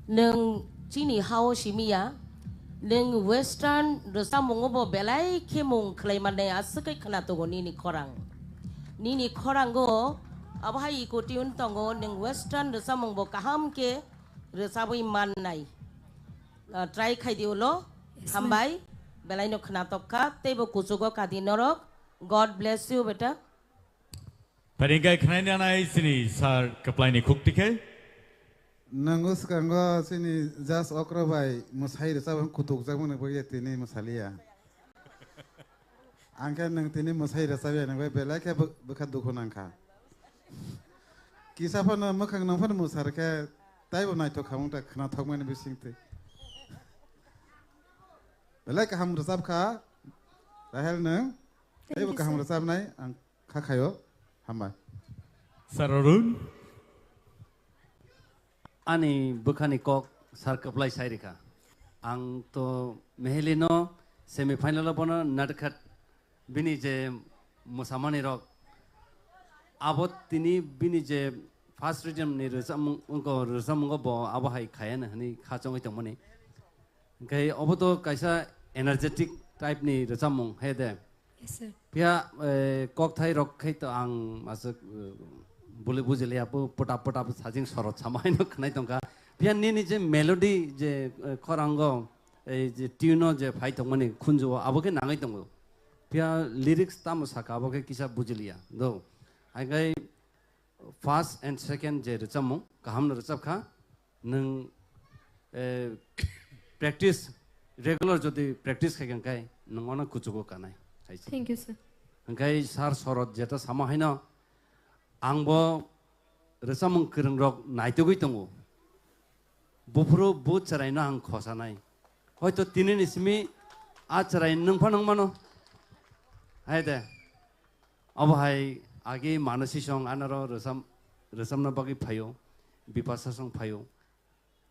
nwng chini hao simiya, nwng western rwchapmungo bo belai khe mung khlai mannai aswk khe khna tongo nini khorang. Nini khorango abo hai iko tune tongo, nwng western rwchapmung bo kaham khe rwchabwi mannai. Ah, try khai di ulo. Yes, ma'am. Hambai. Belai no khnatok kha, teibo kuchugo kadi norok. God bless you, beta. Pharingkai khnai nanai sini sir kwplai ni khukti khe. Nango swkango sini just okra bai mwsai rwchap kutuk jak mani bagwi tini mwsaliya. Ang khe nwng tini mwsai rwchap ya nang bai belai khe bw-, bwkha dukhu nang kha. Kisa phano mwkhang nang phano mwsar khe taibo naithok khamung ta khnathok mani bising twi. Belai kaham rwchap kha, Rahel nwng. Thank you, sir. Teibo kaham rwchapnai ang kha khaio. Hambai. Sir Arun. Ani bwkhani kok sir kwplai sai rikha. Ang to Mehelino semi final o bono natkhat bini je mwsamani rok abo tini bini je first region ni rwchapmung, wngkha rwchapmungo bo abo hai khayana hwnwi kha chongwi tongmani. Hwnkhe obo to kaisa energetic type ni rwchapmung, he de? Yes, sir. Phiya, eh, kokthai rok khai to ang aswk, eh, buli bujiliya, bo pota pota sajing sorot sama haino khnai tongkha. Phiya nini je melody je, eh, khorango, ei je tune o je phai tongmani khunju o, abo khe nangwi tongo. Phiya lyrics tamo saka, abo khe kisa bujiliya. Do. Haikhai first and second je rwchapmung, kaham no rwchap kha. Nwng, eh, practice, regular jodi practice khai kha, hwnkhe nwng ono kuchugo kanai, hai se. Thank you, sir. Hwnkhe sir Sorot jeta sama haino, ang bo rwchapmung kwrwng rok naitugwi tongo. Buphuru bu chwraino ang khosanai. Hoito tini ni simi a chwrai nwng phano wng mano. Hai de. Obo hai agi Manasi song anaro rwchap, rwchapna bagwi phaio, Bipasa song phaio.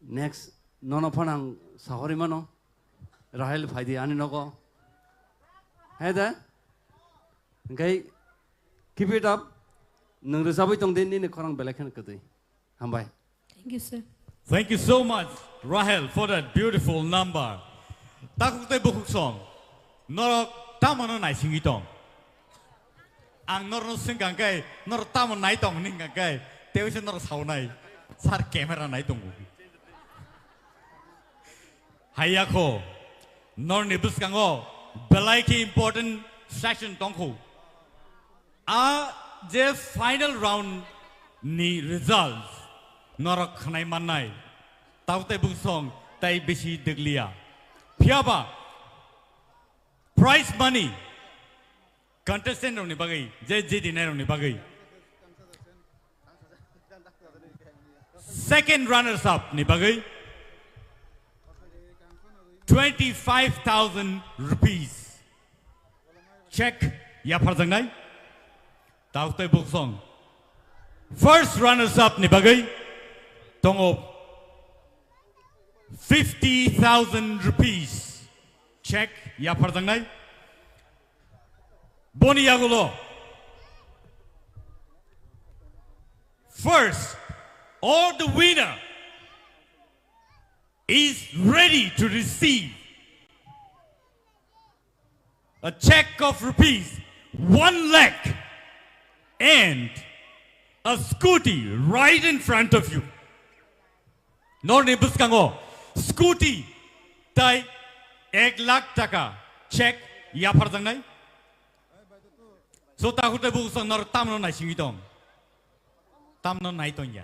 Next nono phano ang sahori mano, Rahel phaidi ani nogo. Hai da? Hwnkhe keep it up, nwng rwchapwi tongdi nini khorang belai kheno kwtwi. Hambai. Thank you, sir. Thank you so much, Rahel, for that beautiful number. Takhuk tei bukhuk song, norok tamano naisingwi tong? Ang norno swngkang khe, norok tamo nai tong hwnwi hwnkang khe, tei se norok saunai, sir camera nai tongo. Hayakho, norni bwskango belai khe important session tongkho. A je final round ni results norok khwnai mannai. Tabuk tei buksong tei bisi dwgliya. Phiyaba prize money contestant rokni bagwi, je jedi nai rokni bagwi, second runners up ni bagwi twenty-five thousand rupees check yapharjaknai. Tabuk tei buksong first runners up ni bagwi tongo fifty thousand rupees check yapharjaknai. Boni yagulo first, or the winner is ready to receive a check of rupees one lakh and a scooty right in front of you. Norni bwskango scooty tai ek lakh taka check yapharjaknai. So, takhuk tei buksong norok tamno naisingwi tong? Tamno nai tongya?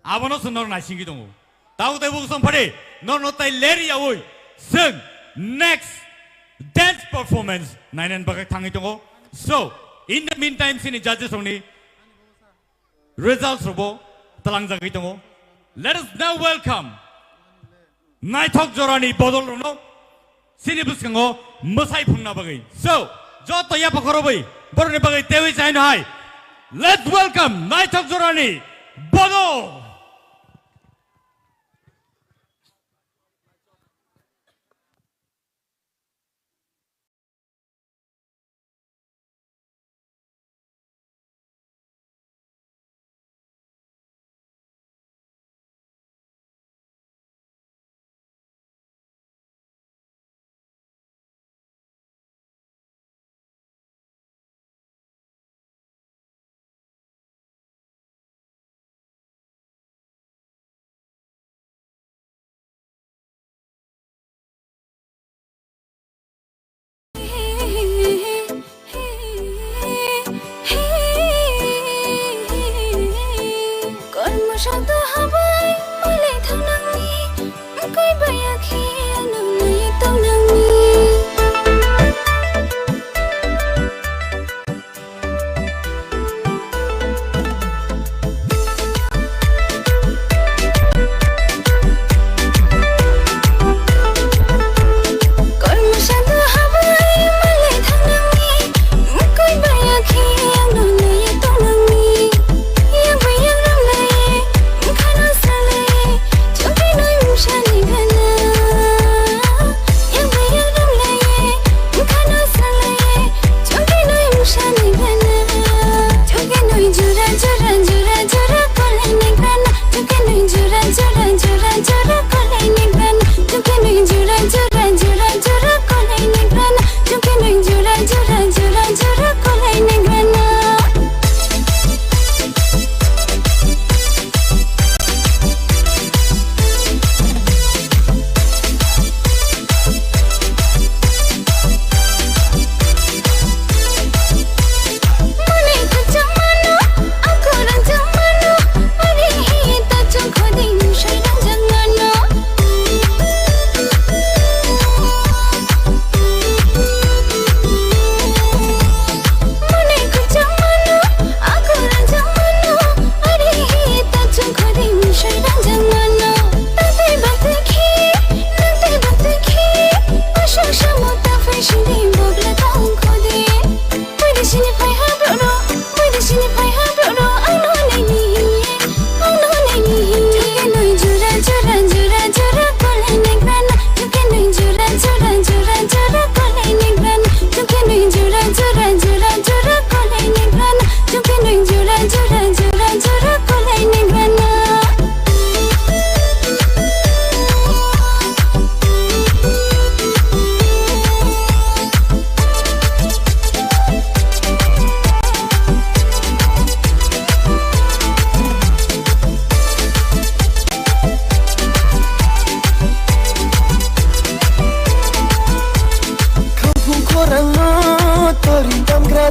Abono se norok naisingwi tongo. Takhuk tei buksong phari norno tai ler yaui chwng next dance performance nainani bagwi thangwi tongo. So, in the meantime, sini judges rokni results rokbo tlangjagwi tongo. Let us now welcome naithok jorani bodol rokno sini bwskango mwsai phungna bagwi. So, joto yapha khorobwi borokni bagwi tewi chaino hai. Let's welcome naithok jorani bodol.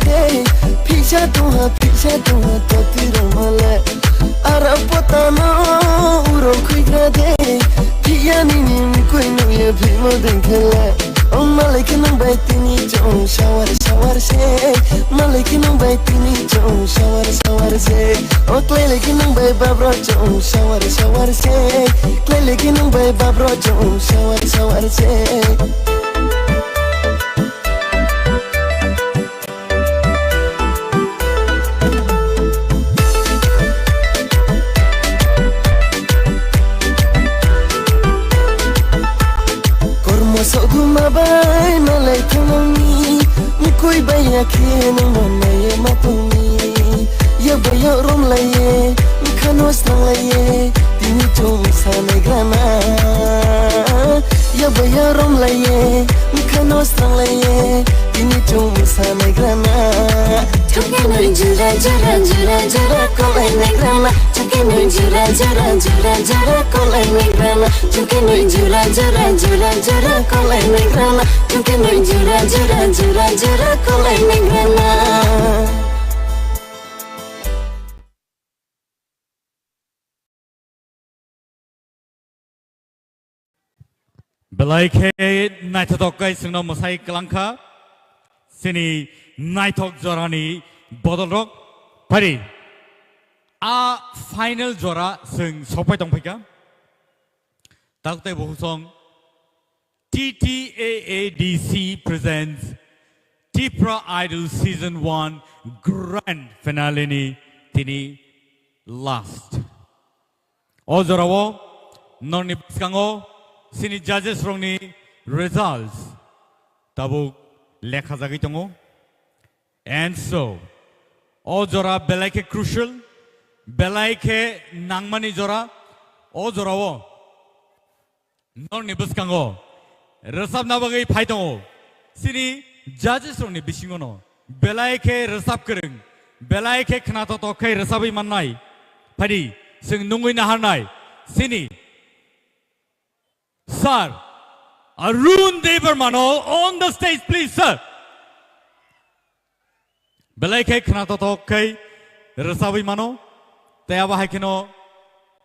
De, phisa tongha, phisa tongha, toti roma le. Ara potano, uro khuigra de. Phiya nini mukui nuye phimo dengkhele. O malai khe nang bai tini chong sawar sawar se. Malai khe nang bai tini chong sawar sawar se. O klai lai khe nang bai babro chong sawar sawar se. Klai lai khe nang bai babro chong sawar sawar se. Kormo soduma bai malai thangni, mukui bai yakhe nang manai matungni. Yabayo romlaiye, mkhano sranglaiye, tini chum sanai grana. Yabayo romlaiye, mkhano sranglaiye, tini chum sanai grana. Chungke nui jura jura jura jura kolai nai grana. Chungke nui jura jura jura jura kolai nai grana. Chungke nui jura jura jura jura kolai nai grana. Chungke nui jura jura jura jura kolai nai grana. Belai khe naithothok khe chwngno mwsai kwlangkha. Chini naithok jorani bodolrok phari. A final jora chwng sokpai tongphaikha. Takte buhusong T T A A D C presents Tipra Idol Season one Grand Finale ni tini last. O jorao norni bwskango chini judges rokni results tabuk lekha jagwi tongo. And so, o jora belai khe crucial, belai khe nangmani jora, o jorao norni bwskango rwchapna bagwi phai tongo. Chini judges rokni bisingono belai khe rwchap kwrwng, belai khe khnathok thok khe rwchapwi mannai. Phaidi, chwng nungwi naharnai. Chini Sir Arun Debbarmano on the stage, please, sir. Belai khe khnathok thok khe rwchapwi mano. Tei abo hai kheno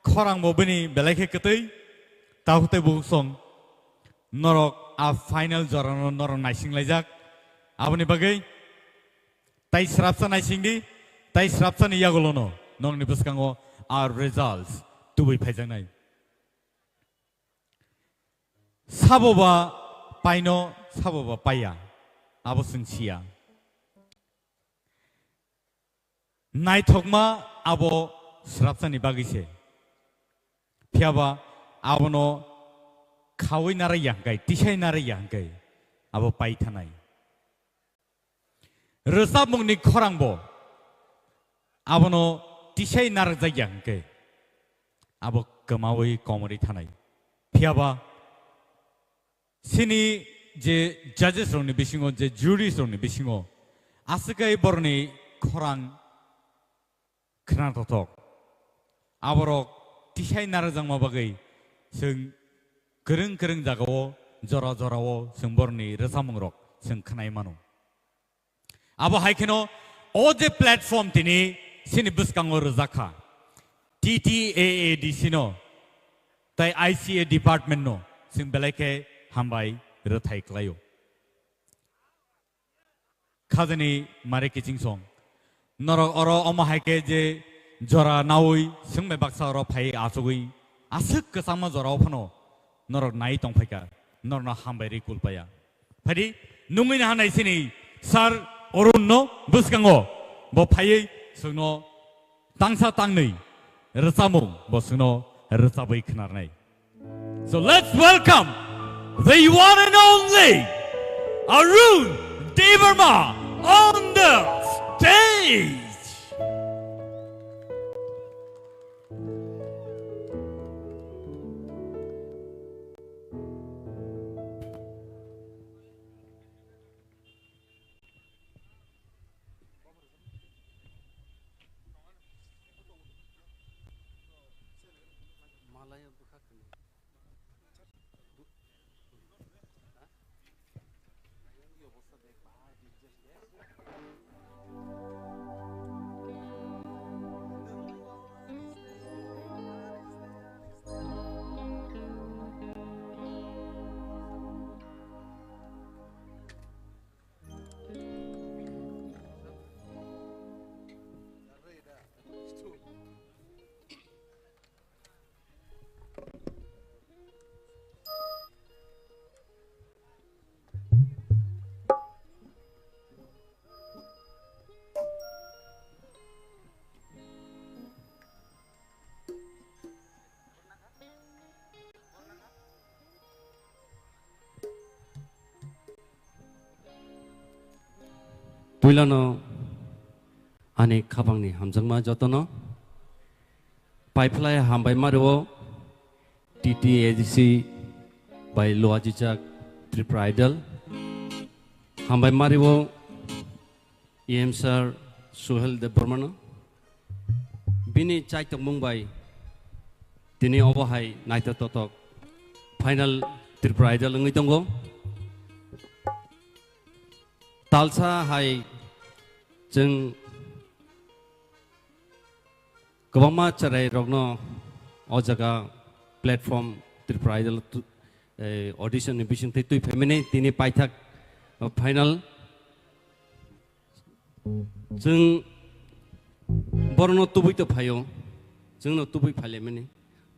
khorangbo bini belai khe kwtwi. Takhuk tei bukhuk song norok a final jorano norok naising laijak. Aboni bagwi tai srapsa naising di, tai srapsani yagulono norokni bwskango a results tubui phaijaknai. Sabo ba paino, sabo ba paiya, abo chwng siya. Naithokma abo srapsani bagwi se. Phiyaba abono khaui narwkya hwnkhe, tisai narwkya hwnkhe abo pai thanai. Rwchapmungni khorangbo abono tisai narwkjakya hwnkhe abo kwmaui komorwi thanai. Phiyaba chini je judges rokni bisingo, je juries rokni bisingo aswk khe borokni khorang khnathok thok. Aborok tisai narwkjakma bagwi chwng kwrwng kwrwng jagao, jora jorao chwng borokni rwchapmungrok chwng khnai mano. Abo hai kheno o je platform tini chini bwskango rwjak kha, T T A A D C no tei I C A department no chwng belai khe hambai rwthai khlaio. Khajani mare kiching song. Norok oro omo hai khe je jora naui swngbai baksa oro phai achugui aswk kwchangma jora o phano norok nai tongphaikha, norokno hambai rwi kulpaya. Phaidi nungwi naha nai sini Sir Arun no bwskango bo phaiwi chwngno tangsa tangnwi rwchapmung bo chwngno rwchapwi khnarnai. So let's welcome the one and only Arun Debbarma on the stage. Malaya bwkha kwni. Bu-, ha? Ayang yo bosta de ba, di jes de. Puilano ani khapangni hamjakma jotono paiphlai hambai mario T T A D C bai luajijak Tripura Idol. Hambai mario E M sir Suhel Debbarmano. Bini chaitokmung bai tini obo hai naithotok final Tripura Idol wngwi tongo. Talsa hai chwng kwbangma chwrairokno o jaga platform Tripura Idol tu-, eh, audition ni bisingtwi twi phaimani tini paithak, eh, final. Chwng borokno tubui to phaio, chwngno tubui phailaimani.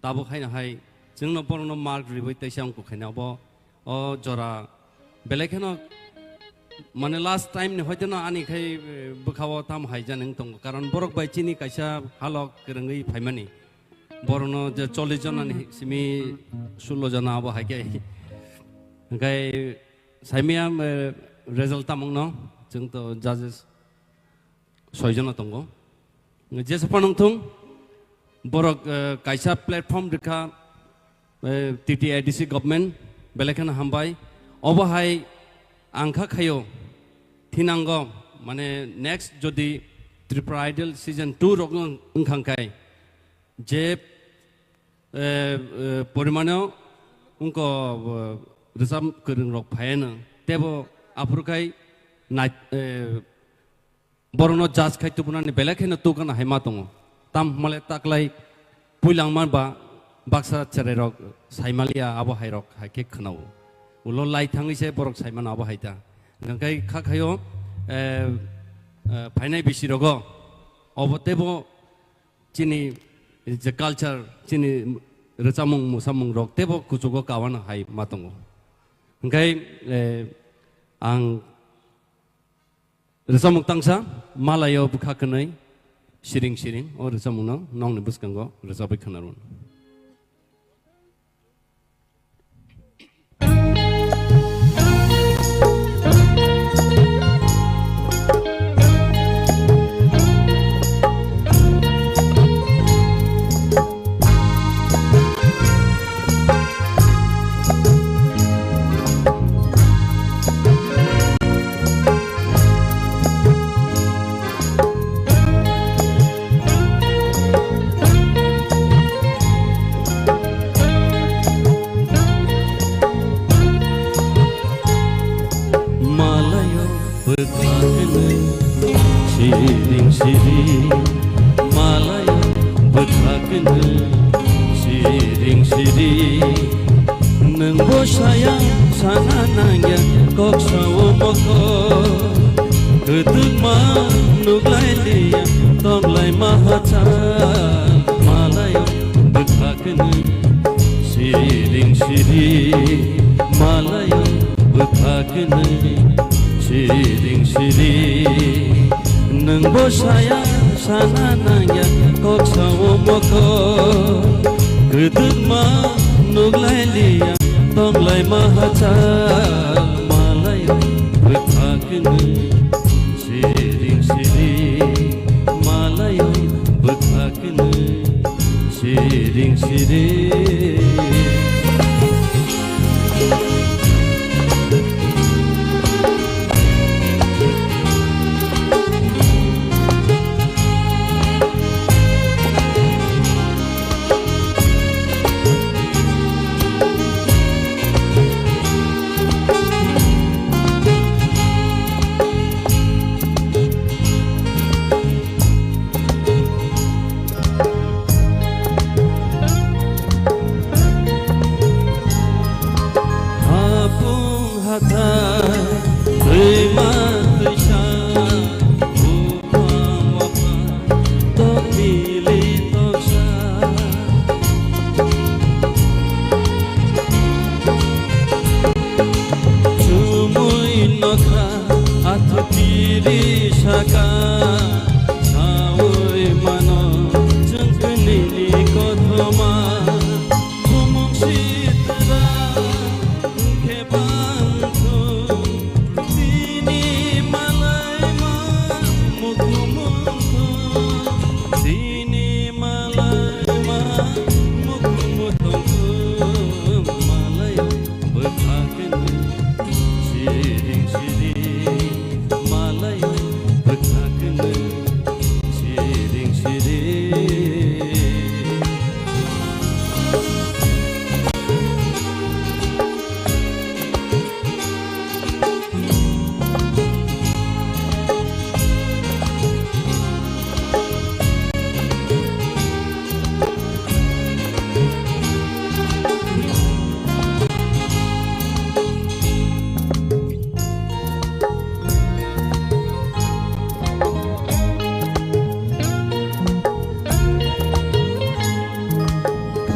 Tabuk haino hai chwngno borokno mark riwi teisa wngkuk khaina obo o jora belai kheno mane last time ni hoiteno ani khai, eh, bwkhao tamo hai jani wng tongo, karon borok bai chini kaisa halok kwrwngwi phaimani. Borokno je chollish jona ni simi sullo jona abo hai khe. Hwnkhe saimaya, eh, result tamungno chwng to judges soi jona tongo. Jesa phano wngthung, borok, eh, kaisa platform rikha, eh, T T A D C government, belai kheno hambai. Obo hai ang kha khaio, thinango, mane next jodi Tripura Idol season two rok wng-, wngkha khe, je, eh, eh, porimano wngko, eh, rwchap kwrwng rok phaiano, tebo aphuru khai nai-, eh, borokno judge khai tubunani belai kheno tugana hai ma tongo. Tam hwnmale taklai puilangma ba baksa chwrairok saimaliya abo hairok hai khe khwnao. Ulo lai thangwi se borok saimano abo hai ta. Hwnkhe kha khaio, eh, eh, phainai bisirogo obo teibo chini je culture, chini rwchapmung mwsamung rok teibo kuchugo kawana hai ma tongo. Hwnkhe, eh, ang rwchapmung tangsa, Malaio bwkha kwnwi, siring siring, o rwchapmungno nokni bwskango rwchapwi khwnarwno. Malaio bwkha kwnwi siring siring, malaio bwkha kwnwi siring siring. Nwngbo saya sana nangya kok sao mokol. Kwtwkma nuklai liya tonglai ma hachal. Malaio bwkha kwnwi siring siring, malaio bwkha kwnwi siring siring. Nwngbo saya sana nangya kok sao mokol. Kwtwkma nuklai liya tonglai ma hachal. Malaio bwkha kwnwi siring siring, malaio bwkha kwnwi siring siring. Siring siring malayo bwkha kwnwi siring siring.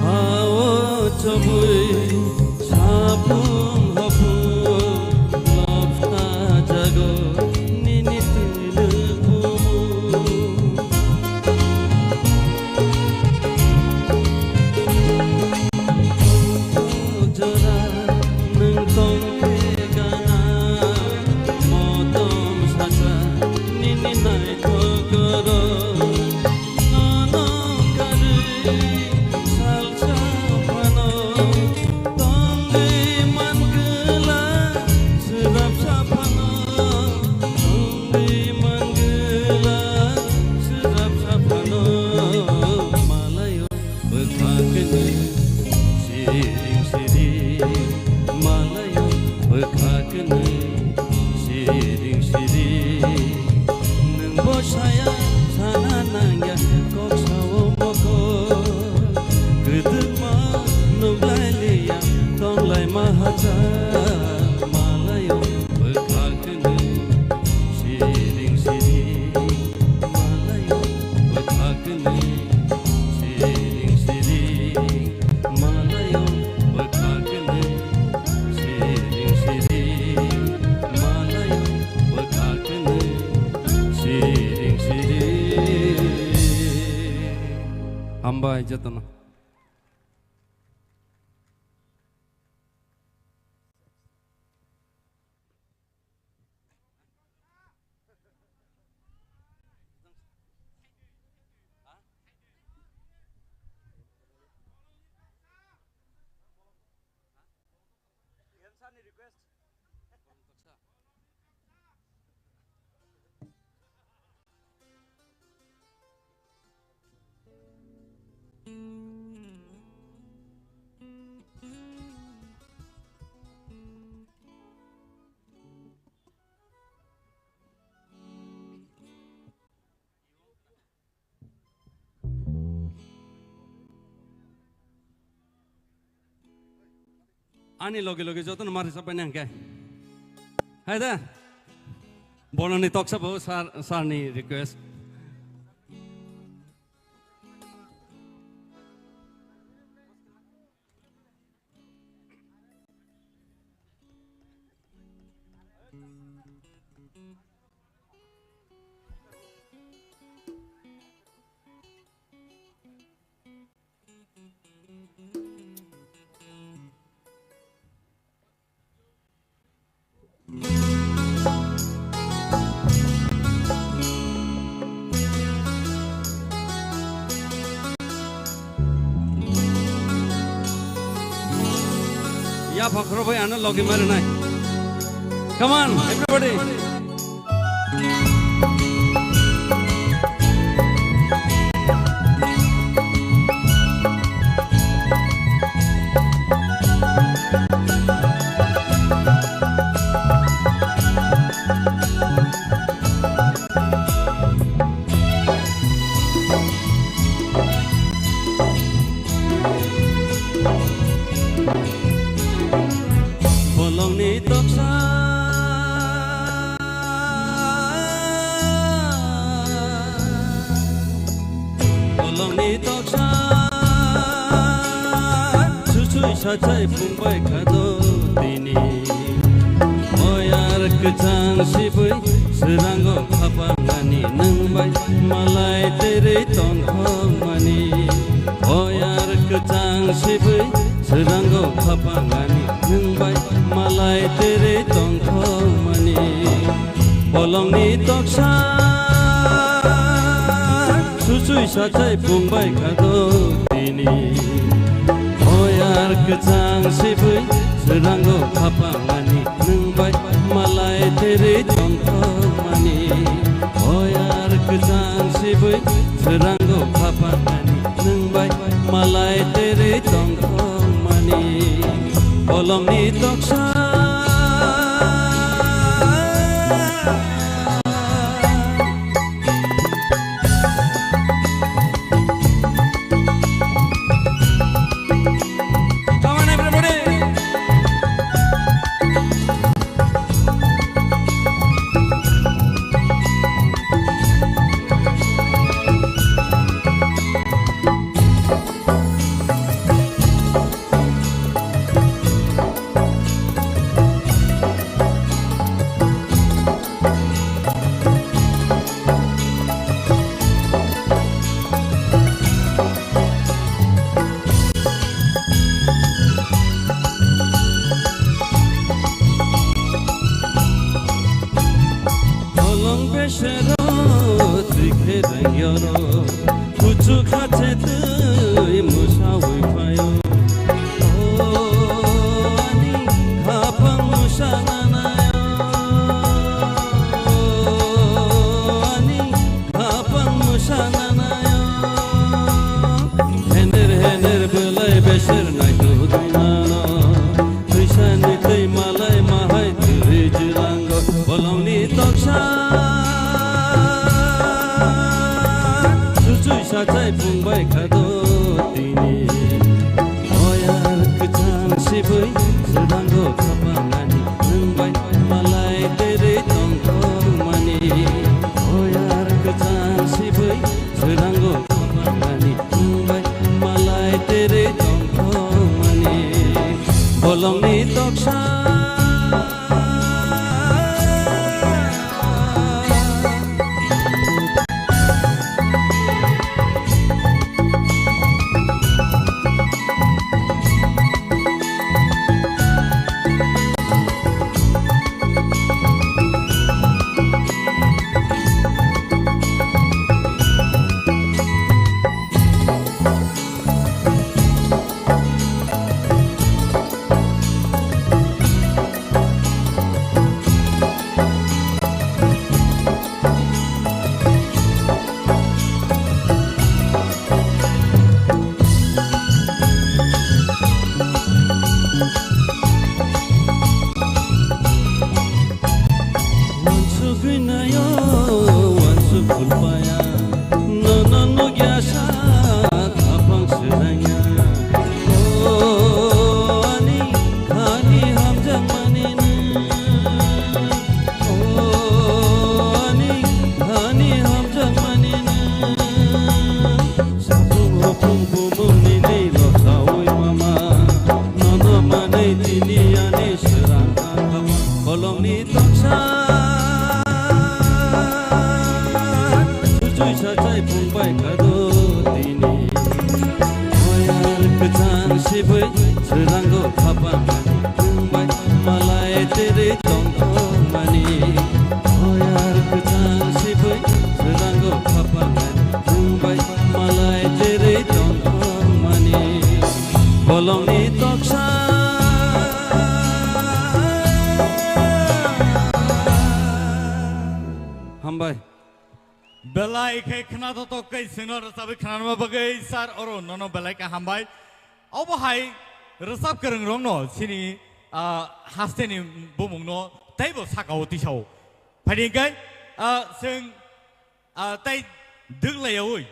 Khao chobwi saphung hophung lopha jago nini twilwk bumung. Jora nwng tongkhe gana, motom sacha nini naithok oro. Nono karwi salsa phano tongwi mangwla, swrapsa phano tongwi mangwla, swrapsa phano malayo bwkha kwnwi siring siring, malayo bwkha kwnwi siring siring. Nwng bo saya sana nangya kok sao mokol, kwdwkma nukhlai liya tonglai ma hacha, malayo bwkha kwnwi siring siring, malayo bwkha kwnwi siring siring, malayo bwkha kwnwi siring siring, malayo bwkha kwnwi siring siring. Hambai jotono. Ani loge loge jotono ma rwchap paina hwnkhe. Hai da. Bolongni toksa bo sir, sir ni request. Yapha khoro bai ano logi mari nai. Come on, everybody. Bolongni toksa, bolongni toksa, susui sachai phungbai khado tini. Oyar kwchang sibui swrango khapangani nwng bai malai terei tongthokmani. Oyar kwchang sibui swrango khapangani nwng bai malai terei tongthokmani. Bolongni toksa susui sachai phungbai khado tini. Oyar kwchang sibui swrango khapangani nwng bai Rango khapangani nwng bai malai terwi tongthokmani bolongni toksa. Come on, everybody. Bolong besero twi khe rengyorok, kuchuk kha chetwi mwsawi phaio. O ani khapang mwsa nanaio, ani khapang mwsa nanaio. Hener hener belai beser naitugwi mano. Twisani twi malai mahai twi jirango bolongni toksa. Chuchwi sachai phungbai khado tini. Oyar kwchang sibui jirango khapangani nwngbai malai terwi tongthokmani. Oyar kwchang sibui jirango khapangani nwngbai malai terwi tongthokmani. Bolongni toksa. Wansugwi naio, wansuk phulpaya, nono nukya sa khapang swrangya. O ani, ani hamjakmani nwng. O ani, ani hamjakmani nwng. Sapung hopung bumung nini losaui mama. Nono manwi tini ani swrang ang khapang bolongni toksa. Chuchwi sachai phungbai khado tini. Oyar kwchang sibui swrango khapang nwngbai malai terwi tongthokmani. Oyar kwchang sibui swrango khapang nwngbai malai terwi tongthokmani. Bolongni toksa. Hambai. Belai khe khna totok kai sino rwchabwi khnanma bagwi sir oro nono belai khe hambai. Obo hai rwchap kwrwng rokno sini, ah, hasteni bumungno teibo sakao tisao. Phaidi hwnkhe, ah, chwng, ah, tei dwglayaui.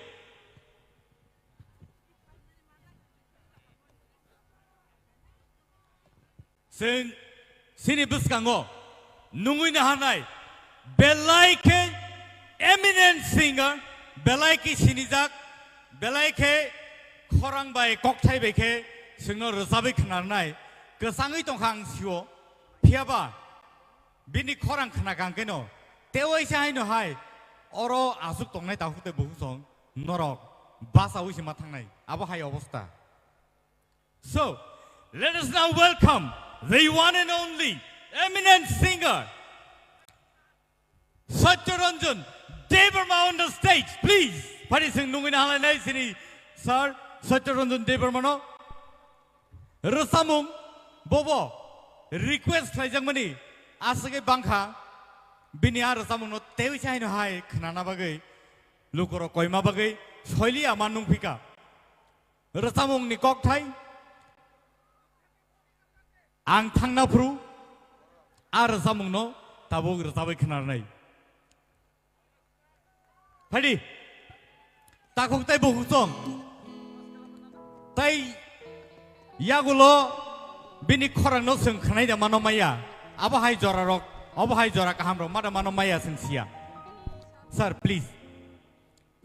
Chwng chini bwskango nungwi naharnai belai khe eminent singer, belai khe sinijak, belai khe khorang bai kokthai bai khe chwngno rwchabwi khnarnai kwchangwi tongkha ang sio. Phiyaba bini khorang khna kang keno tewaisa haino hai oro aswk tongnai takhuk tei bukhuk song norok bachaui se ma thangnai abo hai obostha. So, let us now welcome the one and only eminent singer, Satya Ranjan Debbarma on the stage, please. Phaidi chwng nungwi naharlainai sini sir Satya Ranjan Debbarma no. Rwchapmung bobo request khlaijakmani aswkhe bangkha bini a rwchapmungno tewi se haino hai khnana bagwi. Lukurok koima bagwi soili ama nungphika. Rwchapmungni kokthai ang thangna phuru a rwchapmungno tabuk rwchapwi khwnarnai. Phaidi, takhuk tei bukhuk chwng. Tei yagulo bini khorangno chwng khwnai da mano maya. Abo hai jora rok, abo hai jora kaham rok ma da mano maya chwng siya. Sir, please.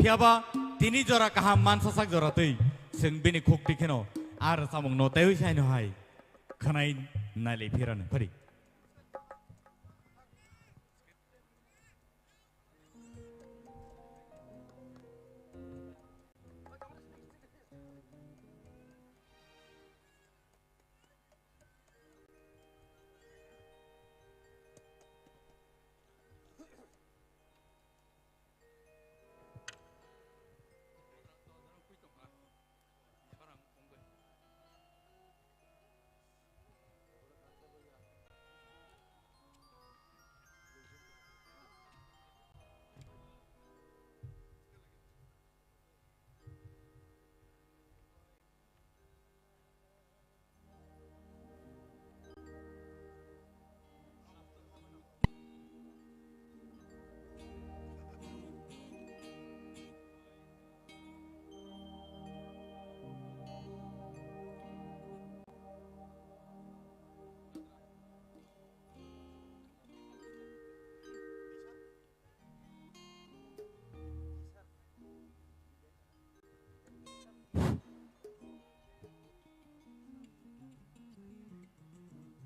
Phiyaba tini jora kaham mansa sak jora twi chwng bini khuk twi kheno a rwchapmungno teiwi saino hai khwnai nailai phirano. Phaidi.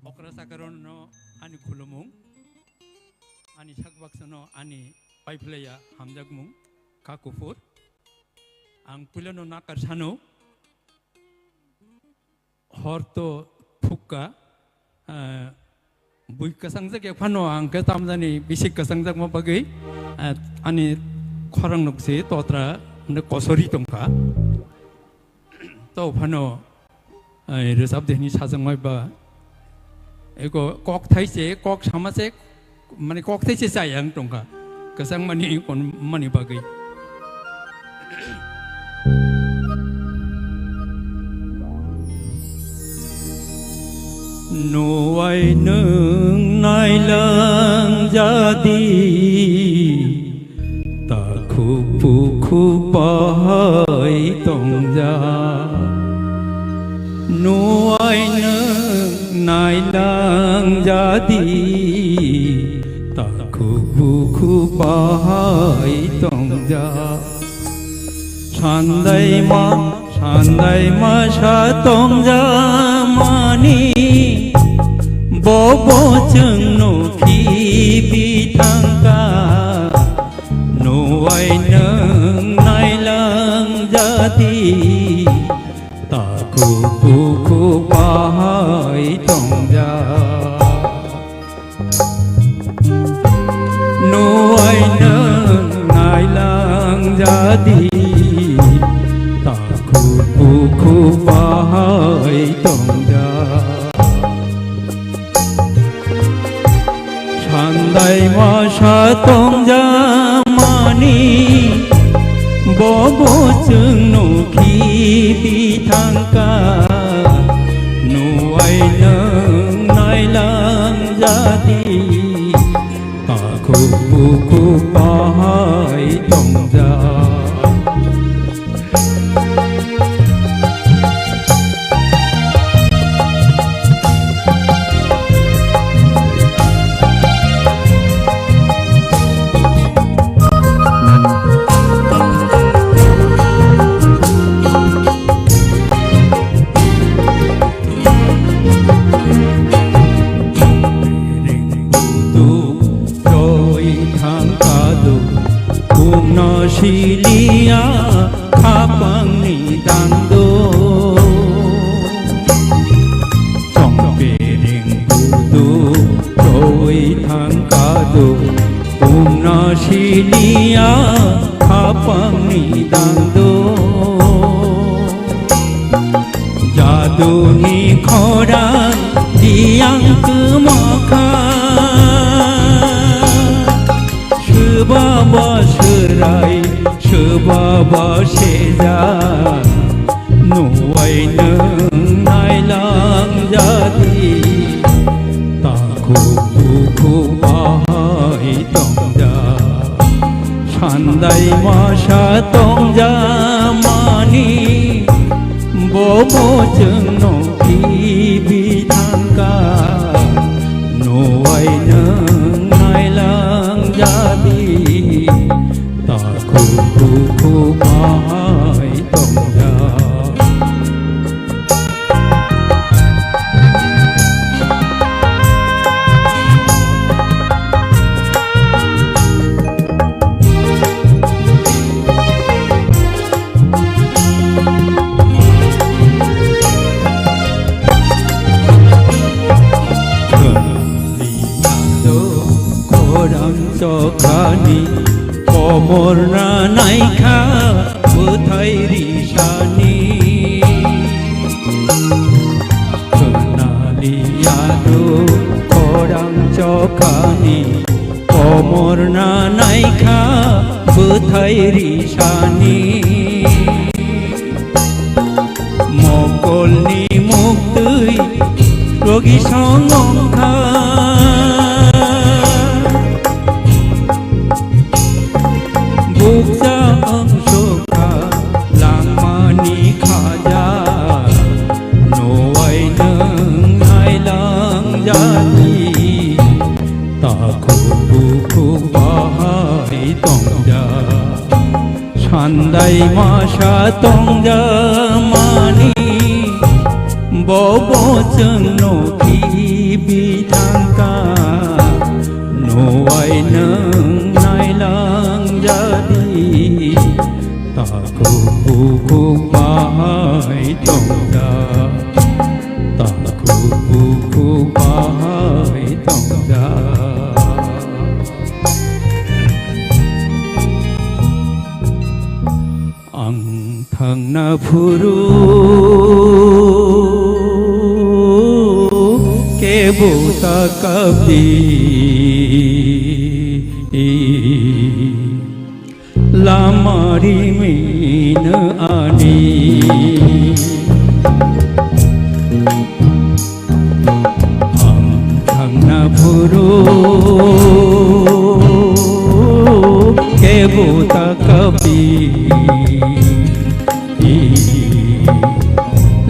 Okra chakrono ani khulumung, ani sakbaksano ani paiphlaiya hamjakmung, kha kuphur. Ang puilano nakar sano, hor to phukka, ah, bui kwchangjak ya phano ang khe tamjani bisik kwchangjakma bagwi, ah, ani khorang nukse totra hwnwi kosori tongkha. To phano, ah, rwchap de hwnwi sajakmai ba. Eko kok thai se, kok sama se, mane kok thai se chaya wng tongkha. Kwchangmani kon mani bagwi. Nuwai nwng nailang jadi, takhuk bukhuk bahai tongja. Nuwai nwng nailang jadi, takhuk bukhuk bahai tongja. Sandaima, sandaima sa tongja mani, bobo chwng nukhi bithangka. Nuwai nwng nailang jadi, takhuk bukhuk bahai tongja. Nuwai nwng nailang jadi, takhuk bukhuk bahai tongja. Sandaima sa tongja mani, bobo chwng nukhi bithangka. Nuwai nwng nailang jadi, takhuk bukhuk bahai tongja. Roi thang kadu, kungno siliya, khapangni dangdo. Chongpiring budu, roi thang kadu, kungno siliya, khapangni dangdo. Jaduni khorang diyang kwmokha, swbaba swrai Baba seja, nuwai nwng nailang jadi, takhuk bukhuk bahai tongja, sandai masa tongja mani, bobo chwngno khibi thangkha, nuwai nwng nailang jadi. Takhuk bukhuk bahai tongja. Khorang chokhani komor na naikha bwthai risani. Khwnaliya do khorang chokhani komor na naikha bwthai risani. Mokolni muktwi rogi song wngkha. Bukcha wng sokha langmani khaja, nuwai nwng nailang jadi, takhuk bukhuk bahai tongja. Sandai masa tongja mani, bobo chwngno khibi thangkha, nuwai nwng nailang jadi, takhuk bukhuk bahai tongja, takhuk bukhuk bahai tongja. Ang thangna phuru kebo ta kapdi, lama rimina ani. Ang thangna phuru kebo ta kapdi,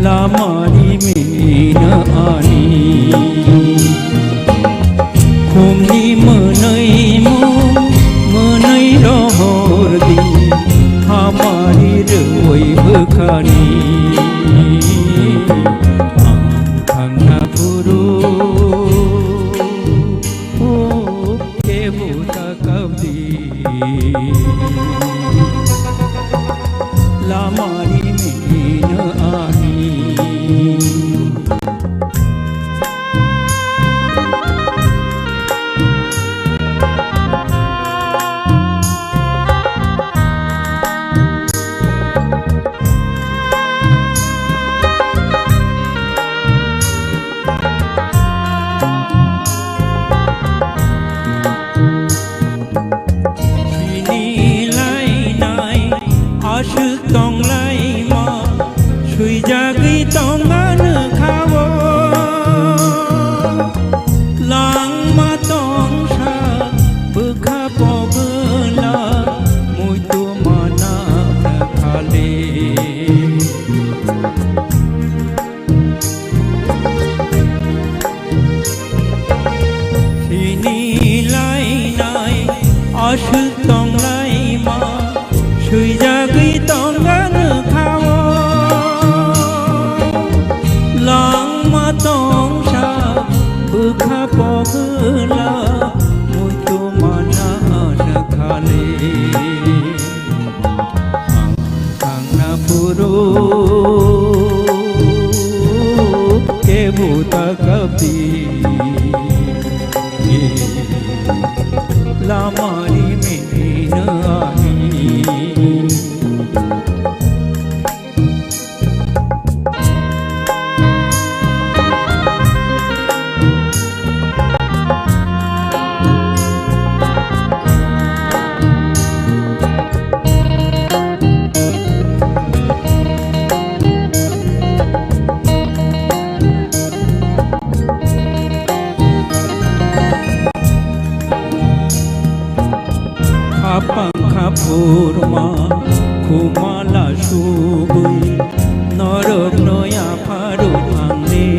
lama rimina ani. Khumni mwnwi mung mwnwi rohor di, hamari rwi bwkhani. Ang thangna phuru kebo ta kapdi, lama rimina ani. Sini lainai aswk tonglaima, swijagwi tongma nokha-o. Langma tongsa bwkha pogwla, muitu mana khale. Sini lainai aswk tonglaima, swijagwi tongma nokha-o. Langma tongsa bwkha pogwla, muitu mana khale. Ang thangna phuru kebo ta kapdi, lama rimina ani. Khapang khaphurma khumala subui norokno yapharu thangni.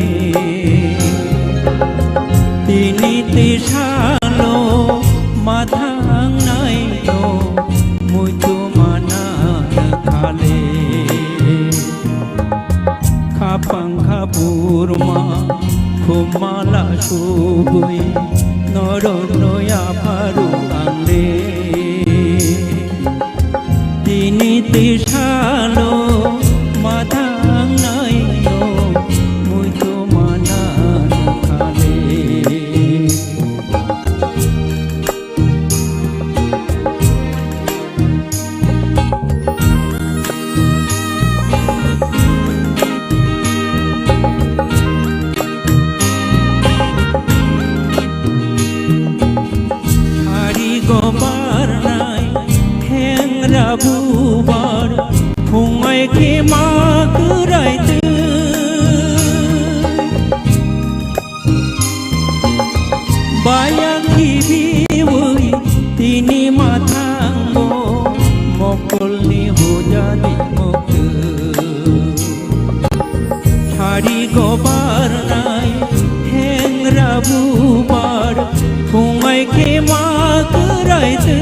Tini tisalo mathangnaino muitu mana khale. Khapang khaphurma khumala subui norokno yapharu ang le. Tini tisalo mathangnaino muitu mana khale. Hari gobar nai, hengra bubar, phungai khe ma kwrai twi. Baya khibiwi tini mathango mokolni hojani mokto. Hari gobar nai hengra bubar phungai khe ma kwrai twi.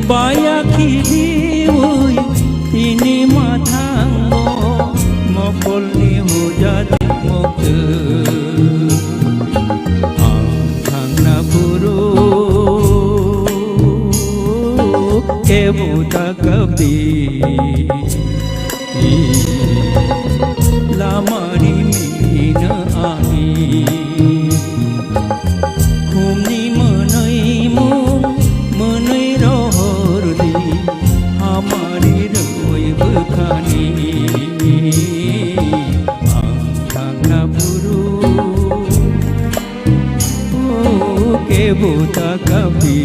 Baya khibiwi tini mathango mokolni hojani mokto. Ang thangna phuru kebo ta kapdi. Lamari mina ani. Khumni mwnwi mung mwnwi rohordi. Hamari roi bwkhani. Ang thangna phuru. Kebo ta kapdi.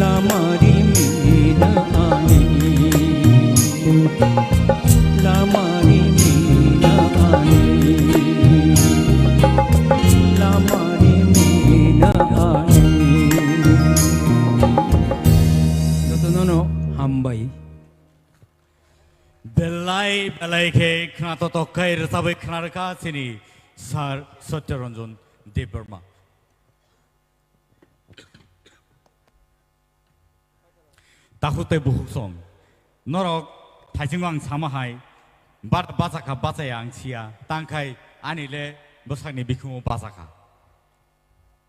Lamari mina ani. Lamari mina ani. Lamari mina ani. Jotono no hambai. Belai belai khe khna totok khai rwchabwi khna rwkha chini Sir Satya Ranjan Debbarma. Takhuk tei bukhuk song. Norok thaichingma ang sama hai, bar bachakha bachaya ang siya, tangkhai ani le bwsakni bikhumo bachakha.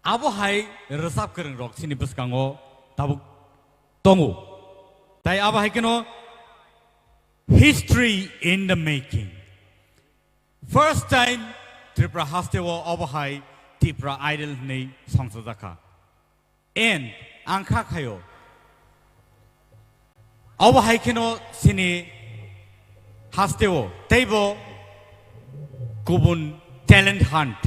Abo hai rwchap kwrwng rok chini bwskango tabuk tongo. Tai abo hai kheno history in the making. First time Tripura haste o abo hai Tipra Idol hwnwi songchajakha. And ang kha khaio. Abo hai kheno chini haste o teibo kubun talent hunt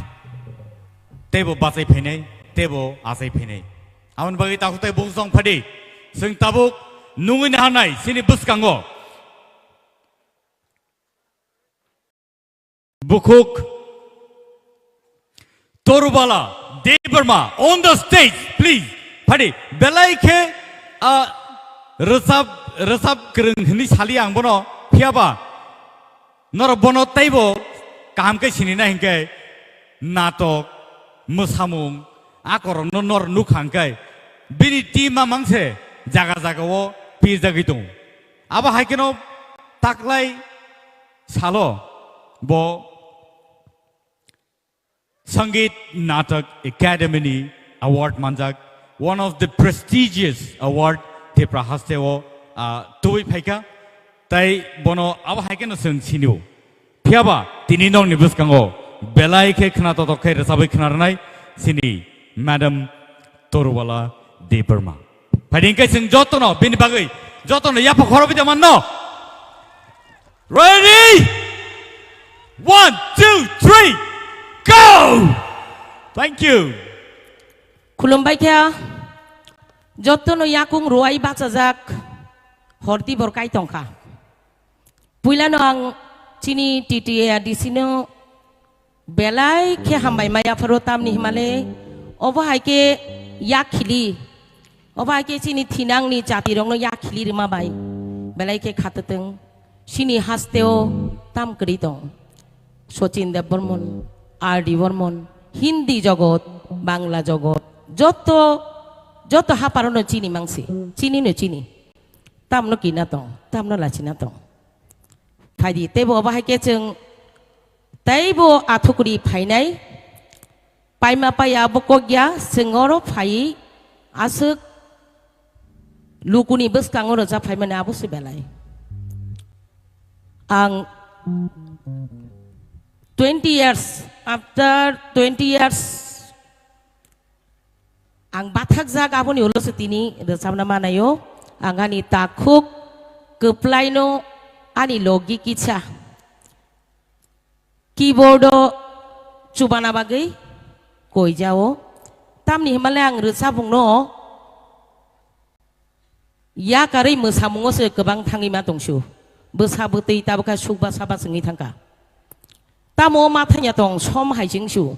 teibo bachai phainai, teibo achai phainai. Aboni bagwi takhuk tei bukhuk song phadi. Chwng tabuk nungwi naharnai chini bwskango. Bukhuk Torubala Debbarma on the stage, please. Phadi, belai khe, ah, rwchap, rwchap kwrwng hwnwi sali ang bono, phiyaba norok bono teibo kaham khe sinina hinkhe natok, mwsamung, akorokno nor nukha hinkhe bini team mamang se jaga jaga o pirjagwi tongo. Abo hai kheno taklai salo bo Sangeet Natak Academy ni award manjak, one of the prestigious award Tipra haste o, ah, tubui phaikha. Tai bono abo hai kheno chwng sinio. Phiyaba tini nokni bwskango belai khe khna totok khe rwchabwi khna rwnai chini Madam Torubala Debbarma. Phaidi hwnkhe chwng jotono bini bagwi jotono yapha khorokwi tongmanno. Ready? One, two, three, go! Thank you. Khulumbai kha, jotono yakung rwai bachajak horti bor kai tongkha. Puilano ang chini T T A D C no Belai khe hambai maya pharo tamni himale, obo hai khe yak khili, obo hai khe chini thinangni jatirokno yak khili rima bai belai khe khatotwng. Chini hasteo tam kwrwi tong. Sachin Debbarman, R D Barman, Hindi jogot, Bangla jogot, joto, joto haparono chini mangsi, chini no chini. Tamno kina tong, tamno lachina tong. Phaidi, teibo obo hai khe chwng teibo athukuri phainai. Paima paiya abo kok ya, chwng oro phai aswk lukuni bwskango rwchap phaimani abo se belai. Ang twenty years, after twenty years, ang bathakjak aboni ulo se tini rwchapna manayo. Ang ani takhuk kwplaino ani logi kisa keyboard o chubana bagwi koijao. Tamni himale ang rwchapungno yakarwi mwsamungo se kwbang thangwi ma tongsu. Bwsa bwtwi tabukha sukba saba swngwi thangkha. Tamo ma thangya tong som hai chingsu.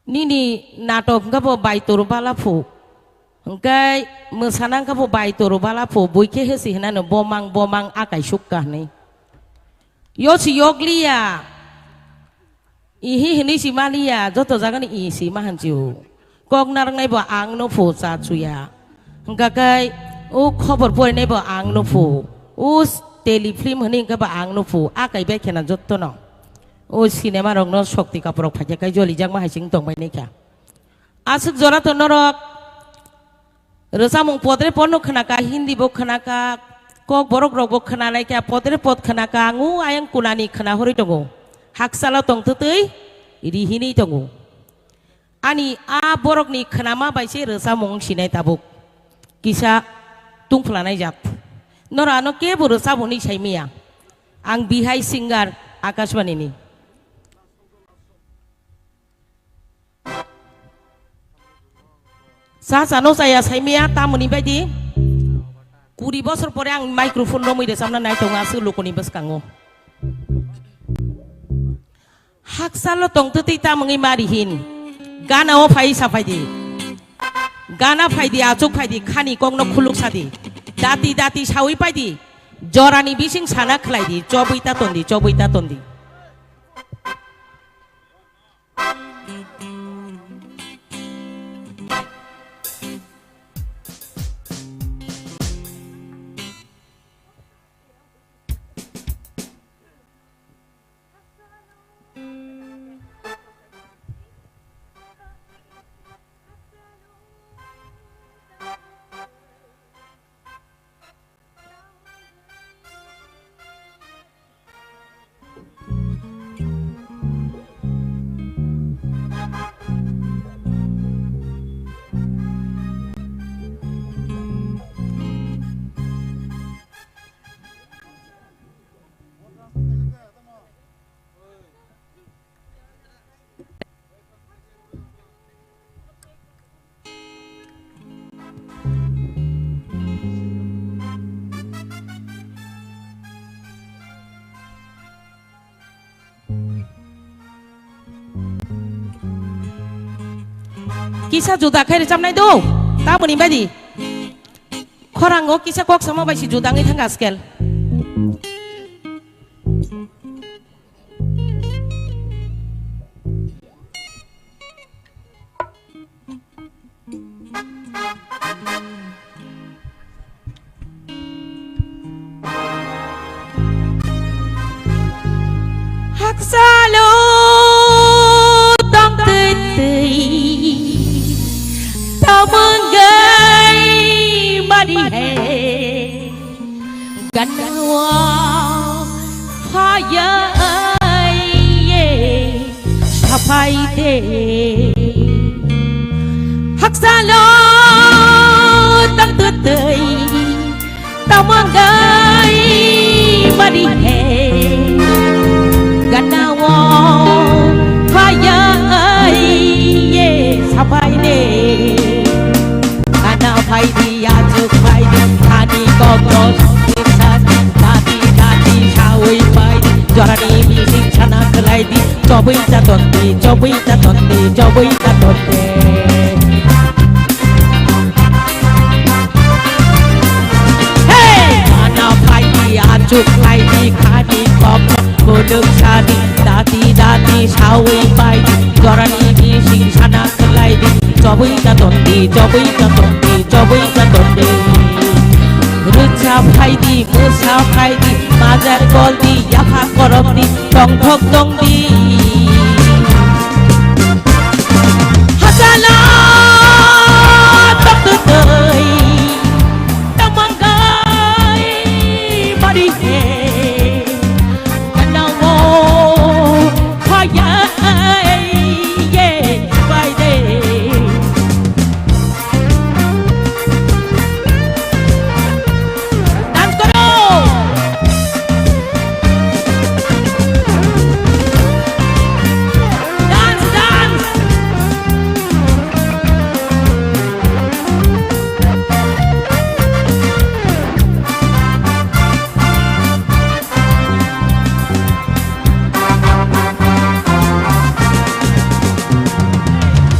Nini natok hwnkhe bo bai toro bala phu. Hwnkhe mwsana hwnkhe bo bai toro bala phu. Bui khe hesi hinano bomang bomang akai sukka hinwi. Yo si yokliya. Ihi hinwi si maliya, joto jagani i si ma hanchi o. Kok narwknai bo ang no phu cha chuya. Hwnkha khe o khobor porinai bo ang no phu. O s-, tele film hwnwi hwnkhe bo ang no phu. A kai bai khena jotto no. O cinema rok no sokti kaporok phaikha khe jolijakma hai ching tongbai nai kha. Aswk jora to norok rwchapmung podre podno khwnaka, Hindi bo khwnaka, kok borok rok bo khwnanai kha, podre pod khwnaka, ang o ayang kunani khwna horwi tongo. Haksalo tong twtwi ri hinwi tongo. Ani a borokni khwnama bai se rwchapmung sinai tabuk. Kisa tungphlanai jat. Noro ano kebo rwchap hwnwi sai maya. Ang bihai singer Akashbani ni. Cha chano chaya saimaya tamoni baidi. Kuri bosor pore ang microphone romwi rwchapna nai tongo aswk lukuni bwskango. Haksalo tong twtwi tamungwi mari hin. Gana o phai sa phaidi. Gana phaidi, achuk phaidi, khani kokno khuluk sadi. Dati dati sawi paidi. Jorani bising sana khlaidi. Chobwi ta tondi, chobwi ta tondi. Kisa juda khai rwchapnai do, tamoni baidi. Khorango kisa kok sama bai si juda wngwi thangkha scale. Haksalo tong twi twi tamang gai mari he. Ganao phaya ye sapai de. Haksalo tang tutui tamanggai mari he. Ganao phaya ye sapai de. Ana phaidi, achuk phaidi, ani kokno songni sadi, dati dati sawi phaidi, jorani bising sana khlaidi, Chobwi ta tonde, chobwi ta tonde, chobwi ta tonde. Hey! Mana phaidi, achuk phaidi, khani kok, kuluk sadi, dati dati, sawi paidi, jorani bising sana khlaidi, chobwi ta tonde, chobwi ta tonde, chobwi ta tonde. Rwchap phaidi, mwsa phaidi, majar goldi, yapha korokdi, tongthok tongdi. Hachalo tongtwtwi, tamanggai bari he, kanao phaya ye bai de. Dance koro. Dance, dance.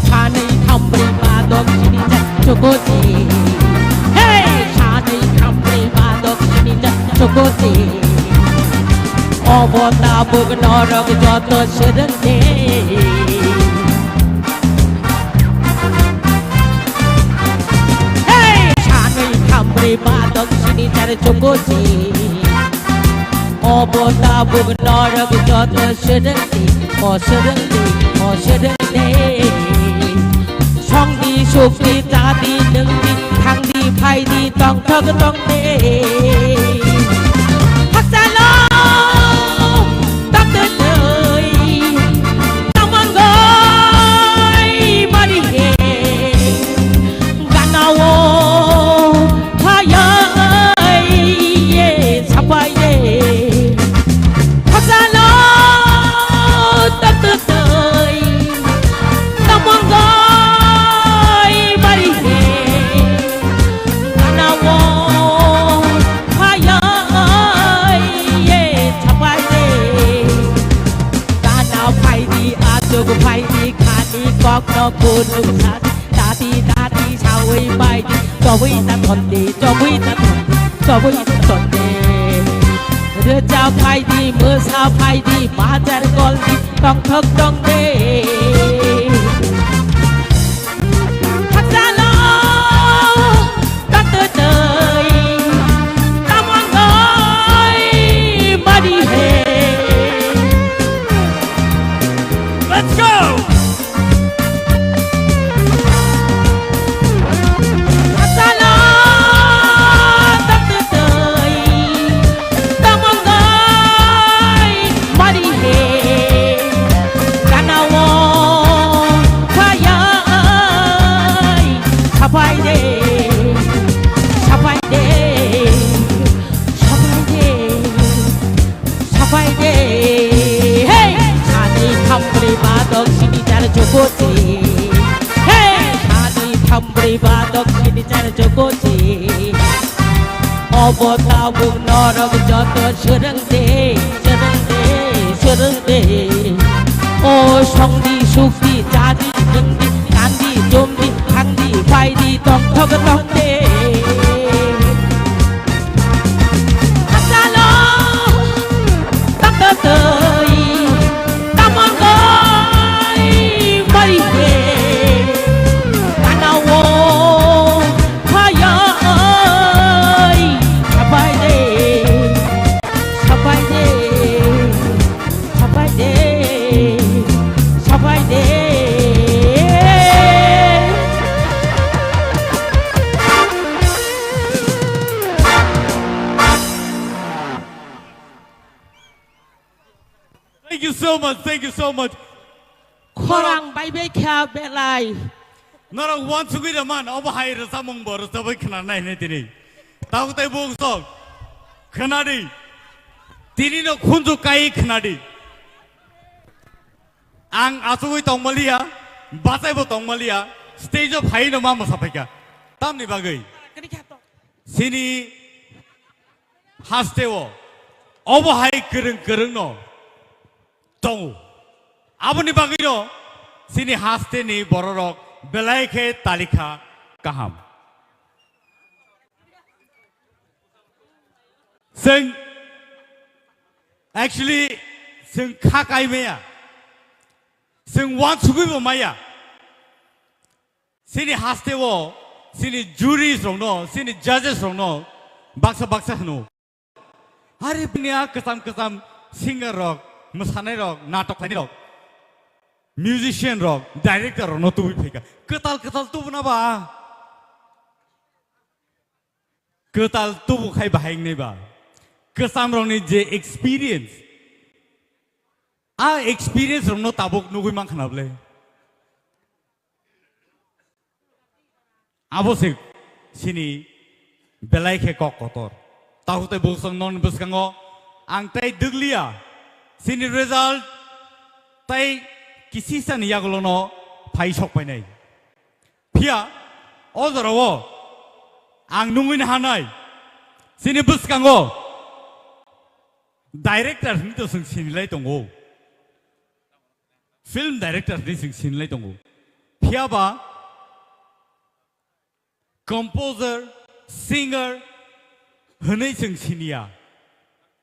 Sanwi thambrwi ba dok sini jak chokote. Hey! Sanwi thambrwi ba dok sini jak chokote. Obo tabuk norok joto swrwngde. Hey! Sanwi thambrwi ba dok sini jak chokote. Obo tabuk norok joto swrwngdi, o swrwngdi, o swrwngdi. Songdi sukdi chadi nwngdi, thangdi phaidi tongthok tongdi. Hakchalo tongtwtwi, tamangoi mari he. Ganao phayai ye sapai ye. Hachalo tongtwtwi, tamangoi mari he. Ganao phayai ye sapai ye. Gana phaidi, achuk phaidi, khani kokno kuluk sadi, dati dati sawi paidi, chobwi ta tonde, chobwi ta tonde, chobwi ta tonde. Rwchap phaidi, mwsa phaidi, bajar goldi, tongthok tongde. Hachalo tongtwtwi, tamangoi mari he. Let's go! Hachalo tongtwtwi, tamangoi mari he, ganao phayai sapai de, sapai de, sapai de, sapai de. Hey! Sanwi thambrwi ba dok sini jar jokote. Hey! Sanwi thambrwi ba dok sini jar jokote. Obo tabuk norok joto swrwngde, swrwngde, swrwngde. O songdi sukdi, chadi nwngdi, kandi jomdi, thangdi phaidi tongthok tongde. Hachalo tongtwtwi, tamangoi mari he. Ganao phayai sapai de, sapai de, sapai de, sapai de. Thank you so much, thank you so much. Khorang bai bai kha belai. Norok uansugwi rwman, obo hai rwchapmung bo rwchapwi khna nai hinwi tini. Tabuk tei buk sok. Khna di. Tini no khunju kai khna di. Ang achugwi tongmaliya, bachaibo tongmaliya, stage o phai no ma mwsa phaikha. Tamni bagwi? Chini hasteo obo hai kwrwng kwrwng no tongo. Aboni bagwino chini hasteni bororok belai khe talikha kaham. Chwng actually chwng kha kai maya. Chwng wansugwi bo maya. Chini hasteo chini juries rokno, chini judges rokno baksa baksa hwno. Hari bini a kwcham kwcham singer rok, mwsanai rok, natok khlainai rok, musician rok, director rokno tubui phaikha. Kwtal kwtal tubuna ba. Kwtal tubu khai bahai wngnai ba. Kwcham rokni je experience, a experience rokno tabuk nugui mankha na bwle. Abo se chini belai khe kok kotor. Tahu tei bwswk non bwskango ang tei dwgliya. Chini result tei kisisani yagulono phai sok painai. Phiya o jorao ang nungwi hanai. Chini bwskango director hinwi to chwng sinilai tongo. Film director hinwi chwng sinilai tongo. Phiya ba composer, singer hinwi chwng siniya.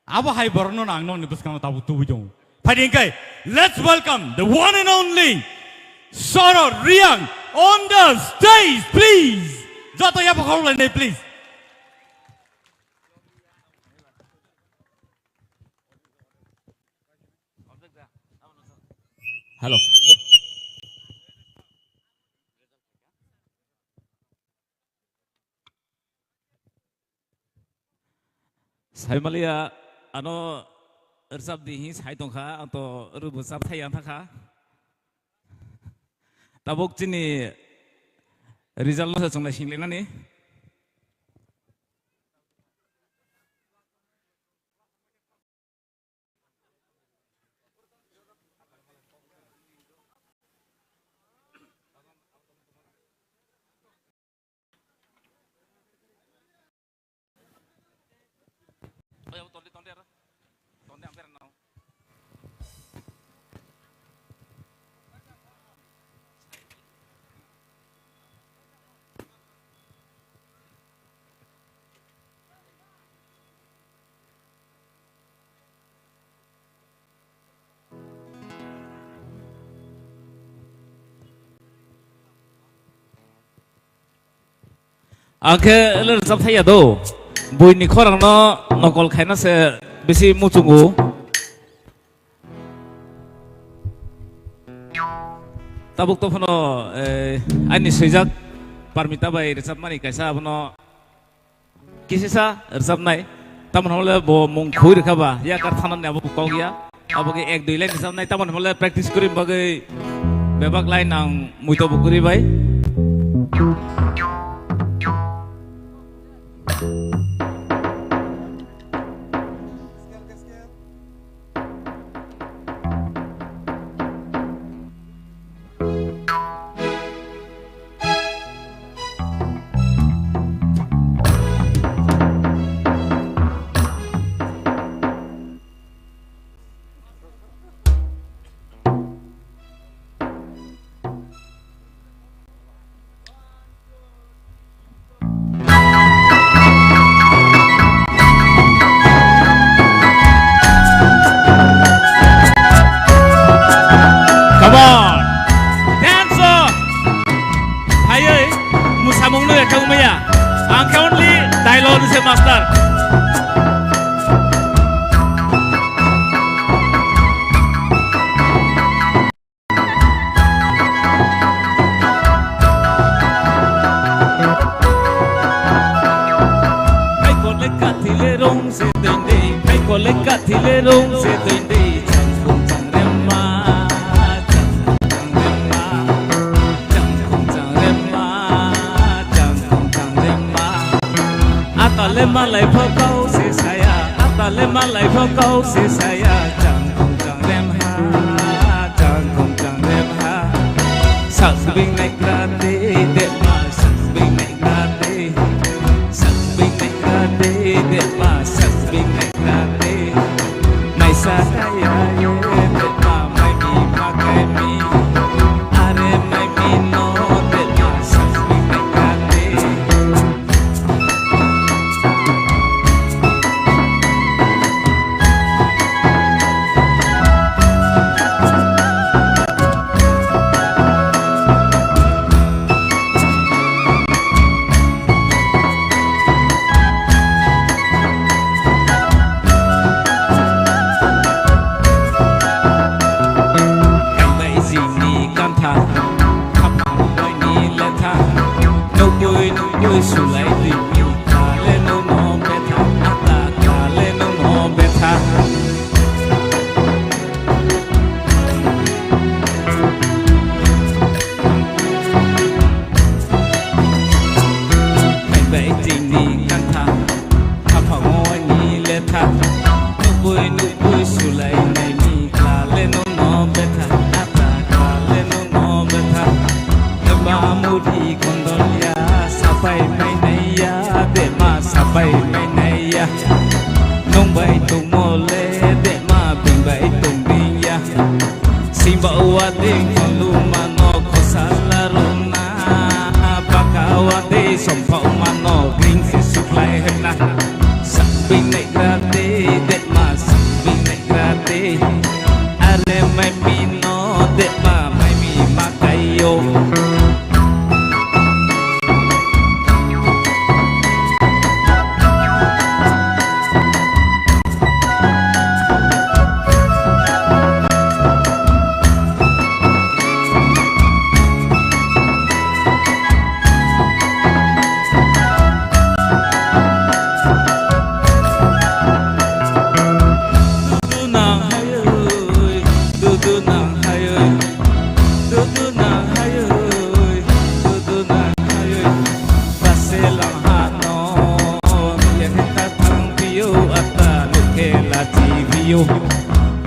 Abo hai borokno ang nokni bwskango tabuk tubui tongo. Phaidi hwnkhe, let's welcome the one and only Sorot Riang on the stage, please. Joto yabo khorok lainai, please. Hello. Saimaliya ano rwchap di hi sai tongkha, ang to rwbo chap thai yang thakha. Tabuk chini result no se chwng lai singlainani. Ang khe le rwchap thai ya do. Buini khorang no nokol khaina se bisi muchungo. Tabuk to phano, eh, ani swijak Parmita bai rwchapmani kaisa abono kisisa rwchapnai. Tamoni hwnle bo mung khui rwkha ba, yakar thanani abo kok ya. Abo khe ek dui line rwchapnai, tamoni hwnle practice kwrwi bagwi bebak line ang muito bo kwrwi bai. Come on! Dance o! Phaiwi musamungno ekha wngmaya. Ang khe only dialogue ni se master. Khaikole kathile rong se tende, khaikole kathile rong se tende, changkhung changremma, changkhung changremma, changkhung changremma, changkhung changremma. Atale malai pho kau se saya, atale malai pho kau se saya, changkhung changrem ha, changkhung changrem ha. Sakbing nai krate de ma, sakbing nai krate, sakbing nai krate de ma, sakbing nai krate. Naisa kaya ye de ma, mai mi ma kaya. Sulai dimi kale no no betha, ata kale no no betha. Bai bai tini kantha, apha ngoi ni letha. Nubui nubui sulai nai ni kale no no betha, ata kale no no betha. Ba muri kondolya, sapai mainaiya, dema sapai mainaiya. Nung bai tongmole, dema bing bai tongdiya. Simba wade kolu mano khosala runa, baka wade sompau mano bing se suklai hena. Sabing nai grate, dema sabing nai grate. Ale mai mi no, dema mai mi makayo. Dudu nang hayoi, dudu nang hayoi, dudu nang hayoi, dudu nang hayoi. Base lang hano, miya khe ta thang piyo, ata lukhe lachi piyo.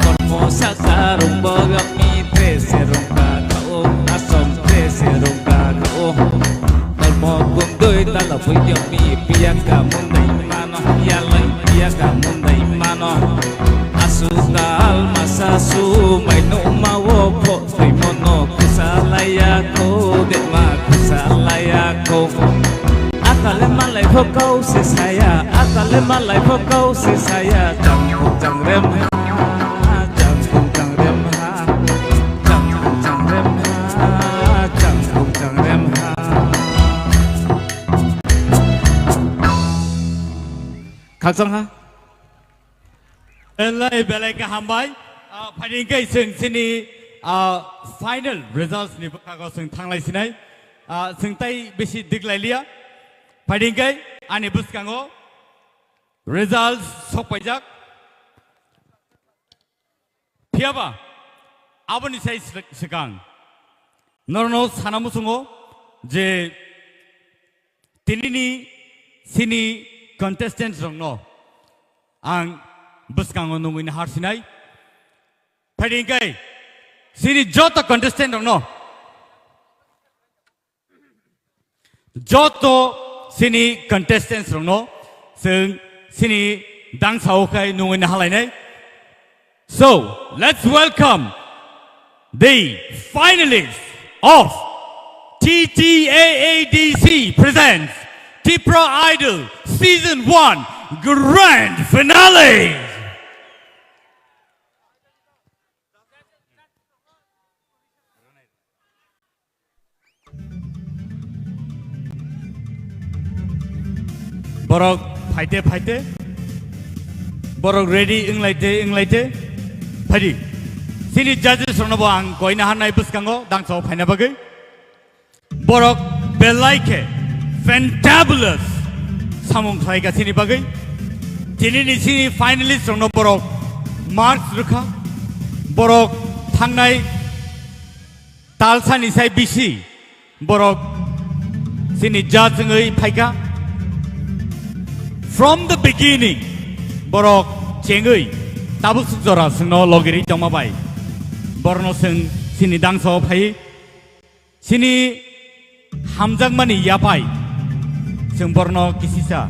Kormo saka rung boyok mi trese rung ka kao, asom trese rung ka kao. Kormo kundoi tala boyok mi piya ka mundai mano, yalai piya ka mundai mano. Asu kal masa su mai no ma wo pho. Twi mono kusalaya ko, dema kusalaya ko. Akale malai pho kau se saya, akale malai pho kau se saya. Jang kung jang rem ha, jang kung jang rem ha, jang kung jang rem ha, jang kung jang rem ha. Khakchang ha. Belai, belai kaham bai. Ah, phaidi hwnkhe chwng chini, ah, final results ni bwkhago chwng thanglai sinai. Ah, chwng tai bisi diglai liya. Phaidi hwnkhe ani bwskango results sokpaijak. Phiyaba aboni sai sw-, swkang norokno sana muchungo je tinini chini contestants rokno ang bwskango nungwi nahar sinai. Phaidi hwnkhe chini joto contestant rokno, joto chini contestants rokno chwng chini dangsao khai nungwi nahalainai. So, let's welcome the finalists of T T A A D C presents Tipra Idol Season one Grand Finale. Borok phaite phaite, borok ready wnglaite wnglaite, phaidi. Chini judges rokno bo ang koina hanai bwskango dangsao phaina bagwi. Borok belai khe fantabulous samung khlaika chini bagwi. Tinini chini finalist rokno borok marks rwkha. Borok thangnai talsani sai bisi borok chini judge wngwi phaikha. From the beginning, borok chengwi tabuk jora chwngno logiri tongma bai borokno chwng chini dangsao phaiwi chini hamjakmani yaphai chwng borokno kisisa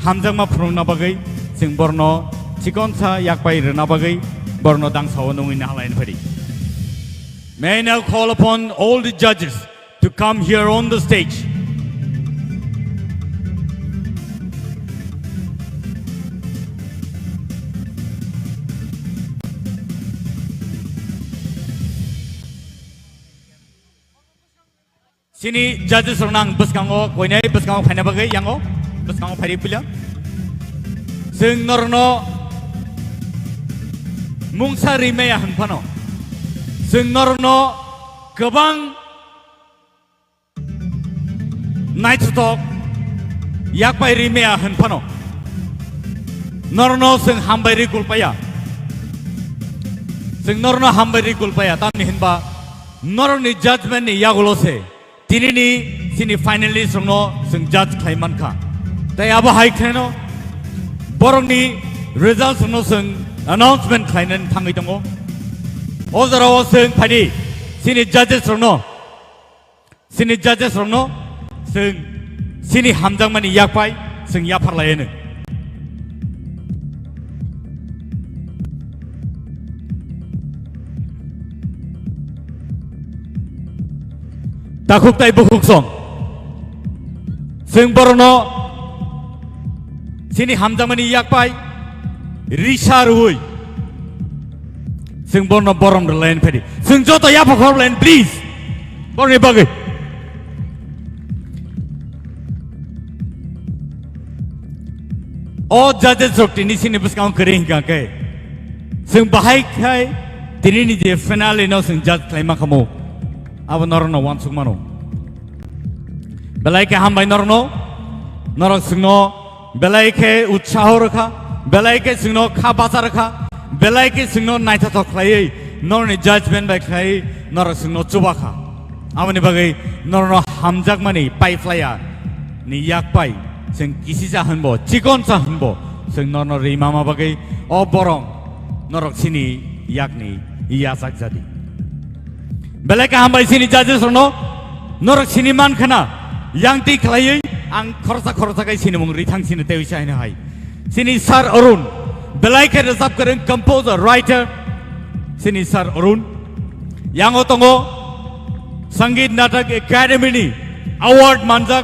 hamjakma phunukna bagwi chwng borokno chikonsa yakpai rwna bagwi borokno dangsao nungwi nahalaina phadi. May I now call upon all the judges to come here on the stage. Chini judges rokno ang bwskango koinai bwskango phaina bagwi yango bwskango phairi puila. Chwng norokno mungsa rimaya hwnphano chwng norokno kwbang naithothok yak pai ri maya hwn phano norno chwng hambai ri kulpaya. Chwng norno hambai ri kulpaya, tamni hinba norokni judgment ni yagulo se tinini chini finalist rokno chwng judge khlai mankha. Tai abo hai khlaino borokni results rokno chwng announcement khlainani thangwi tongo. O jorao chwng phaidi chini judges rokno, chini judges rokno chwng chini hamjakmani yakpai chwng yapharlaianw. Takhuk tai bukhuk song. Chwng borokno chini hamjakmani yakpai risa rwui chwng borokno borom rwlaini phaidi. Chwng joto yapha khorlaini, please. Borokni bagwi. O judges rok tini chini bwskango kwrwi hinkha khe, chwng bahai khai tini ni je finale no chwng judge khlai ma khamu, abo norok no uansuk mano. Belai khe hambai norok no, norok chwng no belai khe utsaho rwkha, belai khe chwng no kha bacha rwkha, belai khe chwng no naithothok khlaiwi norok ni judgment bai khlaiwi norok chwng no chuba kha. Aboni bagwi norokno hamjakmani paiphlaiya ni yak pai, chwng kisisa hwnbo, chikonsa hwnbo, chwng norokno ri mama bagwi o borok norok chini yakni yachak jadi. Belai kaham bai chini judges rokno norok sini man khna, yang twi khlaiwi ang khoroksa khoroksa khai sinimung ri thang sini tei uisa hino hai. Chini Sir Arun, belai khe rwchap kwrwng, composer, writer, chini Sir Arun. Yango tongo Sangeet Natak Academy ni award manjak,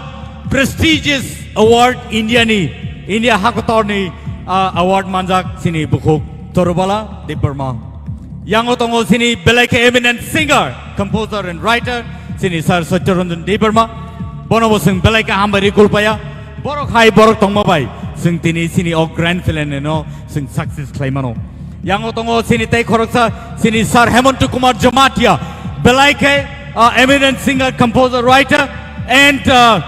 prestigious award India ni, India hakotor ni, ah, award manjak chini bukhuk Torubala Debbarma. Yango tongo chini belai khe eminent singer, composer and writer, chini Sir Satya Ranjan Debbarma. Bono bo chwng belai khe hambai ri kulpaya. Borok hai borok tongma bai chwng tini chini o grand finale no chwng success khlai mano. Yango tongo chini tei khoroksa chini Sir Hemanta Kumar Jamatia, belai khe, uh, eminent singer, composer, writer and, uh,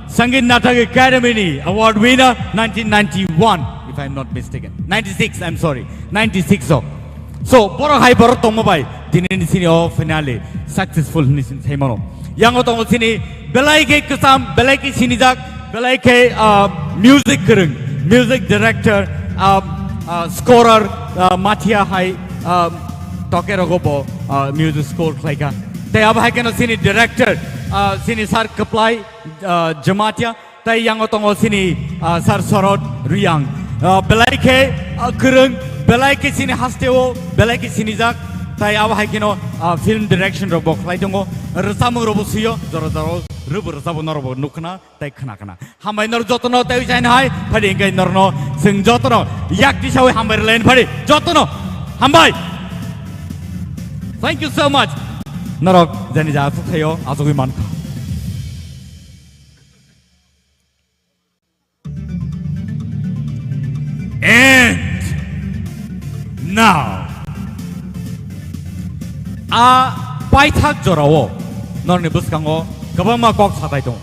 Sangeet Natak Academy ni award winner nineteen ninety-one, if I am not mistaken. Ninety-six, I am sorry. Ninety-six o. So, borok hai borok tongma bai, tini ni sini o finale successful hini sin sai mano. Yango tongo sini belai khe kwcham, belai khe sinijak, belai khe, ah, music kwrwng, music director, ah, ah, scorer, ah, Mathia hai, ah, toke rogo bo, ah, music score khlaika. Tei abo hai keno sini director, ah, sini Sir Kwplai, ah, Jamatia. Tai yango tongo sini, ah, Sir Sorot Riyang. Ah, belai khe, ah, kwrwng, belai khe sini hasteo, belai khe sinijak. Tai abo hai kheno, ah, film direction rok bo khlai tongo. Rwchapmung rok bo swiyo, jora jora rwbo rwchabo norok bo nukna tai khna khna. Hambai nor jotono tai ujain hai, phadi hingkai norno sing jotono yak tisawi hambai rwlain phadi jotono hambai. Thank you so much. Norok jani ja asuk thayo, asugwi mankha. And now, a paithak jorao norni bwskango kwbangma kok satai tongo.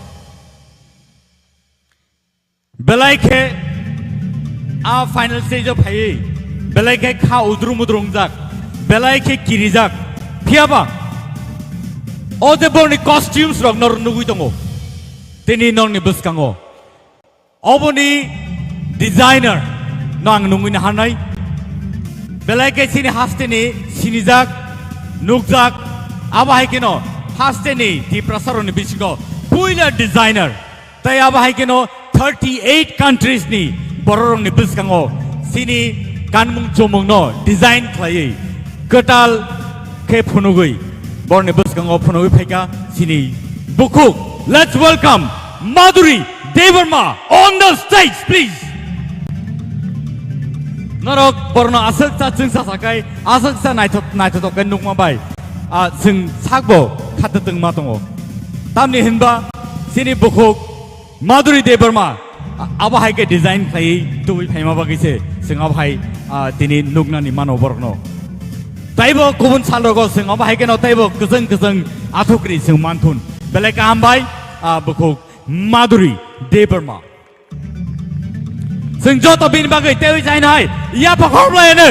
Belai khe a final stage o phaiwi belai khe kha udrum udrungjak, belai khe kirijak. Phiyaba o je borni costumes rok nor nugwi tongo tini norni bwskango. Oboni designer no ang nungwi naharnai. Belai khe chini hasteni sinijak, nukjak, abo hai kheno hasteni Tiprasarokni bisingo puila designer. Tai abo hai kheno thirty eight countries ni bororokni bwskango chini kanmung chomungno design khlaiwi kwtal khe phunugwi borni bwskango phunugwi phaikha chini bukhuk. Let's welcome Madhuri Debbarma on the stage, please. Norok borno aswk cha chwngsa sakai, aswk cha naithok, naithothok khe nukma bai, ah, chwng sakbo khatatwng ma tongo. Tamni hinba chini bukhuk Madhuri Debbarma, a-, abo hai khe design khlaiwi tubui phaima bagwi se chwng abo hai, ah, tini nuknani mano borokno. Taibo kubun salrogo chwng abo hai kheno taibo kwchwng kwchwng athukri chwng manthun. Belai kaham bai, ah, bukhuk Madhuri Debbarma. Chwng joto bini bagwi teiwi chainai yapha khoroklayano.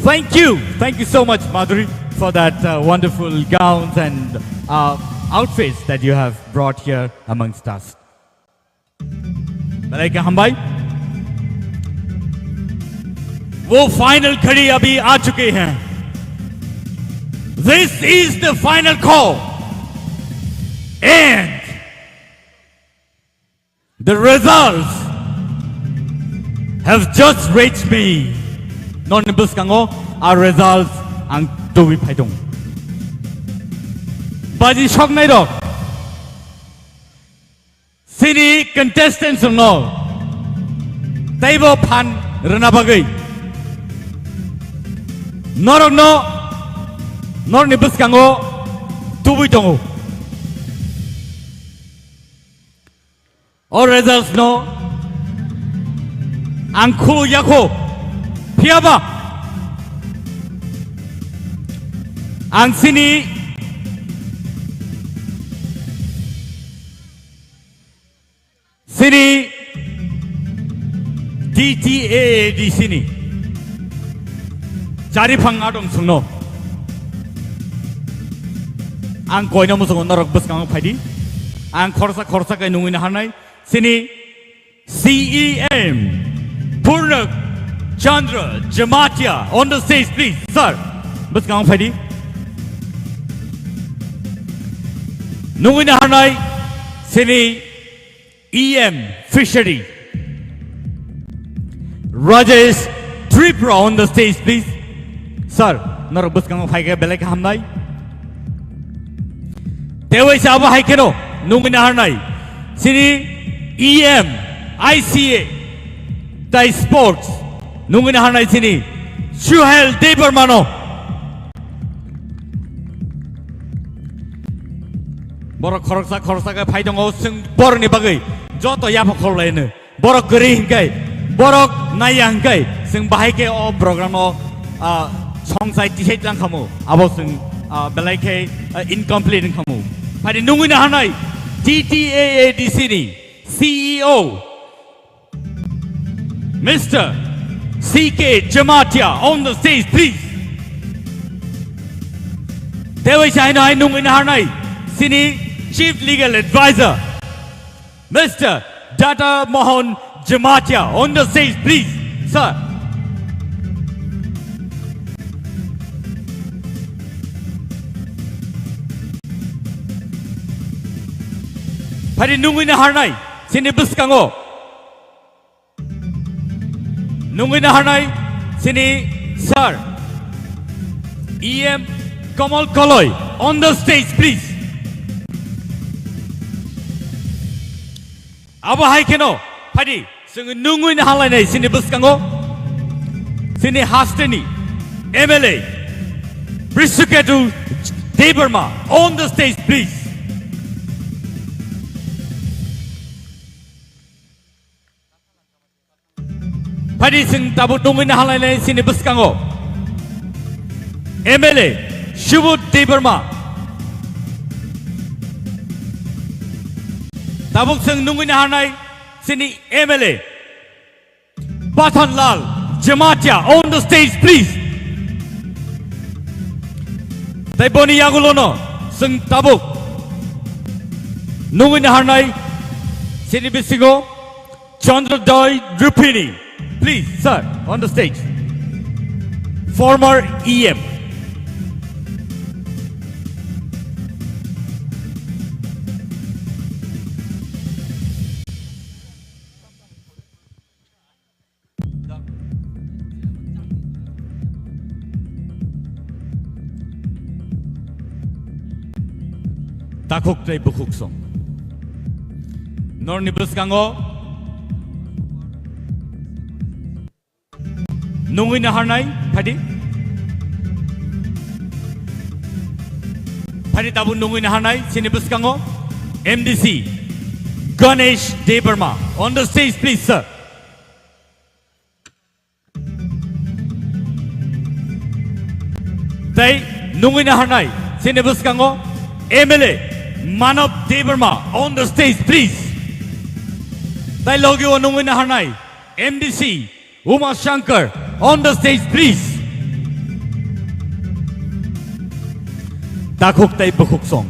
Thank you. Thank you so much, Madhuri, for that uh, wonderful gowns and uh, outfits that you have brought here amongst us. Belai khe hambai. वो फाइनल घड़ी अभी आ चुकी है. This is the final call. And the results have just reached me. Norokni bwskango a results ang tubui phaidung. Baji soknairok, chini contestants no teibo phan rwna bagwi norokno norokni bwskango tubui tongo. O results no ang khuluk yakho, phiyaba ang chini, chini D T A A D C ni chari phang adong sungno ang koino musungo norok bwskango phaidi. Ang khorsa khorsa kai nungwi naharnai chini C E M Purnak Chandra Jamatia on the stage, please, sir. Bwskango phaidi. Nungwi naharnai chini E M Fishery Rajesh Tripura on the stage, please. Sir, norok bwskango phaikhe belai khe hamnai. Teiwaisa abo hai kheno nungwi naharnai chini E M I C A tai sports nungwi naharnai chini Suhel Debbarmano. Borok khoroksa khoroksa khe phai tongo, chwng borokni bagwi joto yapha khorlaino. Borok kwrwi hinkai, borok naiya hinkai, chwng bahai khe o program o, ah, songsai tisai tlang khamu, abo chwng, ah, belai khe, ah, incomplete wng khamu. Phai nungwi naharnai T T A A D C ni C E O, Mister C K Jamatia on the stage, please. Teiwaisa haino hai nungwi naharnai chini Chief Legal Advisor, Mister Data Mohan Jamatia on the stage, please, sir. Phai nungwi naharnai chini bwskango nungwi naharnai chini sir, E M Kamal Koloi on the stage, please. Abo hai kheno phaidi chwng nungwi naharlainai chini bwskango chini hasteni M L A Brisuketu Debbarma on the stage, please. Phaidi chwng tabuk nungwi naharlainai chini bwskango M L A Subodh Debbarma. Tabuk chwng nungwi naharnai chini M L A Pathanlal Jamatia on the stage, please. Tai boni yagulono chwng tabuk nungwi naharnai chini bisingo Chandrodaya Rupini, please, sir, on the stage. Former E M. Takhuk tei bukhuk song. Norni bwskango nungwi naharnai, phaidi. Phaidi tabuk nungwi naharnai, chini bwskango M D C Ganesh Debbarma. On the stage, please, sir. Tei nungwi naharnai chini bwskango M L A Manav Debbarma on the stage, please. Tai logi o nungwi naharnai M D C Uma Shankar on the stage, please. Takhuk tai bukhuk song.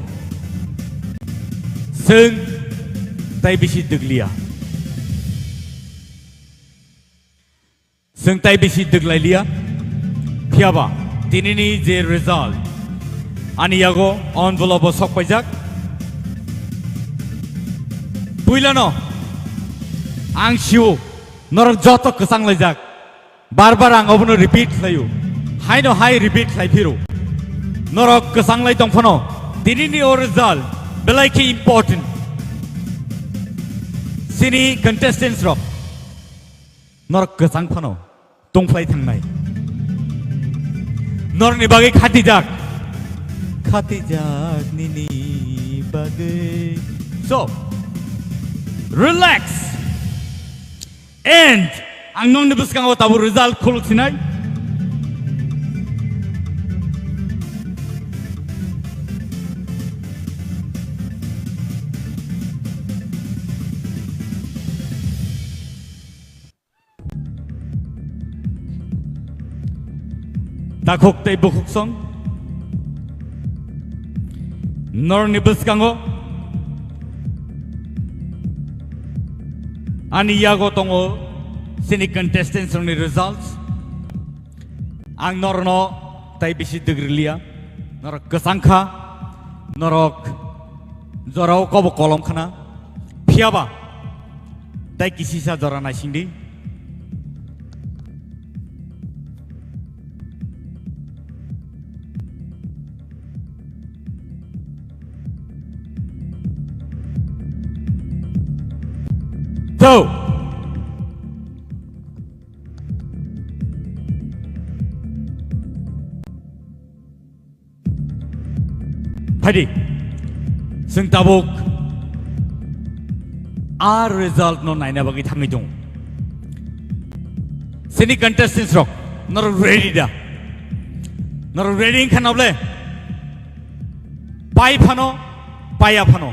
Seng tai bisi duglia. Chwng tai bisi dwglai liya. Phiyaba tinini je result ani yago envelope o sok paijak. Puilano ang sio norok joto kwchang laijak. Bar bar ang obono repeat khlaio. Haino hai repeat khlai phiro. Norok kwchang lai tong phano tinini o result belai khe important. Sini contestants rok. Norok kwchang phano tongphlai thangnai. Norokni bagwi khatijak. Khatijak nini bagwi. So, relax. And ang nokni bwskango tabuk result khuluk sinai. Takhuk tei bukhuk song. Norni bwskango ani yago tongo sini contestants rokni results. Ang norno tai bisi dwgriliya. Norok kwchang kha, norok jorao kobo kolom khna. Phiyaba tai kisisa jora naisingdi. Two. Phaidi, chwng tabuk a result no naina bagwi thangwi tongo. Sini contestants rok, norok ready da? Norok ready wngkha na ble? Pai phano, paiya phano.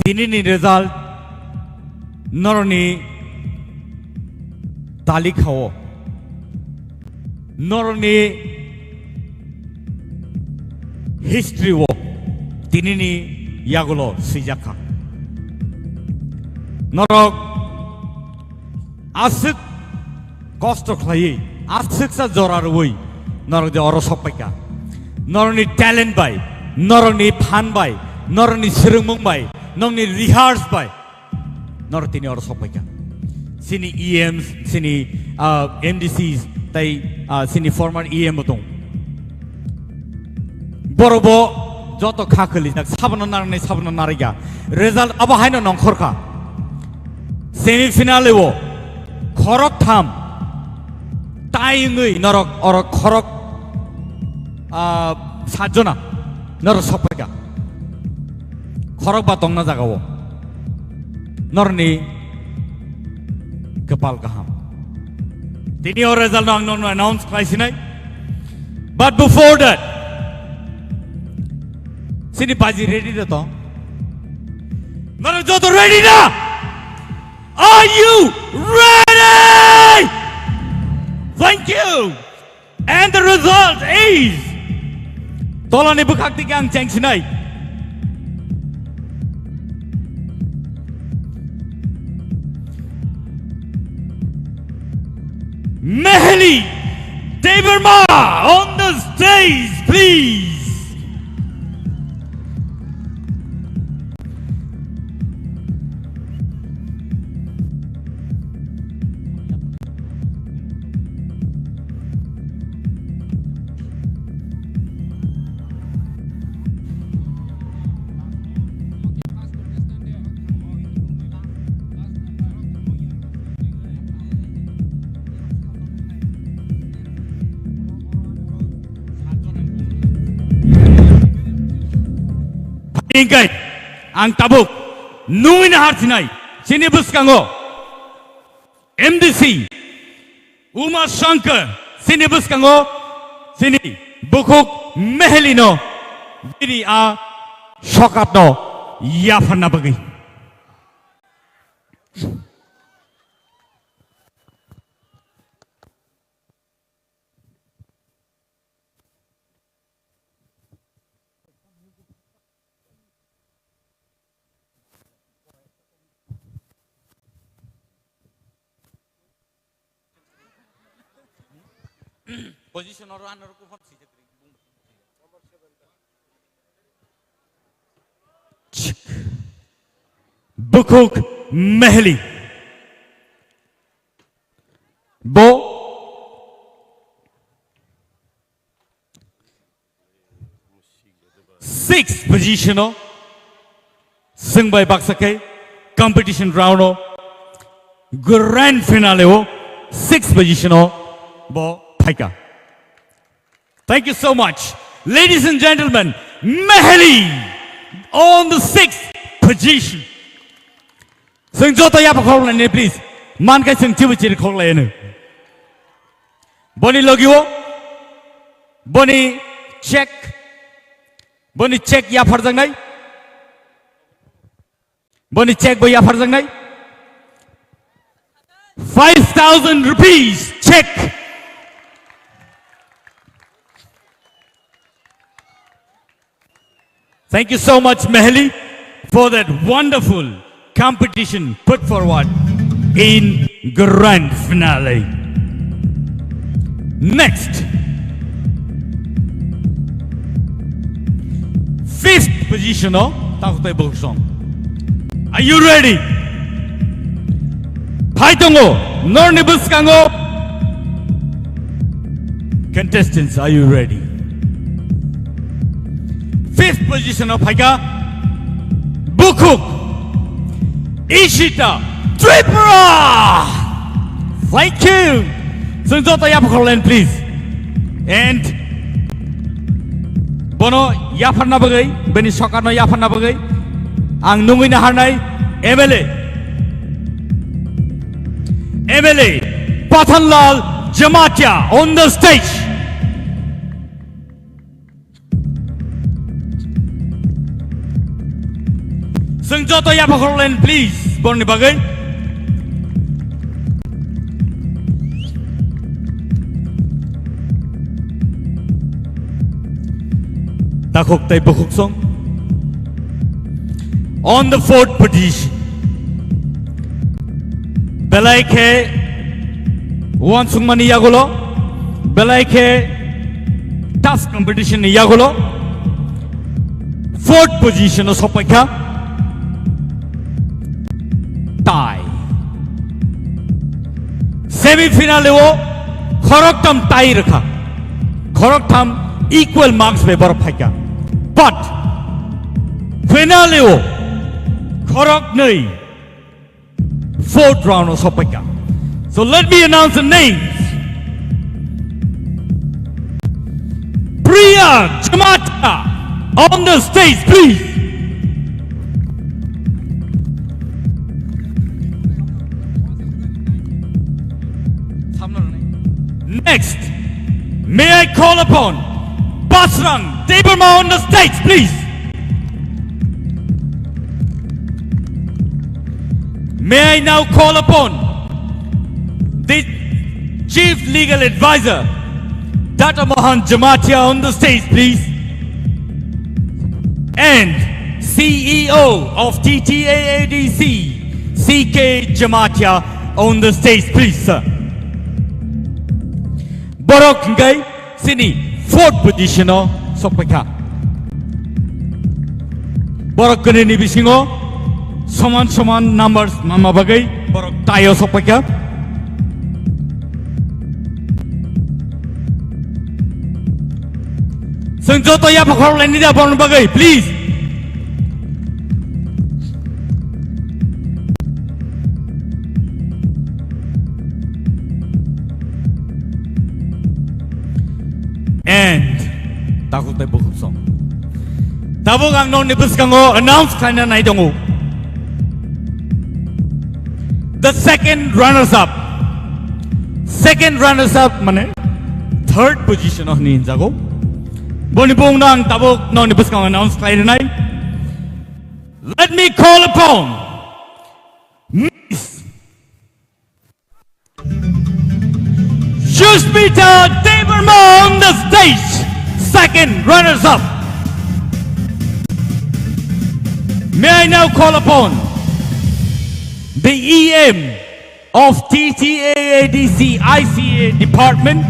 Tinini result norokni talikha o, norokni history o tinini yagulo swijak kha. Norok aswk kosto khlaiwi, aswksa jora rwui norok je oro sok paikha. Norokni talent bai, norokni phan bai, norokni swrwngmung bai, norokni rehearse bai norok tini oro sok paikha. Sini E Ms, sini, ah, M D Cs, tei, ah, sini former E M bo tong. Borok bo joto kha khwlijak, sabono narwknai, sabono narwkya. Result abo haino nongkhor kha. Semi final o khorok tham tai wngwi norok, orok khorok, ah, satjona norok sok paikha. Khorok ba tongna jaga o. Norni kwpal kaham. Tini o result no ang nono announce khlai sinai. But before that, sini baji ready da to? Norok joto ready da? Are you ready? Thank you. And the result is, tolani bwkhak tiki ang cheng sinai. Meheli Debbarma on the stage, please. Hingkai ang tabuk nungwi nahar sinai, chini bwskango M D C Uma Shankar, chini bwskango chini bukhuk Meheli no bini a Sokatno yapharna bagwi. Position oro ano rokho phone sijak ri. Bukhuk Mehli. Bo six position o swngbai baksa khe competition round o grand finale o six position o bo phaika. Thank you so much. Ladies and gentlemen, Mehli on the sixth position. Swng joto yapha khorok lainai, please. Man kai swng chibu chiri khorok lainai. Boni logio, boni check, boni check yapharjaknai. Boni check bo yapharjaknai. Five thousand rupees check. Thank you so much, Mehli, for that wonderful competition put forward in grand finale. Next, fifth position o takhuk tei bukhuk song. Are you ready? Phai tongo, norni bwskango. Contestants, are you ready? Fifth position o phaika bukhuk Ishita Tripura. Thank you. Chwng joto yapha khorok lainai, please. And bono yapharna bagwi, bini sokatno yapharna bagwi ang nungwi naharnai M L A, M L A Pathanlal Jamatia on the stage. Chwng joto yapha khorok lainai, please, borni bagwi. Takhuk tei bukhuk song. On the fourth position. Belai khe uansukmani yagulo, belai khe tough competition ni yagulo fourth position o sokpaikha. Tie. Semi finale o khoroktham tie rwkha. Khoroktham equal marks bai borok phaikha. But finale o khoroknwi fourth round o sokpaikha. So let me announce the names. Priya Jamatia on the stage, please. Next, may I call upon Basrang Debbarma on the stage, please. May I now call upon the Chief Legal Advisor, Doctor Mohan Jamatia, on the stage, please. And C E O of T T A A D C, C K Jamatia, on the stage, please, sir. Borok hingkai chini fourth position o sokpaikha. Borok kwnwi ni bisingo soman soman numbers manma bagwi borok tie o sokpaikha. Chwng joto yapha khorok lainai da borokni bagwi, please. And takhuk tei bukhuk song. Tabuk ang nokni bwskango announce khlaina nai tongo. The second runners up. Second runners up mane third position o hinwi hinjago. Boni bungno ang tabuk nokni bwskango announce khlai rwnai. Let me call upon Miss Sushmita Debbarma on the stage, second runners-up. May I now call upon the E M of T T A A D C I C A department,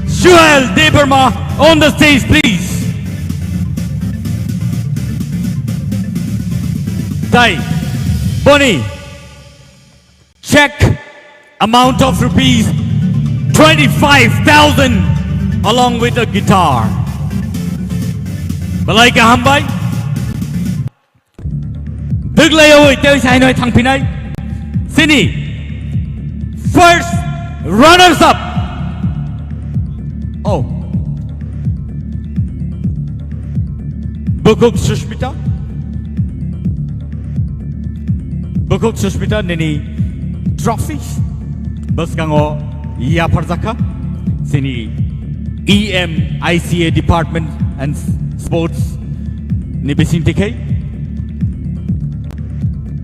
Suhel Debbarma, on the stage, please. Tai, boni, check amount of rupees twenty-five thousand along with a guitar. Belai kaham bai. Dwglaiwi tei sainoi thangphinai. Sini first runners up. Oh. Bukhuk Sushmita. Bukhuk Sushmita nini trophy bwskango yapharjakha. Sini E M I C A Department and Sports ni bisingtwi khai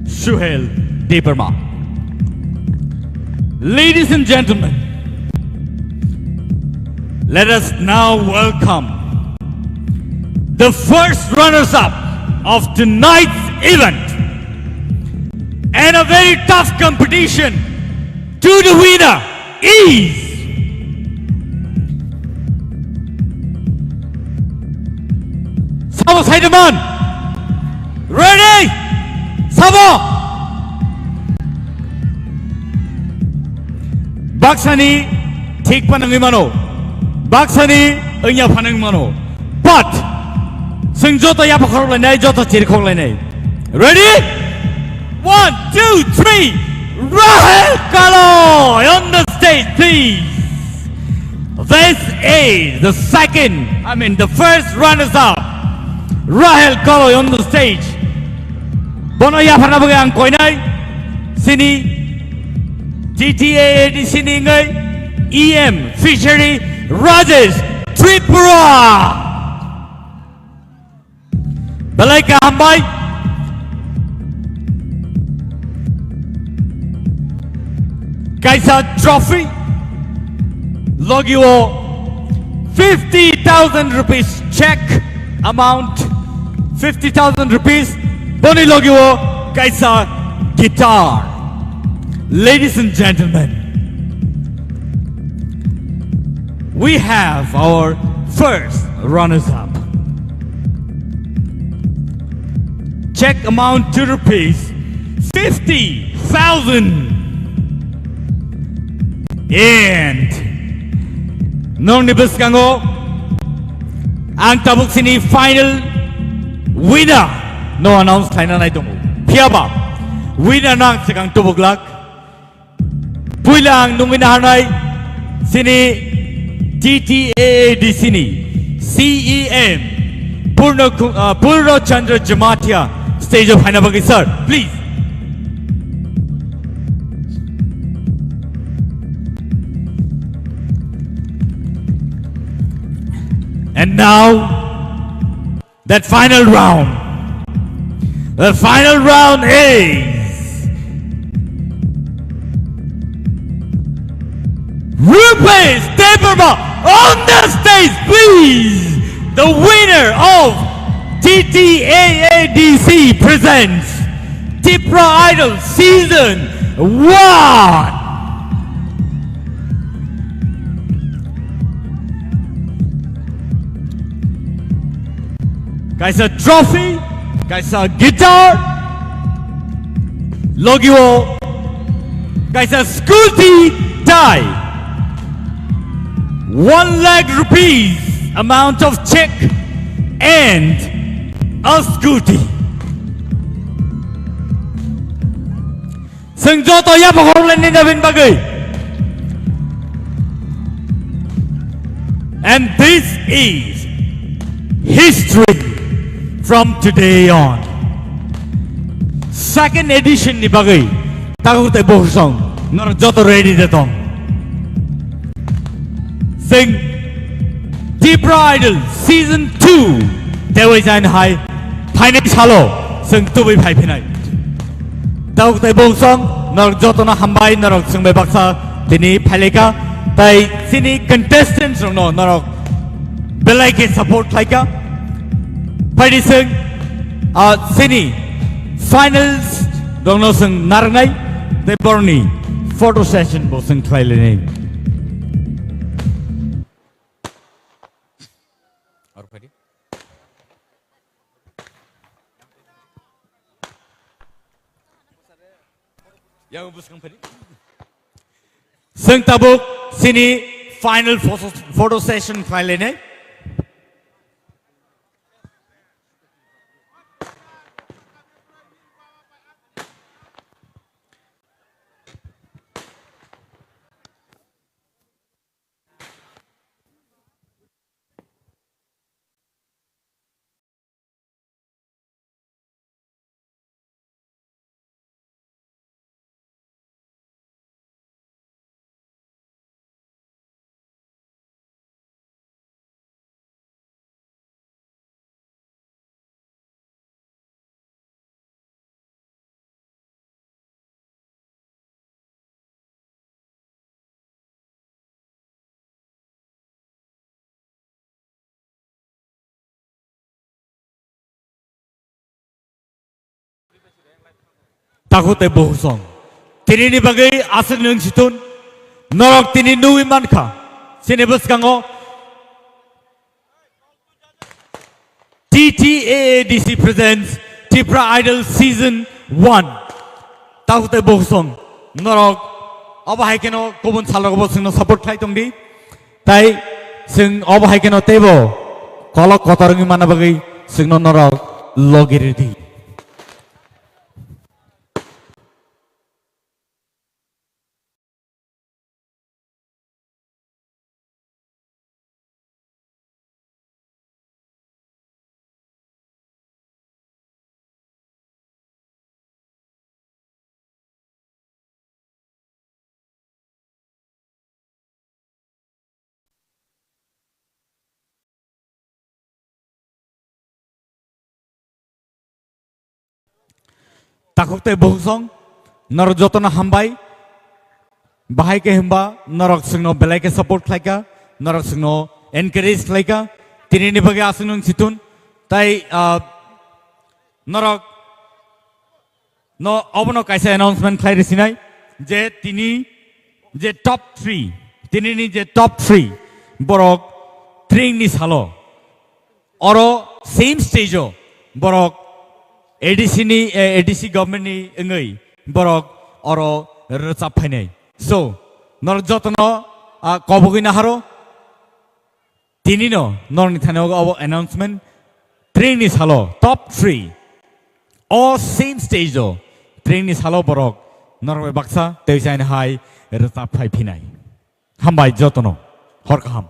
Suhel Debbarma. Ladies and gentlemen, let us now welcome the first runners-up of tonight's event and a very tough competition to the winner is Sabo Saidaman. Ready? Sabo. Baksani thik panangwi mano. Baksani wngya phanangwi mano. But, sing joto yapakhorok lainai, joto chirikhok lainai. Ready? One, two, three. Rahel Kalo on the stage, please. This is the second, I mean, the first runners-up, Rahel Kalo on the stage. Bono yapharna bagwi ang koinai sini T T A A D C ni wngwi E M Fishery Rajesh Tripura. Belai kaham bai. Kaisa trophy. Logi o fifty thousand rupees check amount. Fifty thousand rupees. Boni logi o kaisa guitar. Ladies and gentlemen, we have our first runners-up. Check amount to rupees fifty thousand. And nongni bwskango ang tabuk sini final winner no announce khlaina nai tongo. Phiyaba winner no ang swkang tubuklak. Puila ang nungwi naharnai sini T T A A D C ni C E M Purno Ku-, uh, Purno Chandra Jamatia stage o phaina bagwi, sir, please. And now, that final round. The final round is Rupesh Debbarma on the stage, please. The winner of T T A A D C presents Tipra Idol Season one. Kaisa trophy, kaisa guitar, logi o kaisa scooty tai. One lakh rupees amount of check and a scooty. Chwng joto yapha khoroknai nini bagwi. And this is history from today on. Second edition ni bagwi takhuk tei bokhorok norok joto ready de tong. Chwng Tipra Idol Season two tei waisa hai phainai salo Chwng tubui phai phinai. Tabuk tei bungsong norok jotono hambai, norok chwng bai baksa tini phaileka, tai chini contestants rokno norok belai khe support khlaika. Phaidi chwng, ah, chini finals rokno chwng narwknai tei borokni photo session bo chwng khlai lainai. Yang bwskang phari. Chwng tabuk chini final photo, photo session khlai lainai. Takhuk tei bukhuk song. Tinini bagwi aswk nwng situn. Norok tini nugwi mankha. Chini bwskango T T A A D C presents Tipra Idol Season one. Takhuk tei bukhuk song. Norok obo hai kheno kubun salrogo bo chwngno support khlai tongdi. Tai chwng obo hai kheno teibo kolok kotor wngwi manna bagwi chwngno norok logi rwdi. Takhuk tei bukhuk song, norok jotono hambai. Bahai khe hwnba norok chwngno belai khe support khlaika, norok chwngno encourage khlaika. Tinini bagwi aswk nwng situn. Tai, ah, norok no obono kaisa announcement khlai rwsinai je tini je top three, tinini je top three borok tringni salo oro same stage o borok A D C ni, eh, A D C government ni wngwi borok oro rwchap phainai. So, norok jotono, ah, kobogwi naharo. Tinino norokni thani ogo obo announcement. Tringni salo top three. O same stage o tringni salo borok norok bai baksa tei saini hai rwchap phai phinai. Hambai jotono. Hor kaham.